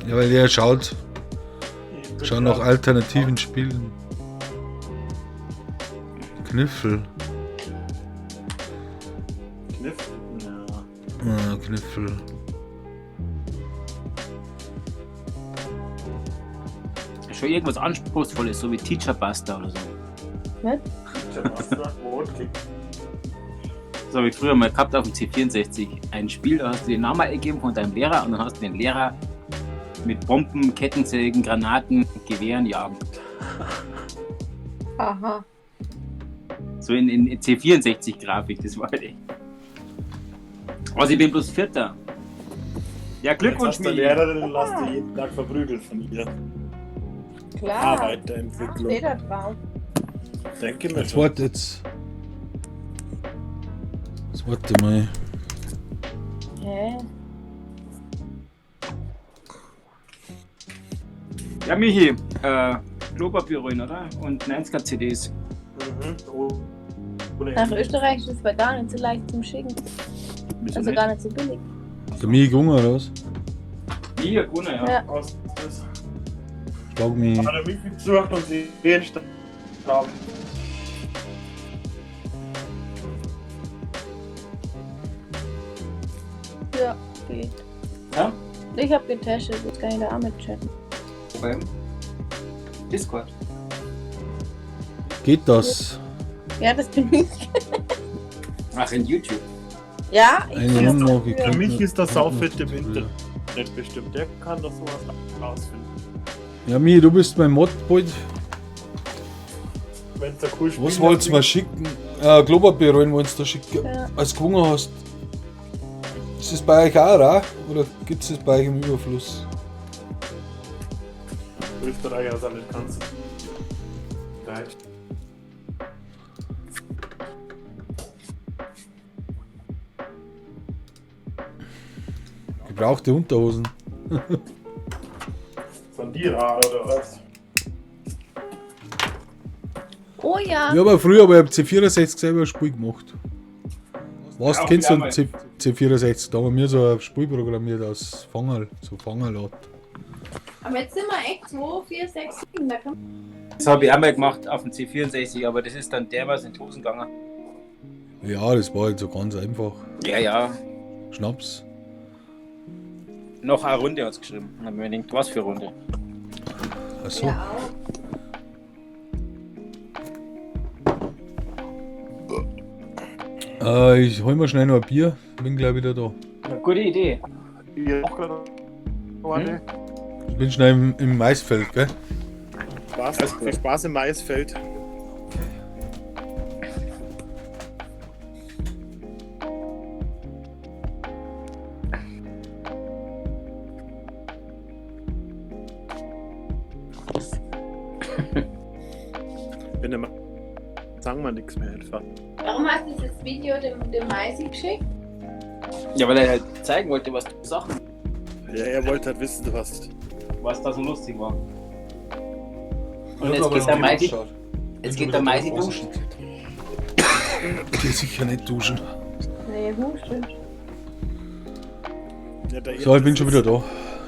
Speaker 2: Ja, weil der schaut. Schaut nach alternativen Spielen. Kniffel.
Speaker 1: Kniff? Ja.
Speaker 2: Ah, Kniffel.
Speaker 16: Schon irgendwas Anspruchsvolles, so wie Teacher Buster oder so.
Speaker 17: Was?
Speaker 1: Teacher Buster, Votekick.
Speaker 16: Das habe ich früher mal gehabt auf dem C64. Ein Spiel, da hast du den Namen eingegeben von deinem Lehrer und dann hast du den Lehrer mit Bomben, Kettensägen, Granaten, Gewehren jagen.
Speaker 17: Aha.
Speaker 16: So in C64-Grafik, das war halt echt. Also ich bin bloß Vierter. Ja, Glückwunsch,
Speaker 1: Jetzt hast du
Speaker 16: Michi.
Speaker 1: Lehrerin und lass dich jeden Tag verprügelt von ihr.
Speaker 17: Klar.
Speaker 1: Arbeiterentwicklung.
Speaker 17: Steht da drauf.
Speaker 1: Denke mir
Speaker 2: Jetzt
Speaker 1: schon.
Speaker 2: warte jetzt. Jetzt warte mal.
Speaker 17: Hä?
Speaker 16: Ja, Michi, Klopapierrollen, oder? Und 90er CDs.
Speaker 1: Mhm. Ohne
Speaker 17: Nach Österreich ist es aber gar nicht so leicht zum Schicken.
Speaker 16: Wieso
Speaker 17: Also
Speaker 16: nicht?
Speaker 17: gar nicht so billig.
Speaker 2: Der Michi gewonnen, oder was?
Speaker 16: Michi hat gewonnen, ja.
Speaker 17: Ja.
Speaker 1: Was das?
Speaker 2: Schlag mich.
Speaker 1: Aber der Michi besucht uns jeden Tag.
Speaker 17: Ja, geht.
Speaker 16: Ja?
Speaker 17: Ich hab getestet, jetzt kann ich da auch mit chatten.
Speaker 16: Beim Discord.
Speaker 2: Geht das?
Speaker 17: Ja, das bin ich.
Speaker 16: Ach, in YouTube.
Speaker 17: Ja, ich
Speaker 2: Eine
Speaker 17: bin
Speaker 2: Runde
Speaker 17: dafür.
Speaker 1: Für mich ist das saufit im Internet bestimmt. Der kann doch sowas rausfinden.
Speaker 2: Ja, Mi, du bist mein Mod bald.
Speaker 1: Wenn's da cool
Speaker 2: Was
Speaker 1: spielen
Speaker 2: wollt's
Speaker 1: lässt,
Speaker 2: mir schicken? Klopapierrollen wollt's da schicken,
Speaker 17: Ja.
Speaker 2: als du gewonnen hast. Ist das bei euch auch rar? Oder gibt's das bei euch im Überfluss?
Speaker 1: Österreicher sind nicht ganz Deutsch.
Speaker 2: Gebrauchte Unterhosen.
Speaker 1: Sind die rar oder was?
Speaker 17: Oh ja.
Speaker 2: Ich habe früher bei C64 selber ein Spiel gemacht. Was
Speaker 16: Ja,
Speaker 2: kennst du
Speaker 16: auch
Speaker 2: ein C64? Da haben wir so ein Spiel programmiert aus Fangerl, so Fangerlat.
Speaker 17: Aber jetzt sind wir echt 2, 4, 6, 7. Da kann
Speaker 16: Das habe ich auch mal gemacht auf dem C64, aber das ist dann dermaßen in die Hosen gegangen.
Speaker 2: Ja, das war halt so ganz einfach.
Speaker 16: Ja, ja.
Speaker 2: Schnaps.
Speaker 16: Noch eine Runde hat's geschrieben. Dann hab ich mir gedacht, was für Runde.
Speaker 2: Ach so.
Speaker 17: Ja, auch.
Speaker 2: Ich hol mir schnell noch ein Bier, bin gleich wieder da.
Speaker 16: Na, gute Idee.
Speaker 1: Ich auch gerade eine.
Speaker 2: Ich bin schnell im Maisfeld, gell?
Speaker 1: Spaß, viel Spaß im Maisfeld. Wenn der sagen wir nichts mehr einfach.
Speaker 17: Warum hast du das Video dem Maisi geschickt?
Speaker 16: Ja, weil er halt zeigen wollte, was die Sachen,
Speaker 1: Ja, er wollte halt wissen, was.
Speaker 16: was da so lustig war.
Speaker 2: Ich
Speaker 16: Und
Speaker 2: hab
Speaker 16: jetzt
Speaker 2: aber
Speaker 16: geht
Speaker 2: noch
Speaker 16: der
Speaker 2: nicht
Speaker 16: Maisi.
Speaker 2: angeschaut.
Speaker 16: Jetzt geht der Maisi duschen.
Speaker 2: Ich geh sicher nicht duschen.
Speaker 17: Nee, husten.
Speaker 1: Ja, der-
Speaker 2: So, ich bin schon wieder da.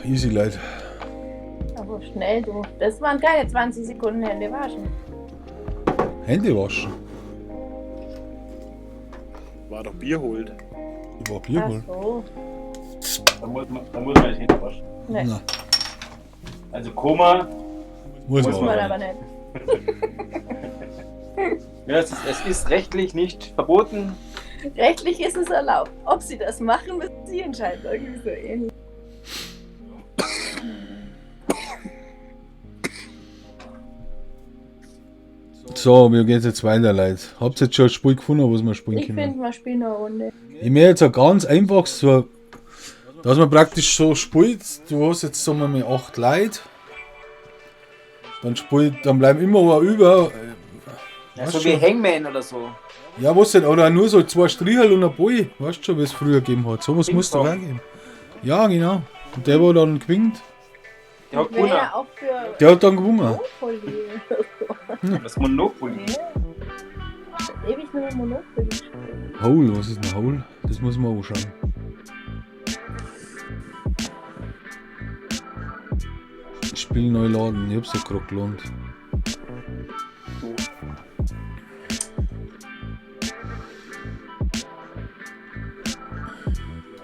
Speaker 2: Easy, Leute.
Speaker 17: Aber schnell, du. Das waren keine 20 Sekunden Hände waschen.
Speaker 2: Hände waschen.
Speaker 1: War doch Bier holt.
Speaker 2: Ich war Bier
Speaker 17: Ach
Speaker 2: holen.
Speaker 17: so.
Speaker 16: Da muss man nicht Hände waschen.
Speaker 17: Nee.
Speaker 2: Na,
Speaker 16: Also Koma.
Speaker 2: muss,
Speaker 17: Muss
Speaker 2: man
Speaker 17: man
Speaker 2: aber
Speaker 17: aber nicht.
Speaker 16: Ja, es ist rechtlich nicht verboten.
Speaker 17: Rechtlich ist es erlaubt. Ob sie das machen, müssen sie entscheiden. Irgendwie so ähnlich.
Speaker 2: So, wir gehen jetzt weiter, Leute. Habt ihr jetzt schon ein Spiel gefunden, was wir spielen
Speaker 17: Ich
Speaker 2: können?
Speaker 17: finde, wir spielen eine Runde.
Speaker 2: Ich mir jetzt ein ganz einfaches, so, dass man praktisch so spielt, du hast jetzt sagen wir mal 8 Leute, dann spielt, dann bleiben immer ein über.
Speaker 16: Ja,
Speaker 2: Weißt
Speaker 16: so wie
Speaker 2: schon?
Speaker 16: Hangman oder so.
Speaker 2: Ja, was denn? Oder nur so zwei Strichel und ein Ball, weißt du schon, wie es früher gegeben hat. Sowas muss doch auch geben. Ja, genau. Und der, wo dann gewinnt,
Speaker 16: Der hat
Speaker 17: Ich wäre
Speaker 16: gewonnen.
Speaker 17: ja auch für
Speaker 2: der hat dann gewonnen.
Speaker 17: Monopoly.
Speaker 16: Das Monopoly.
Speaker 17: Ja. Ewig nur Monopoly spielen.
Speaker 2: Hole, was ist denn Hole? Das muss man anschauen. Spiel neu laden, ich hab's ja gerade gelernt.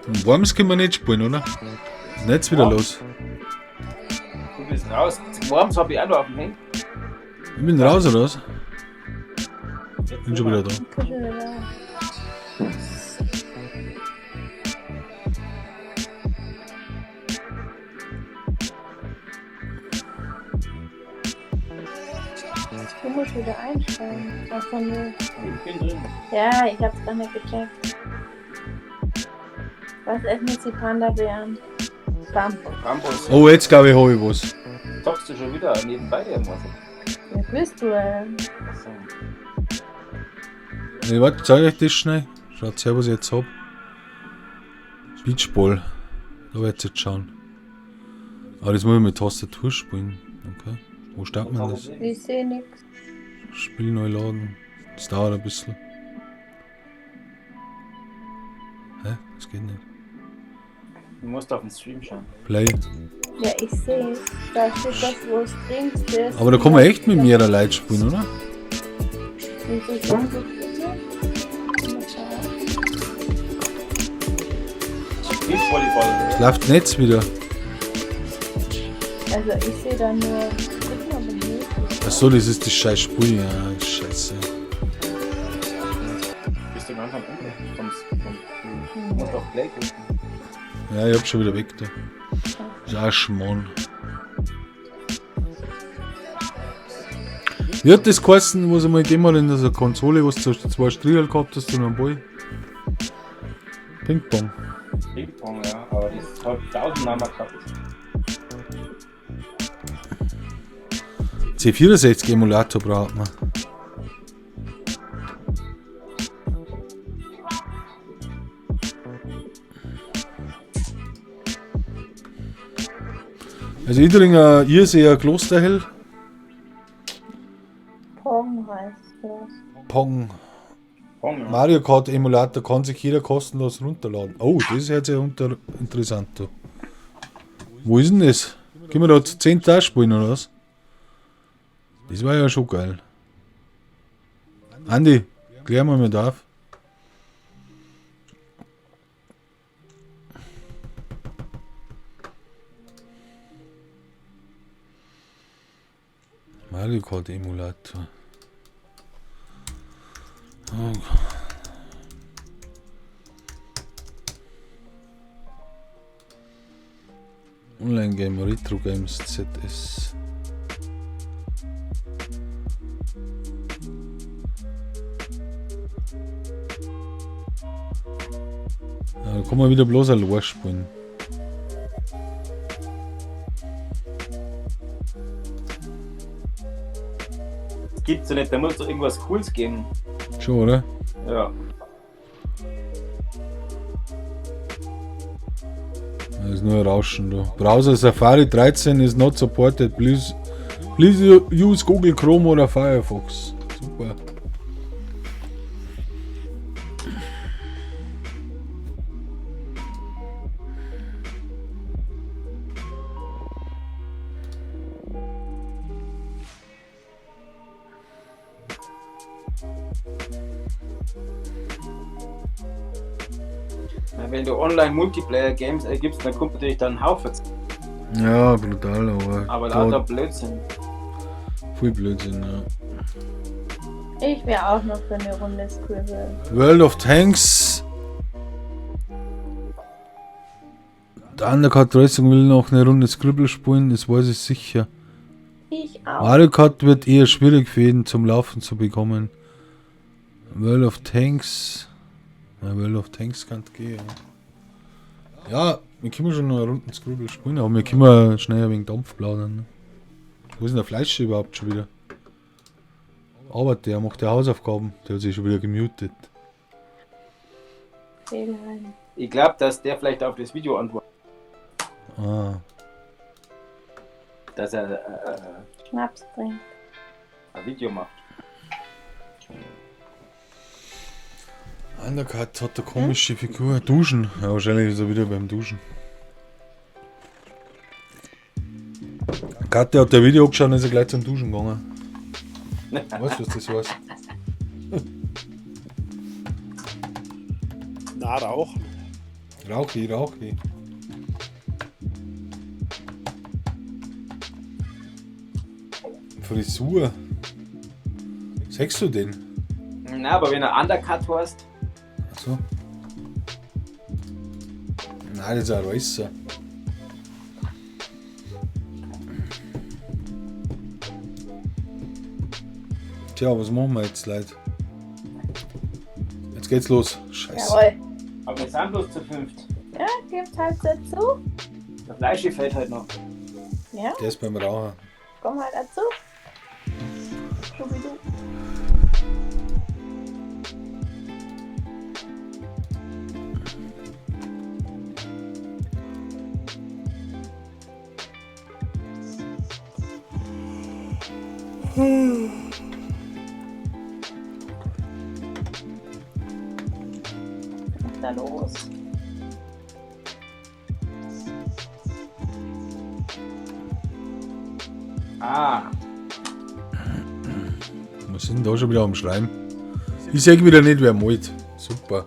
Speaker 2: Und Worms können wir nicht spielen, oder? Ist denn jetzt wieder
Speaker 16: Ja.
Speaker 2: los?
Speaker 16: Du bist raus. Worms habe ich auch noch auf dem Handy.
Speaker 2: Ich bin raus, oder was? Bin schon wieder da.
Speaker 17: Bin schon wieder da. Du musst wieder einsteigen. Was von mir.
Speaker 16: Ich bin drin.
Speaker 17: Ja, ich hab's gar nicht gecheckt. Was essen jetzt die Panda-Bären? Bambus.
Speaker 16: Bambus.
Speaker 2: Oh, jetzt glaube ich, habe ich was.
Speaker 16: Zockst du schon wieder nebenbei irgendwas?
Speaker 17: Wer bist du, ey?
Speaker 16: Achso.
Speaker 2: Nee, warte, zeig euch das schnell. Schaut her, was ich jetzt hab. Beachball. Da werd ich jetzt schauen. Aber das muss ich mit Tastatur spielen. Okay. Wo startet man das?
Speaker 17: Ich seh nix.
Speaker 2: Spiel neu laden. Das dauert ein bisschen. Hä? Das geht nicht.
Speaker 16: Du musst auf den Stream schauen.
Speaker 2: Play.
Speaker 17: Ja, ich seh's. Da steht das, wo es trinkst. Das
Speaker 2: Aber da kann man echt mit mehreren Leuten spielen, oder?
Speaker 17: Wie viel sind das bitte? Mal schauen.
Speaker 16: Beachvolleyball.
Speaker 2: Es läuft Netz wieder.
Speaker 17: Also ich sehe da nur Guck mal, aber
Speaker 2: Achso, das ist das scheiß Spiel. Ja, scheiße.
Speaker 4: Bist du ganz am Ende vom Du musst auf Play drücken.
Speaker 2: Ja, ich hab schon wieder weg da. Ist auch Schmarrn. Wie hat das geheißen, was einmal gegeben hat in dieser Konsole, wo du so zwei Striegel gehabt hast und einen Ball? Ping-Pong.
Speaker 16: Ping-Pong, ja, aber das hat tausend Namen gehabt.
Speaker 2: C64 Emulator braucht man. Also ich trinke ein Irseer Klosterhell.
Speaker 17: Pong heißt das.
Speaker 2: Pong.
Speaker 16: Pong, ja.
Speaker 2: Mario Kart Emulator kann sich jeder kostenlos runterladen. Oh, das hört sich interessant an. Wo ist denn das? Können wir da zu 10 Tage spielen oder was? Das war ja schon geil. Andi, klär mal mit auf. Mario Kart Emulator. Oh. Online Game Retro Games ZS. Ja, da kann man wieder bloß allein spielen.
Speaker 16: Das gibt's ja nicht, da muss doch irgendwas Cooles geben.
Speaker 2: Schon, oder?
Speaker 16: Ja.
Speaker 2: Das ist nur ein Rauschen da. Browser Safari 13 is not supported. Please, please use Google Chrome oder Firefox. Super.
Speaker 16: Na, wenn du online Multiplayer Games ergibst, dann kommt natürlich dann ein Haufen.
Speaker 2: Ja, brutal, aber.
Speaker 16: Aber
Speaker 2: da
Speaker 16: lauter Blödsinn.
Speaker 2: Viel Blödsinn, ja.
Speaker 17: Ich wäre auch noch für eine Runde Scribble.
Speaker 2: World of Tanks. Der Undercut Racing will noch eine Runde Scribble spielen, das weiß ich sicher.
Speaker 17: Ich auch.
Speaker 2: Mario Kart wird eher schwierig für jeden zum Laufen zu bekommen. World of Tanks. Ja, World of Tanks kann gehen. Ja, ja, wir können schon noch eine Runde Scribble spielen, aber wir können schnell ein wenig Dampf plaudern. Ne? Wo ist denn der Fleisch überhaupt schon wieder? Aber der macht ja Hausaufgaben, der hat sich schon wieder gemutet.
Speaker 17: Fehlen.
Speaker 16: Ich glaube, dass der vielleicht auf das Video antwortet.
Speaker 2: Ah.
Speaker 16: Dass er
Speaker 17: Schnaps trinkt.
Speaker 16: ein Video macht.
Speaker 2: Undercut hat eine komische Figur. Duschen. Ja, wahrscheinlich ist er wieder beim Duschen. Katja hat der Video angeschaut und ist er gleich zum Duschen gegangen. Weißt du, was das heißt?
Speaker 1: Na, rauchen.
Speaker 2: Rauchi, Rauchi. Frisur. Sagst du den?
Speaker 16: Na, aber wenn er Undercut heißt,
Speaker 2: Achso. Nein, das ist ein Reusser. Tja, was machen wir jetzt, Leute? Jetzt geht's los. Scheiße.
Speaker 17: Jawohl.
Speaker 16: aber wir sind bloß zu fünft.
Speaker 17: Ja, gibt halt dazu.
Speaker 16: Der Fleischi fällt halt noch.
Speaker 17: Ja,
Speaker 2: Der ist beim Rauchen.
Speaker 17: komm halt dazu. Schubidu. Was ist da los?
Speaker 16: Ah,
Speaker 2: Was sind denn da schon wieder am Schreiben? Ich seh wieder nicht, wer malt. Super.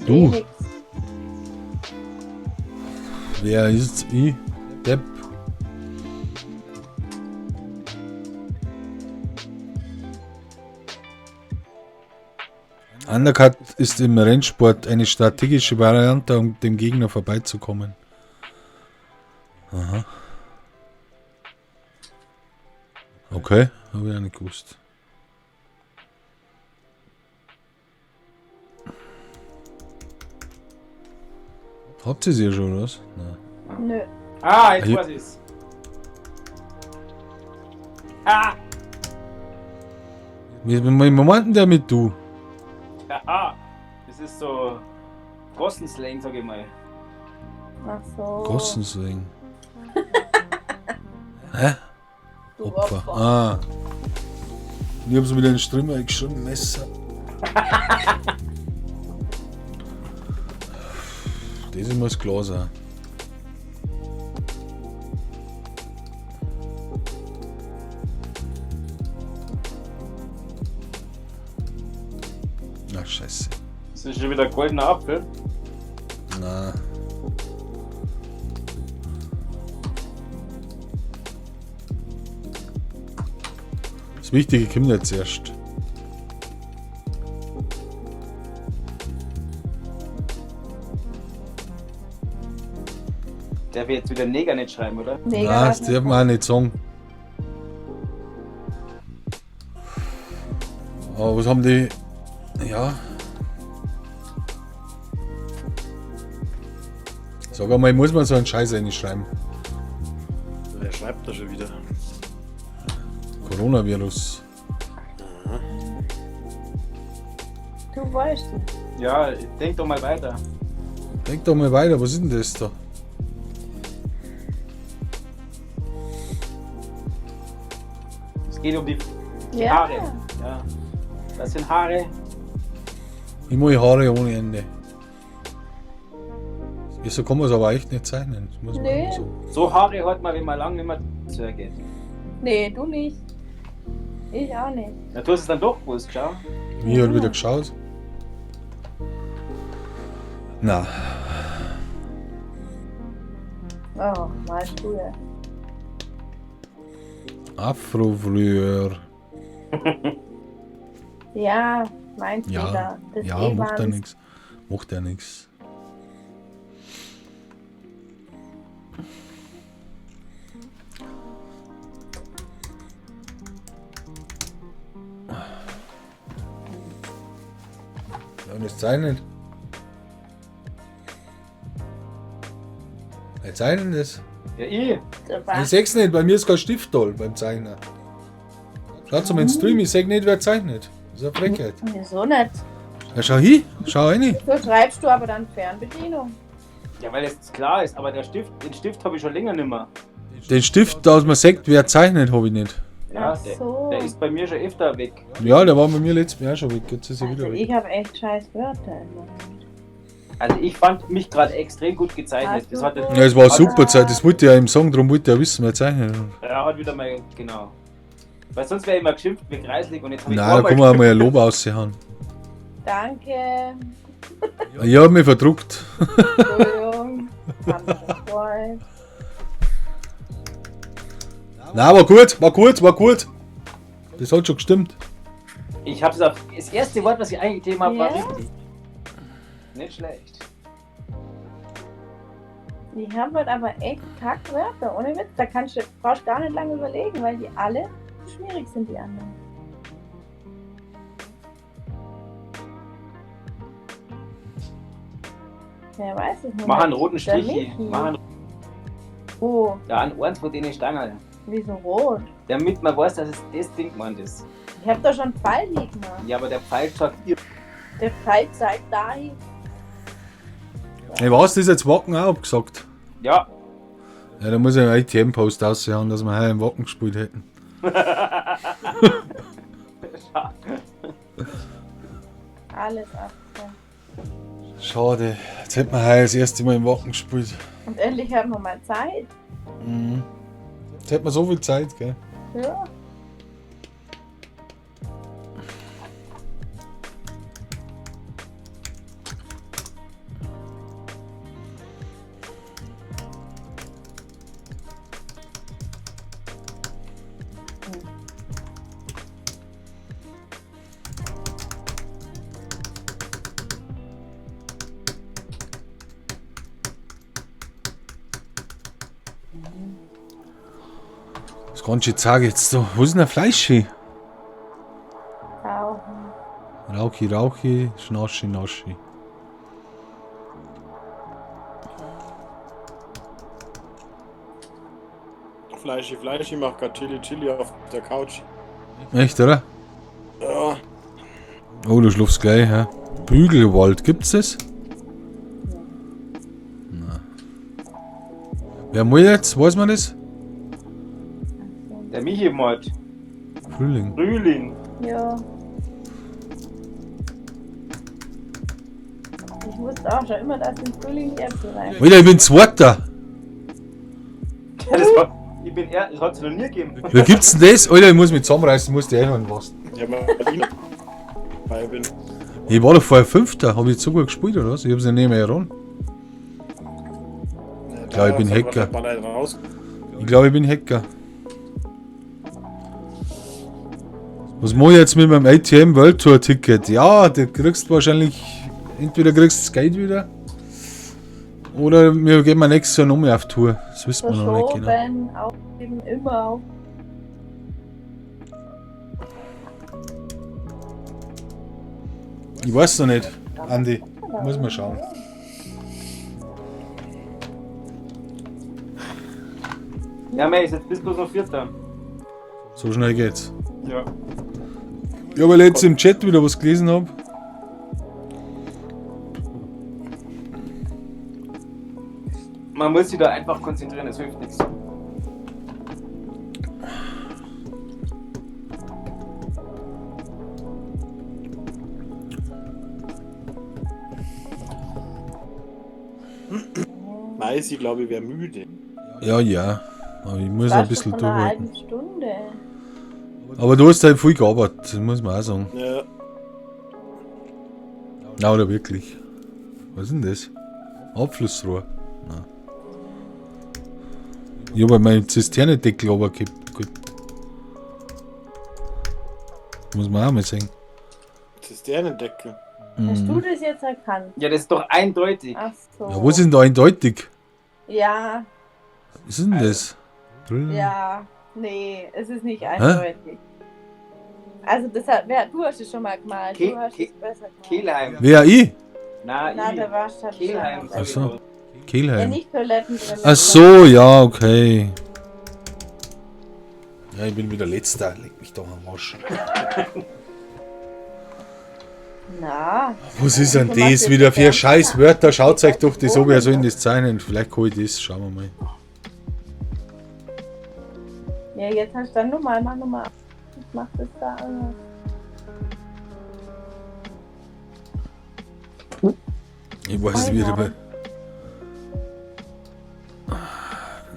Speaker 2: Du.
Speaker 17: Felix.
Speaker 2: Wer ist ich? Depp. Undercut ist im Rennsport eine strategische Variante, um dem Gegner vorbeizukommen. Aha. Okay, habe ich auch nicht gewusst. Habt ihr sie ja schon, oder was? Nein.
Speaker 17: Nö.
Speaker 16: Ah, jetzt
Speaker 2: Hier-
Speaker 16: weiß ich's. Ah!
Speaker 2: Wie meint denn der mit du?
Speaker 16: Haha! Das ist so Gossenslang, sag ich mal.
Speaker 17: Ach so.
Speaker 2: Gossenslang. Hä?
Speaker 17: Du
Speaker 2: Opfer.
Speaker 17: Opfer.
Speaker 2: Ah. Ich hab's mit einem Strimmer eingeschrieben, Messer. Das muss klar sein. Na, scheiße.
Speaker 16: Das ist schon wieder ein goldener Apfel.
Speaker 2: Na. Das Wichtige kommt jetzt erst.
Speaker 16: Darf ich jetzt wieder Neger nicht schreiben, oder?
Speaker 17: Neger
Speaker 2: Nein,
Speaker 17: darf
Speaker 2: das darf man auch nicht sagen. Aber was haben die. Ja. Sag einmal, muss man so einen Scheiß reinschreiben?
Speaker 1: Wer schreibt da schon wieder?
Speaker 2: Coronavirus.
Speaker 17: Du weißt es.
Speaker 16: Ja, denk doch mal weiter.
Speaker 2: Denk doch mal weiter, was ist denn das da?
Speaker 16: Es geht um die
Speaker 17: Ja.
Speaker 16: Haare. Ja. Das sind Haare.
Speaker 2: Ich mag Haare ohne Ende. Ja, so kann man es aber echt nicht zeichnen. Das muss man
Speaker 17: Nee.
Speaker 2: so.
Speaker 16: So Haare hat man, wenn man lange nicht mehr zu geht.
Speaker 17: Nee, du nicht. Ich auch nicht.
Speaker 16: Na, du hast es dann doch gewusst, schau.
Speaker 2: Wie hat wieder geschaut? Na,
Speaker 17: Oh, mal früher.
Speaker 2: Afro-Früher.
Speaker 17: Ja, mein
Speaker 2: Ja,
Speaker 17: Fehler. Das
Speaker 2: ja,
Speaker 17: E
Speaker 2: macht ja
Speaker 17: waren's.
Speaker 2: nichts. Macht ja nichts. Ja, und das zeichnet. Wer zeichnet das?
Speaker 16: Ja, ich.
Speaker 2: Ich seh's nicht, bei mir ist kein Stift da beim Zeichner. Schaut mal in den Stream, ich seh nicht, wer zeichnet. Das ist eine Frechheit.
Speaker 17: Wieso nicht?
Speaker 2: Ja, schau hin, schau rein.
Speaker 17: So schreibst du aber dann Fernbedienung.
Speaker 16: Ja, weil es klar ist, aber der Stift, den Stift habe ich schon länger nicht mehr.
Speaker 2: Den Stift, dass man sagt, wer zeichnet, habe ich nicht.
Speaker 16: Ja,
Speaker 17: Ach so.
Speaker 16: der ist bei mir schon öfter weg.
Speaker 2: Ja, der war bei mir letztes Jahr schon weg. Jetzt ist er wieder
Speaker 17: Also
Speaker 2: weg.
Speaker 17: ich habe echt scheiß Wörter immer.
Speaker 16: Also ich fand mich gerade extrem gut gezeichnet. Das hat
Speaker 2: Ja, es war eine super Zeit. Das wollte ich ja ihm sagen, darum wollte ich ja wissen, wer zeichnet.
Speaker 16: Ja, hat wieder mal, genau. Weil sonst wäre immer geschimpft, wie kreislig und jetzt habe ich
Speaker 2: Nein, da
Speaker 16: einmal
Speaker 2: kann man auch mal ein Lob raushauen.
Speaker 17: Danke.
Speaker 2: Ich habe mich verdruckt.
Speaker 17: Entschuldigung. Haben wir schon gefreut.
Speaker 2: Nein, war gut, war gut, war gut. Das hat schon gestimmt.
Speaker 16: Ich habe es auf. Das erste Wort, was ich eingegeben habe, war
Speaker 17: Ja.
Speaker 16: richtig. Nicht schlecht.
Speaker 17: Ich habe halt aber echt Kackwörter, ohne Witz. Da kannst du, brauchst gar nicht lange überlegen, weil die alle schwierig sind, die anderen. Wer weiß es noch.
Speaker 16: Mach einen
Speaker 17: nicht.
Speaker 16: roten
Speaker 17: Der
Speaker 16: Strich.
Speaker 17: Michi.
Speaker 16: Mach einen,
Speaker 17: Wo?
Speaker 16: ja, an eins von denen Stangen.
Speaker 17: Wieso rot?
Speaker 16: Damit man weiß, dass es das Ding gemeint ist.
Speaker 17: Ich habe doch schon einen Pfeil hier gemacht.
Speaker 16: Ja, aber der Pfeil sagt ihr.
Speaker 17: Der Pfeil zeigt dahin.
Speaker 2: Ich weiß, das ist jetzt Wacken auch abgesagt.
Speaker 16: Ja.
Speaker 2: Ja, da muss ich einen ITM-Post raushauen, dass wir heuer im Wacken gespielt hätten.
Speaker 17: Alles abgesagt.
Speaker 2: Schade. Jetzt hätten wir heuer das erste Mal im Wacken gespielt.
Speaker 17: Und endlich haben wir mal Zeit.
Speaker 2: Mhm. Jetzt hätten wir so viel Zeit, gell?
Speaker 17: Ja.
Speaker 2: Das ganz schön zag jetzt so. Wo ist denn der Fleischi?
Speaker 17: Rauchen.
Speaker 2: Rauchi, Rauchi, Schnaschi, Naschi.
Speaker 1: Fleischi, Fleischi macht grad Chili Chili auf der Couch.
Speaker 2: Echt, oder?
Speaker 1: Ja.
Speaker 2: Oh, du schlupfst gleich, hä? Bügelwald, gibt's das? Na. Wer muss jetzt? Weiß man das?
Speaker 16: Der Michi malt.
Speaker 2: Frühling.
Speaker 16: Frühling.
Speaker 17: Ja. Ich wusste auch schon immer, dass im Frühling die Äpfel rein.
Speaker 2: Alter, ich bin Zweiter.
Speaker 16: Ja, das war, ich bin er, das hat's noch nie gegeben.
Speaker 2: Wie gibt's denn das? Alter, ich muss mich zusammenreißen, muss die einholen, was.
Speaker 1: Ja, mal bei bin.
Speaker 2: Ich war doch vorher Fünfter. Hab ich so gut gespielt, oder was? Ich hab's ja nicht mehr ran. Ich glaube, ich bin Hacker.
Speaker 1: Raus.
Speaker 2: Ich glaube, ich bin Hacker. Was mach ich jetzt mit meinem ATM World Tour Ticket? Ja, du kriegst wahrscheinlich. Entweder kriegst du das Geld wieder. Oder wir gehen mal nächstes Jahr nochmal auf Tour. Das wissen wir noch nicht genau.
Speaker 17: Verschoben, aufgeben, immer auf.
Speaker 2: Ich weiß noch nicht, Andi. Muss mal schauen.
Speaker 16: Ja, mei, jetzt bist du bloß noch Vierter.
Speaker 2: So schnell geht's.
Speaker 16: Ja.
Speaker 2: Ja, weil ich jetzt im Chat wieder was gelesen habe.
Speaker 16: Man muss sich da einfach konzentrieren, es hilft nichts.
Speaker 1: Meisi, glaube ich, wäre müde.
Speaker 2: Ja, ja. Aber ich muss
Speaker 17: Warst
Speaker 2: ein bisschen
Speaker 17: schon vor einer
Speaker 2: durchhalten.
Speaker 17: halben Stunde.
Speaker 2: Aber du hast halt viel gearbeitet, das muss man auch sagen.
Speaker 1: Ja.
Speaker 2: Na, oder wirklich. Was ist denn das? Abflussrohr. Nein. Ich habe meinen Zisternendeckel runtergekippt. Gut. Muss man auch mal sehen.
Speaker 1: Zisternendeckel.
Speaker 17: Hast
Speaker 2: Mhm.
Speaker 17: du das jetzt erkannt?
Speaker 16: Ja, das ist doch eindeutig.
Speaker 17: Ach so.
Speaker 2: Ja, was ist denn da eindeutig?
Speaker 17: Ja,
Speaker 2: Was ist denn das? Brille?
Speaker 17: ja. Nee, es ist nicht eindeutig. Also das hat, wer, du hast es schon mal gemalt. Du hast es besser gemalt.
Speaker 16: Kehlheim.
Speaker 2: Wer, ich?
Speaker 16: Na,
Speaker 17: Na,
Speaker 16: ich.
Speaker 17: der warst hat
Speaker 16: Kehlheim.
Speaker 2: Ach so.
Speaker 17: Ja,
Speaker 2: Kehlheim.
Speaker 17: nicht Toilettenbrille.
Speaker 2: Ach so, ja, okay. Ja, ich bin wieder letzter. Leg mich doch am Arsch.
Speaker 17: Na.
Speaker 2: Was ist denn
Speaker 17: Du machst
Speaker 2: das
Speaker 17: jetzt
Speaker 2: wieder für
Speaker 17: Fernsehen.
Speaker 2: scheiß Wörter? Schaut euch doch das an, wer soll denn das zeichnen? Vielleicht kann ich das, schauen wir mal.
Speaker 17: Ja, jetzt hast du dann nochmal, mach nochmal. Ich mach das da anders.
Speaker 2: Ich weiß es
Speaker 17: Oh
Speaker 2: wieder
Speaker 17: ja.
Speaker 2: bei.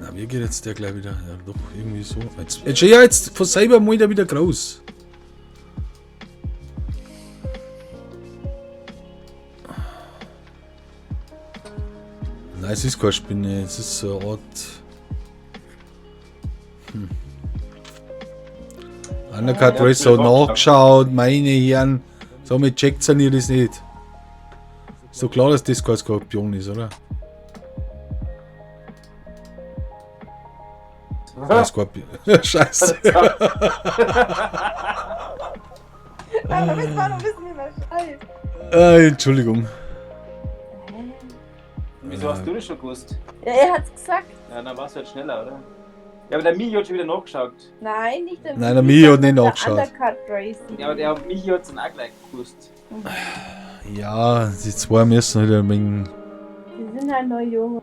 Speaker 2: Na, wie geht jetzt der gleich wieder? Ja, doch, irgendwie so. Jetzt, jetzt, ja, jetzt von selber mal der wieder groß. Nein, es ist keine Spinne, es ist so eine Art. Undercut
Speaker 16: Ja,
Speaker 2: Race hat
Speaker 16: ja.
Speaker 2: nachgeschaut, meine Herren. Somit checkt's ja ihr das nicht. Ist doch klar, dass das kein Skorpion ist, oder? Ja, Skorpion. Scheiße.
Speaker 17: Aber das war noch ein bisschen mehr Scheiß.
Speaker 2: Entschuldigung.
Speaker 16: Wieso hast du das schon gewusst?
Speaker 17: Ja, er hat's gesagt.
Speaker 16: Ja, dann warst du halt schneller, oder? Ja, aber der Michi hat schon wieder nachgeschaut.
Speaker 17: Nein, nicht der
Speaker 2: Nein, der Michi hat nicht
Speaker 17: der
Speaker 2: nachgeschaut.
Speaker 17: Undercut Racing.
Speaker 16: Ja, aber der Michi hat es dann auch gleich gewusst.
Speaker 2: Ja, die zwei müssen halt ein wenig.
Speaker 17: Die sind halt noch jung.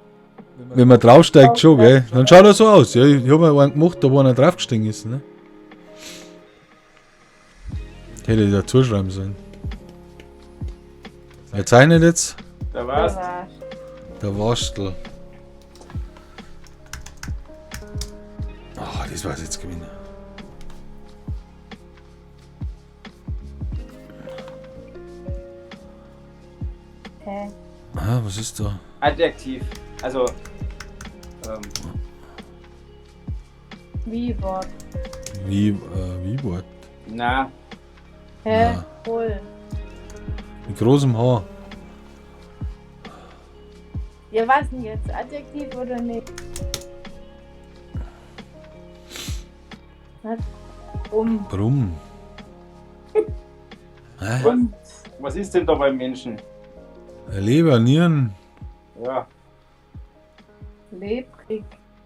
Speaker 2: Wenn man draufsteigt, schon, gell? Dann schaut er so aus. Ja, ich habe einen gemacht, da wo einer draufgestiegen ist, ne? Hätte ich dazu schreiben sollen. Wer zeichnet jetzt?
Speaker 16: Da war's.
Speaker 2: Der Warstel. Ah, das war's jetzt gewinnen.
Speaker 17: Hä?
Speaker 2: Ah, was ist da?
Speaker 16: Adjektiv. Also.
Speaker 17: Wie Wort?
Speaker 2: Wie Wort?
Speaker 16: Na.
Speaker 17: Hä? Voll.
Speaker 2: Mit großem H.
Speaker 17: Ja, was denn jetzt? Adjektiv oder nicht? Was? Um.
Speaker 2: Warum? Hä?
Speaker 16: Was ist denn da beim Menschen?
Speaker 2: Leber, Nieren.
Speaker 16: Ja.
Speaker 17: Lebrig.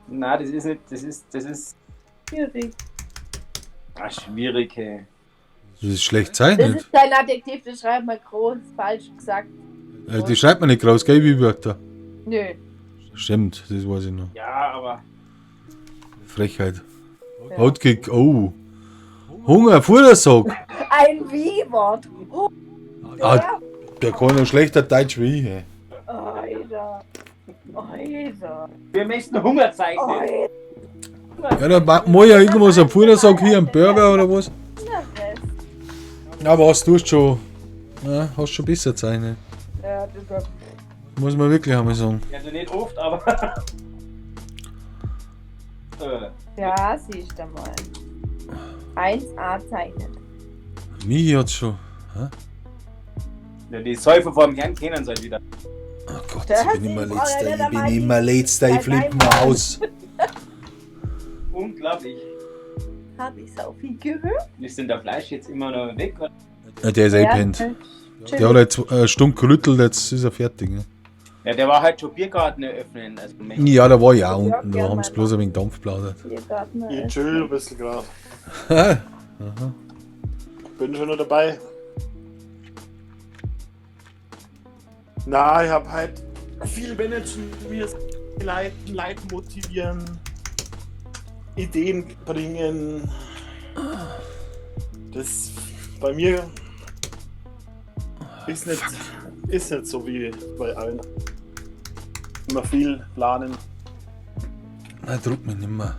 Speaker 16: Na, das ist nicht, das ist
Speaker 17: Schwierig.
Speaker 16: ah, schwierig, ey.
Speaker 2: Das ist schlecht
Speaker 17: Das
Speaker 2: gezeichnet.
Speaker 17: ist kein Adjektiv, das schreibt man groß, falsch gesagt.
Speaker 2: Die schreibt man nicht groß, gell, wie Wörter.
Speaker 17: Nö.
Speaker 2: Stimmt, das weiß ich noch.
Speaker 16: Ja, aber.
Speaker 2: Frechheit. Hautkick, oh. Hunger, Futtersack.
Speaker 17: Ein Wie-Wort. Oh,
Speaker 2: Ah, der kann ja schlechter Deutsch wie ich. Ey.
Speaker 17: Alter. Alter.
Speaker 16: Wir möchten Hunger zeichnen.
Speaker 2: Ja, da mal ja irgendwas am Futtersack hier, einen Burger oder was. Aber was tust du schon? Ja, hast schon besser gezeichnet.
Speaker 17: Ja, das war.
Speaker 2: Muss man wirklich einmal sagen.
Speaker 16: Also nicht oft, aber.
Speaker 17: Ja, siehst du mal. 1A zeichnet.
Speaker 2: Michi hat's schon. Hä?
Speaker 16: Ja, die Säufer vor dem Herrn kennen sie halt wieder.
Speaker 2: Oh Gott, ich bin immer letzter, ich bin immer letzter, ich flippe mal aus.
Speaker 16: Unglaublich.
Speaker 17: Hab ich so viel gehört?
Speaker 16: Ist denn der Fleisch jetzt immer noch weg? Oder?
Speaker 2: Ja, der ist eh
Speaker 17: Ja,
Speaker 2: pennt.
Speaker 17: chill.
Speaker 2: Der hat jetzt eine Stunde gerüttelt, jetzt ist er fertig. Ne?
Speaker 16: Ja, der war halt schon Biergarten eröffnen. Also
Speaker 2: Ja, da war ich auch unten, da haben sie bloß ein wenig Dampf geplaudert.
Speaker 17: Biergarten
Speaker 1: Ich chill ein bisschen gerade.
Speaker 2: Aha.
Speaker 1: Bin schon noch dabei. Na, ich hab halt viel managen, mir leiten, Leute motivieren, Ideen bringen. Das bei mir ist nicht so wie bei allen. Immer viel planen.
Speaker 2: Nein, druck mich nimmer.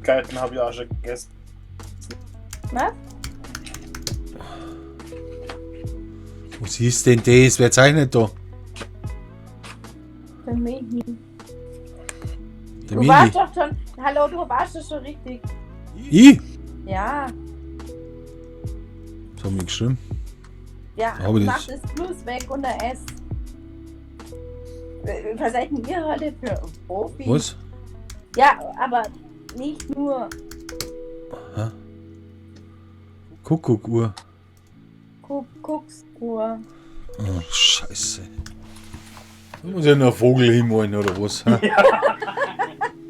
Speaker 1: Geiten habe ich auch schon gegessen.
Speaker 17: Was?
Speaker 2: Was ist denn das? Wer zeichnet da?
Speaker 17: Der Michi.
Speaker 2: Der
Speaker 17: Du warst
Speaker 2: Michi.
Speaker 17: doch schon. Hallo, du warst doch schon richtig.
Speaker 2: Ich?
Speaker 17: Ja.
Speaker 2: Das hab ich geschrieben.
Speaker 17: Ja,
Speaker 2: Aber das-
Speaker 17: mach das Plus weg und der S. Was seid denn ihr heute für Profis?
Speaker 2: Was?
Speaker 17: Ja, aber nicht nur.
Speaker 2: Hä? Kuckuckuhr.
Speaker 17: Kuckucksuhr.
Speaker 2: Oh, scheiße. Da muss ja noch ein Vogel hinmalen oder was? hä?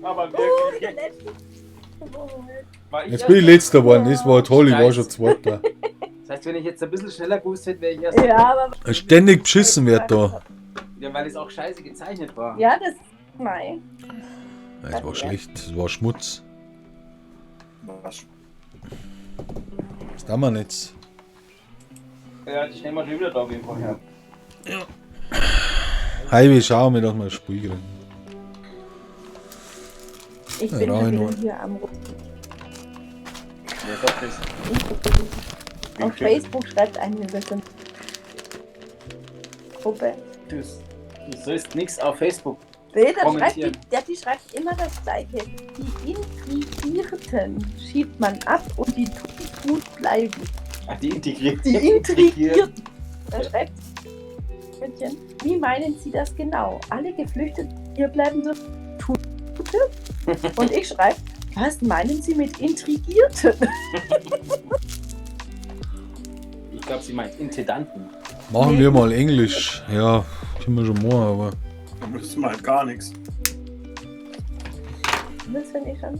Speaker 16: Aber wirklich. War ich
Speaker 2: Jetzt bin ich letzter geworden, das war toll, ich war schon zweiter.
Speaker 16: Das heißt, wenn ich jetzt ein bisschen schneller gewusst hätte, wäre ich erst.
Speaker 17: Ja, aber.
Speaker 2: Ständig beschissen wird da.
Speaker 16: Ja, weil es auch scheiße gezeichnet war.
Speaker 17: Ja, das. Nein.
Speaker 2: Es war schlecht, es war Schmutz.
Speaker 1: Was?
Speaker 2: Das darf man jetzt.
Speaker 16: Ja, die stehen wir schon wieder da wie vorher.
Speaker 2: Ja. Hey, wir schauen wir, dass wir ein Spiel kriegen.
Speaker 17: Ich
Speaker 2: Ja,
Speaker 17: bin
Speaker 2: brauch
Speaker 17: schon
Speaker 2: ich
Speaker 17: wieder
Speaker 2: noch.
Speaker 17: hier am Ru-
Speaker 16: Wer sagt das?
Speaker 17: Auf Facebook schreibt eine über so eine Gruppe.
Speaker 16: Du, du sollst nichts auf Facebook
Speaker 17: Nee, da schreibt die,
Speaker 16: kommentieren.
Speaker 17: ja, die schreibt immer das Gleiche. Die Intrigierten schiebt man ab und die Tut bleiben.
Speaker 16: Ach, die Integrierten.
Speaker 17: Die Intrigierten. Da schreibt Mädchen, wie meinen Sie das genau? Alle Geflüchteten hier bleiben so Tute. Und ich schreibe, was meinen Sie mit Intrigierten?
Speaker 16: Ich glaube, sie meint Intendanten.
Speaker 2: Machen wir mal Englisch. Ja, können wir schon machen, aber.
Speaker 1: Da müssen wir halt gar nichts.
Speaker 17: Das finde ich schon.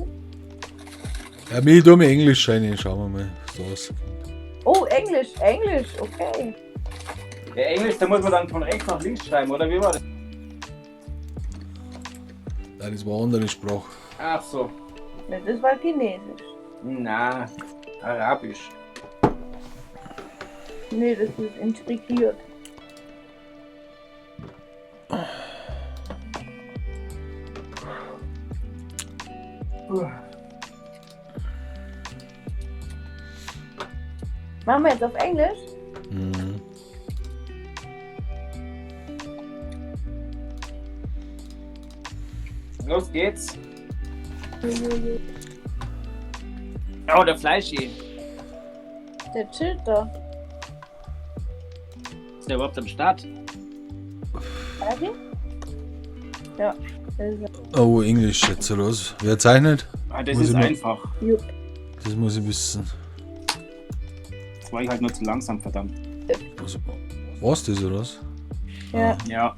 Speaker 2: Ja, mir tue mir Englisch rein, schauen wir mal, was da rauskommt.
Speaker 17: Oh, Englisch, Englisch, okay.
Speaker 16: Ja, Englisch, da muss man dann von rechts nach links schreiben, oder wie war das?
Speaker 2: Nein, das war eine andere Sprache.
Speaker 16: Ach so.
Speaker 17: Ne, Das war Chinesisch.
Speaker 16: Na, Arabisch.
Speaker 17: Nee, das ist intrigiert. Machen wir jetzt auf Englisch?
Speaker 2: Mhm.
Speaker 16: Los geht's. Oh, der Fleischi.
Speaker 17: Der chillt doch.
Speaker 16: Ist der überhaupt am Start?
Speaker 17: Weiß ich? Ja. das ist er.
Speaker 2: Oh, Englisch jetzt oder was? Wer zeichnet?
Speaker 16: Ah, das
Speaker 2: Muss
Speaker 16: ist
Speaker 2: ich noch-
Speaker 16: einfach.
Speaker 17: Jupp.
Speaker 2: Das muss ich wissen.
Speaker 16: Jetzt war ich halt nur zu langsam, verdammt.
Speaker 2: Was, war's das oder was?
Speaker 17: Ja.
Speaker 16: Ja.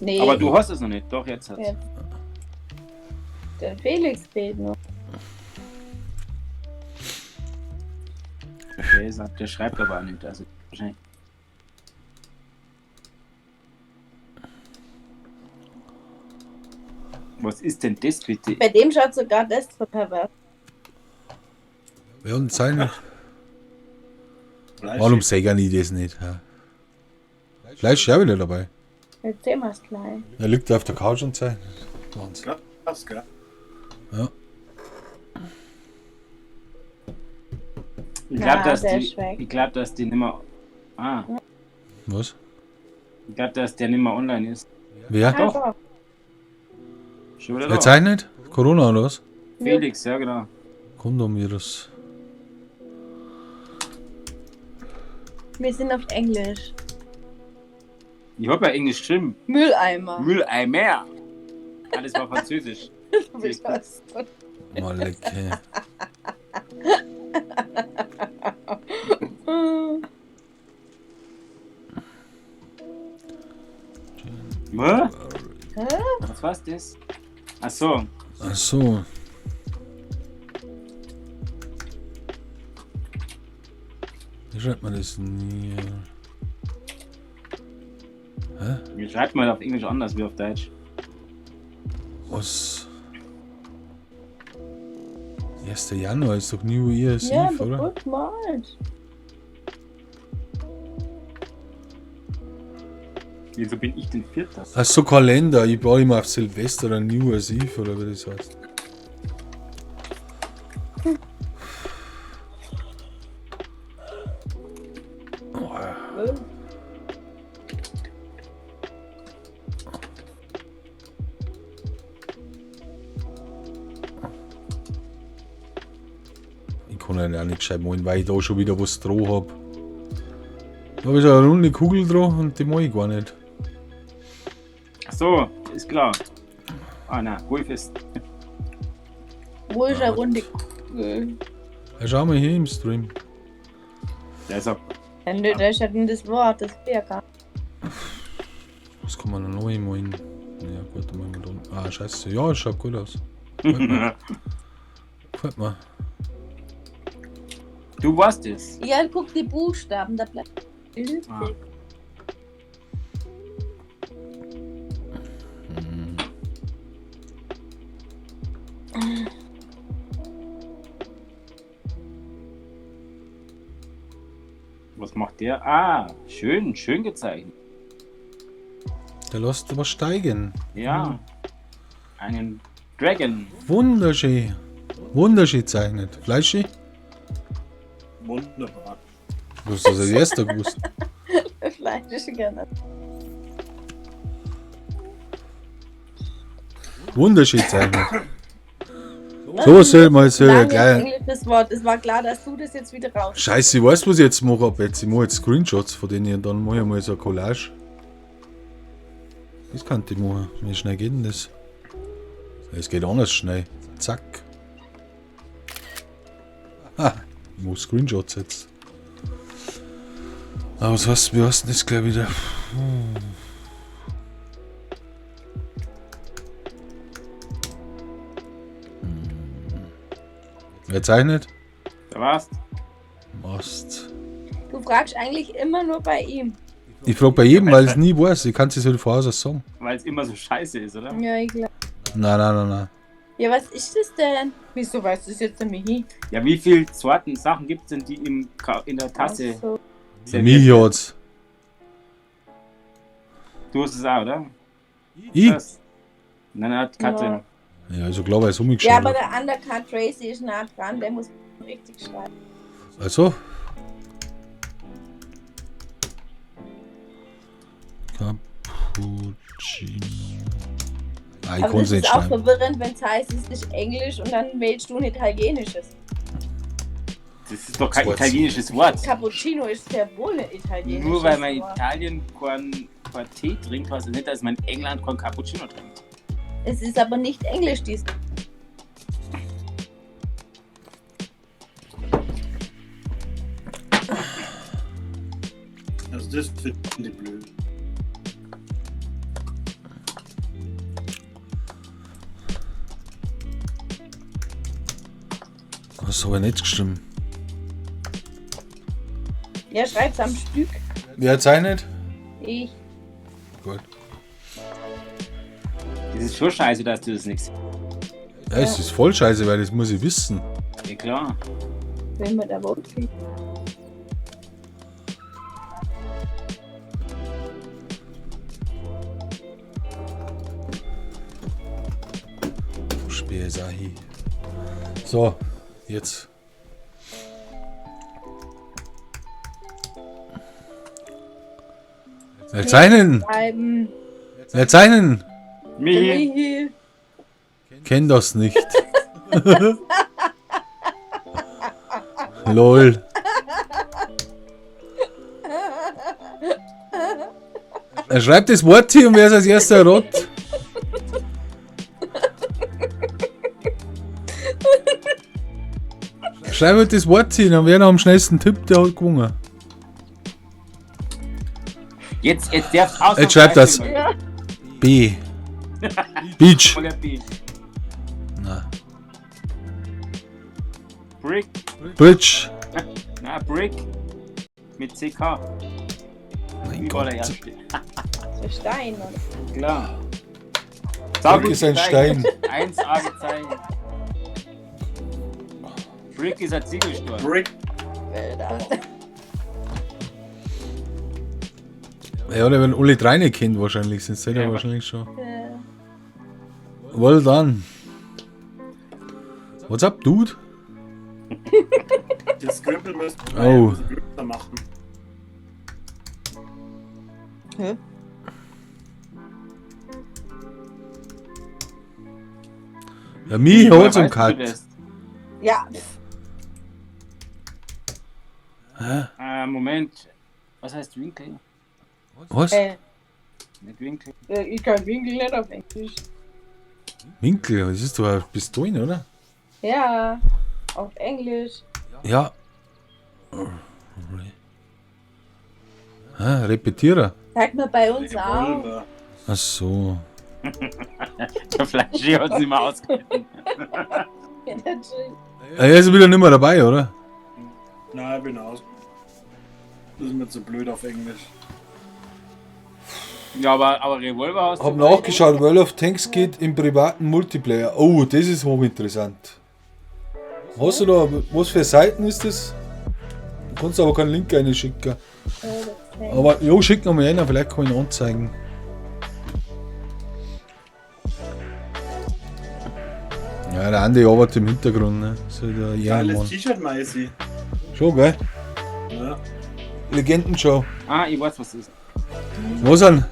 Speaker 17: Nee.
Speaker 16: Aber du hast es noch nicht. Doch, jetzt hat's.
Speaker 17: Jetzt. Der Felix fehlt noch.
Speaker 16: Der schreibt aber auch nicht. Also wahrscheinlich. Was ist denn das bitte?
Speaker 17: Bei dem schaut sogar das pervers.
Speaker 2: Wer hat denn zeichnet? Warum sage ich das nicht? Ja. Vielleicht ist er wieder dabei.
Speaker 17: Jetzt sehen wir's gleich.
Speaker 2: Er liegt auf der Couch und zeichnet. Wahnsinn.
Speaker 1: Krass, gell?
Speaker 2: Ja.
Speaker 16: Ich glaube,
Speaker 17: Na,
Speaker 16: dass,
Speaker 17: der
Speaker 16: die-
Speaker 17: ist weg.
Speaker 16: ich glaub, dass die nimmer. Ah,
Speaker 2: Was?
Speaker 16: ich glaube, dass der nimmer online ist.
Speaker 2: Wer?
Speaker 16: Doch. Schon wieder
Speaker 2: Wer
Speaker 16: da.
Speaker 2: zeichnet? Corona oder was?
Speaker 16: Felix, ja genau.
Speaker 2: Kondomvirus.
Speaker 17: Wir sind auf Englisch.
Speaker 16: Ich habe ja Englisch geschrieben.
Speaker 17: Mülleimer.
Speaker 16: Mülleimer. Ah, das war Französisch.
Speaker 17: Du bist was.
Speaker 2: Mal leck, ey.
Speaker 16: Was?
Speaker 17: Hä?
Speaker 16: Was war's das? Ach so.
Speaker 2: Ach so. Wie schreibt man das denn hier? Hä?
Speaker 16: Wie schreibt man auf Englisch anders wie auf Deutsch?
Speaker 2: Was? 1. Januar ist doch New Year's
Speaker 17: Ja,
Speaker 2: Eve, oder?
Speaker 17: gut gemalt.
Speaker 16: Wieso bin ich denn Vierter?
Speaker 2: Ach so, Kalender. Ich brauche immer auf Silvester oder New Year's Eve oder wie das heißt. Ich kann ja auch nicht gescheit malen, weil ich da schon wieder was dran hab. Da hab ich so eine runde Kugel dran und die mag ich gar nicht.
Speaker 16: Ach so, ist klar. Ah na, Golf ist.
Speaker 17: Wo ist eine runde Kugel?
Speaker 2: Ja, schau mal hier im Stream.
Speaker 16: Der ist auch.
Speaker 17: Ja, nö, da ist ja denn das Wort, das wäre gar
Speaker 2: Was kann man da noch malen? Ja gut, dann machen wir da. Ah, scheiße. Ja, es schaut gut aus. Gefällt mir. Gefällt mir.
Speaker 16: Du warst es.
Speaker 17: Ja, guck die Buchstaben, da bleibt übrig.
Speaker 16: Ah. Was macht der? Ah, schön, schön gezeichnet.
Speaker 2: Der lässt aber steigen.
Speaker 16: Ja. Einen Dragon.
Speaker 2: Wunderschön. Wunderschön gezeichnet. Fleischi?
Speaker 1: Wunderbar.
Speaker 2: Du hast das als erster gewusst.
Speaker 17: Fleisch gerne.
Speaker 2: Wunderschön gezeichnet. So soll man soll ja
Speaker 17: Langes
Speaker 2: gleich.
Speaker 17: englisches Wort. Es war klar, dass du das jetzt wieder raus.
Speaker 2: Scheiße, ich weiß, was ich jetzt mache ab jetzt. Ich mache jetzt Screenshots von denen und dann mache ich mal so eine Collage. Das kann ich machen. Wie schnell geht denn das? Es geht anders schnell. Zack. Ha, ich mache Screenshots jetzt. Aber was heißt, wie heißt denn das gleich wieder? Wer zeichnet?
Speaker 16: Da war's.
Speaker 2: Mast.
Speaker 17: Du fragst eigentlich immer nur bei ihm.
Speaker 2: Ich frage bei jedem, weil ich es nie weiß. Ich kann es halt vorher so sagen.
Speaker 16: Weil es immer so scheiße ist, oder?
Speaker 17: Ja, ich glaube.
Speaker 2: Nein, nein, nein, nein.
Speaker 17: Ja, was ist das denn? Wieso weißt du es jetzt der Michi?
Speaker 16: Ja, wie viele Sorten Sachen gibt es denn, die in der Tasse
Speaker 17: Ach so.
Speaker 2: Der
Speaker 16: serviert
Speaker 2: Michi hat's.
Speaker 16: Du hast es auch, oder?
Speaker 2: Ich?
Speaker 16: Das? Nein, nein, hat Katrin.
Speaker 2: Ja, also klar, weil es umgeschaut
Speaker 17: Ja, aber
Speaker 2: hat.
Speaker 17: der Undercut Tracy ist nah dran, der muss richtig schreiben.
Speaker 2: Also. Cappuccino. Ah, ich
Speaker 17: aber
Speaker 2: konnte es
Speaker 17: das
Speaker 2: nicht
Speaker 17: ist auch
Speaker 2: schreiben.
Speaker 17: verwirrend, wenn es heißt, es ist Englisch und dann wählst du ein italienisches.
Speaker 16: Das ist doch kein
Speaker 2: Das Wort.
Speaker 16: italienisches Wort.
Speaker 17: Cappuccino ist sehr wohl ein italienisches
Speaker 16: Nur weil man in
Speaker 17: Wort.
Speaker 16: Italien keinen Tee trinkt, heißt das nicht, dass man in England keinen Cappuccino trinkt.
Speaker 17: Es ist aber nicht Englisch, dies.
Speaker 1: Das finde ich blöd.
Speaker 2: Das habe ich nicht gestimmt.
Speaker 17: Ja, schreib's am Stück.
Speaker 2: Wer zeichnet?
Speaker 17: Ich.
Speaker 2: Gut.
Speaker 16: Das ist schon scheiße, dass du das nicht.
Speaker 2: Ja, es ist voll scheiße, weil das muss ich wissen.
Speaker 16: Ja, klar.
Speaker 17: Wenn man da Vote kriegt.
Speaker 2: Spesahi. So, jetzt. Wer zeichnen?
Speaker 17: Schreiben.
Speaker 2: Wer zeichnen?
Speaker 17: Michi.
Speaker 2: Kenn das nicht. Lol. Er schreibt das Wort hier und wer ist als erster rot? Schreib halt das Wort hin, dann wer noch am schnellsten tippt, der hat gewonnen.
Speaker 16: Jetzt darfst du
Speaker 2: Jetzt schreibt das. B. Beach.
Speaker 16: Voller B.
Speaker 2: Na.
Speaker 16: Brick.
Speaker 2: Bridge.
Speaker 16: Na, Brick. Mit CK.
Speaker 2: Mein
Speaker 16: Wie war der
Speaker 2: Gott.
Speaker 16: erste?
Speaker 17: Das ist Stein, oder?
Speaker 16: Klar.
Speaker 2: Brick ist ein Stein.
Speaker 16: 1A gezeichnet. Brick ist ein Ziegelstein.
Speaker 1: Brick.
Speaker 2: Ja, der werden alle drei nicht kennt wahrscheinlich, sind sie ja wahrscheinlich schon. Well done. What's up, dude?
Speaker 1: Das Scribble müssen wir
Speaker 2: Oh.
Speaker 1: ein bisschen größer machen.
Speaker 17: Hä?
Speaker 2: Ja, mich
Speaker 16: Woher
Speaker 2: hat's am
Speaker 16: weißt du
Speaker 2: Cut.
Speaker 16: das?
Speaker 17: Ja. pff.
Speaker 2: Hä?
Speaker 16: Moment. Was heißt Winkel?
Speaker 2: Was?
Speaker 16: Nicht Winkel.
Speaker 17: Ich kann Winkel nicht auf Englisch.
Speaker 2: Winkel, das ist doch eine Pistolen, oder?
Speaker 17: Ja, auf Englisch.
Speaker 2: Ja. Hä, Repetierer.
Speaker 17: Sagt man bei uns auch.
Speaker 2: Ach so.
Speaker 16: Der Fleischi hat sie mal ausgehalten.
Speaker 17: Ja, natürlich.
Speaker 2: Er ist wieder nicht mehr dabei, oder?
Speaker 1: Nein, ich bin aus. Das ist mir zu blöd auf Englisch.
Speaker 16: Ja, aber Revolver hast
Speaker 2: Hab
Speaker 16: du.
Speaker 2: nachgeschaut, World of Tanks geht im privaten Multiplayer. Oh, das ist hochinteressant. Hast du da, was für Seiten ist das? Du kannst aber keinen Link reinschicken. Aber jo, schick noch mal einer, vielleicht kann ich ihn anzeigen. Ja, der Andi arbeitet im Hintergrund, ne? So der
Speaker 1: Geiles
Speaker 2: Ehrenmann.
Speaker 1: T-Shirt, Maisi.
Speaker 2: Schon, gell?
Speaker 1: Ja.
Speaker 2: Legendenshow.
Speaker 16: Ah, ich weiß, was das ist.
Speaker 2: Was denn?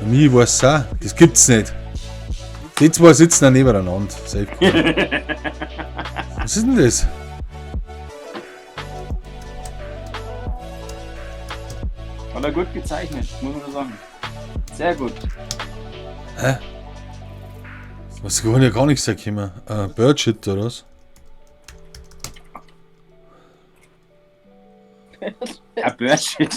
Speaker 2: Mich weiß auch. Das gibt's nicht. Die zwei sitzen da nebeneinander. Safe. Was ist denn das?
Speaker 16: Hat er gut gezeichnet, muss man sagen. Sehr gut.
Speaker 2: Hä? Was kann ja gar nichts erkennen. Birdshit oder was?
Speaker 16: Ein Birdshit.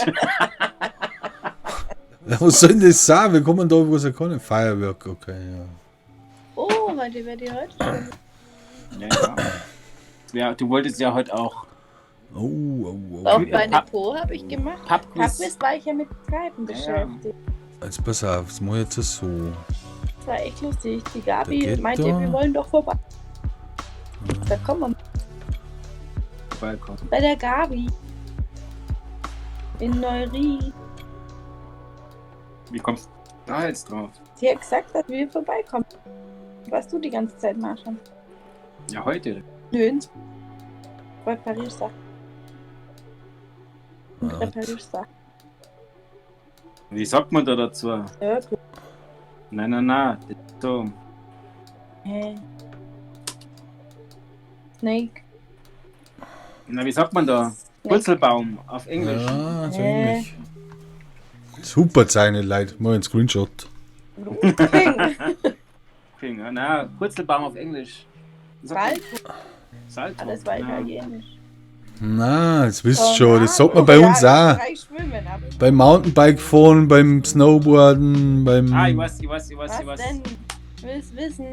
Speaker 2: Ja, was soll denn das sein? Wir kommen da, wo es erkennen. Firework, okay, ja.
Speaker 17: Oh, heute werde ich heute schon.
Speaker 16: Ja, ja. Ja, du wolltest ja heute auch.
Speaker 2: Oh, oh, oh.
Speaker 17: Auch meine Po habe ich gemacht.
Speaker 16: Pubquiz.
Speaker 17: Pubquiz war ich ja mit Skypen beschäftigt.
Speaker 2: Jetzt pass auf, das mach ich jetzt so.
Speaker 17: Das war echt lustig. Die
Speaker 2: Da
Speaker 17: Gabi
Speaker 2: geht
Speaker 17: meinte,
Speaker 2: da.
Speaker 17: wir wollen doch vorbei. Da kommen wir
Speaker 16: Vorbeikommen.
Speaker 17: bei der Gabi. In Neuried.
Speaker 16: Wie kommst du da jetzt drauf?
Speaker 17: Sie hat gesagt, dass wir vorbeikommen. Was du die ganze Zeit machst.
Speaker 16: Ja, heute.
Speaker 17: Nö, ins Repariersachen. Repariersachen.
Speaker 16: Wie sagt man da dazu?
Speaker 17: Ja, gut.
Speaker 16: Nein, nein, nein. Das ist so.
Speaker 17: Hä? Snake.
Speaker 16: Na, wie sagt man da? Purzelbaum auf Englisch.
Speaker 2: Ja, so ähnlich. Super Zeichen, Leute. Mal einen Screenshot.
Speaker 16: King, ja. Na, Purzelbaum auf Englisch. Wie sagt man?
Speaker 17: Salto.
Speaker 16: Salto.
Speaker 17: Ah, das war
Speaker 16: ja.
Speaker 17: italienisch.
Speaker 2: Na, das wisst ihr schon, das sagt man bei uns
Speaker 17: ja,
Speaker 2: auch.
Speaker 17: Ich schwimmen, aber
Speaker 2: Beim Mountainbike fahren, beim Snowboarden, beim.
Speaker 16: Ah, ich weiß, ich weiß, ich weiß, ich
Speaker 17: was
Speaker 16: weiß.
Speaker 17: denn? Willst wissen?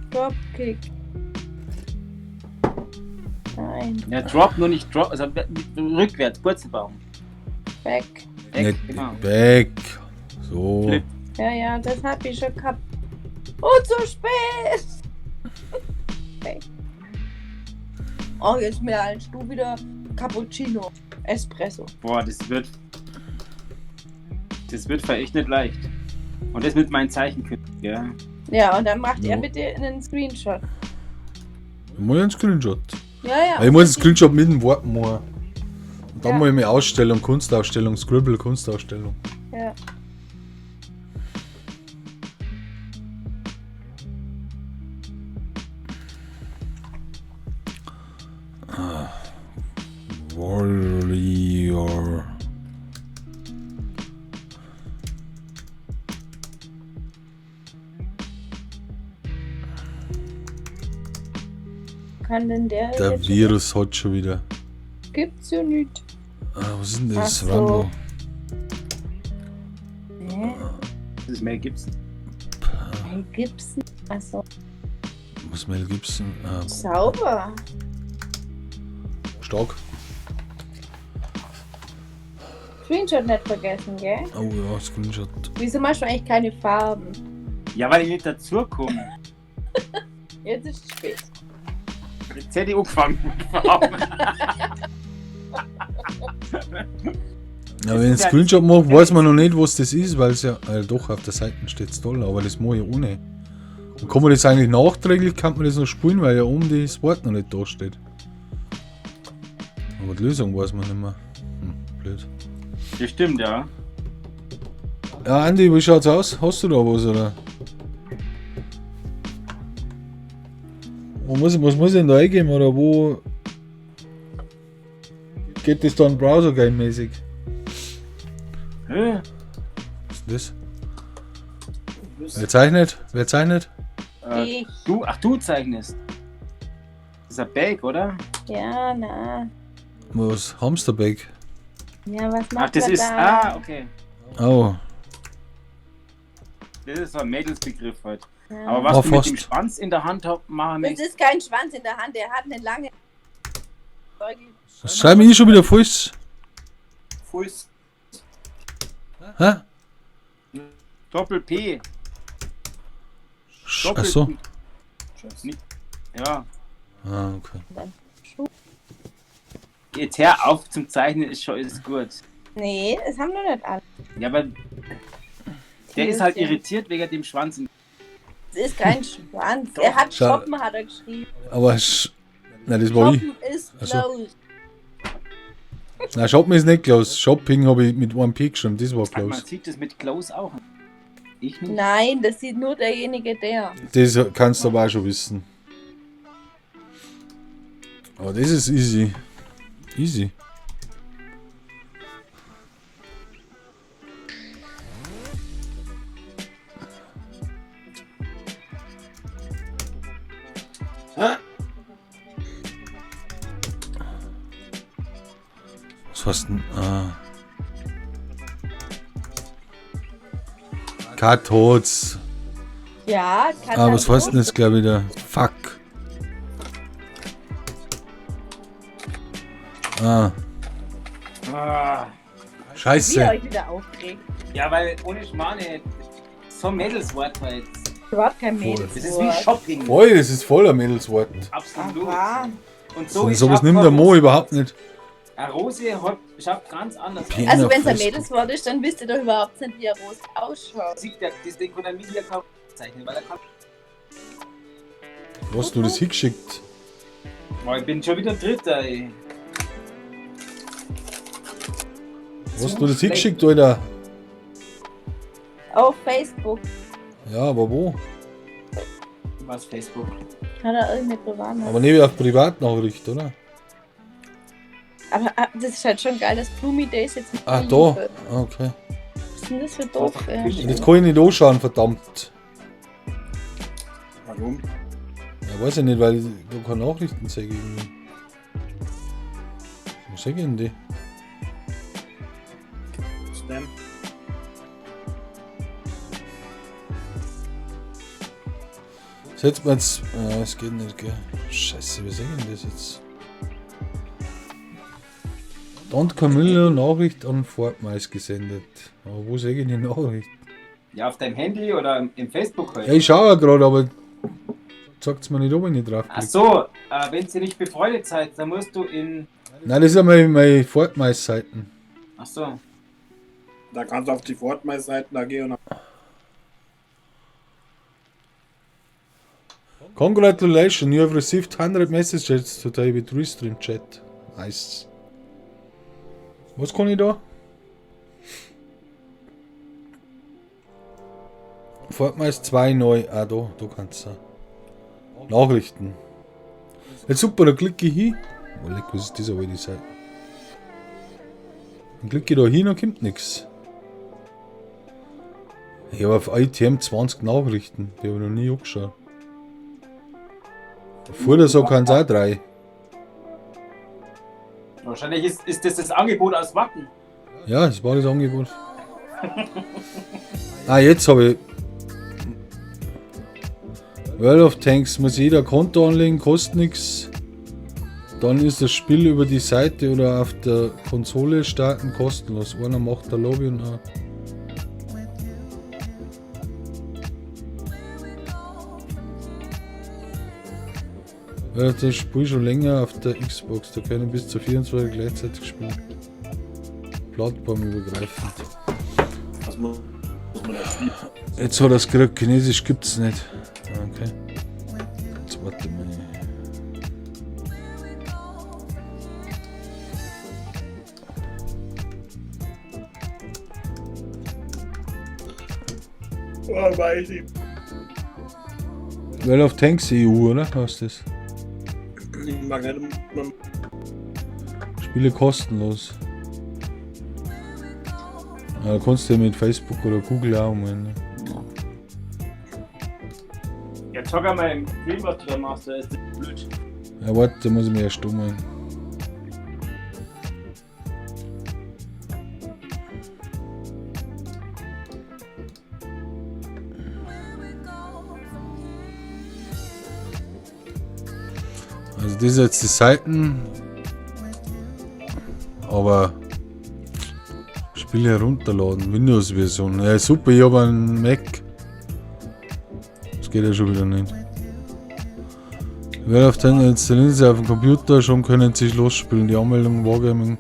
Speaker 17: Dropkick. Nein,
Speaker 16: Ja, Drop, nur nicht Drop, also rückwärts, Purzelbaum.
Speaker 17: back.
Speaker 16: Back,
Speaker 2: Nicht
Speaker 16: genau.
Speaker 2: Back. So.
Speaker 16: Flip.
Speaker 17: Ja, ja, das hab ich schon gehabt. Und zu spät! Okay. Oh, jetzt mehr als du wieder Cappuccino. Espresso.
Speaker 16: Boah, das wird. Das wird echt nicht leicht. Und das mit meinen Zeichenkünsten, ja.
Speaker 17: Ja, und dann macht
Speaker 2: Ja.
Speaker 17: er bitte einen Screenshot.
Speaker 2: Ich muss einen Screenshot.
Speaker 17: Ja, ja.
Speaker 2: Aber ich muss einen Screenshot mit dem Wort machen. Und dann
Speaker 17: Ja.
Speaker 2: muss ich mir Ausstellung, Kunstausstellung, Scribble, Kunstausstellung.
Speaker 17: Ja.
Speaker 2: Ah. Warrior.
Speaker 17: Kann denn der.
Speaker 2: Der
Speaker 17: jetzt-
Speaker 2: Virus hat schon wieder.
Speaker 17: Gibt's ja nicht.
Speaker 2: Ah, was ist denn das?
Speaker 17: Ach so.
Speaker 2: Rambo.
Speaker 17: Hä?
Speaker 16: Das ist Mel Gibson.
Speaker 17: Mel Gibson? Achso.
Speaker 2: Was Mel Gibson? Ah,
Speaker 17: Sauber.
Speaker 2: stark.
Speaker 17: Screenshot nicht vergessen, gell?
Speaker 2: Oh ja, Screenshot.
Speaker 17: Wieso machst du eigentlich keine Farben?
Speaker 16: Ja, weil ich nicht dazukomme.
Speaker 17: Jetzt ist es spät.
Speaker 16: Jetzt hätte ich angefangen mit Farben.
Speaker 2: Ja, wenn ich einen Screenshot mache, weiß man noch nicht, was das ist, weil es ja. Doch, auf der Seite steht es toll, aber das mache ich ohne. Und kann man das eigentlich nachträglich, kann man das noch spielen, weil ja oben das Wort noch nicht da steht. Aber die Lösung weiß man nicht mehr. Blöd.
Speaker 16: Das stimmt, ja.
Speaker 2: Ja, Andi, wie schaut's aus? Hast du da was, oder? Wo muss, was muss ich denn da eingeben, oder wo geht das dann Browser-Game-mäßig?
Speaker 16: Hä?
Speaker 2: Was ist denn das? Wer zeichnet? Wer zeichnet?
Speaker 17: Ich.
Speaker 16: Du, ach, du zeichnest. Das ist ein Bag, oder?
Speaker 17: Ja, na.
Speaker 2: Was? Hamsterbag?
Speaker 17: Ja, was macht
Speaker 16: Ach, das
Speaker 17: man
Speaker 16: ist.
Speaker 17: da?
Speaker 16: Ah, okay.
Speaker 2: Oh.
Speaker 16: Das ist so ein Mädelsbegriff halt.
Speaker 17: Ja.
Speaker 16: Aber was
Speaker 2: Oh,
Speaker 16: du mit
Speaker 2: fast.
Speaker 16: dem Schwanz in der Hand hab, machen
Speaker 17: Das
Speaker 16: möchtest,
Speaker 17: ist kein Schwanz in der Hand, der hat eine lange.
Speaker 2: Was schreibe ich schon wieder falsch?
Speaker 16: Fuß.
Speaker 2: Hä?
Speaker 16: Doppel P.
Speaker 2: Ach so.
Speaker 16: Nicht- Ja.
Speaker 2: Ah, okay.
Speaker 16: Jetzt hör auf zum Zeichnen, ist schon alles gut.
Speaker 17: Nee, das haben doch nicht alle.
Speaker 16: Ja, aber der ist halt irritiert wegen dem Schwanz. in-
Speaker 17: Das ist kein Schwanz. Er hat
Speaker 2: Schau.
Speaker 17: Shoppen, hat er geschrieben.
Speaker 2: Aber. Sch Nein, das war ich.
Speaker 17: Shoppen ist
Speaker 2: Ach so.
Speaker 17: closed.
Speaker 2: Nein, Shoppen ist nicht close. Shopping habe ich mit einem P geschrieben, das war
Speaker 16: Sag, Man
Speaker 2: close.
Speaker 16: sieht das mit Close auch. Ich nicht.
Speaker 17: Nein, das sieht nur derjenige, der.
Speaker 2: Das kannst du aber auch schon wissen. Aber das ist easy. Easy. Was heißt denn? Ah. Kathods.
Speaker 17: Ja, kann
Speaker 2: Ah, was heißt denn das gleich wieder? Fuck. Ah,
Speaker 16: Ah.
Speaker 17: Wie ihr
Speaker 2: Scheiße.
Speaker 17: euch wieder aufregt.
Speaker 16: Ja, weil ohne Schmarrn, so ein Mädelswort halt.
Speaker 17: Überhaupt kein
Speaker 2: Voll.
Speaker 17: Mädelswort.
Speaker 16: Das ist wie Shopping.
Speaker 2: Voll, das ist voller Mädelswort.
Speaker 16: Absolut.
Speaker 17: Aha.
Speaker 16: Und so
Speaker 2: So,
Speaker 16: ist
Speaker 2: sowas
Speaker 16: auch
Speaker 2: nimmt der
Speaker 16: keine
Speaker 2: Mo
Speaker 16: Rose.
Speaker 2: überhaupt nicht.
Speaker 16: Eine Rose hat, schaut ganz anders aus.
Speaker 2: P-
Speaker 17: Also wenn es ein
Speaker 2: Facebook.
Speaker 17: Mädelswort ist, dann wisst ihr doch überhaupt nicht, wie eine Rose ausschaut.
Speaker 16: Sieht der, deswegen kann er mich ja kaum zeichnen, weil er kann.
Speaker 2: Was hast du das hingeschickt?
Speaker 16: Boah, ich bin schon wieder Dritter, ey.
Speaker 2: Was hast du das hingeschickt, Alter?
Speaker 17: Auf Facebook
Speaker 2: Ja, aber wo?
Speaker 16: Was Facebook?
Speaker 17: hat er irgendeine Privatnachricht.
Speaker 2: Aber nicht auf Privatnachricht, oder?
Speaker 17: Aber ah, das ist halt schon geil, dass Bloomy Days jetzt mit
Speaker 2: Ah,
Speaker 17: mir
Speaker 2: da.
Speaker 17: liefert.
Speaker 2: Ah, okay.
Speaker 17: Was ist denn das für doof? ey?
Speaker 2: Jetzt kann ich nicht anschauen, verdammt.
Speaker 1: Warum?
Speaker 2: Ja, weiß ich nicht, weil ich da keine Nachrichten sehe irgendwie. Wo seh ich denn die?
Speaker 1: Was denn?
Speaker 2: Setzt man jetzt. Ah, es geht nicht, gell? Scheiße, wie seh ich denn das jetzt? Don Camillo Nachricht an Fortmais gesendet. Aber wo sehe ich denn die Nachricht?
Speaker 16: Ja, auf deinem Handy oder im Facebook halt.
Speaker 2: Ja, ich schaue ja gerade, aber sagt's mir nicht, ob ich nicht drauf
Speaker 16: Ach so, wenn ihr nicht befreundet seid, dann musst du in.
Speaker 2: Nein, das ist ja meine Fortmais-Seiten.
Speaker 16: Ach so.
Speaker 1: Da kannst du auf die Fortnite-Seiten da gehen und
Speaker 2: Congratulations, you have received 100 messages today with Restream Chat. Nice. Was kann ich da? Fortnite 2 neu. Ah, da kannst du. Nachrichten. Ja, super, da klicke ich hin. Oh, leck, was ist das aber die Seite? Dann klicke ich da hin und kommt nichts. Ich habe auf ITM 20 Nachrichten, die habe ich noch nie angeschaut. Vor der so kann es auch drei.
Speaker 16: Wahrscheinlich ist das das Angebot aus Wacken.
Speaker 2: Ja, das war das Angebot. Ah, jetzt habe ich. World of Tanks muss jeder Konto anlegen, kostet nichts. Dann ist das Spiel über die Seite oder auf der Konsole starten kostenlos. Einer macht der Lobby und einer. Ja, das Spiel schon länger auf der Xbox, da können bis zu 24 gleichzeitig spielen. Plattformübergreifend.
Speaker 1: Was muss man da spielen?
Speaker 2: Jetzt hat er es gekriegt, Chinesisch gibt's nicht. Okay. Jetzt warte mal.
Speaker 1: Oh, weiß ich.
Speaker 2: World of Tanks EU, oder? Was ist das?
Speaker 1: Ich mag nicht immer.
Speaker 2: Spiele kostenlos. Ja, da kannst du ja mit Facebook oder Google auch mal. Ne?
Speaker 16: Ja, zeig einmal im Stream, was du da machst, da ist das blöd.
Speaker 2: Ja, warte, da muss ich mir erst umholen. Also das ist jetzt die Seiten, aber Spiele herunterladen, Windows-Version. Ja super, ich habe einen Mac. Das geht ja schon wieder nicht. Wer auf den installieren Sie auf dem Computer, schon können Sie losspielen. Die Anmeldung Wargaming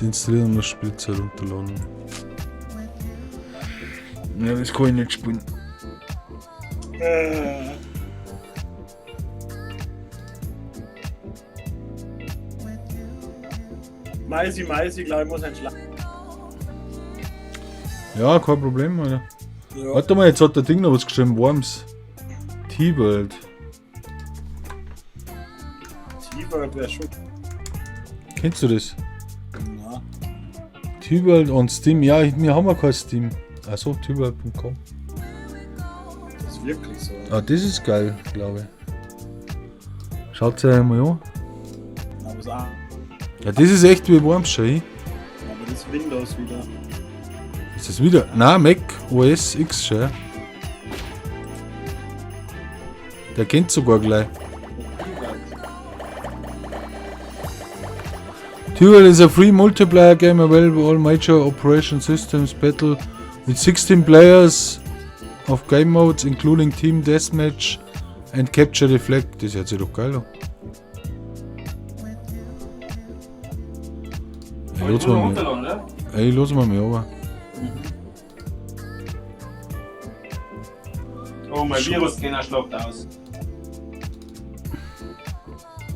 Speaker 2: deinstallieren und das Spiel zu herunterladen. Ja, das kann ich nicht spielen.
Speaker 1: Meisi, Meisi, glaube ich, muss ein Schlag.
Speaker 2: Ja, kein Problem, Alter.
Speaker 1: Ja.
Speaker 2: Warte mal, jetzt hat der Ding noch was geschrieben. Worms. T-World.
Speaker 1: T-World wäre schon.
Speaker 2: Kennst du das?
Speaker 1: Na.
Speaker 2: T-World on Steam. Ja, wir haben ja kein Steam. Achso, tworld.com.
Speaker 1: Das ist wirklich so.
Speaker 2: Ah, das ist geil, glaube ich. Schaut euch einmal an.
Speaker 1: Aber, ist auch,
Speaker 2: Ja, das ist echt wie Worms schon.
Speaker 1: aber das ist Windows wieder.
Speaker 2: Ist das wieder? Nein, Mac OS X schon. Der kennt sogar gleich. T-World is a free multiplayer game available all major operation systems battle with 16 players of game modes including Team Deathmatch and Capture the Flag. Das hört sich doch geil an. Ey, los mal
Speaker 16: Runterladen,
Speaker 2: mehr.
Speaker 16: oder?
Speaker 2: Ey, los mal mehr, aber.
Speaker 16: Oh, mein Virusscanner schlagt aus.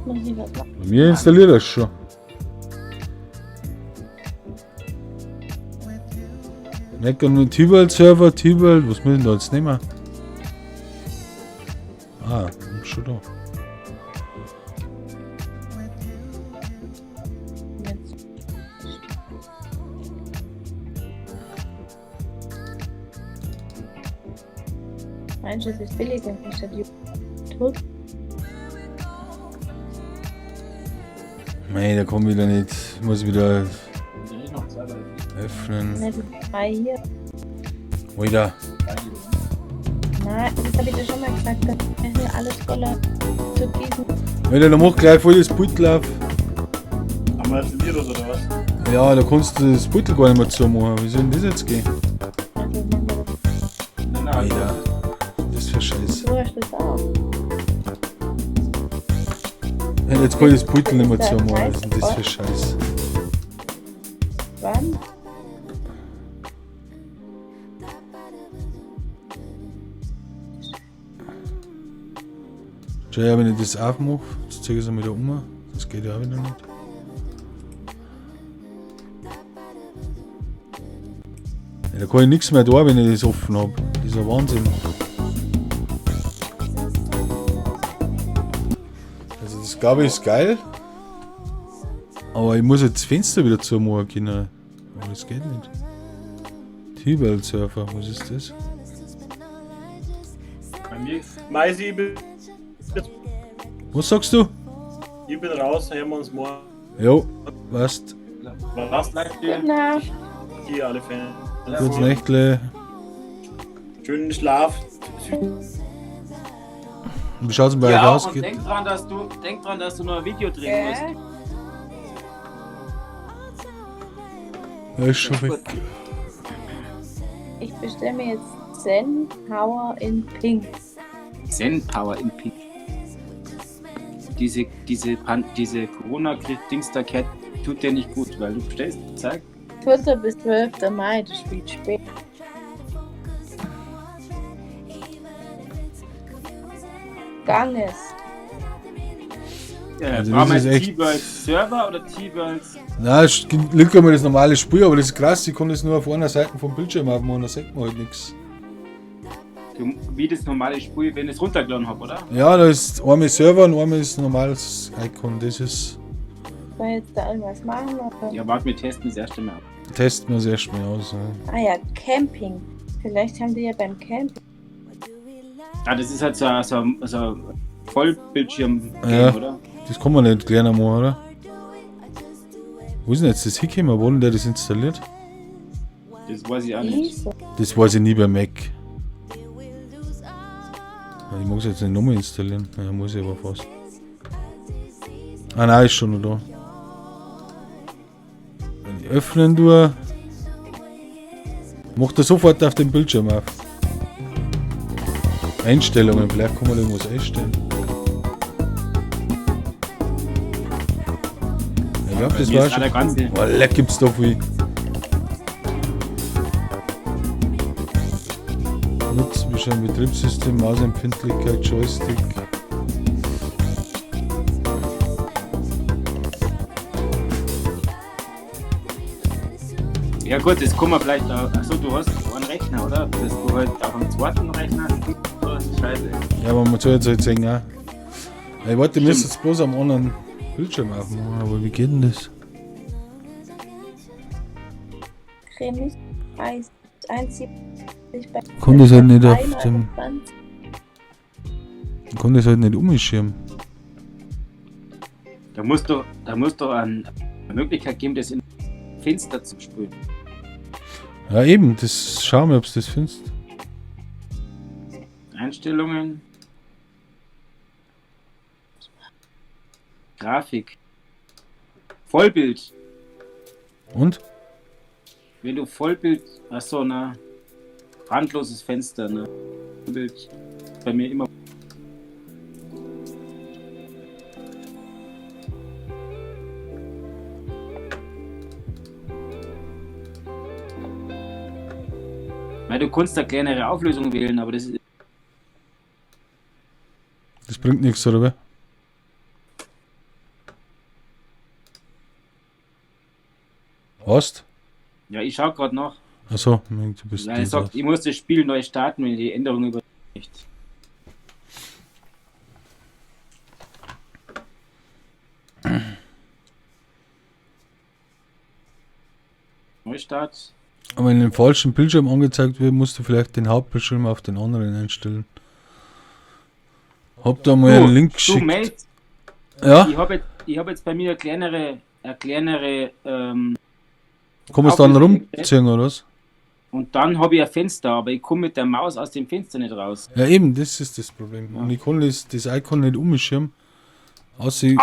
Speaker 2: Bei mir installiert das schon. Mac und T-World Server, T-World, was muss ich denn da jetzt nehmen? Ah, schon da.
Speaker 17: Meinst du, es ist billiger statt YouTube?
Speaker 2: Mei, da kommt wieder nicht. Ich muss wieder
Speaker 16: Sind noch zwei, drei.
Speaker 2: öffnen.
Speaker 17: Ne, du drei hier.
Speaker 2: Wieder.
Speaker 17: Nein, das habe ich dir schon mal gesagt, dass wir hier alles voller Türkisen.
Speaker 2: Alter, da mach gleich voll das Beutel auf.
Speaker 1: Haben wir jetzt ein Virus oder was?
Speaker 2: Ja, da kannst du das Beutel gar nicht mehr zumachen. Wie soll denn das jetzt gehen?
Speaker 17: Also machen wir das.
Speaker 2: Alter, das ist für Scheiß.
Speaker 17: Du hast das auch.
Speaker 2: Ja, jetzt kann ich das Beutel nicht mehr zumachen. Was ist denn das für Scheiß?
Speaker 17: Wann?
Speaker 2: Schau ja, wenn ich das aufmache, jetzt zeige ich es wieder um. Das geht ja auch wieder nicht. Ja, da kann ich nichts mehr da, wenn ich das offen habe. Das ist ja Wahnsinn. Also das glaube ich ist geil. Aber ich muss jetzt das Fenster wieder zumachen können. Aber das geht nicht. T-World Surfer, was ist das?
Speaker 16: Bei mir
Speaker 1: Meisi, ich bin,
Speaker 2: Was sagst du?
Speaker 1: ich bin raus, hören wir uns morgen.
Speaker 2: Jo, passt.
Speaker 1: Was?
Speaker 17: Gute Nacht.
Speaker 1: Die alle Fans.
Speaker 2: Gutes Nächtle.
Speaker 1: Schönen Schlaf.
Speaker 2: Wie schaut's denn bei euch
Speaker 16: Ja,
Speaker 2: aus?
Speaker 16: und
Speaker 2: Geht?
Speaker 16: denk dran, dass du, denk dran, dass du noch ein Video drehen musst.
Speaker 2: Ja, ist schon weg.
Speaker 17: Ich bestelle mir jetzt Zen Power in Pink.
Speaker 16: Zen Power in Pink. Diese Corona-Dings da kehrt, tut dir nicht gut, weil du bestellst, zeig.
Speaker 17: 4. bis 12. Mai, das spielt spät. Ganges.
Speaker 2: Also
Speaker 16: Brauchen
Speaker 2: das
Speaker 16: wir
Speaker 2: ist echt-
Speaker 16: T-World Server oder T-World?
Speaker 2: Nein, es liegt einmal das normale Spiel, aber das ist krass, ich kann das nur auf einer Seite vom Bildschirm aufmachen, da sieht man halt nichts.
Speaker 16: Wie das normale Spiel, wenn ich es runtergeladen habe, oder?
Speaker 2: Ja, da ist einmal Server und einmal ist normales Icon. Das ist.
Speaker 17: Soll ich jetzt da irgendwas machen? Oder?
Speaker 16: Ja, warte, wir testen das erste Mal.
Speaker 2: Testen wir es erstmal aus. Ja.
Speaker 17: Ah ja, Camping. Vielleicht haben die ja beim Camping.
Speaker 16: Ah, das ist halt so ein Vollbildschirm-Game,
Speaker 2: Ja,
Speaker 16: oder?
Speaker 2: das kann man nicht kleiner machen, oder? Wo ist denn jetzt das hingekommen? Wo hat denn der das installiert?
Speaker 16: Das weiß ich auch nicht.
Speaker 2: Das weiß ich nie bei Mac. Ja, ich muss jetzt nicht nochmal installieren. Ja, muss ich aber fast. Ah nein, ist schon noch da. Wenn ich öffnen tue, macht er sofort auf dem Bildschirm auf. Einstellungen, vielleicht kann man da irgendwas einstellen. Ich glaube, das
Speaker 16: Bei mir
Speaker 2: war
Speaker 16: ist
Speaker 2: schon.
Speaker 16: alle ganze-
Speaker 2: Oh, leck, gibt's da viel. Nutzen wir schon Betriebssystem, Mausempfindlichkeit, Joystick.
Speaker 16: Ja gut, das kann man vielleicht auch. Achso, du hast einen Rechner, oder? Dass du halt auf dem zweiten Rechner spielst, das ist scheiße.
Speaker 2: Ja, aber man soll jetzt halt sehen, ja. Ey, warte, ich müsste jetzt bloß am anderen Bildschirm aufmachen, aber wie geht denn das?
Speaker 17: Cremig, Eis, 1,70 bei.
Speaker 2: Kann das halt nicht auf dem.
Speaker 17: 3,29.
Speaker 2: Kann das halt nicht umschirmen.
Speaker 16: Da musst du, da musst du eine Möglichkeit geben, das in Fenster zu spülen.
Speaker 2: Ja, eben, das schau mal, ob du das findest.
Speaker 16: Einstellungen. Grafik. Vollbild.
Speaker 2: Und?
Speaker 16: Wenn du Vollbild. Achso, na. Randloses Fenster, ne? Vollbild. Bei mir immer. Weil du kannst da kleinere Auflösung wählen, aber das ist.
Speaker 2: Das bringt nichts, oder wer? Was?
Speaker 16: Ja, ich schau gerade noch.
Speaker 2: Achso, du bist.
Speaker 16: Ja, er sagt, ich muss das Spiel neu starten, wenn die Änderung über nicht. Neustart.
Speaker 2: Aber wenn im falschen Bildschirm angezeigt wird, musst du vielleicht den Hauptbildschirm auf den anderen einstellen. Hab da mal einen Link
Speaker 16: Du,
Speaker 2: geschickt.
Speaker 16: Mate,
Speaker 2: Ja?
Speaker 16: Ich habe jetzt, ich hab jetzt bei mir eine kleinere
Speaker 2: Kann man es dann rumziehen oder was?
Speaker 16: Und dann habe ich ein Fenster, aber ich komme mit der Maus aus dem Fenster nicht raus.
Speaker 2: Ja, eben, das ist das Problem. Und ich kann das Icon nicht umschirmen. Außer ich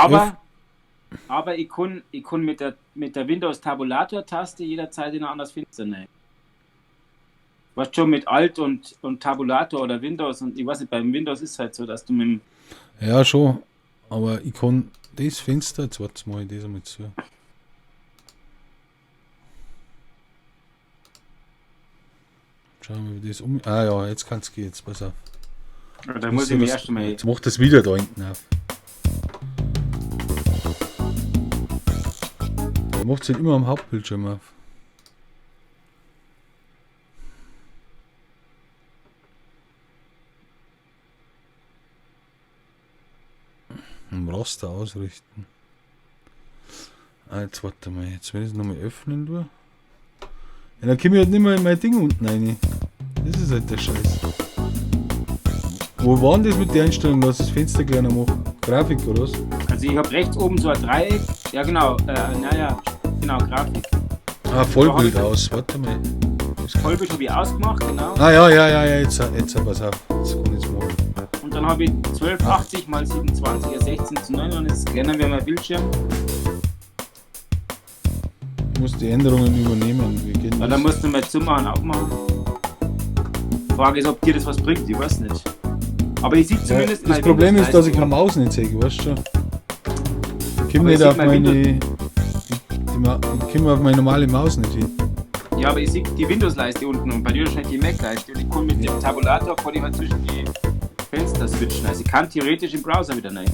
Speaker 16: Aber ich kann mit der Windows-Tabulator-Taste jederzeit in ein anderes Fenster rein. Weißt schon, mit Alt und Tabulator oder Windows und ich weiß nicht, beim Windows ist es halt so, dass du mit dem.
Speaker 2: Ja, schon. Aber ich kann das Fenster, jetzt warte mal, ich das einmal zu. Schauen wir, wie das um. Ah ja, jetzt kann es gehen, jetzt pass auf.
Speaker 16: Ja, da muss ich mich erst einmal.
Speaker 2: Jetzt macht das wieder da hinten auf. Da macht es halt immer am Hauptbildschirm auf. Im Raster ausrichten. Ah, jetzt warte mal, jetzt will ich es nochmal öffnen, du. Ja, dann komme ich halt nicht mehr in mein Ding unten rein. Das ist halt der Scheiß. Wo war denn das mit der Einstellung, dass das Fenster kleiner macht? Grafik oder was?
Speaker 16: Also ich habe rechts oben so ein Dreieck. Ja genau, naja, genau, Grafik.
Speaker 2: Ah, Vollbild aus, warte mal.
Speaker 16: Vollbild habe ich ausgemacht, genau.
Speaker 2: Ah ja, jetzt pass auf. Jetzt kann ich's machen.
Speaker 16: Und dann habe ich 1280 x 27, 16:9 und es ist kleiner wie mein Bildschirm.
Speaker 2: Ich muss die Änderungen übernehmen. Wie geht das?
Speaker 16: Dann musst du mal zumachen, aufmachen. Frage ist, ob dir das was bringt, ich weiß nicht. Aber ich sehe zumindest.
Speaker 2: Ja, das Problem ist, dass ich keine Maus nicht sehe, weißt du schon. Ich komme nicht auf meine. Ich komme auf meine normale Maus nicht hin.
Speaker 16: Ja, aber ich sehe die Windows-Leiste unten und bei dir wahrscheinlich die Mac-Leiste und ich kann mit dem Tabulator kann ich halt zwischen die Fenster switchen. Also ich kann theoretisch im Browser wieder rein.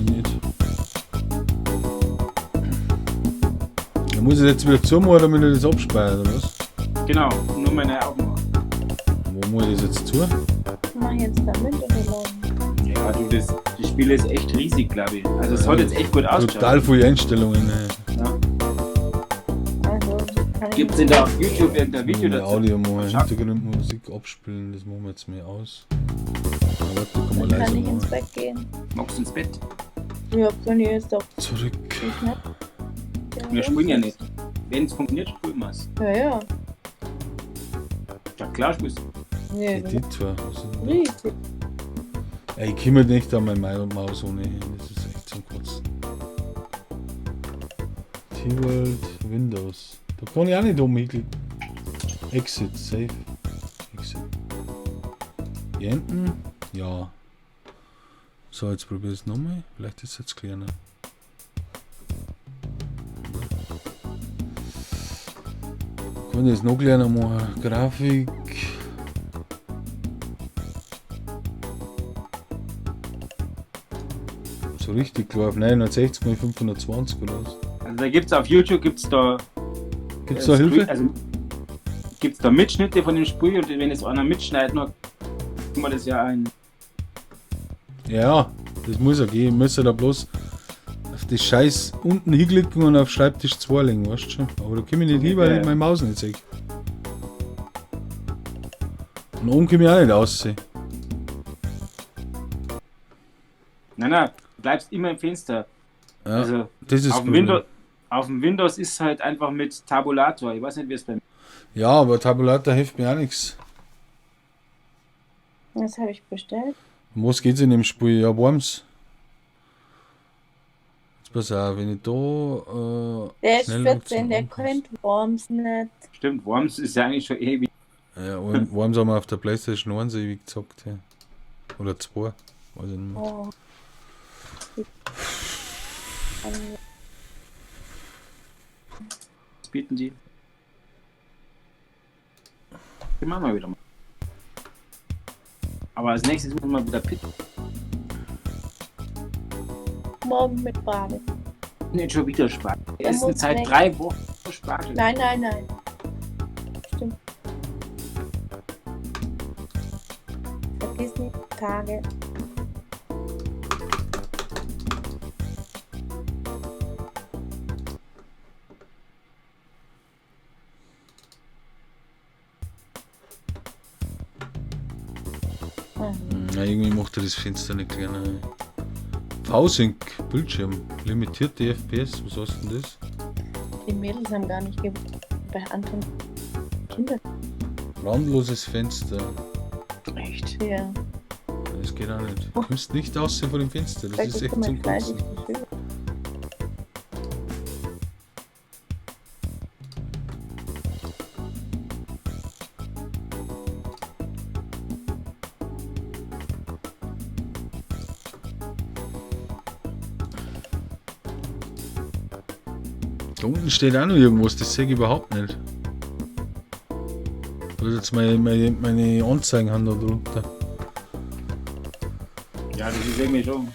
Speaker 2: Nicht. Da muss ich jetzt wieder zumachen, damit ich das abspeichert, oder was?
Speaker 16: Genau, nur meine Augen machen.
Speaker 2: Wo muss ich das jetzt zu?
Speaker 17: Mach jetzt damit oder lang?
Speaker 16: Ja, du, das Spiel ist echt riesig, glaube ich. Also es hat jetzt echt gut ausgeschaut.
Speaker 2: Total viele Einstellungen. Ey.
Speaker 16: Ja.
Speaker 17: Also,
Speaker 16: gibt es denn da auf YouTube irgendein Video dazu?
Speaker 2: Audio mal Hintergrundmusik abspielen, das machen wir jetzt mehr aus. Aber warte, kann man leiser
Speaker 17: kann ich
Speaker 2: machen.
Speaker 17: ins Bett gehen.
Speaker 16: Magst du ins Bett?
Speaker 17: Ja, wenn ich jetzt da.
Speaker 2: Zurück.
Speaker 16: Wir spielen ja nicht. Wenn es funktioniert, spielen wir es.
Speaker 17: Ja, ja.
Speaker 16: Ja, klar spielst du.
Speaker 17: Nee,
Speaker 2: Editor.
Speaker 17: richtig.
Speaker 2: Ey, ich komme nicht an meine Maus ohne hin. Das ist echt zum Kotzen. T-World Windows. Da kann ich auch nicht umklicken. Exit, Save. Exit. Enden? Ja. So, jetzt probier ich es nochmal. Vielleicht ist es jetzt kleiner. Kann ich das noch kleiner machen? Grafik. So richtig klar, auf 960 x 520 oder was?
Speaker 16: Also da gibt's auf YouTube gibt's da.
Speaker 2: Gibt's da Hilfe?
Speaker 16: Also gibt's da Mitschnitte von dem Spiel und wenn es einer mitschneidet, dann kann man das ja ein.
Speaker 2: Ja, das muss ja gehen. Ich muss ja da bloß auf das Scheiß unten hinklicken und auf Schreibtisch 2 legen, weißt du schon. Aber da komme ich nicht hin, weil ich meine Maus nicht sehe. Und oben komme ich auch nicht aussehen.
Speaker 16: Nein, nein, du bleibst immer im Fenster.
Speaker 2: Ja,
Speaker 16: also
Speaker 2: das ist
Speaker 16: auf dem,
Speaker 2: Problem.
Speaker 16: Auf dem Windows ist halt einfach mit Tabulator. Ich weiß nicht, wie es bei mir.
Speaker 2: Ja, aber Tabulator hilft mir auch nichts.
Speaker 17: Was habe ich bestellt?
Speaker 2: Um was geht's in dem Spiel? Ja, Worms. Jetzt pass auf, wenn ich da.
Speaker 17: Der ist
Speaker 2: schnell
Speaker 17: 14, der kennt Worms nicht.
Speaker 16: Stimmt, Worms ist ja eigentlich schon ewig.
Speaker 2: Ja, Worms haben wir auf der Playstation 1 ewig gezockt. Ja. Oder 2, weiß ich nicht mehr.
Speaker 17: Oh.
Speaker 16: Was bieten die? Die machen wir wieder mal. Aber als nächstes müssen wir wieder Pizza.
Speaker 17: Morgen mit Bade.
Speaker 16: Nicht schon wieder Spargel. Wir
Speaker 17: Da
Speaker 16: essen
Speaker 17: muss
Speaker 16: seit
Speaker 17: weg.
Speaker 16: 3 Wochen Spargel.
Speaker 17: Nein, nein, nein. Stimmt. Vergiss nicht Tage.
Speaker 2: Na, irgendwie macht er das Fenster nicht kleiner. V-Sync, Bildschirm, limitierte FPS, was heißt denn das?
Speaker 17: Die Mädels haben gar nicht bei Anton Kinder.
Speaker 2: Randloses Fenster.
Speaker 16: Echt?
Speaker 17: Ja.
Speaker 2: Das geht auch nicht. Du kommst nicht aus von dem Fenster, das
Speaker 17: Sag,
Speaker 2: ist
Speaker 17: guck
Speaker 2: echt
Speaker 17: mal,
Speaker 2: zum
Speaker 17: fleißig
Speaker 2: Kotzen.
Speaker 17: die Vögel.
Speaker 2: Da unten steht auch noch irgendwas, das sehe ich überhaupt nicht. Da ist jetzt meine Anzeigen haben da drunter.
Speaker 16: Ja, das ist irgendwie schon.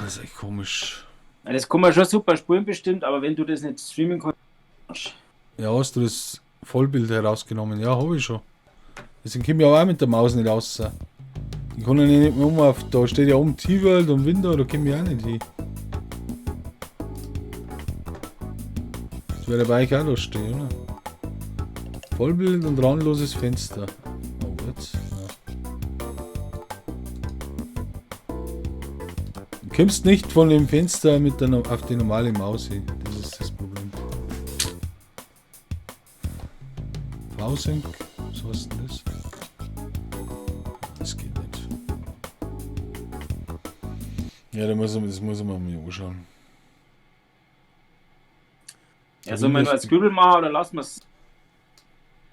Speaker 2: Das ist echt komisch.
Speaker 16: Ja, das kann man schon super spulen bestimmt, aber wenn du das nicht streamen kannst.
Speaker 2: Ja, hast du das Vollbild herausgenommen? Ja, habe ich schon. Deswegen komme ich aber auch mit der Maus nicht raus. Ich kann ja nicht mehr um auf. Da steht ja oben T-World und Window, da komme ich auch nicht hin. Das wäre bei euch auch da stehen, oder? Vollbild und randloses Fenster. Oh, jetzt. Ja. Du kommst nicht von dem Fenster mit der, auf die normale Maus hin. Das ist das Problem. V-Sync? Was heißt denn das? Das geht nicht. Ja, da muss ich, das muss ich mir mal anschauen.
Speaker 16: Ja, sollen wir nur als Scribble machen oder lassen wir es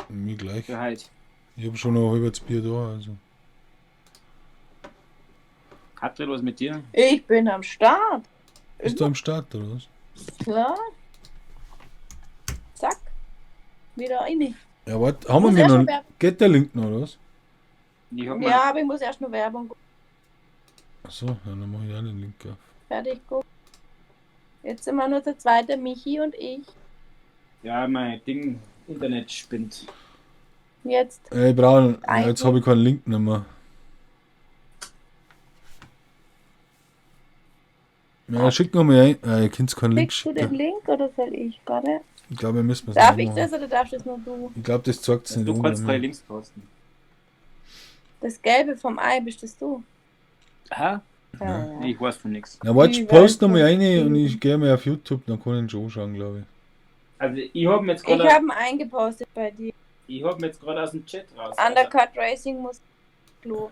Speaker 2: Mir gleich.
Speaker 16: für heute?
Speaker 2: Ich habe schon noch ein halbes Bier da, also.
Speaker 16: Katrin, was mit dir?
Speaker 17: Ich bin am Start.
Speaker 2: Bist du am Start, oder was?
Speaker 17: Klar. Zack. Wieder rein.
Speaker 2: Ja, warte, haben wir
Speaker 17: Muss
Speaker 2: mir
Speaker 17: erst
Speaker 2: noch.
Speaker 17: noch Werbung-
Speaker 2: Geht der Link noch, oder was?
Speaker 16: Ich hab
Speaker 17: Ja, aber ich muss erst noch Werbung
Speaker 2: Achso, ja, dann mache ich auch den Link auf.
Speaker 17: fertig gucken. Jetzt sind wir nur der zweite, Michi und ich.
Speaker 16: Ja, mein Ding, Internet spinnt.
Speaker 17: Jetzt.
Speaker 2: Ey, ich brauche. Ja,
Speaker 17: Eigentlich-
Speaker 2: jetzt habe ich keinen Link mehr. Ja, schick noch mal ein. Ja, ihr könnt keinen Link
Speaker 17: Kriegst du den
Speaker 2: schicken.
Speaker 17: Link oder soll ich? Warte.
Speaker 2: Ich glaube, wir müssen es
Speaker 17: Darf
Speaker 2: noch
Speaker 17: ich
Speaker 2: machen.
Speaker 17: das oder darfst das nur du?
Speaker 2: Ich glaube, das zeigt es nicht
Speaker 16: Du
Speaker 2: an,
Speaker 16: kannst
Speaker 2: ne?
Speaker 16: drei Links posten.
Speaker 17: Das Gelbe vom Ei bist das du?
Speaker 16: Hä?
Speaker 17: Ja, ja.
Speaker 16: Nee, ich weiß von nichts.
Speaker 2: Na, warte,
Speaker 17: Die
Speaker 2: post noch
Speaker 17: Welt
Speaker 2: mal eine und ich gehe mal auf YouTube, dann kann ich ihn schon anschauen, glaube ich.
Speaker 16: Also ich hab mir jetzt
Speaker 17: Ich
Speaker 16: gerade
Speaker 17: habe ihn eingepostet bei dir.
Speaker 16: ich hab mir jetzt gerade aus dem Chat raus. Also,
Speaker 17: Undercut Racing muss Klo.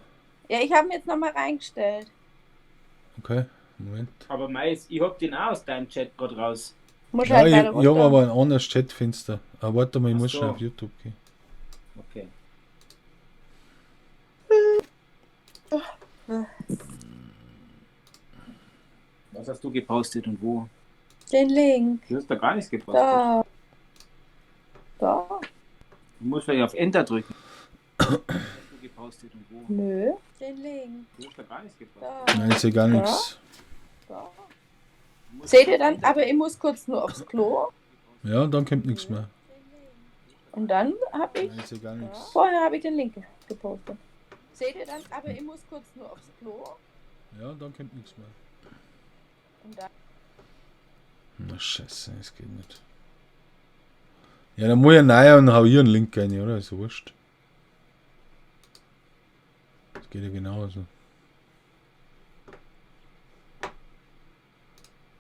Speaker 17: Ja, ich habe ihn jetzt nochmal reingestellt.
Speaker 2: Okay, Moment.
Speaker 16: Aber Mais, ich hab den auch aus deinem Chat gerade raus.
Speaker 17: Muss
Speaker 2: Ja,
Speaker 17: halt
Speaker 2: ich,
Speaker 17: weiter
Speaker 2: ich habe
Speaker 17: runter.
Speaker 2: aber ein anderes Chatfenster. Aber warte mal, ich
Speaker 16: Ach
Speaker 2: muss
Speaker 16: so.
Speaker 2: schon auf YouTube gehen.
Speaker 16: Okay. Was hast du gepostet und wo?
Speaker 17: Den Link.
Speaker 16: Du hast da gar nichts gepostet.
Speaker 17: Da. Da.
Speaker 16: Du musst vielleicht auf Enter drücken. Was hast du gepostet und wo?
Speaker 17: Nö. Den Link.
Speaker 16: Du hast da gar nichts gepostet.
Speaker 17: Da.
Speaker 2: Nein, ich sehe gar
Speaker 17: Da.
Speaker 2: nichts.
Speaker 17: Da. Seht ihr dann? Aber ich muss kurz nur aufs Klo.
Speaker 2: Ja, und dann kommt nichts mehr.
Speaker 17: Und dann habe ich.
Speaker 2: Nein, ich sehe gar nichts.
Speaker 17: Vorher habe ich den Link gepostet. Seht ihr dann? Aber ich muss kurz nur aufs Klo.
Speaker 2: Ja, und dann kommt nichts mehr.
Speaker 17: Und dann.
Speaker 2: Na scheiße, das geht nicht. Ja, dann muss ich neu und hau ich einen Link rein, oder? Ist ja wurscht. Das geht ja genauso.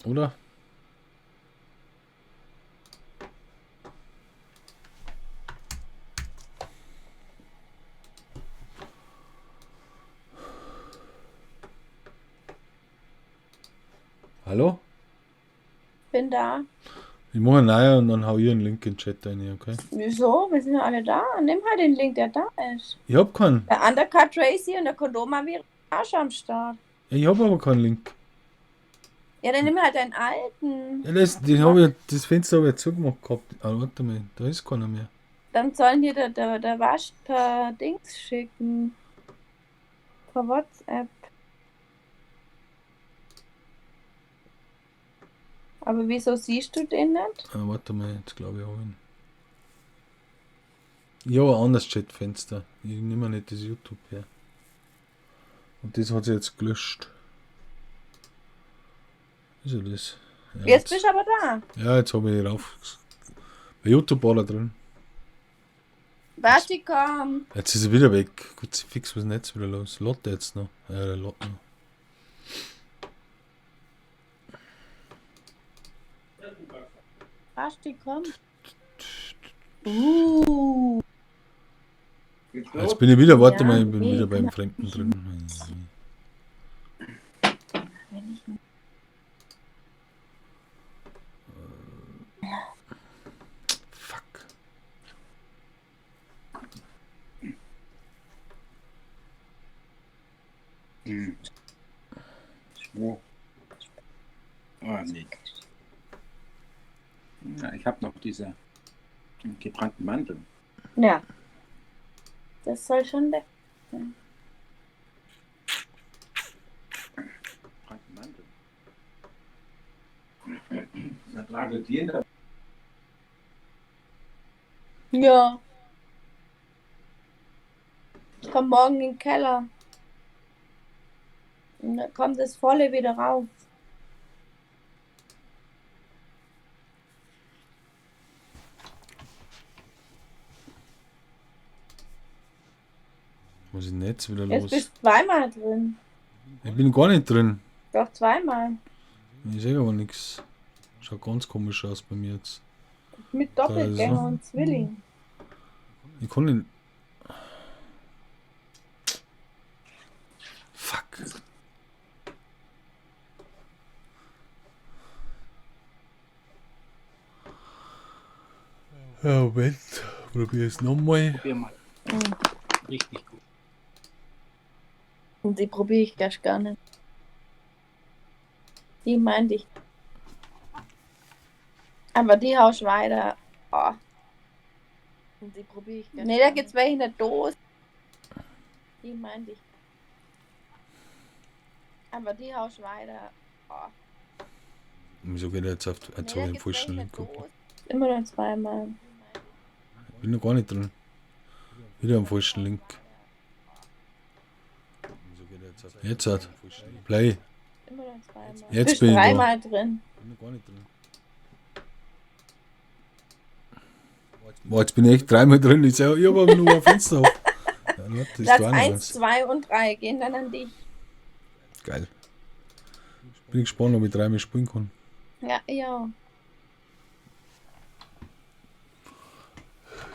Speaker 2: Oder? Hallo?
Speaker 17: Bin da.
Speaker 2: Ich mache einen neuen und dann hau ich einen Link in den Chat rein, okay?
Speaker 17: Wieso? Wir sind ja alle da. Nimm halt den Link, der da ist.
Speaker 2: Ich hab keinen.
Speaker 17: Der Undercut Tracy und der Kondoma Virage am Start.
Speaker 2: Ja, ich hab aber keinen Link.
Speaker 17: Ja, dann nimm halt deinen alten.
Speaker 2: Ja, das, den hab ich, das Fenster habe ich zugemacht gehabt. Ah, warte mal, da ist keiner mehr.
Speaker 17: Dann sollen dir der Wasch per Dings schicken. Per WhatsApp. Aber wieso siehst du den nicht?
Speaker 2: Ah, warte mal, jetzt glaube ich, hab ich ihn. Ich habe ein anderes Chatfenster. Ich nehme nicht das YouTube her. Und das hat sich jetzt gelöscht. Ist ja das? Ja,
Speaker 17: Jetzt bist du aber da.
Speaker 2: Ja, jetzt habe ich rauf. Bei YouTube war er drin.
Speaker 17: Warte, komm.
Speaker 2: Jetzt ist er wieder weg. Gut, fix, was ist denn jetzt wieder los? Lotte jetzt noch. Ja, der Lotte noch.
Speaker 17: Basti, komm.
Speaker 2: Jetzt bin ich wieder, warte
Speaker 17: Ja,
Speaker 2: mal, ich bin
Speaker 17: nee,
Speaker 2: wieder beim
Speaker 17: genau.
Speaker 2: Fremden drin.
Speaker 17: Wenn ich
Speaker 2: Fuck.
Speaker 16: Hm. Wo? Ah, nee. Ja, ich habe noch diese gebrannten Mandeln.
Speaker 17: Ja. Das soll schon weg sein.
Speaker 16: Gebrannten Mandeln. Da trage jeder.
Speaker 17: Ja. Ich komm morgen in den Keller. Und dann kommt das Volle wieder rauf.
Speaker 2: Was ist denn jetzt wieder
Speaker 17: Jetzt
Speaker 2: los?
Speaker 17: bist du zweimal drin.
Speaker 2: Ich bin gar nicht drin.
Speaker 17: Doch, zweimal.
Speaker 2: Ich sehe aber nichts. Schaut ganz komisch aus bei mir jetzt.
Speaker 17: Mit
Speaker 2: Da ist
Speaker 17: Doppelgänger
Speaker 2: er.
Speaker 17: und Zwilling.
Speaker 2: Ich kann nicht. Fuck. Ja, Moment. Probier es nochmal.
Speaker 16: Probier mal. Richtig gut.
Speaker 17: Und die probiere ich gleich gar nicht. Die meinte ich. Aber die haust weiter. Oh. Und die probiere ich gleich. Nee, da gibt's welche in der Dose. Die meinte ich. Aber die haust weiter. Oh.
Speaker 2: Wieso geht er jetzt auf. Jetzt habe ich den falschen Link gehabt.
Speaker 17: Immer nur zweimal.
Speaker 2: Ich bin noch gar nicht drin. Wieder am falschen Link. Jetzt hat. Play.
Speaker 17: Immer nur zweimal.
Speaker 2: Jetzt
Speaker 17: Bist
Speaker 2: bin ich da.
Speaker 17: dreimal drin.
Speaker 2: Boah, jetzt bin ich echt dreimal drin. Ich sag, ich habe aber nur ein Fenster auf. Ja, warte, das ist
Speaker 17: Platz
Speaker 2: da auch noch
Speaker 17: 1,
Speaker 2: eins.
Speaker 17: 2 und 3 gehen dann an dich.
Speaker 2: Geil. Bin gespannt, ob ich dreimal spielen kann.
Speaker 17: Ja, ja.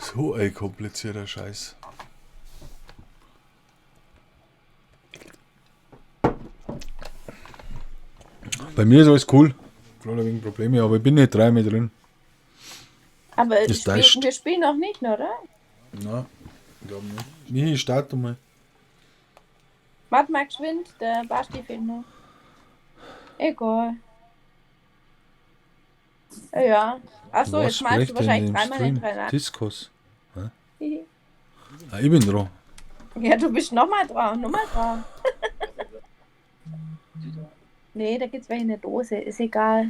Speaker 2: So ein komplizierter Scheiß. Bei mir ist alles cool. Gerade wegen Probleme, aber ich bin nicht dreimal drin.
Speaker 17: Aber
Speaker 2: Das täuscht.
Speaker 17: wir spielen noch nicht, oder?
Speaker 2: Nein, ich glaube nicht. Michi, starte mal.
Speaker 17: Warte mal geschwind, der Basti fehlt noch. Egal. Ja. Achso,
Speaker 2: Was
Speaker 17: jetzt malst du
Speaker 2: sprecht ihr in
Speaker 17: wahrscheinlich
Speaker 2: dem
Speaker 17: dreimal
Speaker 2: Stream?
Speaker 17: hintereinander.
Speaker 2: Discos. Hä? Ah, ich bin dran.
Speaker 17: Ja, du bist nochmal dran, nochmal dran. Nee, da gibt's welche in der Dose, ist egal.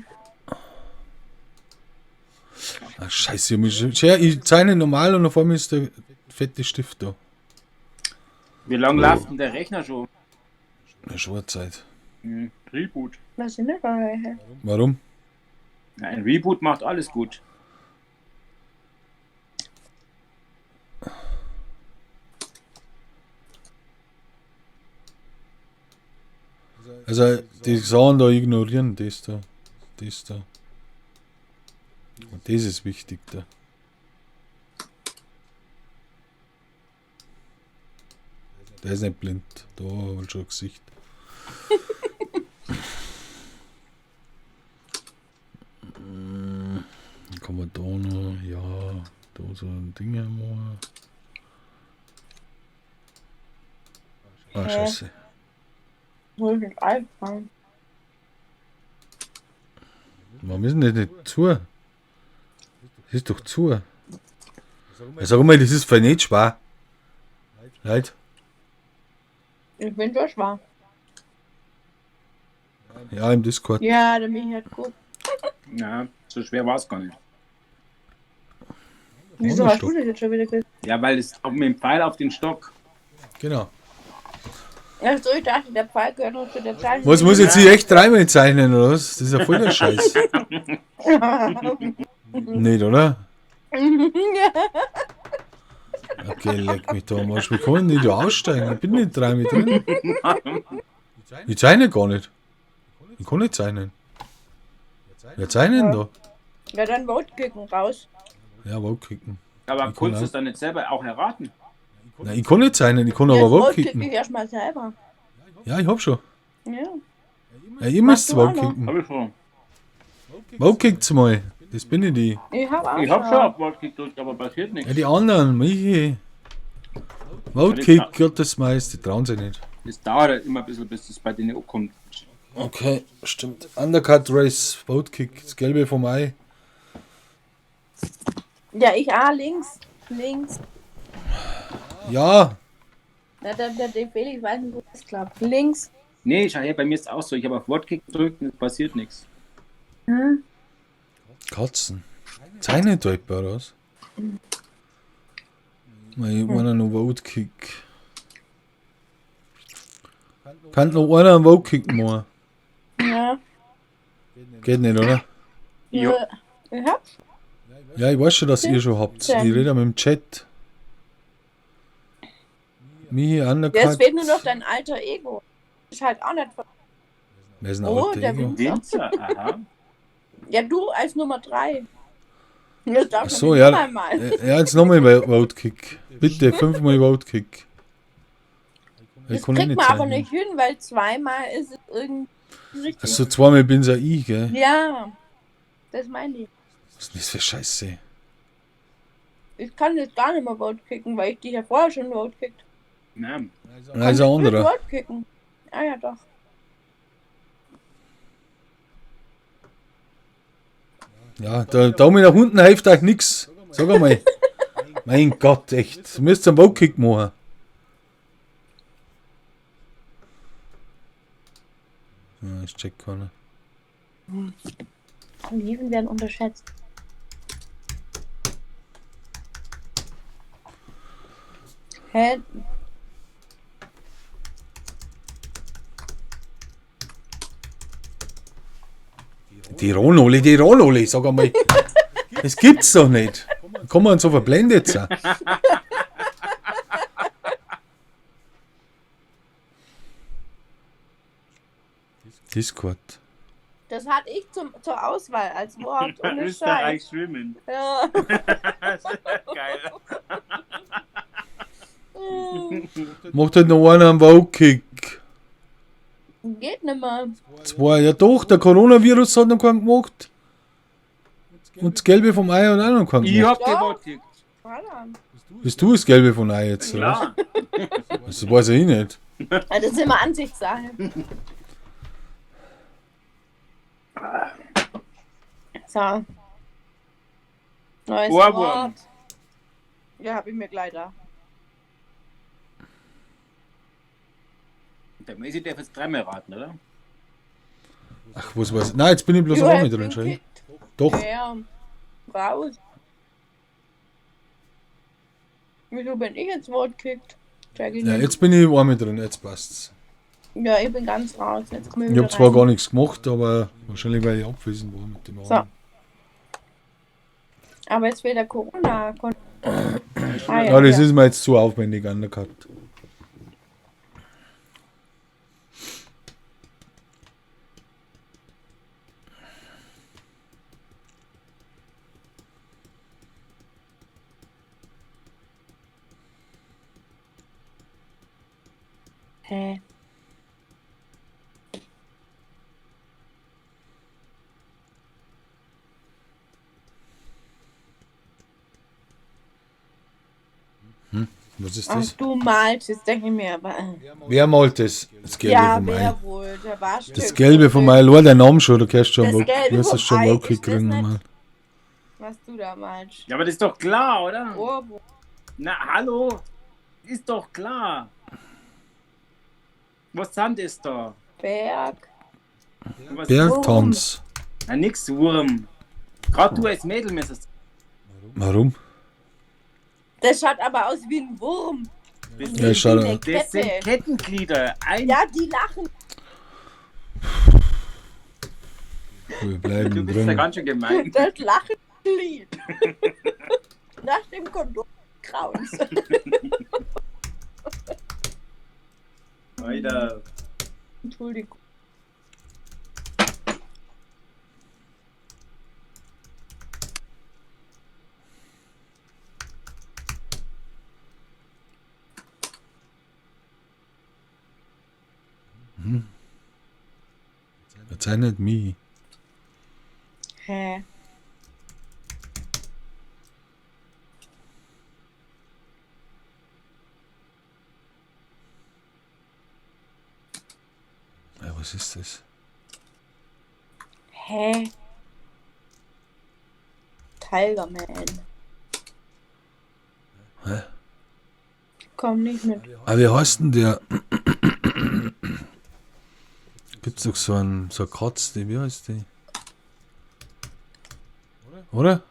Speaker 2: Ah, scheiße, ich, muss, Scher, ich zeichne normal und auf einmal ist der fette Stift da.
Speaker 16: Wie lange läuft denn der Rechner schon?
Speaker 2: Eine Schwarzeit.
Speaker 16: Hm, Reboot.
Speaker 17: Was sind denn da welche?
Speaker 2: Warum?
Speaker 16: Ja, ein Reboot macht alles gut.
Speaker 2: Also, die Sachen da ignorieren, das da. Das da. Und das ist wichtig da. Der ist nicht blind. Da hab ich schon ein Gesicht. Kann man da noch, ja, da so ein Ding machen. Ah,
Speaker 17: Hä?
Speaker 2: scheiße.
Speaker 17: Hol den iPhone.
Speaker 2: Warum ist denn das nicht zu? Das ist doch zu. Ja, sag mal, das ist voll nicht schwer. Leute,
Speaker 17: Ich bin schon schwer.
Speaker 2: ja, im Discord.
Speaker 17: Ja, der Michi hat gut.
Speaker 16: Ja, so schwer war es gar nicht.
Speaker 17: Wieso hast du das jetzt schon wieder gesagt?
Speaker 16: Ja, weil es auch mit dem Pfeil auf den Stock.
Speaker 2: Genau.
Speaker 17: Achso, ich dachte, der Pfeil gehört noch zu der Zeichnung.
Speaker 2: Was muss ich jetzt hier echt dreimal zeichnen, oder was? Das ist ja voll der Scheiß. Nicht, oder? Okay, leck mich da am Arsch. Wie kann ich denn da aussteigen? Ich bin nicht dreimal drin. Ich zeichne gar nicht. Ich kann nicht zeichnen. Wer zeichnet denn da?
Speaker 17: Ja, dann Votekicken raus.
Speaker 2: Ja, Votekicken.
Speaker 16: Aber
Speaker 2: Ich kann
Speaker 16: kannst du
Speaker 2: auch-
Speaker 16: es dann nicht selber auch erraten?
Speaker 2: Nein, ich kann nicht sein, ich kann
Speaker 17: Jetzt
Speaker 2: aber
Speaker 17: Votekick
Speaker 2: Votekicken.
Speaker 17: ich erstmal selber.
Speaker 2: Ja, ich hab schon.
Speaker 17: Ja.
Speaker 2: Ja, ihr müsst
Speaker 17: Machst du auch noch?
Speaker 2: Votekicken.
Speaker 16: Hab ich schon.
Speaker 2: Voteckt's mal. Das bin ich die.
Speaker 17: Ich hab auch
Speaker 16: Ich hab schon auf Votekick gedrückt, aber passiert nichts.
Speaker 2: Ja, die anderen, Michi. Votekick, Gott, das meiste, die trauen sich nicht.
Speaker 16: Das dauert halt immer ein bisschen, bis das bei denen ankommt.
Speaker 2: Okay, stimmt. Undercut Race, Votekick, das Gelbe vom Ei.
Speaker 17: Ja, ich auch links. Links.
Speaker 2: Ja,
Speaker 17: Na, der Felix weiß nicht, wo das klappt. Links.
Speaker 16: Nee, schau her, bei mir ist es auch so. Ich habe auf Votekick gedrückt und es passiert nichts.
Speaker 17: Hm?
Speaker 2: Katzen. Zeichnet da etwa oder was? Ich meine noch Votekick. Kann noch einer einen Votekick machen?
Speaker 17: Ja.
Speaker 2: Geht nicht, oder?
Speaker 17: Ja. Ich hab's.
Speaker 2: Ja, ich weiß schon, dass ihr schon habt. Ich rede ja mit dem Chat. Michi,
Speaker 17: Ja, es
Speaker 2: Undercut.
Speaker 17: fehlt nur noch dein alter Ego. Ist halt auch nicht von.
Speaker 2: Wer ist denn
Speaker 17: Oh,
Speaker 2: alter
Speaker 17: der
Speaker 2: Ego?
Speaker 17: Winzer.
Speaker 16: Winzer, aha.
Speaker 17: Ja, du als Nummer 3. Das darf
Speaker 2: Ach so,
Speaker 17: man
Speaker 2: ja.
Speaker 17: nicht mal.
Speaker 2: Ja, jetzt nochmal Votekick. Bitte, fünfmal Votekick. Ich
Speaker 17: Das
Speaker 2: kann eh
Speaker 17: kriegt
Speaker 2: nicht
Speaker 17: man aber
Speaker 2: zeichnen.
Speaker 17: nicht hin, weil zweimal ist es irgendwie richtig.
Speaker 2: Achso, zweimal bin's ja ich, gell?
Speaker 17: Ja, das meine ich.
Speaker 2: Was ist denn das für Scheiße?
Speaker 17: Ich kann jetzt gar nicht mehr Vote kicken, weil ich dich ja vorher schon Vote kickt.
Speaker 16: Nein.
Speaker 2: Nein, ist ein anderer.
Speaker 17: Vote kicken. Ah ja, doch.
Speaker 2: Ja, der Daumen nach unten hilft euch nix. Sag einmal. Mein Gott, echt. Du müsst einen Votekick machen. Ja, das checkt keiner.
Speaker 17: Oliven werden unterschätzt. Hä?
Speaker 2: Die Ronoli, die Ronoli, sag einmal. Das gibt's doch nicht. Kann man so verblendet sein. Discord.
Speaker 17: Das hatte ich zur Auswahl als Wort. Ohne
Speaker 16: Österreich
Speaker 17: Scheiß.
Speaker 16: schwimmen.
Speaker 17: Ja.
Speaker 16: Geil.
Speaker 2: Macht halt noch einer einen Votekick.
Speaker 17: Geht nicht mehr.
Speaker 2: Zwei, ja doch, der Coronavirus hat noch keinen gemacht. Und das Gelbe vom Ei hat auch noch keinen
Speaker 16: Ich
Speaker 2: gemacht.
Speaker 16: hab gewotekt.
Speaker 17: Voilà.
Speaker 2: Bist du das Gelbe vom Ei jetzt, oder?
Speaker 16: Klar.
Speaker 2: Das weiß ich nicht.
Speaker 17: Ja, Das ist immer Ansichtssache. So. Neues
Speaker 16: Ohrwurm.
Speaker 17: Wort. Ja, hab ich mir gleich da.
Speaker 16: Der Messi darf jetzt dreimal raten, oder?
Speaker 2: Ach, was weiß ich. Nein, jetzt bin ich bloß
Speaker 17: You
Speaker 2: auch
Speaker 17: have
Speaker 2: mit drin,
Speaker 17: been
Speaker 2: schau.
Speaker 17: kicked.
Speaker 2: Doch.
Speaker 17: Ja, raus. Wieso bin ich jetzt Wort kickt? Check ich
Speaker 2: Ja,
Speaker 17: nicht.
Speaker 2: jetzt bin ich auch mit drin, jetzt passt's.
Speaker 17: Ja, ich bin ganz raus. Jetzt komm ich
Speaker 2: Ich
Speaker 17: wieder
Speaker 2: hab zwar
Speaker 17: rein.
Speaker 2: gar nichts gemacht, aber wahrscheinlich, weil ich abwesend war mit dem
Speaker 17: So.
Speaker 2: Arm.
Speaker 17: Aber jetzt wieder Corona. Ah,
Speaker 2: Ja, das ist mir jetzt zu aufwendig, Undercut.
Speaker 17: Hä?
Speaker 2: Was ist
Speaker 17: Ach,
Speaker 2: das?
Speaker 17: du malst, jetzt denke ich mir aber.
Speaker 2: Wer malt das? Das Gelbe
Speaker 17: ja,
Speaker 2: vom Ei.
Speaker 17: wer wohl? Der Waschtyp.
Speaker 2: Das Gelbe vom Ei, schau deinen Namen schon, du kannst schon
Speaker 17: Das
Speaker 2: wohl,
Speaker 17: Gelbe
Speaker 2: du wirst
Speaker 17: vom
Speaker 2: es schon
Speaker 17: Ei,
Speaker 2: wohl
Speaker 17: ist das
Speaker 2: kriegen.
Speaker 17: nicht-
Speaker 2: Mann.
Speaker 17: Was du da malst.
Speaker 16: Ja, aber das ist doch klar, oder?
Speaker 17: Ohrwurm.
Speaker 16: Na, hallo? Ist doch klar. Was sind das da?
Speaker 17: Berg.
Speaker 16: Was
Speaker 2: Bergtanz.
Speaker 16: Na, nix Wurm. Gerade du als Mädel müsstest.
Speaker 2: Warum?
Speaker 17: Das schaut aber aus wie ein Wurm.
Speaker 16: Das,
Speaker 2: Ja, schau
Speaker 17: Wie eine
Speaker 16: das sind
Speaker 17: Kette.
Speaker 16: Kettenglieder. Ein
Speaker 17: Ja, die lachen.
Speaker 2: Wir bleiben
Speaker 16: du bist ja
Speaker 2: drin.
Speaker 16: ganz schön gemein.
Speaker 17: Das Lachenlied. Nach dem Kondom Kraus.
Speaker 16: Alter.
Speaker 17: Entschuldigung.
Speaker 2: Mhm. Er zeichnet mich.
Speaker 17: Hä?
Speaker 2: Ja, was ist das?
Speaker 17: Hä? Tigerman.
Speaker 2: Hä?
Speaker 17: Komm nicht mit.
Speaker 2: Aber wie heißt denn der? Gibt's doch so einen, so eine Katze, die, wie heißt die? Oder?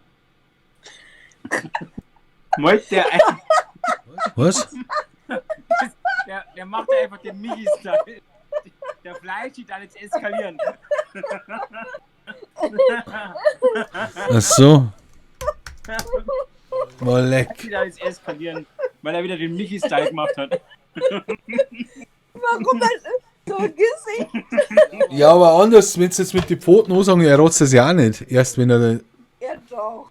Speaker 16: Wollt der ein-
Speaker 2: Was?
Speaker 16: Der macht ja einfach den Michi-Style. Der Fleisch dann jetzt eskalieren.
Speaker 2: Ach so. Boah, leck.
Speaker 16: Wieder jetzt eskalieren, weil er wieder den Michi-Style gemacht hat.
Speaker 17: Warum das so ein Gesicht?
Speaker 2: Ja, aber anders, wenn du jetzt mit den Pfoten ansagen, er rotzt das ja auch nicht. Erst wenn er.
Speaker 17: Ja, doch.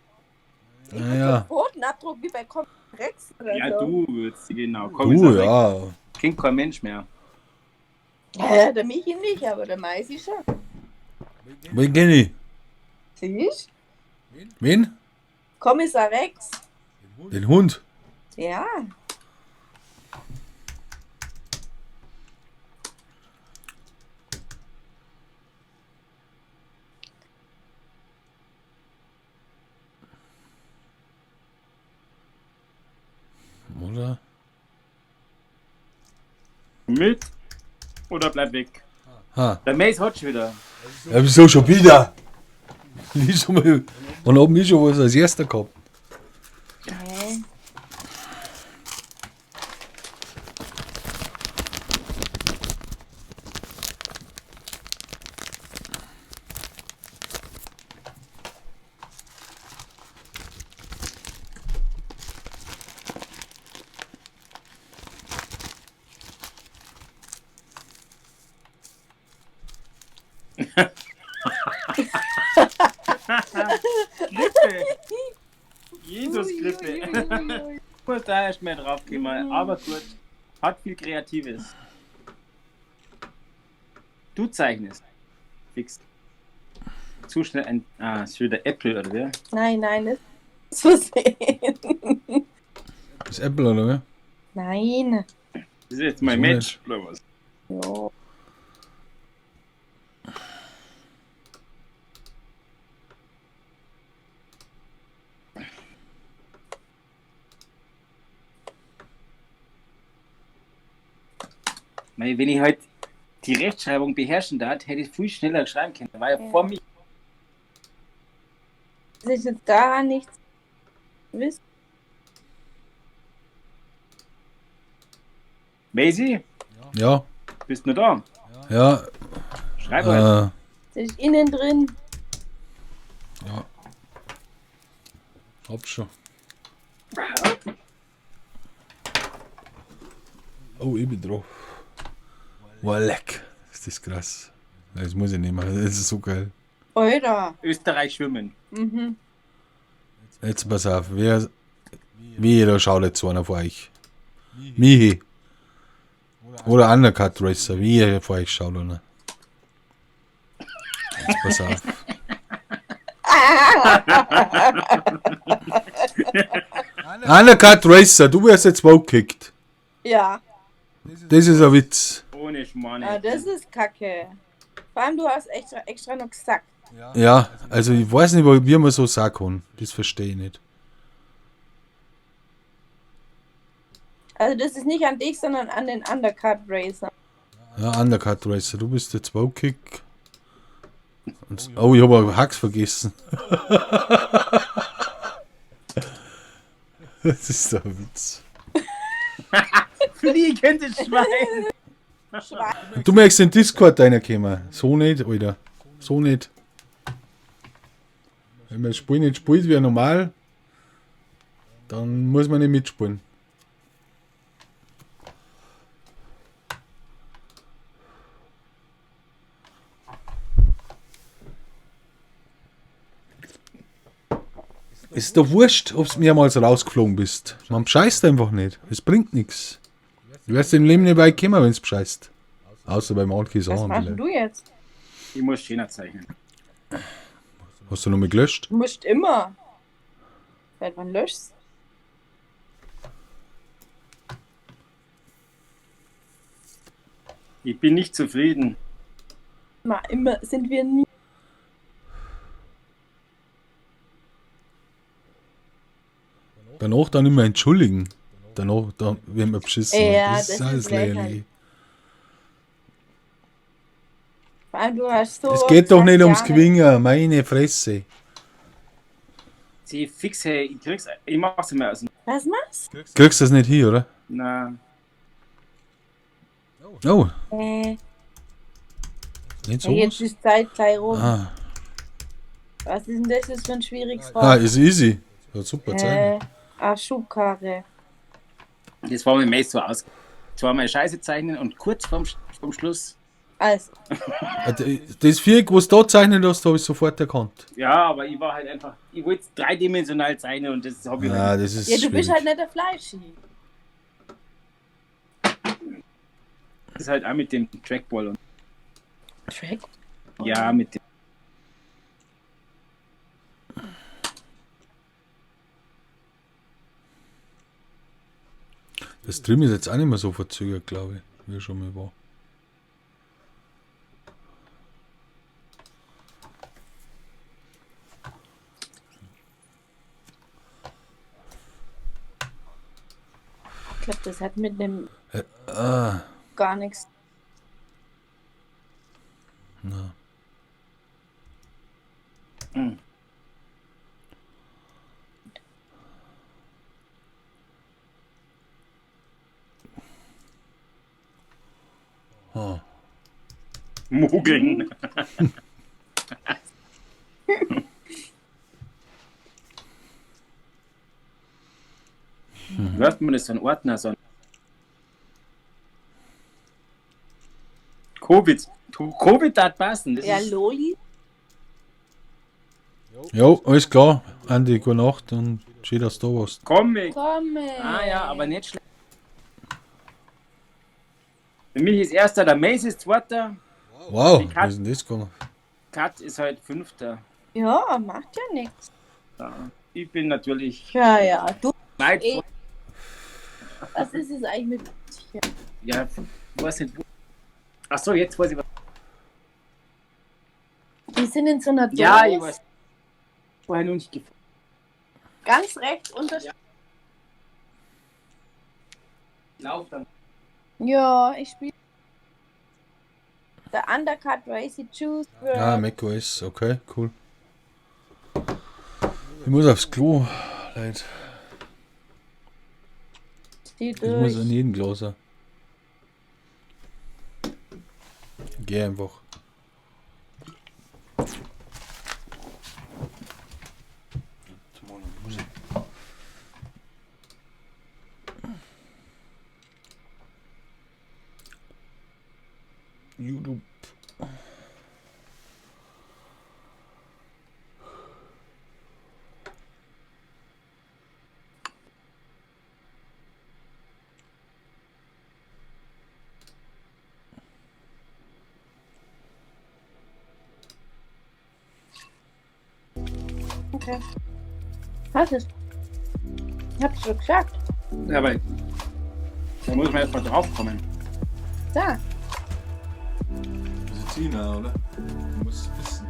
Speaker 2: Naja.
Speaker 17: Pfotenabdruck wie bei Comic Rex oder
Speaker 16: Ja,
Speaker 17: so.
Speaker 16: du würdest, genau.
Speaker 2: Du,
Speaker 16: Kommissar Rex.
Speaker 2: ja.
Speaker 16: Kennt kein Mensch mehr.
Speaker 17: Ja, der Michi nicht, aber der Maisi schon.
Speaker 2: Wen kenn ich?
Speaker 17: Siehst?
Speaker 2: Wen?
Speaker 17: Kommissar Rex.
Speaker 2: Den Hund.
Speaker 17: Ja.
Speaker 2: Oder?
Speaker 16: Mit oder bleib weg.
Speaker 2: Ha.
Speaker 16: Der Mace hat schon wieder.
Speaker 2: Ja, wieso schon wieder? Lies mal. Und haben ich schon was als erster gehabt.
Speaker 17: Hä?
Speaker 16: Grippe. Jesus Grippe. Muss da erst mehr drauf kommen. Aber gut. Hat viel Kreatives. Du zeichnest. Fix. Zu schnell ein. Ah, ist wieder Apple, oder wer?
Speaker 17: Nein, nein, das ist versehen.
Speaker 2: Ist Apple, oder wer?
Speaker 17: Nein.
Speaker 16: Das ist jetzt mein
Speaker 2: So
Speaker 16: Mensch,
Speaker 2: nicht.
Speaker 16: oder was?
Speaker 17: Jo.
Speaker 16: Mei, wenn ich halt die Rechtschreibung beherrschen darf, hätte ich viel schneller schreiben können. Da war ja
Speaker 17: Ja.
Speaker 16: vor mir.
Speaker 17: Dass ich jetzt daran nichts wissen.
Speaker 16: Maisie,
Speaker 2: Ja.
Speaker 16: bist du noch da?
Speaker 2: Ja.
Speaker 16: Schreib halt.
Speaker 17: Das ist innen drin.
Speaker 2: Ja. Hab schon. Oh, ich bin drauf. Boah, leck. Ist das krass. Das muss ich nicht machen. Das ist so geil.
Speaker 17: Alter.
Speaker 16: Österreich schwimmen.
Speaker 17: Mhm.
Speaker 2: Jetzt pass auf. Wer, wer schaut jetzt einer von euch? Michi. Oder Undercut Racer. Wie ihr von euch schaut einer. Jetzt pass auf. Undercut Racer, du wirst jetzt wohlgekickt.
Speaker 17: Ja.
Speaker 2: Das ist ein Witz.
Speaker 16: Ohne Schmarrn.
Speaker 17: Ah, das ist kacke. Vor allem, du hast extra, extra noch gesagt.
Speaker 2: Ja, also ich weiß nicht, wie man so sagen kann. Das verstehe ich nicht.
Speaker 17: Also, das ist nicht an dich, sondern an den Undercut Racer.
Speaker 2: Ja, Undercut Racer, du bist jetzt Wowkick. Und, oh, ich habe einen Hacks vergessen. Das ist doch ein Witz.
Speaker 16: Fliegendes Schwein.
Speaker 2: Und du merkst in Discord reinkommen. So nicht, Alter. So nicht. Wenn man das Spiel nicht spielt wie normal, dann muss man nicht mitspielen. Ist doch wurscht, ob du mehrmals rausgeflogen bist. Man bescheißt einfach nicht. Es bringt nichts. Du wirst im Leben nicht weit kommen, wenn du bescheißt. Außer bei manchen
Speaker 17: Was
Speaker 2: Sachen
Speaker 17: machst denn
Speaker 2: vielleicht.
Speaker 17: du jetzt?
Speaker 16: Ich muss schöner zeichnen.
Speaker 2: Hast du noch mal gelöscht?
Speaker 17: Du musst immer. Seit wann löschst?
Speaker 16: Ich bin nicht zufrieden.
Speaker 17: Immer, immer sind wir nie.
Speaker 2: Danach dann immer entschuldigen. Danach dann werden wir beschissen.
Speaker 17: Ja,
Speaker 2: das ist
Speaker 17: das
Speaker 2: alles
Speaker 17: ist lächerlich.
Speaker 2: lächerlich.
Speaker 17: Vor allem, du hast so.
Speaker 2: Es geht doch
Speaker 17: seit
Speaker 2: nicht ums
Speaker 17: Jahren-
Speaker 2: Gewinnen, meine Fresse.
Speaker 16: Sie fix, hey, ich krieg's, ich mach's immer aus dem.
Speaker 17: Was machst
Speaker 2: Kriegst du das nicht hin, oder?
Speaker 16: Na,
Speaker 2: Oh,
Speaker 17: du?
Speaker 2: nicht so.
Speaker 17: Ja, jetzt ist Zeit gleich rum.
Speaker 2: Ah.
Speaker 17: Was ist denn das jetzt für ein schwieriges Wort?
Speaker 2: Ah, ist easy. Ja, super Zeichen.
Speaker 17: Ach, Schubkarre.
Speaker 16: das war mir meist so aus. Zweimal Scheiße zeichnen und kurz vorm Schluss.
Speaker 17: Also,
Speaker 2: Das Viereck, was du da zeichnen lässt, habe ich sofort erkannt.
Speaker 16: Ja, aber ich war halt einfach, ich wollte es dreidimensional zeichnen und das habe ich
Speaker 2: Ah,
Speaker 16: halt.
Speaker 2: das ist
Speaker 17: ja, du bist
Speaker 2: schwierig.
Speaker 17: halt nicht der Fleischi.
Speaker 16: Das ist halt auch mit dem Trackball und.
Speaker 17: Track?
Speaker 16: Ja, mit dem.
Speaker 2: Der Stream ist jetzt auch nicht mehr so verzögert, glaube ich, wie er schon mal war.
Speaker 17: Ich glaube, das hat mit dem
Speaker 2: Ah,
Speaker 17: gar nichts.
Speaker 2: na. Ah.
Speaker 16: Mogeln. Läuft man das so ein Ordner, so ein Covid. Covid hat passen. Das
Speaker 17: Ja,
Speaker 16: ist,
Speaker 17: Loli.
Speaker 2: Jo, alles klar. Andi, gute Nacht und schön, dass du da warst.
Speaker 16: Comic.
Speaker 17: Comic.
Speaker 16: Ah ja, aber nicht schlecht. Für mich ist erster der Mace ist zweiter.
Speaker 2: Wow,
Speaker 16: Die Kat,
Speaker 2: wie ist denn das gegangen?
Speaker 16: Kat ist halt fünfter.
Speaker 17: Ja, macht ja nichts.
Speaker 16: Ja. Ich bin natürlich
Speaker 17: Ja, ja. Du.
Speaker 16: weit
Speaker 17: Eh.
Speaker 16: vor.
Speaker 17: Was ist es eigentlich mit dir?
Speaker 16: Ja, weiß nicht. wo- Ach so, jetzt weiß ich was.
Speaker 17: Die sind in so einer Dose.
Speaker 16: Ja, ich weiß. Vorher noch nicht gefunden.
Speaker 17: Ganz rechts unter. Ja,
Speaker 16: Lauf dann.
Speaker 17: ja ich spiele. Der Undercut Racy Juice. World.
Speaker 2: Ah, macOS, okay, cool. Ich muss aufs Klo, Leute.
Speaker 17: Zieh
Speaker 2: Ich muss
Speaker 17: durch.
Speaker 2: an jeden Glaser. Geh einfach. YouTube.
Speaker 17: Okay. Was ist? Ich hab's schon gesagt.
Speaker 16: Ja, aber da muss man erstmal drauf kommen.
Speaker 17: Da.
Speaker 2: Das ist Tina, oder? Du musst es wissen.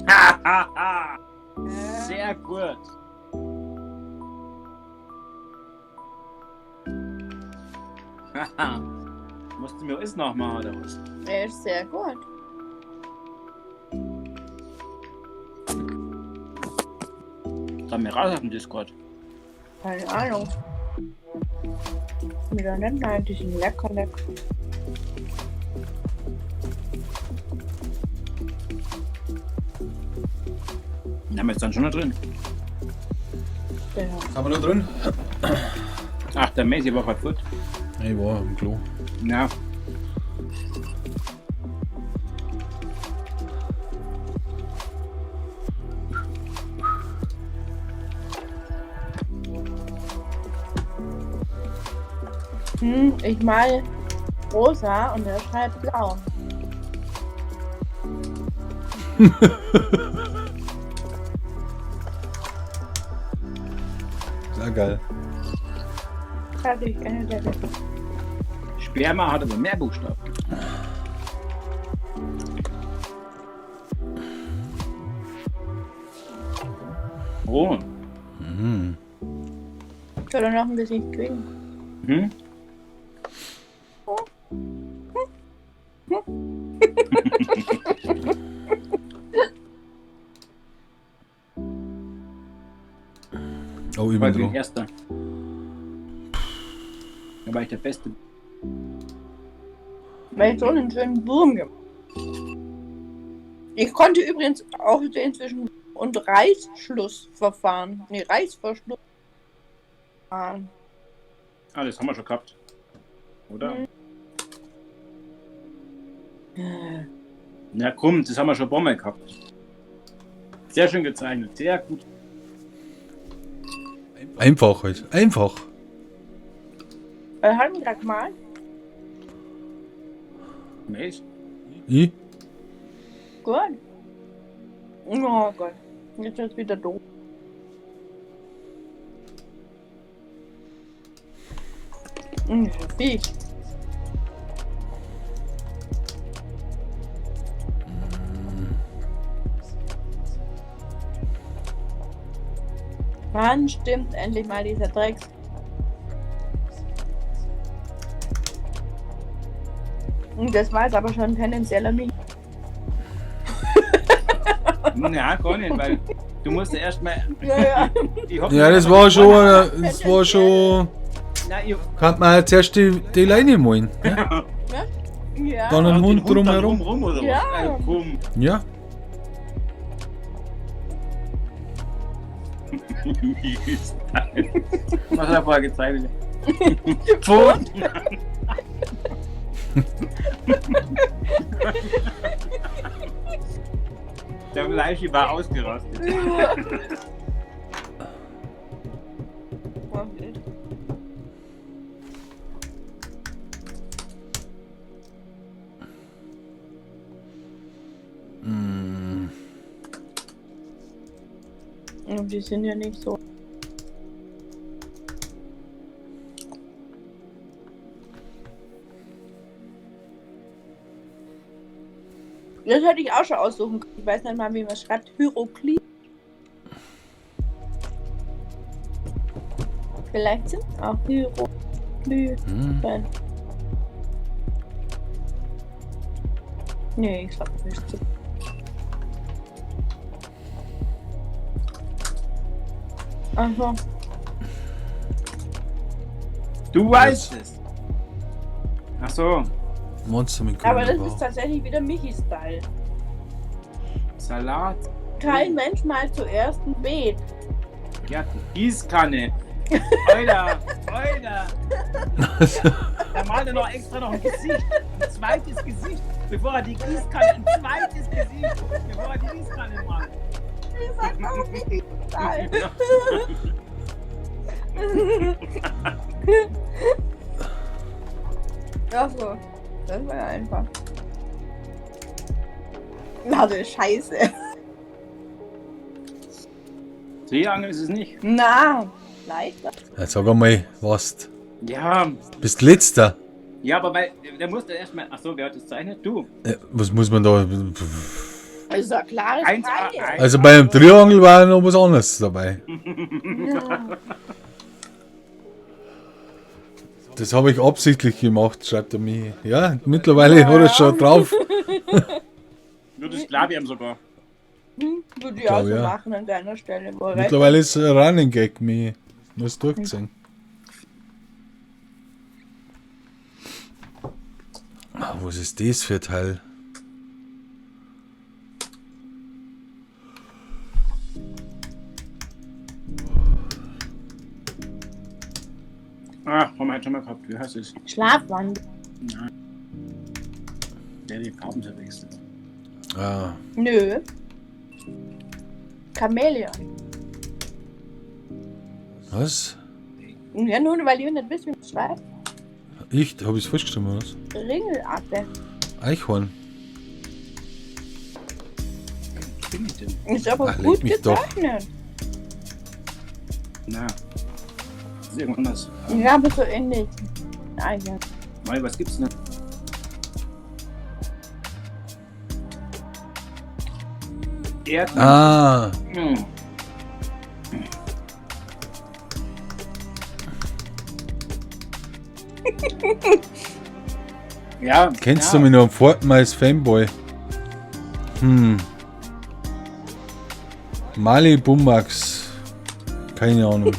Speaker 16: Ha, ha, ha. Sehr gut. Haha. Musst du mir alles nachmachen oder was?
Speaker 17: Er ist sehr gut.
Speaker 16: Dann mir raus auf dem Discord.
Speaker 17: Keine Ahnung. Wieder nicht mal diesen lecker lecker.
Speaker 16: Den haben wir jetzt dann schon noch drin.
Speaker 17: Ja.
Speaker 2: Haben wir noch drin?
Speaker 16: Ach, der Messi war gerade gut.
Speaker 2: Ich war im Klo.
Speaker 16: Ja.
Speaker 17: Ich mal rosa und er schreibt blau.
Speaker 2: Sehr geil.
Speaker 17: Fertig, Ende der Welt.
Speaker 16: Sperma hat aber mehr Buchstaben. Oh.
Speaker 2: Mhm.
Speaker 17: Soll er noch ein Gesicht kriegen?
Speaker 16: Hm?
Speaker 2: Oh, ich bin
Speaker 16: Ich bin
Speaker 2: dran.
Speaker 16: Erster. Da war ich der Beste.
Speaker 17: Weil ich so einen schönen Wurm gemacht. Ich konnte übrigens auch inzwischen und Reißschlussverfahren. Nee, Reißverschlussverfahren.
Speaker 16: Ah, das haben wir schon gehabt. Oder?
Speaker 17: Mhm.
Speaker 16: Na komm, das haben wir schon ein paar Mal gehabt. Sehr schön gezeichnet, sehr gut.
Speaker 2: Einfach halt. Einfach.
Speaker 17: Wir haben gerade gemalt.
Speaker 16: Mensch.
Speaker 2: Ich?
Speaker 17: Gut. Oh Gott. Jetzt ist wieder doof. Viech. Wann stimmt endlich mal dieser Drecks? Und das war jetzt aber schon tendenzieller mich.
Speaker 16: Na, gar nicht, weil du musst ja erstmal.
Speaker 17: Ja, ja.
Speaker 16: Ich hab
Speaker 2: Ja,
Speaker 16: mir
Speaker 2: das
Speaker 16: aber
Speaker 2: war
Speaker 16: die
Speaker 2: schon,
Speaker 16: Vorlage-
Speaker 2: das war schon.
Speaker 16: Na, ich,
Speaker 2: Kann man ja zuerst die Leine malen. Ja?
Speaker 17: Ja.
Speaker 2: Dann einen Hund
Speaker 16: dann
Speaker 2: drumherum.
Speaker 16: rum oder was?
Speaker 17: Ja.
Speaker 16: Ey, komm.
Speaker 2: Ja.
Speaker 16: Was hat er vorher gezeichnet? Pfoten! Der Fleischi war ausgerastet.
Speaker 2: Mm.
Speaker 17: Und die sind ja nicht so. Das hätte ich auch schon aussuchen können. Ich weiß nicht mal, wie man schreibt. Hieroglyph. Vielleicht sind es auch Hieroglyphen.
Speaker 2: Hm.
Speaker 17: Nee, ich sag nicht so. Aha.
Speaker 16: Du weißt es. Ach so,
Speaker 2: Monster mit
Speaker 17: Aber das
Speaker 2: grünem
Speaker 17: ist
Speaker 2: Bauch.
Speaker 17: tatsächlich wieder Michi-Style.
Speaker 16: Salat.
Speaker 17: Kein Mensch malt zuerst ein Beet.
Speaker 16: Ja, die Gießkanne. Alter, Alter. Da malt er noch extra noch ein Gesicht. Ein zweites Gesicht, bevor er die Gießkanne, ein zweites Gesicht, bevor er die Gießkanne malt.
Speaker 17: Ich sag auch Michi-Style. Ach so, das war ja einfach. Na du Scheiße.
Speaker 16: Triangel ist es nicht.
Speaker 17: Na, leichter.
Speaker 2: Ja, sag einmal, was?
Speaker 16: Ja,
Speaker 2: Bist letzter.
Speaker 16: ja, aber weil, der musste erstmal. Ach so, wer hat das gezeichnet? Du.
Speaker 2: Was muss man da.
Speaker 17: Das ist doch klares
Speaker 16: Eins A,
Speaker 17: Dreieck.
Speaker 16: eins
Speaker 2: Also beim Triangel war ja noch was anderes dabei. Das habe ich absichtlich gemacht, schreibt er mir. Ja, mittlerweile hat er schon drauf.
Speaker 16: Nur das glaube ich ihm sogar.
Speaker 17: Würde ich auch
Speaker 2: Glaub,
Speaker 17: so
Speaker 2: ja.
Speaker 17: machen an deiner Stelle. Wo er
Speaker 2: Mittlerweile ist ein Running Gag, mich muss durchziehen. Ah, was ist das für ein Teil?
Speaker 16: Ah, haben wir heute schon mal gehabt. Wie heißt es?
Speaker 17: Schlafwandel.
Speaker 16: Nein. Der die Farben verwechselt.
Speaker 2: Ah,
Speaker 17: Nö. Chamäleon.
Speaker 2: was?
Speaker 17: Ja, nur weil ich nicht weiß, wie man schreibt.
Speaker 2: Ich? Habe ich es falsch geschrieben, oder was?
Speaker 17: Ringelaffe.
Speaker 2: Eichhorn.
Speaker 16: Bin ich denn?
Speaker 17: Ist aber
Speaker 2: Ach, leck
Speaker 17: gut
Speaker 2: mich doch.
Speaker 17: gezeichnet.
Speaker 16: Na. Das ist irgendwas anders.
Speaker 17: Ja, aber so ähnlich. Eichhorn.
Speaker 16: Mei, was gibt's denn? Erdnuss.
Speaker 2: Ah.
Speaker 16: Hm. Ja.
Speaker 2: Kennst
Speaker 16: ja.
Speaker 2: du mich noch? Fortnite Fanboy. Mali Bumax. Keine Ahnung.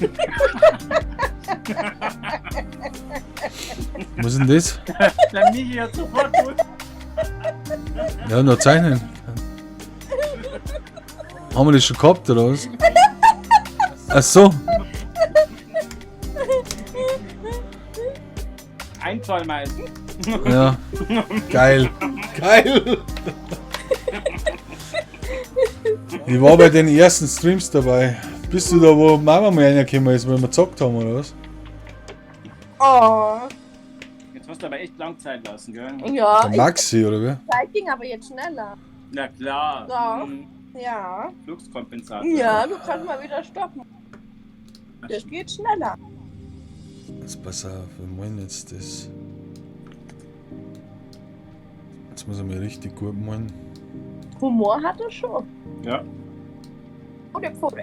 Speaker 2: Was ist denn das?
Speaker 16: Der Michi hat sofort gut.
Speaker 2: Ja, noch zeichnen. Haben wir das schon gehabt, oder was? Ach so.
Speaker 16: Ein Zoll meistens.
Speaker 2: Ja. Geil. Geil. Ich war bei den ersten Streams dabei. Bist du da, wo Mama mal reingekommen ist, weil wir gezockt haben, oder was?
Speaker 17: Oh.
Speaker 16: Jetzt hast du aber echt lang Zeit lassen, gell?
Speaker 17: Ja.
Speaker 2: Der Maxi, oder wer?
Speaker 17: Zeit ging aber jetzt schneller.
Speaker 16: Na klar.
Speaker 17: Doch.
Speaker 16: Hm.
Speaker 17: Ja.
Speaker 16: Fluxkompensator.
Speaker 17: Ja, du kannst mal wieder stoppen. Das geht schneller.
Speaker 2: Jetzt pass auf, wir meinen jetzt das. Jetzt muss ich mir richtig gut meinen.
Speaker 17: Humor hat er schon.
Speaker 16: Ja.
Speaker 17: Oder Pfote.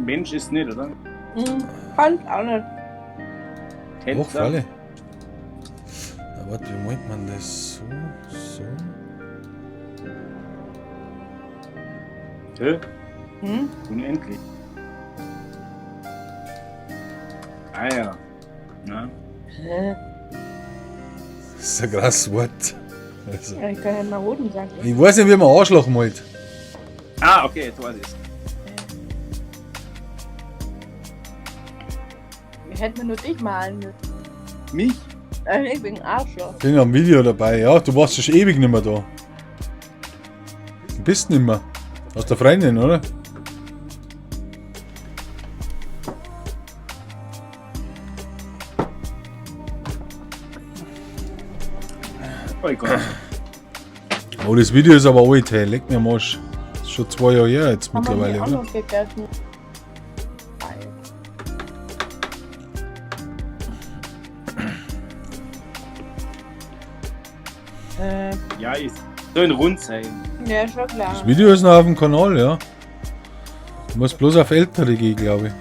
Speaker 16: Mensch ist nicht, oder?
Speaker 17: Kann auch nicht.
Speaker 2: Doch,
Speaker 16: Tänzer.
Speaker 2: freilich. Na, warte, wie meint man das? So, so.
Speaker 16: Hä?
Speaker 17: Hm?
Speaker 16: Unendlich. Ah ja. Na?
Speaker 17: Hä?
Speaker 2: Das ist ein krasses Wort. Also,
Speaker 17: Ja, ich kann ja mal Roten sagen.
Speaker 2: ich weiß nicht, wie man Arschloch malt.
Speaker 16: Ah, okay, jetzt weiß ich's.
Speaker 17: Ich hätte mir nur dich malen müssen.
Speaker 16: Mich?
Speaker 17: Ich bin ein Arschloch.
Speaker 2: Bin am Video dabei, ja. Du warst schon ewig nicht mehr da. Du bist nicht mehr. Aus der Freundin, oder?
Speaker 16: Oh Gott.
Speaker 2: Oh, das Video ist aber alt, hey. Leck mir am Arsch. Das ist schon 2 Jahre her jetzt
Speaker 17: Haben wir
Speaker 2: mittlerweile,
Speaker 17: die auch
Speaker 2: oder?
Speaker 17: noch gegessen. Geil.
Speaker 16: Ja, ist so ein Rund sein.
Speaker 17: Ja, schon klar.
Speaker 2: Das Video ist noch auf dem Kanal, ja. Du musst bloß auf ältere gehen, glaube ich.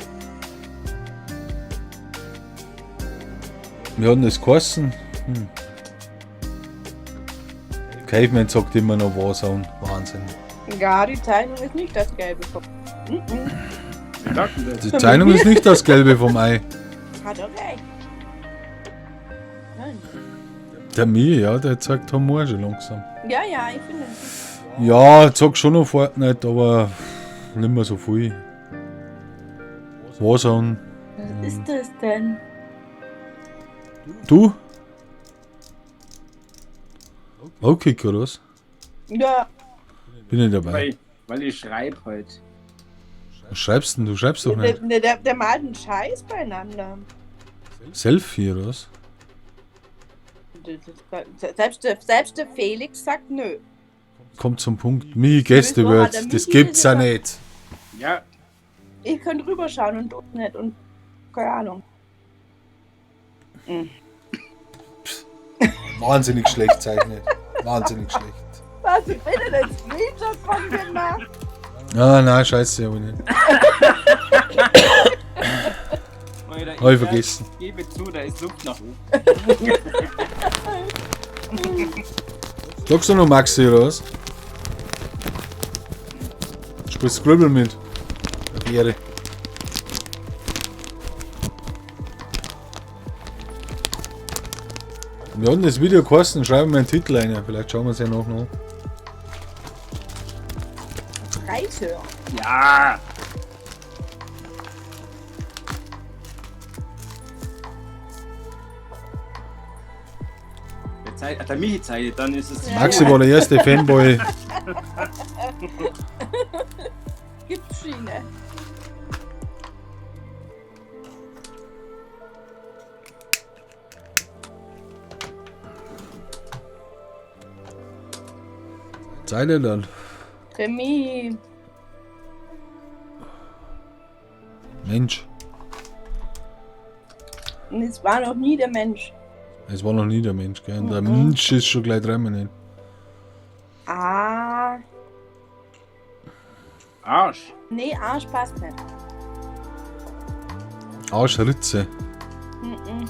Speaker 2: Wir hatten das geheißen. Caveman sagt immer noch Warzone. Wahnsinn.
Speaker 17: Ja, die Zeichnung ist nicht das Gelbe vom. Mhm.
Speaker 2: Die Zeichnung ist nicht das Gelbe vom Ei.
Speaker 17: Hat er recht. Nein.
Speaker 2: Der mir, ja, der zeigt Humor schon langsam.
Speaker 17: Ja, ja, ich finde es.
Speaker 2: Ja, zock schon noch Fortnite, aber nicht mehr so viel. Warzone.
Speaker 17: Was ist das denn?
Speaker 2: Du? Okay, oder was?
Speaker 17: Ja,
Speaker 2: Bin ich dabei.
Speaker 16: Weil ich schreibe heute.
Speaker 2: Was schreibst denn? Du schreibst doch
Speaker 17: der,
Speaker 2: nicht.
Speaker 17: der malt einen Scheiß beieinander.
Speaker 2: Selfie oder was?
Speaker 17: Selbst der Felix sagt nö.
Speaker 2: Kommt zum Punkt. Mi Gäste
Speaker 17: Wieso hat der
Speaker 2: wird. Das
Speaker 17: Michi
Speaker 2: gibt's ja
Speaker 17: das
Speaker 2: nicht.
Speaker 16: Ja.
Speaker 17: Ich könnte rüberschauen und du nicht und keine Ahnung. Mhm.
Speaker 2: Wahnsinnig schlecht zeichnet. Wahnsinnig schlecht.
Speaker 17: Hast du bitte den Screenshot von gemacht?
Speaker 2: Ah, nein, scheiße, hab ich nicht.
Speaker 16: Und
Speaker 2: Hab ich vergessen.
Speaker 16: Ich gebe zu, da ist Luft nach oben.
Speaker 2: Sagst du noch Maxi oder was? Spielst Scribble mit. Auf Ehre. Wir hatten das Video geheißen, schreiben wir einen Titel rein. Vielleicht schauen wir es ja noch an.
Speaker 17: Reishör.
Speaker 16: Ja! Der, Zeit, der Michi zeichnet, dann ist es.
Speaker 2: Maxi war der erste Fanboy.
Speaker 17: Gipsschiene.
Speaker 2: Zeile dann.
Speaker 17: Remy.
Speaker 2: Mensch,
Speaker 17: Und es war noch nie der Mensch.
Speaker 2: es war noch nie der Mensch, gell? Und der Mensch ist schon gleich dreimal nicht.
Speaker 17: Ah.
Speaker 16: Arsch.
Speaker 17: Nee, Arsch passt nicht.
Speaker 2: Arschritze.
Speaker 17: Mhm.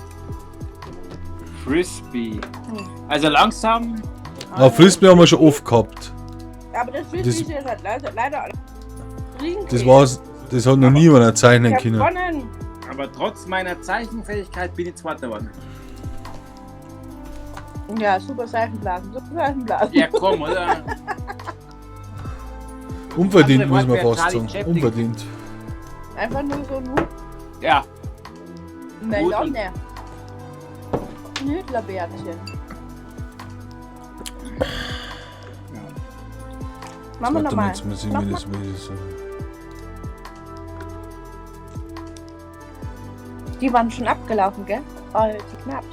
Speaker 16: Frisbee. Also langsam.
Speaker 2: Ah, Frisbee haben wir schon oft gehabt.
Speaker 17: Aber das Frisbee
Speaker 2: Das-
Speaker 17: ist halt leider, leider
Speaker 2: Das war's, das hat noch niemand zeichnen
Speaker 17: Ich hab
Speaker 2: können.
Speaker 17: gewonnen.
Speaker 16: Aber trotz meiner Zeichenfähigkeit bin ich Zweiter geworden.
Speaker 17: Ja, super Seifenblasen, super Seifenblasen.
Speaker 16: Ja, komm, oder?
Speaker 2: Unverdient,
Speaker 16: Andere
Speaker 2: muss man
Speaker 16: Wort wäre
Speaker 2: fast
Speaker 16: Charlie
Speaker 2: sagen.
Speaker 16: Chaplin.
Speaker 2: Unverdient.
Speaker 17: Einfach nur so ein Hut.
Speaker 16: Ja.
Speaker 17: Melone. Nüdlerbärtchen. Machen wir
Speaker 2: Warte mal,
Speaker 17: nochmal.
Speaker 2: jetzt muss ich mir das wieder so.
Speaker 17: Die waren schon abgelaufen, gell? Oh, die knapp.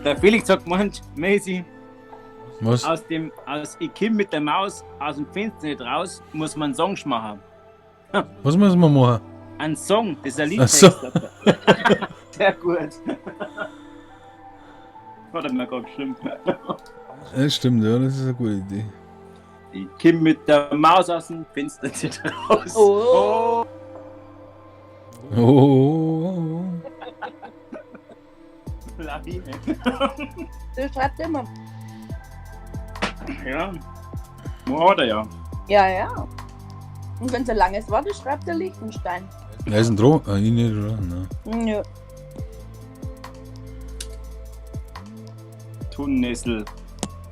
Speaker 16: Der Felix hat gemeint, Maisy,
Speaker 2: Was?
Speaker 16: aus dem, aus ich komm mit der Maus aus dem Fenster nicht raus, muss man einen Song machen.
Speaker 2: Was müssen wir machen?
Speaker 16: Ein Song, das ist ein
Speaker 2: Ach
Speaker 16: Liedtext.
Speaker 2: so.
Speaker 16: Sehr gut. Warte mal, gerade bestimmt.
Speaker 2: Das stimmt, ja, das ist eine gute Idee.
Speaker 16: Ich komm mit der Maus aus dem Fenster nicht raus.
Speaker 17: Oh.
Speaker 2: Oh, oh, oh, oh.
Speaker 16: Lawine.
Speaker 17: Der schreibt immer.
Speaker 16: Ja. Wo hat er ja?
Speaker 17: Ja, ja. Und wenn es ein langes Wort ist, schreibt er Liechtenstein.
Speaker 2: Wer ist denn dran? Ah, ich nicht, oder? Nein.
Speaker 17: Ja.
Speaker 16: Tunnessel.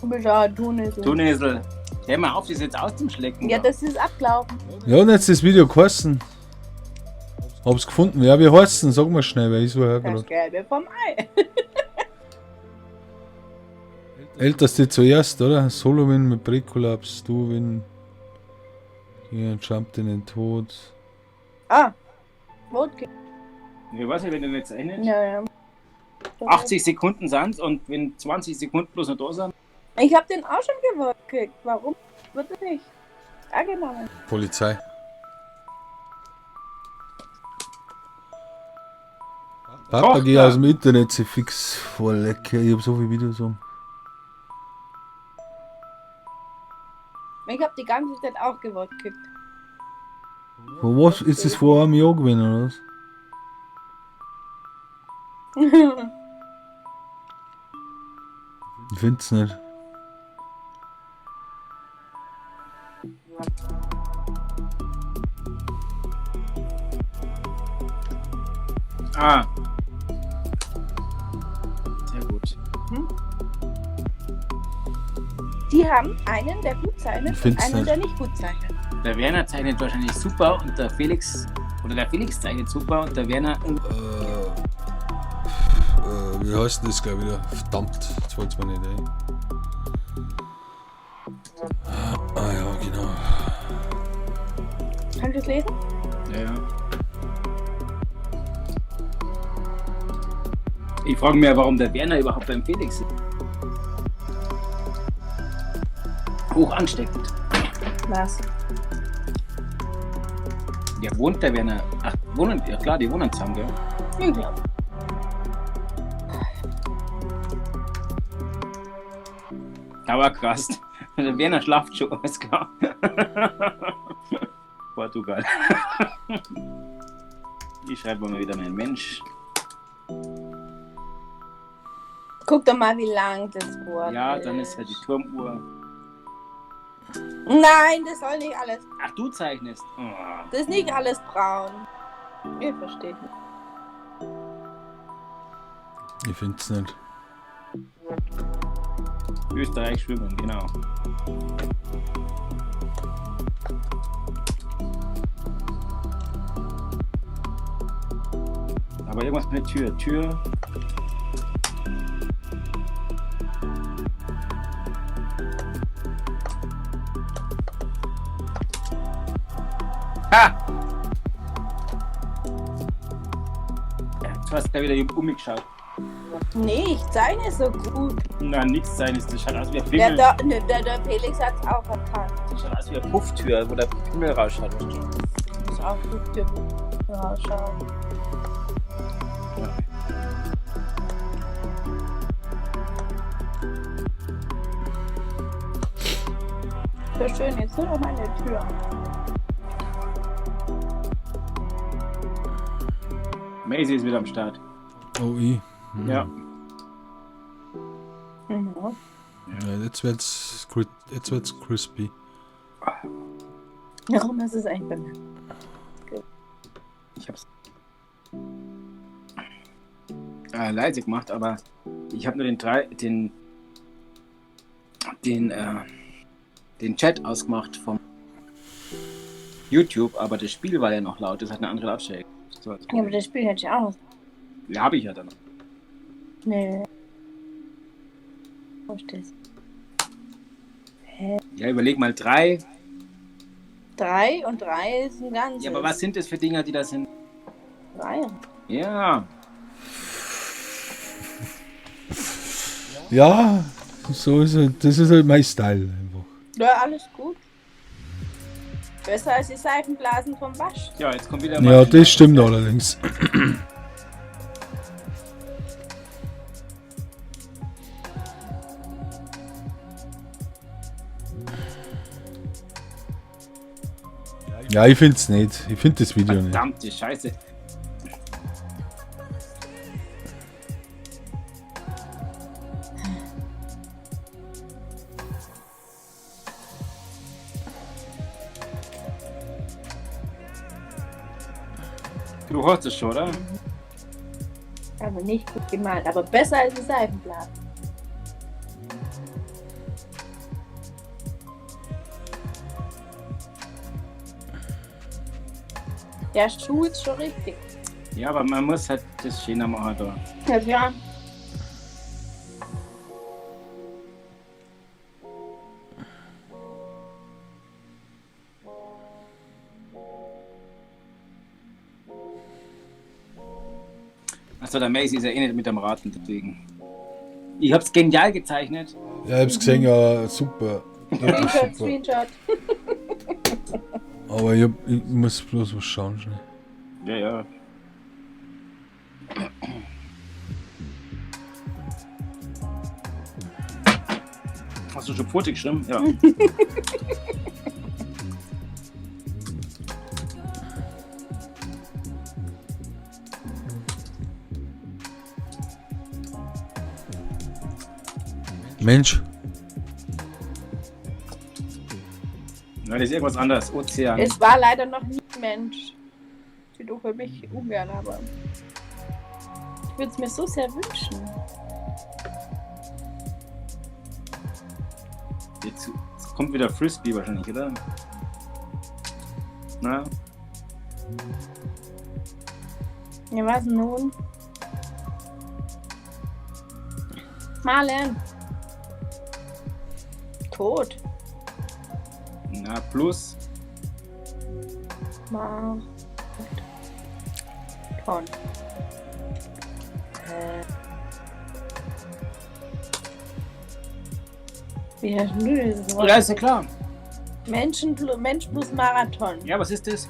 Speaker 17: Du bist auch ein Tunesel.
Speaker 16: Tunnessel. Hör mal auf, das jetzt auszuschlecken.
Speaker 17: Ja, das ist abgelaufen.
Speaker 2: Ja, und jetzt das Video geheißen. Hab's gefunden. Ja, wie heißt's denn? Sag mal schnell, weil ich so
Speaker 17: Das
Speaker 2: gerade.
Speaker 17: Gelbe vom Ei.
Speaker 2: Älteste zuerst, oder? Solowin mit Break-Kollaps, Duwin. Hier jumpt in den Tod.
Speaker 17: Ah. Wodka.
Speaker 16: Ich weiß nicht, wenn du nicht zeichnet.
Speaker 17: Ja, ja.
Speaker 16: 80 Sekunden sind's und wenn 20 Sekunden bloß noch da sind.
Speaker 17: Ich hab den auch schon gewollt gekriegt. Warum wird das nicht angenommen?
Speaker 2: Polizei. Papa, geh aus dem Internet, sie fix. Voll lecker. Ich hab so viele Videos um.
Speaker 17: Ich hab die ganze Zeit auch gewollt gekriegt.
Speaker 2: Von was ist das vor einem Jahr gewesen, oder was? Ich find's nicht.
Speaker 16: Ah. Sehr gut.
Speaker 17: Die haben einen, der gut zeichnet
Speaker 2: Ich
Speaker 17: und
Speaker 2: find's
Speaker 17: einen,
Speaker 2: nicht.
Speaker 17: der nicht gut zeichnet.
Speaker 16: Der Werner zeichnet wahrscheinlich super und der Felix, oder der Felix zeichnet super und der Werner.
Speaker 2: Wie heißt denn das gleich wieder? Verdammt, jetzt fällt's mir nicht ein. Ah ja, genau.
Speaker 17: Kannst du es lesen?
Speaker 16: Ja, ja. Ich frage mich ja, warum der Werner überhaupt beim Felix ist. Hoch ansteckend.
Speaker 17: Was?
Speaker 16: Ja, wohnt der Werner? Ach, wohnen, ja klar, die wohnen zusammen, gell?
Speaker 17: Ich glaube.
Speaker 16: Dauergast. Der Werner schlaft schon, alles klar. Portugal. Ich schreibe mal wieder mein Mensch.
Speaker 17: Guck doch mal, wie lang das Wort
Speaker 16: Ja, dann ist halt die Turmuhr.
Speaker 17: Nein, das soll nicht alles.
Speaker 16: Ach, du zeichnest. Oh.
Speaker 17: Das ist nicht alles braun. Ihr versteht nicht.
Speaker 2: Ich find's nicht.
Speaker 16: Österreich schwimmen, genau. Aber irgendwas mit Tür. Tür. Ha! Ja, du hast da wieder umgeschaut.
Speaker 17: Nee, ich zeichne so gut.
Speaker 16: Na, nix sein ist. Das schaut aus wie ein
Speaker 17: Der,
Speaker 16: Pimmel.
Speaker 17: der, ne, der Felix hat's auch erkannt.
Speaker 16: Das schaut aus wie eine Pufftür, wo der Pimmel rausschaut.
Speaker 17: Ist auch gut, der rausschaut. So schön, jetzt nur noch meine Tür.
Speaker 16: Maisie ist wieder am Start.
Speaker 2: Oh, ich. Hm.
Speaker 16: Ja.
Speaker 17: Mhm.
Speaker 2: Ja, jetzt wird's, crispy.
Speaker 17: Warum ist es eigentlich bei mir?
Speaker 16: Ich hab's leise gemacht, aber ich habe nur den Chat ausgemacht vom YouTube, aber das Spiel war ja noch laut, das hat eine andere Lautstärke. So, also,
Speaker 17: Ja, aber das Spiel hätte ich auch noch.
Speaker 16: ja, habe ich ja dann. noch.
Speaker 17: Nee. Wo ist das? Hä?
Speaker 16: Ja, überleg mal 3.
Speaker 17: 3 und 3 ist ein ganzes.
Speaker 16: Ja, aber was sind das für Dinger, die da sind?
Speaker 17: 3.
Speaker 16: Ja.
Speaker 2: Ja, so ist es. Das ist halt mein Style einfach.
Speaker 17: Ja, alles gut. Besser als die Seifenblasen vom Wasch.
Speaker 16: Ja, jetzt kommt wieder
Speaker 2: Ja, das stimmt allerdings. Ja, ich find's nicht. Ich find das Video nicht.
Speaker 16: Verdammte Scheiße. Du hörst es schon, oder?
Speaker 17: Aber nicht gut gemalt, aber besser als die Seifenblasen. Der Schuh ist schon richtig.
Speaker 16: Ja, aber man muss halt das schöner machen da.
Speaker 17: Ja, ja.
Speaker 16: Achso, der Macy ist ja eh nicht mit am Raten, deswegen. Ich hab's genial gezeichnet.
Speaker 2: Ja, ich hab's gesehen, ja, super. Wirklich
Speaker 17: Screenshot,
Speaker 2: super.
Speaker 17: Screenshot.
Speaker 2: Aber ich muss bloß was schauen schnell.
Speaker 16: Ja, ja. Hast du schon Pfote geschrieben? Ja.
Speaker 2: Mensch,
Speaker 16: Nein, das ist irgendwas anderes. Ozean.
Speaker 17: Es war leider noch nie ein Mensch. Ich auch für mich ungern, aber ich würde es mir so sehr wünschen.
Speaker 16: Jetzt kommt wieder Frisbee wahrscheinlich, oder? Na?
Speaker 17: Ja, was nun? Malen. Tot.
Speaker 16: Na, plus.
Speaker 17: Ma. Ton. Wie hast denn du dieses Wort?
Speaker 16: Ja, ist ja klar.
Speaker 17: Menschen Mensch plus Marathon.
Speaker 16: Ja, was ist das?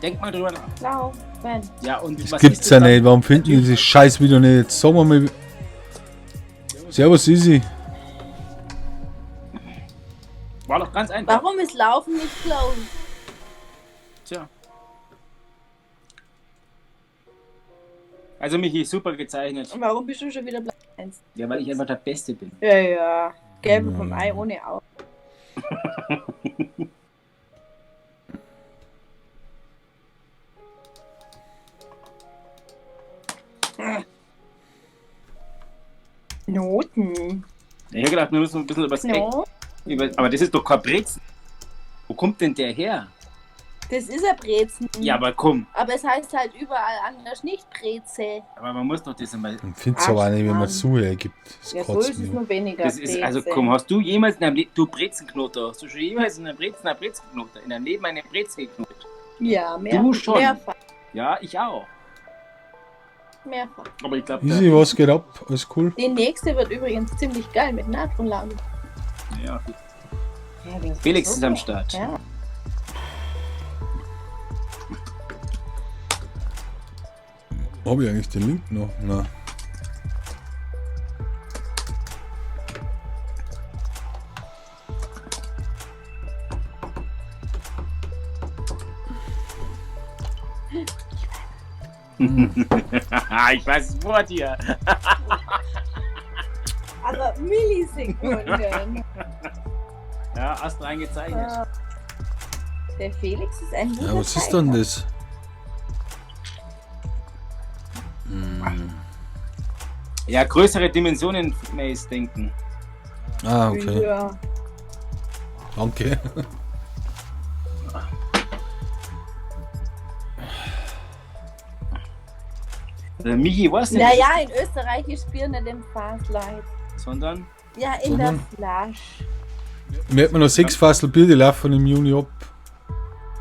Speaker 16: Denk mal drüber nach.
Speaker 17: Laufen.
Speaker 16: Ja, und
Speaker 2: das
Speaker 16: was
Speaker 2: gibt's
Speaker 16: ist
Speaker 2: ja
Speaker 16: das dann?
Speaker 2: nicht. Warum finden die dieses scheiß Video nicht? Jetzt sagen wir mal. Servus, Easy.
Speaker 16: War doch ganz einfach.
Speaker 17: Warum ist Laufen nicht close?
Speaker 16: Tja. Also Michi, super gezeichnet.
Speaker 17: Und warum bist du schon wieder Platz 1?
Speaker 16: Ja, weil ich einfach der Beste bin.
Speaker 17: Ja, ja. Gelbe vom Ei ohne Auge. Noten.
Speaker 16: Ich hab gedacht, wir müssen ein bisschen übers
Speaker 17: No.
Speaker 16: Über, aber das ist doch kein Brezen. Wo kommt denn der her?
Speaker 17: Das ist ein Brezen.
Speaker 16: Ja, aber komm.
Speaker 17: Aber es heißt halt überall anders nicht Breze.
Speaker 16: Aber man muss doch das einmal.
Speaker 2: Ich finde es aber auch nicht, wenn man zu hergibt. Das
Speaker 17: Ja, so
Speaker 2: kotzt
Speaker 17: ist es
Speaker 2: mich
Speaker 17: nur weniger.
Speaker 16: Das ist, also
Speaker 17: Breze.
Speaker 16: komm, hast du jemals in deinem Leben, du Brezenknoter, hast du schon jemals in einem Brezen, eine Brezenknoter, in deinem Leben eine Brezel geknotet?
Speaker 17: Ja, mehr,
Speaker 16: Du schon.
Speaker 17: mehrfach.
Speaker 16: Ja, ich auch.
Speaker 17: Mehrfach.
Speaker 16: Aber ich glaube,
Speaker 2: Easy, was geht ab? Alles cool.
Speaker 17: Die nächste wird übrigens ziemlich geil mit Natronlauge.
Speaker 16: Ja.
Speaker 17: Ja, das
Speaker 16: Felix ist
Speaker 17: super.
Speaker 16: am Start.
Speaker 17: Ja.
Speaker 2: Habe ich eigentlich den Link noch? Nein.
Speaker 16: Ich weiß das Wort hier.
Speaker 17: Aber Millisekunden.
Speaker 16: Ja, hast du reingezeichnet.
Speaker 17: Ah. Der Felix ist ein guter
Speaker 2: Ja, was ist denn das? Hm.
Speaker 16: Ja, größere Dimensionen, Mace, denken.
Speaker 2: Ah, okay.
Speaker 17: Ja.
Speaker 2: Danke.
Speaker 16: Der Michi weiß nicht,
Speaker 17: Naja, in Österreich ist Bier nicht im Fass, Leute.
Speaker 16: sondern
Speaker 17: Ja, in
Speaker 2: Sondern?
Speaker 17: der Flasche.
Speaker 2: Wir hätten noch 6 Fassel Bier, die laufen im Juni ab.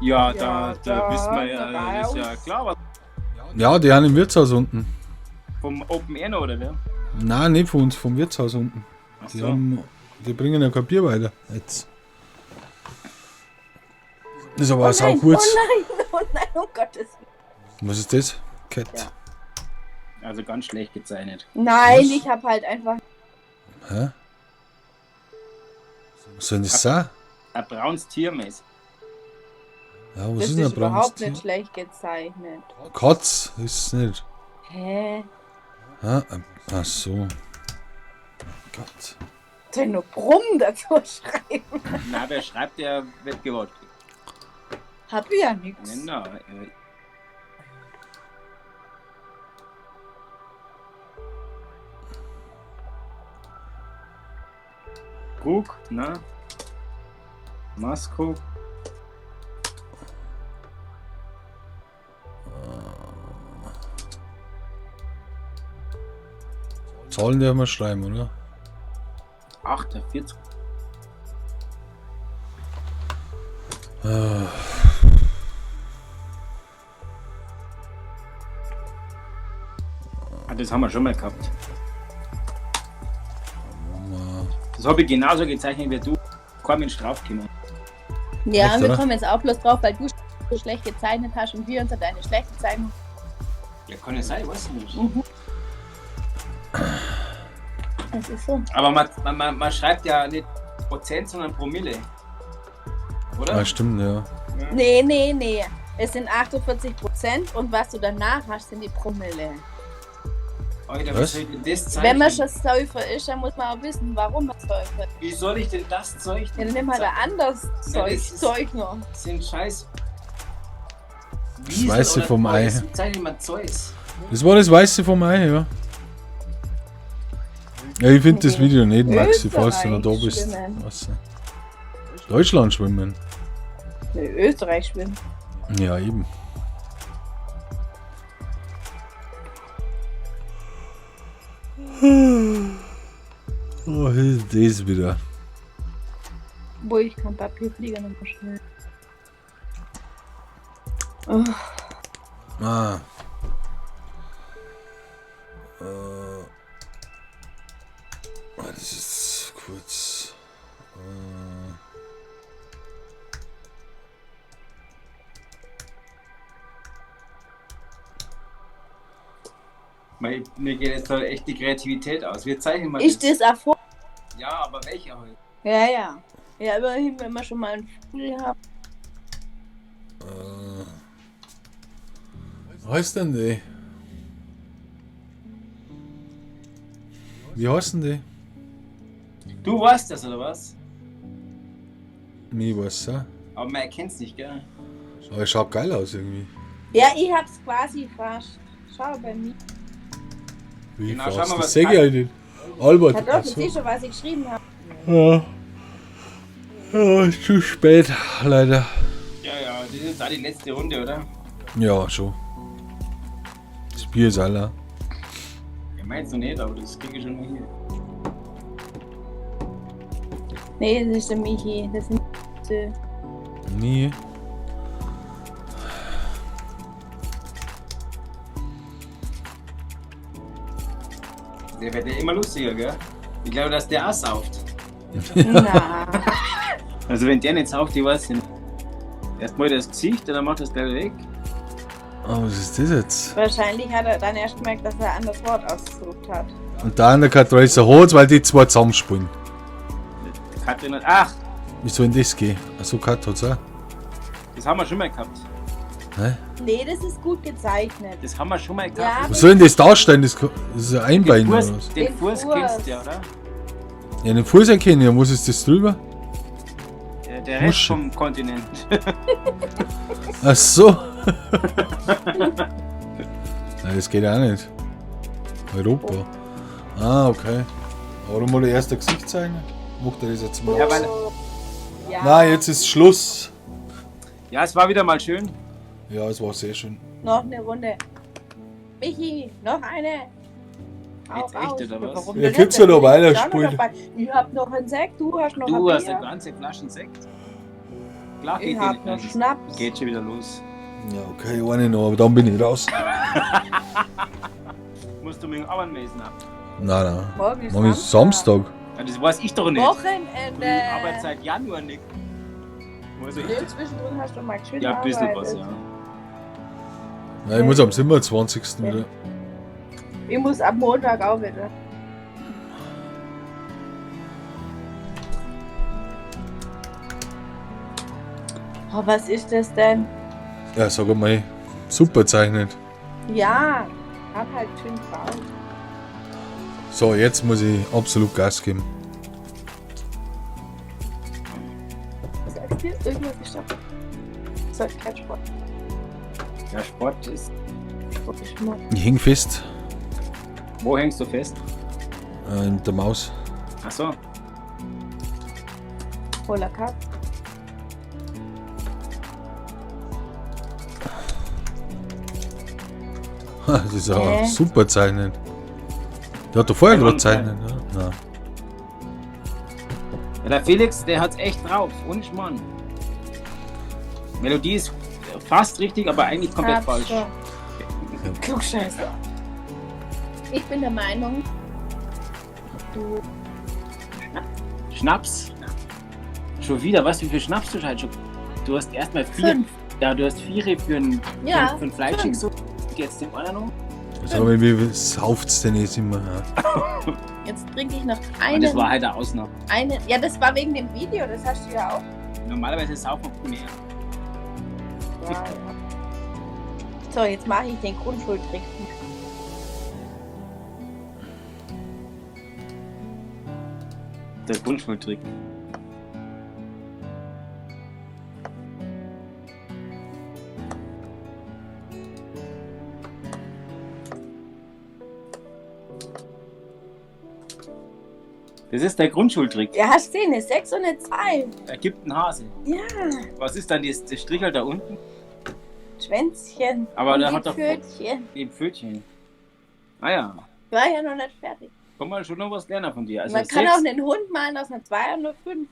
Speaker 16: Ja, da, da,
Speaker 17: da-
Speaker 16: wissen wir ja,
Speaker 17: da
Speaker 16: das ist ja klar, was
Speaker 2: Ja, die haben im Wirtshaus unten.
Speaker 16: vom Open Air noch, oder wer?
Speaker 2: Nein, nicht von uns, vom Wirtshaus unten.
Speaker 16: Ach
Speaker 2: Die,
Speaker 16: so.
Speaker 2: haben, die bringen ja kein Bier weiter. Jetzt. Das ist aber
Speaker 17: Oh
Speaker 2: auch sau
Speaker 17: nein,
Speaker 2: kurz.
Speaker 17: oh nein, oh nein, um Gottes Willen.
Speaker 2: Was ist das? Cat.
Speaker 16: Also ganz schlecht gezeichnet.
Speaker 17: Nein,
Speaker 2: Was?
Speaker 17: ich habe halt einfach.
Speaker 2: Hä? Was soll denn das sein?
Speaker 16: Ein braunes Tier, Mace.
Speaker 2: Ja, was
Speaker 17: Das
Speaker 2: ist denn
Speaker 17: ist
Speaker 2: ein braunes
Speaker 17: überhaupt
Speaker 2: Tier?
Speaker 17: nicht schlecht gezeichnet.
Speaker 2: Katz ist es nicht.
Speaker 17: Hä?
Speaker 2: Ah, ach so. Gott.
Speaker 17: Soll ich nur Brumm dazu schreiben?
Speaker 16: Na, wer schreibt, der wird gewollt.
Speaker 17: Hab ich ja nix.
Speaker 16: Genau. Krug, ne? Masko.
Speaker 2: Zahlen dürfen wir schreiben, oder?
Speaker 16: 48.
Speaker 2: Ah.
Speaker 16: Ah, das haben wir schon mal gehabt. Das habe ich genauso gezeichnet wie du. Kein Mensch draufgekommen.
Speaker 17: Ja,
Speaker 2: Echt,
Speaker 17: wir
Speaker 2: oder?
Speaker 17: kommen jetzt auch bloß drauf, weil du so schlecht gezeichnet hast und wir uns an deine schlechte Zeichnung.
Speaker 16: Ja, kann ja sein, weiß ich nicht.
Speaker 17: Das ist so.
Speaker 16: Aber man schreibt ja nicht Prozent, sondern Promille. Oder?
Speaker 2: Ah, stimmt, ja.
Speaker 17: Nee, nee, nee. Es sind 48% und was du danach hast, sind die Promille.
Speaker 16: Alter,
Speaker 2: Was?
Speaker 16: was soll ich denn das zeichnen?
Speaker 17: Wenn man schon Säufer ist, dann muss man auch wissen, warum man Säufer ist.
Speaker 16: Wie soll ich denn das Zeug
Speaker 17: Ja, dann nimm halt ein anderes
Speaker 16: Nein,
Speaker 17: Zeug,
Speaker 16: das ist-
Speaker 17: Zeug noch.
Speaker 16: Das sind scheiß.
Speaker 2: Das Weiße vom Ei.
Speaker 16: Wie zeichnet man Zeus?
Speaker 2: Das war das Weiße vom Ei, ja. Ja, ich finde das Video nicht, Maxi, falls du noch da bist.
Speaker 17: Österreich
Speaker 2: Weißt du. Deutschland schwimmen.
Speaker 17: Nee, Österreich schwimmen.
Speaker 2: Ja, eben. Oh, was ist das wieder?
Speaker 17: Wo ich kann Papierflieger noch mal schnell. Oh,
Speaker 2: Ah. Das ist kurz.
Speaker 16: Mir geht jetzt da echt die Kreativität aus. Wir zeichnen mal.
Speaker 17: Ist das ein Vogel?
Speaker 16: Ja, aber welcher heute?
Speaker 17: Ja, ja. Ja, immerhin, wenn wir schon mal einen Vogel haben.
Speaker 2: Was heißt denn die? Wie heißen die?
Speaker 16: Du weißt das, oder was?
Speaker 2: Ich weiß ja.
Speaker 16: Aber man erkennt's nicht, gell?
Speaker 2: Aber es schaut geil aus irgendwie.
Speaker 17: Ja, ich hab's quasi fast. Schau bei mir.
Speaker 2: Wie
Speaker 16: Genau,
Speaker 2: fast.
Speaker 16: schau mal,
Speaker 2: Das
Speaker 16: was
Speaker 2: seh ich ja nicht. Albert.
Speaker 17: Ja doch,
Speaker 2: ach
Speaker 17: du
Speaker 2: so.
Speaker 17: siehst schon, was ich geschrieben habe.
Speaker 2: Ja. Ja, ist zu spät, leider.
Speaker 16: Ja, ja, das ist jetzt auch die letzte Runde, oder?
Speaker 2: Ja, schon. Das Bier ist aller.
Speaker 16: Ja, meinst du nicht, aber das kriege ich schon mal hier.
Speaker 17: Nee, das ist der Michi. Das ist der.
Speaker 2: Nie.
Speaker 16: Der wird ja immer lustiger, gell? Ich glaube, dass der auch sauft.
Speaker 17: Na.
Speaker 16: Also wenn der nicht sauft, ich weiß nicht. Erst mal das Gesicht und dann macht das gleich weg.
Speaker 2: Oh, was ist das jetzt?
Speaker 17: Wahrscheinlich hat er dann erst gemerkt, dass er ein anderes Wort ausgesucht hat.
Speaker 2: Und der Undercut Racer hat's, weil die zwei zusammenspielen.
Speaker 16: Katrin hat. Ach,
Speaker 2: Wie soll denn das gehen? Achso, Cut hat's auch.
Speaker 16: das haben wir schon mal gehabt.
Speaker 2: Hä?
Speaker 17: Nee, das ist gut gezeichnet.
Speaker 16: Das haben wir schon mal gehabt.
Speaker 17: Ja,
Speaker 2: Was soll denn das darstellen? Das ist ein Einbein
Speaker 16: Den
Speaker 2: oder
Speaker 16: Fuß,
Speaker 2: was?
Speaker 16: den
Speaker 17: Den
Speaker 16: Fuß
Speaker 17: Fuß.
Speaker 16: kennst du ja, oder?
Speaker 2: Ja, den Fuß erkennen, ja, muss ist das drüber?
Speaker 16: Der Rest
Speaker 2: Muschel.
Speaker 16: vom Kontinent.
Speaker 2: Ach so. Nein, das geht auch nicht. Europa. Ah, okay. Warum muss er erst ein Gesicht zeigen? Macht er das jetzt mal?
Speaker 16: Ja, weil,
Speaker 17: Ja.
Speaker 2: Nein, jetzt ist Schluss.
Speaker 16: ja, es war wieder mal schön.
Speaker 2: Ja, es war sehr schön.
Speaker 17: Noch eine Runde. Michi, noch eine. Hau
Speaker 16: Jetzt echt,
Speaker 17: raus.
Speaker 16: oder was?
Speaker 17: Warum
Speaker 2: Ja,
Speaker 17: denn
Speaker 2: gibt's
Speaker 17: nicht?
Speaker 2: ja noch
Speaker 17: Da bin ich
Speaker 2: weiter
Speaker 17: auch noch
Speaker 2: spielen.
Speaker 17: dabei. Ich hab noch einen Sekt, du hast noch
Speaker 16: Du
Speaker 17: ein
Speaker 16: hast
Speaker 17: Bier.
Speaker 16: eine ganze Flasche Sekt. Klar
Speaker 17: Ich
Speaker 16: geht
Speaker 17: hab
Speaker 16: die
Speaker 17: noch
Speaker 16: nicht.
Speaker 17: Schnaps.
Speaker 16: Geht schon wieder los.
Speaker 2: Ja, okay, eine noch, aber dann bin ich raus.
Speaker 16: Musst du mit dem Arbeiten ab.
Speaker 2: Nein, nein.
Speaker 17: Morgen ist
Speaker 2: Morgen ist Samstag.
Speaker 16: Ja, das weiß ich doch nicht.
Speaker 17: Wochenende.
Speaker 16: Du arbeitest seit Januar nicht. Also ich
Speaker 17: Nee, zwischendrin hast du mal geschwind
Speaker 16: ja, ein bisschen was,
Speaker 17: gearbeitet.
Speaker 16: ja.
Speaker 2: Nein, ich muss am 27. wieder.
Speaker 17: Ich muss ab Montag auch wieder. Oh, was ist das denn?
Speaker 2: Ja, sag mal, super zeichnet.
Speaker 17: Ja, hab halt schön gebaut.
Speaker 2: So, jetzt muss ich absolut Gas geben.
Speaker 17: Sagst du, irgendwas ist da. Sollte kein Sport.
Speaker 16: Ja, Sport ist.
Speaker 17: Sport ist immer.
Speaker 2: Ich häng fest
Speaker 16: Wo hängst du fest?
Speaker 2: in der Maus.
Speaker 16: Ach so.
Speaker 17: Voller Cup.
Speaker 2: Ha, Das ist ja
Speaker 17: Hä?
Speaker 2: super zeichnet. Der hat doch vorher gerade zeichnet, ne? Nein.
Speaker 16: Ja, der Felix, der hat's echt drauf. Ohne Schmarrn. Melodie ist fast richtig, aber eigentlich komplett
Speaker 17: Hab's
Speaker 16: falsch.
Speaker 17: schon. Klugscheißer. Ich bin der Meinung, du.
Speaker 16: Schnaps. Schon wieder, weißt du, wie viel Schnaps du halt schon. Du hast erstmal vier.
Speaker 17: Fünf.
Speaker 16: Ja, du hast vier für ein,
Speaker 17: Ja,
Speaker 16: für ein Fleischig
Speaker 17: fünf.
Speaker 16: so. Und jetzt den anderen noch.
Speaker 2: Sag mal, wie sauft's denn jetzt immer? Ja.
Speaker 17: Jetzt trinke ich noch
Speaker 16: Und
Speaker 17: einen.
Speaker 16: das war halt eine Ausnahme.
Speaker 17: eine. Ja, das war wegen dem Video, das hast du ja auch.
Speaker 16: Normalerweise saufen wir mehr.
Speaker 17: Ja, ja. So, jetzt mache ich den Grundschultrick.
Speaker 16: Der Grundschultrick. Das ist der Grundschultrick.
Speaker 17: Ja, hast du eine 6 und eine 2.
Speaker 16: Ergibt einen Hase.
Speaker 17: Ja,
Speaker 16: Was ist dann das Strichel da unten?
Speaker 17: Schwänzchen.
Speaker 16: Aber
Speaker 17: und
Speaker 16: da
Speaker 17: die
Speaker 16: hat doch-
Speaker 17: Pfötchen.
Speaker 16: Die Pfötchen. Ah ja,
Speaker 17: Ich war ja noch nicht fertig.
Speaker 16: kann man schon noch was lernen von dir. Also
Speaker 17: Man kann
Speaker 16: sechs,
Speaker 17: auch einen Hund malen aus einer 2 und einer 5.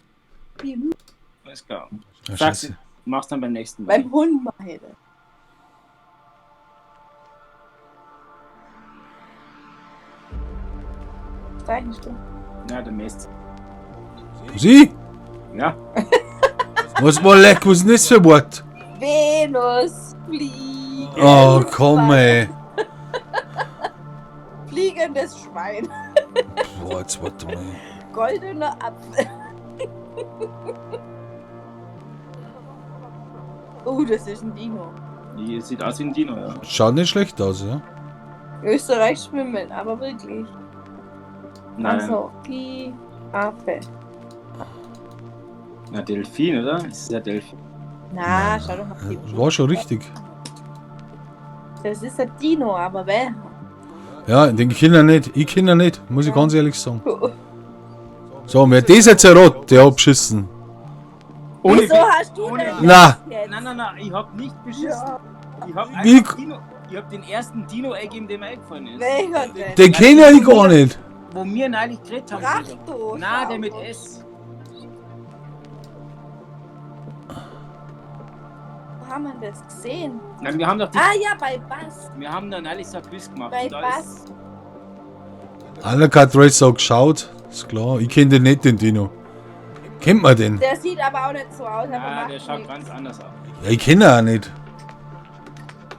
Speaker 16: Alles klar.
Speaker 2: Ja,
Speaker 16: Sag's,
Speaker 2: scheiße.
Speaker 16: mach's dann beim nächsten Mal.
Speaker 17: Beim Hund mache ich das. Zeichnest du?
Speaker 16: Ja, der Mist.
Speaker 2: Sie?
Speaker 16: Ja.
Speaker 2: Was war leck? Was ist denn das für ein Wort?
Speaker 17: Venus fliegt.
Speaker 2: Oh, komm, ey.
Speaker 17: Fliegendes Schwein.
Speaker 2: Boah, jetzt warte mal.
Speaker 17: Goldener Apfel. Oh, das ist ein Dino.
Speaker 16: Die sieht aus wie ein Dino, ja.
Speaker 2: Schaut nicht schlecht aus, ja?
Speaker 17: Österreich schwimmen, aber wirklich.
Speaker 16: Nein.
Speaker 17: Also, Giraffe.
Speaker 16: Na, Delfin, oder? Das ist ja Delfin.
Speaker 17: Na, schau doch mal.
Speaker 2: Das war schon richtig.
Speaker 17: Das ist ein Dino, aber wer?
Speaker 2: Ja, den Kinder nicht. Ich kenne ihn nicht, muss ich ganz ehrlich sagen. So, und wer das jetzt errät, der hat beschissen.
Speaker 16: Ohne
Speaker 17: Wieso hast du denn
Speaker 2: Na.
Speaker 17: das jetzt?
Speaker 16: Nein, nein, nein, ich hab nicht beschissen. Ich hab
Speaker 2: Wie-
Speaker 16: einfach Dino, ich hab den ersten Dino eingegeben, der mir eingefallen ist.
Speaker 17: Welcher denn?
Speaker 2: Den kenne ich gar nicht.
Speaker 16: Wo wir neulich geredet haben.
Speaker 17: Brachto,
Speaker 16: Nein, der mit S.
Speaker 17: Wo haben wir das gesehen?
Speaker 16: Nein, wir haben doch die,
Speaker 17: Ah ja, bei Bass.
Speaker 16: wir haben da neulich so ein Quiz gemacht.
Speaker 17: Bei
Speaker 16: Und da
Speaker 17: Bass.
Speaker 16: ist,
Speaker 2: Undercut Racer hat geschaut, ist klar. Ich kenne den nicht, den Dino. Kennt man den?
Speaker 17: Der sieht aber auch nicht so aus. Aber
Speaker 16: ah,
Speaker 17: macht
Speaker 16: der schaut
Speaker 17: nichts.
Speaker 16: ganz anders aus.
Speaker 2: Ja, ich kenne ihn auch nicht.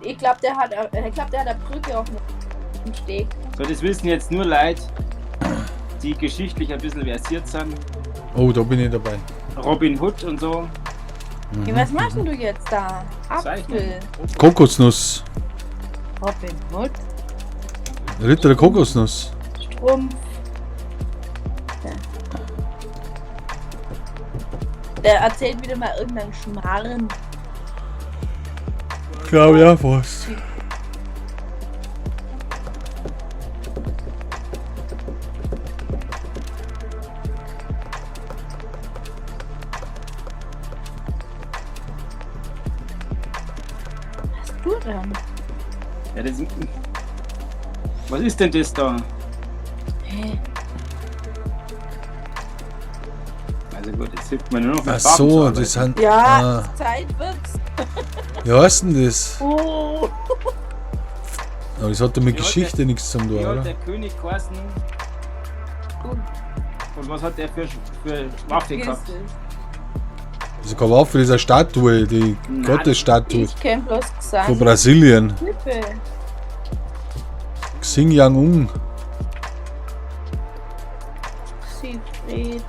Speaker 17: Ich glaube, der hat, ich glaub, der hat eine Brücke auf dem Steg.
Speaker 16: So, das wissen jetzt nur Leute, die geschichtlich ein bisschen versiert sind.
Speaker 2: Oh, da bin ich dabei.
Speaker 16: Robin Hood und so.
Speaker 17: Ja, was machst denn du jetzt da? Apfel.
Speaker 2: Kokosnuss.
Speaker 17: Robin Hood.
Speaker 2: Ritter der Kokosnuss.
Speaker 17: Strumpf. Ja. Der erzählt wieder mal irgendeinen Schmarren.
Speaker 2: Glaube ja fast.
Speaker 17: Was du denn?
Speaker 16: Ja, das, was ist denn das da?
Speaker 17: Hä?
Speaker 16: Also gut, jetzt hilft mir nur noch mit
Speaker 2: Ach
Speaker 16: Farben zu
Speaker 2: so,
Speaker 16: arbeiten.
Speaker 2: das sind.
Speaker 17: Ja,
Speaker 2: Ah,
Speaker 17: Zeit wird's.
Speaker 2: wie heißt denn das?
Speaker 17: Oh.
Speaker 2: Aber das hat doch mit
Speaker 16: Wie hat
Speaker 2: Geschichte nichts zu tun,
Speaker 16: Wie hat
Speaker 2: oder?
Speaker 16: der König geheißen? Und was hat der für Waffe gehabt?
Speaker 2: Das ist keine Waffe, das ist eine Statue, die
Speaker 16: Nein.
Speaker 2: Gottesstatue
Speaker 17: Ich kenn bloß Gesang.
Speaker 2: von Brasilien.
Speaker 17: Hilfe.
Speaker 2: Xing Yang Un.
Speaker 17: Siegfried.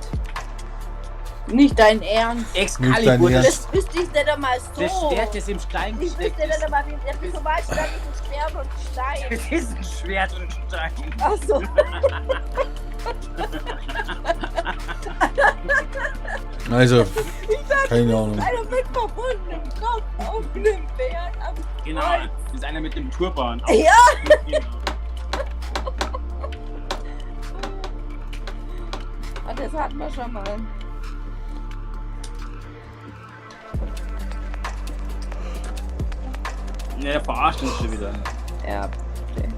Speaker 17: Nicht dein Ernst.
Speaker 16: Excalibur,
Speaker 2: Nicht dein
Speaker 17: Das wüsste ich nicht einmal so.
Speaker 16: Das Schwert, das im Stein
Speaker 17: Ich
Speaker 16: gesteckt
Speaker 17: wüsste nicht
Speaker 16: ist.
Speaker 17: einmal, wie der wieso weißt du da nicht ein Schwert und ein Stein?
Speaker 16: Das ist ein Schwert und ein Stein.
Speaker 17: Ach so.
Speaker 2: Also,
Speaker 17: Ich dachte,
Speaker 2: keine
Speaker 17: das
Speaker 2: Ahnung.
Speaker 17: ist einer mit verbundenem Kopf auf einem Pferd am
Speaker 16: Genau,
Speaker 17: Kreuz.
Speaker 16: das ist einer mit dem Turban.
Speaker 17: Ja.
Speaker 16: Genau.
Speaker 17: Und das hatten wir schon mal.
Speaker 16: Ne, der verarscht uns schon wieder.
Speaker 17: Ja, bitte.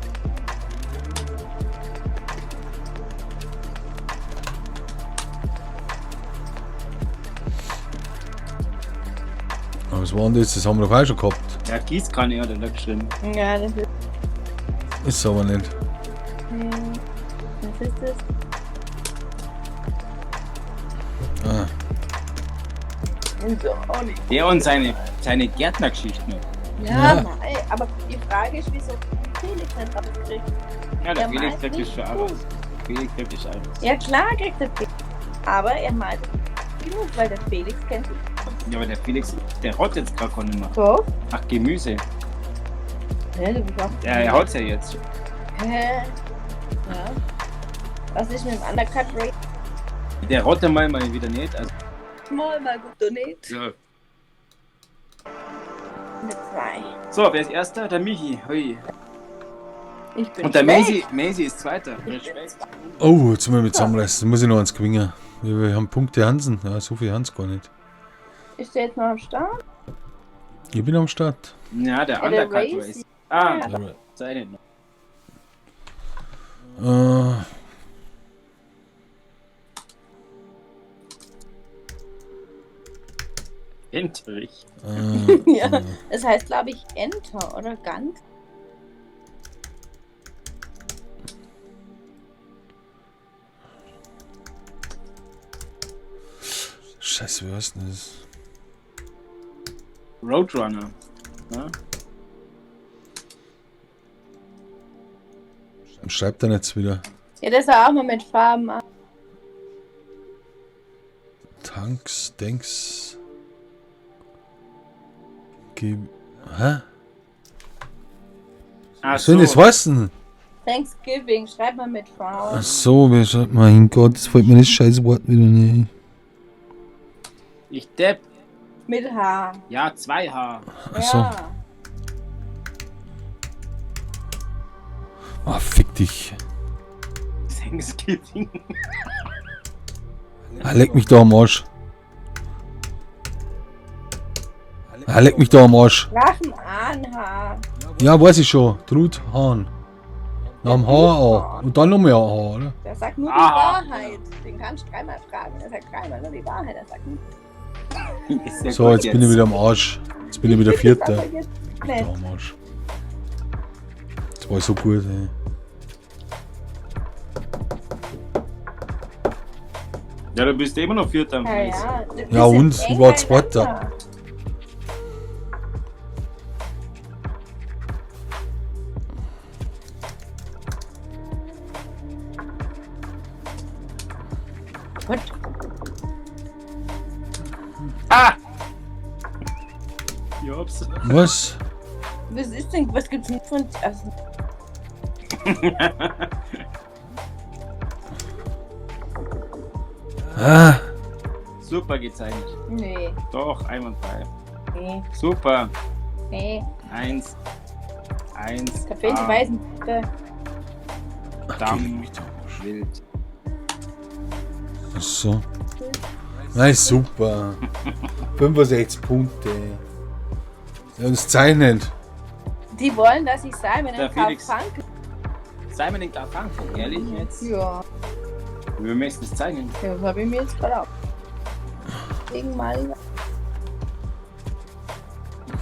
Speaker 2: Aber was war denn das? Das haben wir doch auch schon gehabt.
Speaker 16: Ja, Gießkanne hat er da geschrieben.
Speaker 17: Ja, das ist.
Speaker 2: Ist aber nicht.
Speaker 17: Was ist das?
Speaker 2: Ah.
Speaker 17: Ist auch nicht.
Speaker 16: Der und seine Gärtnergeschichten.
Speaker 17: Ja,
Speaker 2: Ja.
Speaker 17: Nein, aber die Frage ist, wieso Felix nicht rauskriegt.
Speaker 16: Ja, der
Speaker 17: Er
Speaker 16: Felix
Speaker 17: malt
Speaker 16: kriegt das
Speaker 17: nicht
Speaker 16: schon auch
Speaker 17: gut.
Speaker 16: raus. Felix kriegt das auch raus.
Speaker 17: Ja, klar kriegt der Felix. Aber er malt genug, weil der Felix kennt sich.
Speaker 16: Ja, aber der Felix, der rottet jetzt gar nicht mehr.
Speaker 17: Doch.
Speaker 16: Ach, Gemüse.
Speaker 17: Hä, du bist auch.
Speaker 16: Ja, er hat's ja jetzt.
Speaker 17: Hä? Ja. Was ist mit dem Undercut Rate?
Speaker 16: Der rottet mal wieder nicht. Also,
Speaker 17: Mal, mal gut oder nicht?
Speaker 16: ja.
Speaker 17: Eine zwei.
Speaker 16: So, wer ist Erster? Der Michi. Hui.
Speaker 17: Ich bin
Speaker 16: Und der
Speaker 17: schlecht.
Speaker 16: Maisie ist Zweiter. Respekt.
Speaker 2: Oh, jetzt müssen wir zusammenreißen. Muss ich noch eins gewinnen. Wir haben Punkte Hansen. Ja, so viel Hans gar nicht.
Speaker 17: Ist der jetzt noch am Start?
Speaker 2: Ich bin am Start.
Speaker 16: Ja, der
Speaker 17: Ja, der
Speaker 16: Undercut
Speaker 17: Racy.
Speaker 16: Race. Ah,
Speaker 17: Ja.
Speaker 16: sei nicht noch. Enterich.
Speaker 17: Ja. Das heißt, glaube ich, Enter oder ganz.
Speaker 2: Scheiße, wie heißt denn das?
Speaker 16: Roadrunner. Ja?
Speaker 2: Schreibt er jetzt wieder.
Speaker 17: Ja, das ist auch mal mit Farben. an.
Speaker 2: Tanks, Denks. Ge Hä?
Speaker 16: Ach
Speaker 2: Was soll denn das
Speaker 16: so.
Speaker 2: heißen?
Speaker 17: Thanksgiving, schreib mal mit V.
Speaker 2: Ach so, wer schreibt mein Gott, jetzt fällt mir das scheiß Wort wieder nicht.
Speaker 16: Ich depp.
Speaker 17: Mit H.
Speaker 16: Ja, 2 H.
Speaker 2: Ach so.
Speaker 17: Ja.
Speaker 2: Ah, fick dich.
Speaker 16: Thanksgiving.
Speaker 2: Ah, leck mich doch am Arsch. Ah, leck mich doch am Arsch.
Speaker 17: Nach dem A ein H.
Speaker 2: Ja, weiß ich schon. Trud Hahn. Nach dem H A. Und dann nochmal ein A, oder?
Speaker 17: Der sagt nur die
Speaker 16: Aha.
Speaker 17: Wahrheit. Den kannst du dreimal fragen. Der sagt dreimal nur die Wahrheit. Der sagt nur.
Speaker 16: Ist ja
Speaker 2: So,
Speaker 16: gut
Speaker 2: jetzt bin ich wieder am Arsch. Jetzt bin ich wieder Vierter.
Speaker 17: Das aber jetzt
Speaker 2: Da
Speaker 17: nicht.
Speaker 2: am Arsch. Das war so gut, ey.
Speaker 16: Ja, du bist immer noch Vierter am
Speaker 17: Ja,
Speaker 16: Preis.
Speaker 17: ja. Wir
Speaker 2: Ja,
Speaker 17: sind
Speaker 2: und?
Speaker 17: eng
Speaker 2: Ich war Zweiter.
Speaker 17: beieinander. Gut.
Speaker 16: Ah! Jops.
Speaker 2: Was?
Speaker 17: Was ist denn, was gibt's denn von, also,
Speaker 2: Ah,
Speaker 16: Super gezeichnet.
Speaker 17: nee,
Speaker 16: Doch, einwandfrei.
Speaker 17: nee,
Speaker 16: Super.
Speaker 17: nee.
Speaker 16: 1. 1.
Speaker 17: Da fehlen die weißen Punkte.
Speaker 16: Damm. Wild.
Speaker 2: ach so. Nein, super. 65 Punkte. Ja, und das zeichnet.
Speaker 17: Die wollen, dass ich Simon
Speaker 16: Der
Speaker 17: and
Speaker 16: Felix.
Speaker 17: Garfunkel.
Speaker 16: Simon and Garfunkel, ehrlich jetzt?
Speaker 17: Ja,
Speaker 16: Wir möchten es zeichnen.
Speaker 17: ja, das habe ich mir jetzt gerade auf. Wegen mal.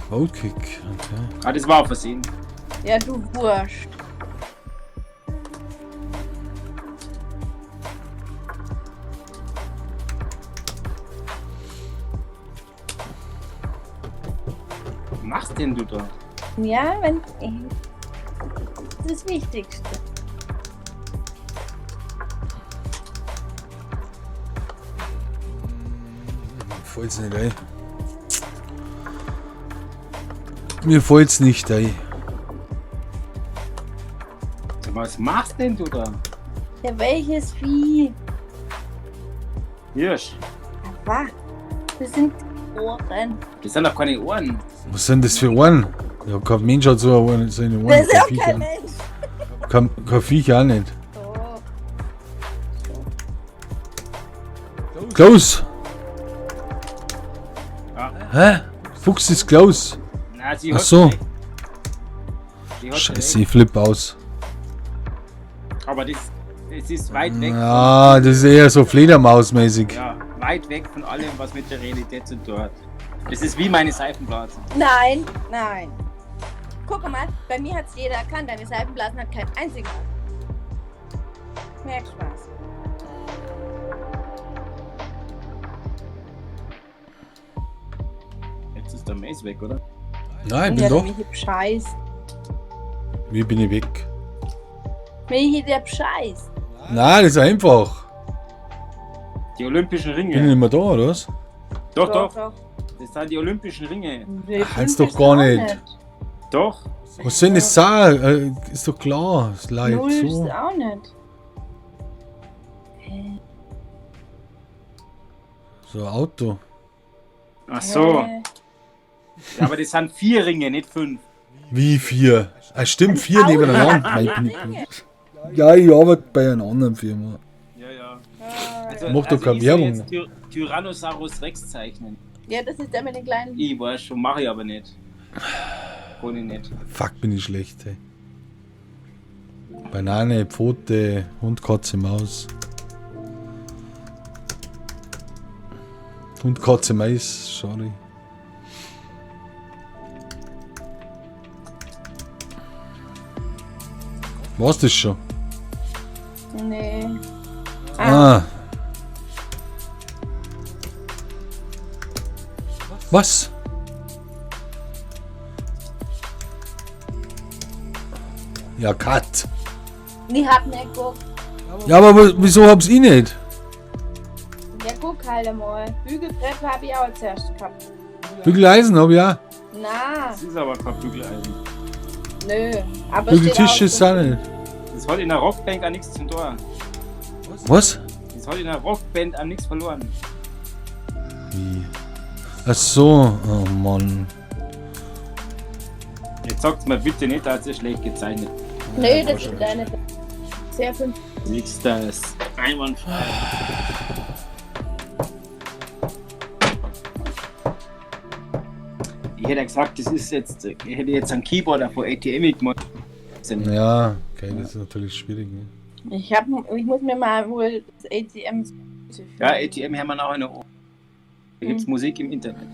Speaker 2: Votekick, okay.
Speaker 16: Ah, das war auf Versehen.
Speaker 17: Ja, du Wurst.
Speaker 16: Was machst denn du da?
Speaker 17: Ja, wenn. Das ist das Wichtigste.
Speaker 2: Fällt's nicht ein. Mir fällt's nicht ein.
Speaker 16: Was machst denn du da?
Speaker 17: Ja, welches Vieh?
Speaker 16: Hirsch.
Speaker 17: Was? Das sind Ohren.
Speaker 16: Das sind doch keine Ohren.
Speaker 2: Was sind das für Ohren? Ja, kein Mensch hat so eine, so eine Ohren.
Speaker 17: Das ist ja auch
Speaker 2: Viech
Speaker 17: kein
Speaker 2: auch-
Speaker 17: Mensch.
Speaker 2: Kein Viech auch nicht.
Speaker 17: So.
Speaker 2: Close!
Speaker 16: Ja.
Speaker 2: Hä? Fuchs ist close.
Speaker 16: Na, sie
Speaker 2: Ach
Speaker 16: hat
Speaker 2: so.
Speaker 16: recht. Sie hat
Speaker 2: Scheiße, ich flipp aus.
Speaker 16: recht. Aber das, das ist weit weg.
Speaker 2: Ja, das ist eher so Fledermausmäßig.
Speaker 16: Ja, weit weg von allem, was mit der Realität zu tun hat. Das ist wie meine Seifenblase.
Speaker 17: Nein, nein. Guck mal, bei mir hat's jeder erkannt. Deine Seifenblasen hat kein einziger. Merkst du was?
Speaker 16: Jetzt ist der Mace weg, oder?
Speaker 2: Nein, ich bin
Speaker 17: ja,
Speaker 2: doch.
Speaker 17: Der Michi bescheißt.
Speaker 2: Wie bin ich weg?
Speaker 17: Michi, der bescheißt.
Speaker 2: Nein, das ist einfach.
Speaker 16: Die Olympischen Ringe.
Speaker 2: Bin ich nicht mehr da, oder was?
Speaker 16: Doch, doch,
Speaker 17: Doch,
Speaker 16: Das sind die Olympischen Ringe.
Speaker 2: Kannst doch gar nicht.
Speaker 16: Doch.
Speaker 2: Was soll denn das sein? Ist doch klar. Ist leid.
Speaker 17: Null
Speaker 2: So.
Speaker 17: ist auch nicht. Hä?
Speaker 2: So ein Auto.
Speaker 16: Ach so.
Speaker 17: Hä?
Speaker 16: Ja, aber das sind 4 Ringe, nicht 5.
Speaker 2: Wie 4? Ah, stimmt, 4 nebeneinander. Mei, bin ich blöd. Ja, ich arbeite bei einer anderen Firma.
Speaker 16: Ja, ja. Also,
Speaker 2: Mach doch keine
Speaker 16: ich soll
Speaker 2: Werbung.
Speaker 16: jetzt Tyrannosaurus Rex zeichnen.
Speaker 17: Ja, das ist der mit den kleinen.
Speaker 16: Ich weiß schon, mache ich aber nicht. Kann ich nicht.
Speaker 2: Fuck, bin ich schlecht, ey. Banane, Pfote, Hund, Katze, Maus. Hund, Katze, Mais, sorry. War's das schon?
Speaker 17: Nee.
Speaker 2: Ah. Was? Ja, Cut.
Speaker 17: Ich hab nicht geguckt.
Speaker 2: Ja, aber wieso hab's ich nicht?
Speaker 17: Ja, guck halt einmal. Bügeltreppe hab ich auch zuerst gehabt.
Speaker 2: Bügeleisen hab ich auch.
Speaker 17: Na,
Speaker 16: Das ist aber kein Bügeleisen.
Speaker 17: nö. Aber
Speaker 2: Bügeltisch
Speaker 17: steht
Speaker 2: ist auch nicht.
Speaker 16: Das hat in der Rockband auch nichts zum Tor.
Speaker 2: Was?
Speaker 16: Das hat in der Rockband auch nichts verloren.
Speaker 2: Wie? Ach so, oh Mann.
Speaker 16: Jetzt sagt's mir bitte nicht, dass ihr schlecht gezeichnet.
Speaker 17: Nee, das ist deine. Sehr fünf.
Speaker 16: Nichts das. Einwandfrei. Ich hätte ja gesagt, das ist jetzt, ich hätte jetzt einen Keyboarder von ATM gemacht.
Speaker 2: Ja, okay, das ist natürlich schwierig. Ne?
Speaker 17: Ich muss mir mal wohl das ATM.
Speaker 16: Ja, ATM haben wir auch eine. Da gibt's Musik im Internet.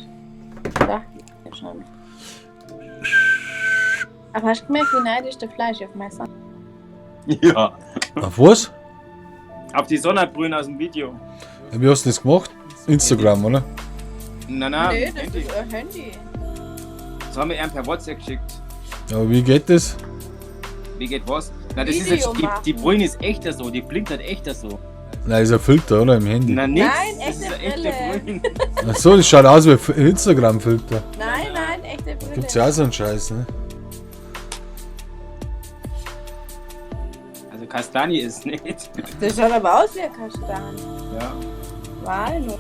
Speaker 17: Dachte ich schon. Aber hast du gemerkt, wie neidisch der Fleisch auf mein Son?
Speaker 16: Ja.
Speaker 2: Auf was?
Speaker 16: Auf die Sonnenbrühen aus dem Video.
Speaker 2: Ja, wie hast du das gemacht? Instagram, oder?
Speaker 16: Nein, nein,
Speaker 17: Nee, das
Speaker 16: Handy.
Speaker 17: ist ein Handy.
Speaker 16: Das haben wir ihm per WhatsApp geschickt.
Speaker 2: Ja, aber wie geht das?
Speaker 16: Wie geht was? Na, das ist
Speaker 17: Video
Speaker 16: jetzt, die
Speaker 17: machen.
Speaker 16: Brille ist echter so, die blinkt halt echter so.
Speaker 2: Nein, ist ein Filter, oder? Im Handy.
Speaker 16: Na, nix.
Speaker 17: Nein,
Speaker 16: das ist
Speaker 17: echte
Speaker 16: eine echte
Speaker 17: Brille.
Speaker 16: Brille.
Speaker 2: Ach so, das schaut aus wie ein Instagram-Filter.
Speaker 17: Nein, nein, echte Brille.
Speaker 2: Gibt's ja auch so einen Scheiß, ne?
Speaker 16: Also Kastanie ist nicht.
Speaker 17: Das schaut aber aus wie ein Kastan.
Speaker 16: Ja.
Speaker 17: Walnuss.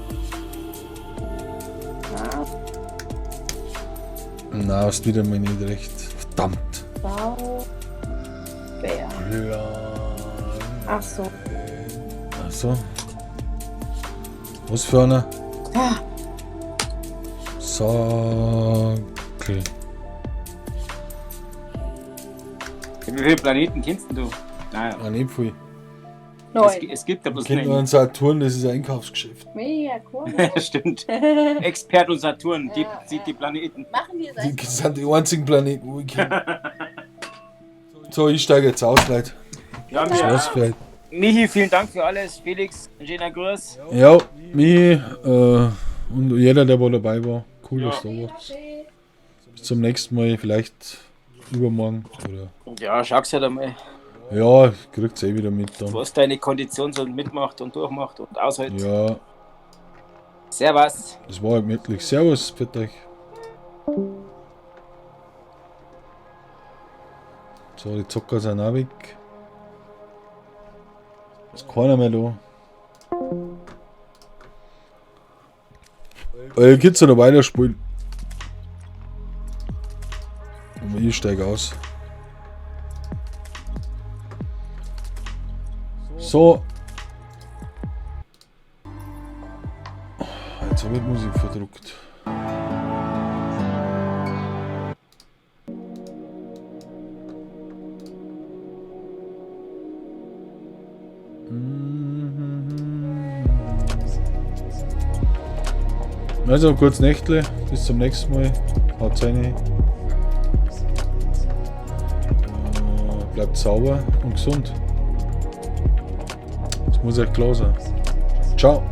Speaker 17: Ah,
Speaker 2: Na, hast wieder mal nicht recht. Verdammt.
Speaker 17: Bau. Bär. Ach so.
Speaker 2: Ach so. Was für einer?
Speaker 17: Ah,
Speaker 2: Sockel.
Speaker 16: Wie viele Planeten kennst denn du? Naja.
Speaker 2: Ah, nicht viel.
Speaker 17: Neun.
Speaker 16: Es gibt ja bloß
Speaker 2: Ich kennt nur
Speaker 16: einen.
Speaker 2: einen Saturn, das ist ein Einkaufsgeschäft.
Speaker 17: Mega cool.
Speaker 16: Stimmt. Expert und Saturn, die sieht die Planeten.
Speaker 17: Machen die das
Speaker 2: Die sind die einzigen Planeten, wo ich kenne. So, ich steige jetzt aus, Leute.
Speaker 16: Ja,
Speaker 2: Das war's vielleicht.
Speaker 16: Michi, vielen Dank für alles. Felix, ein schöner Gruß.
Speaker 2: Ja, Michi und jeder, der wo dabei war. Cool, dass du da warst. Bis zum nächsten Mal, vielleicht übermorgen. Oder
Speaker 16: Ja, schau's halt einmal,
Speaker 2: ja, kriegt's eh wieder mit dann.
Speaker 16: was deine Kondition so mitmacht und durchmacht und aushält.
Speaker 2: Ja,
Speaker 16: Servus.
Speaker 2: das war gemütlich. Servus, für euch. So, die Zocker sind auch weg. Ist keiner mehr da. Ihr könnt ja noch weiterspielen. Aber ich steige aus. So. Jetzt habe ich die Musik verdruckt. Also, kurz Nächtle. Bis zum nächsten Mal. Haut rein. Bleibt sauber und gesund. Das muss echt klar sein. Ciao.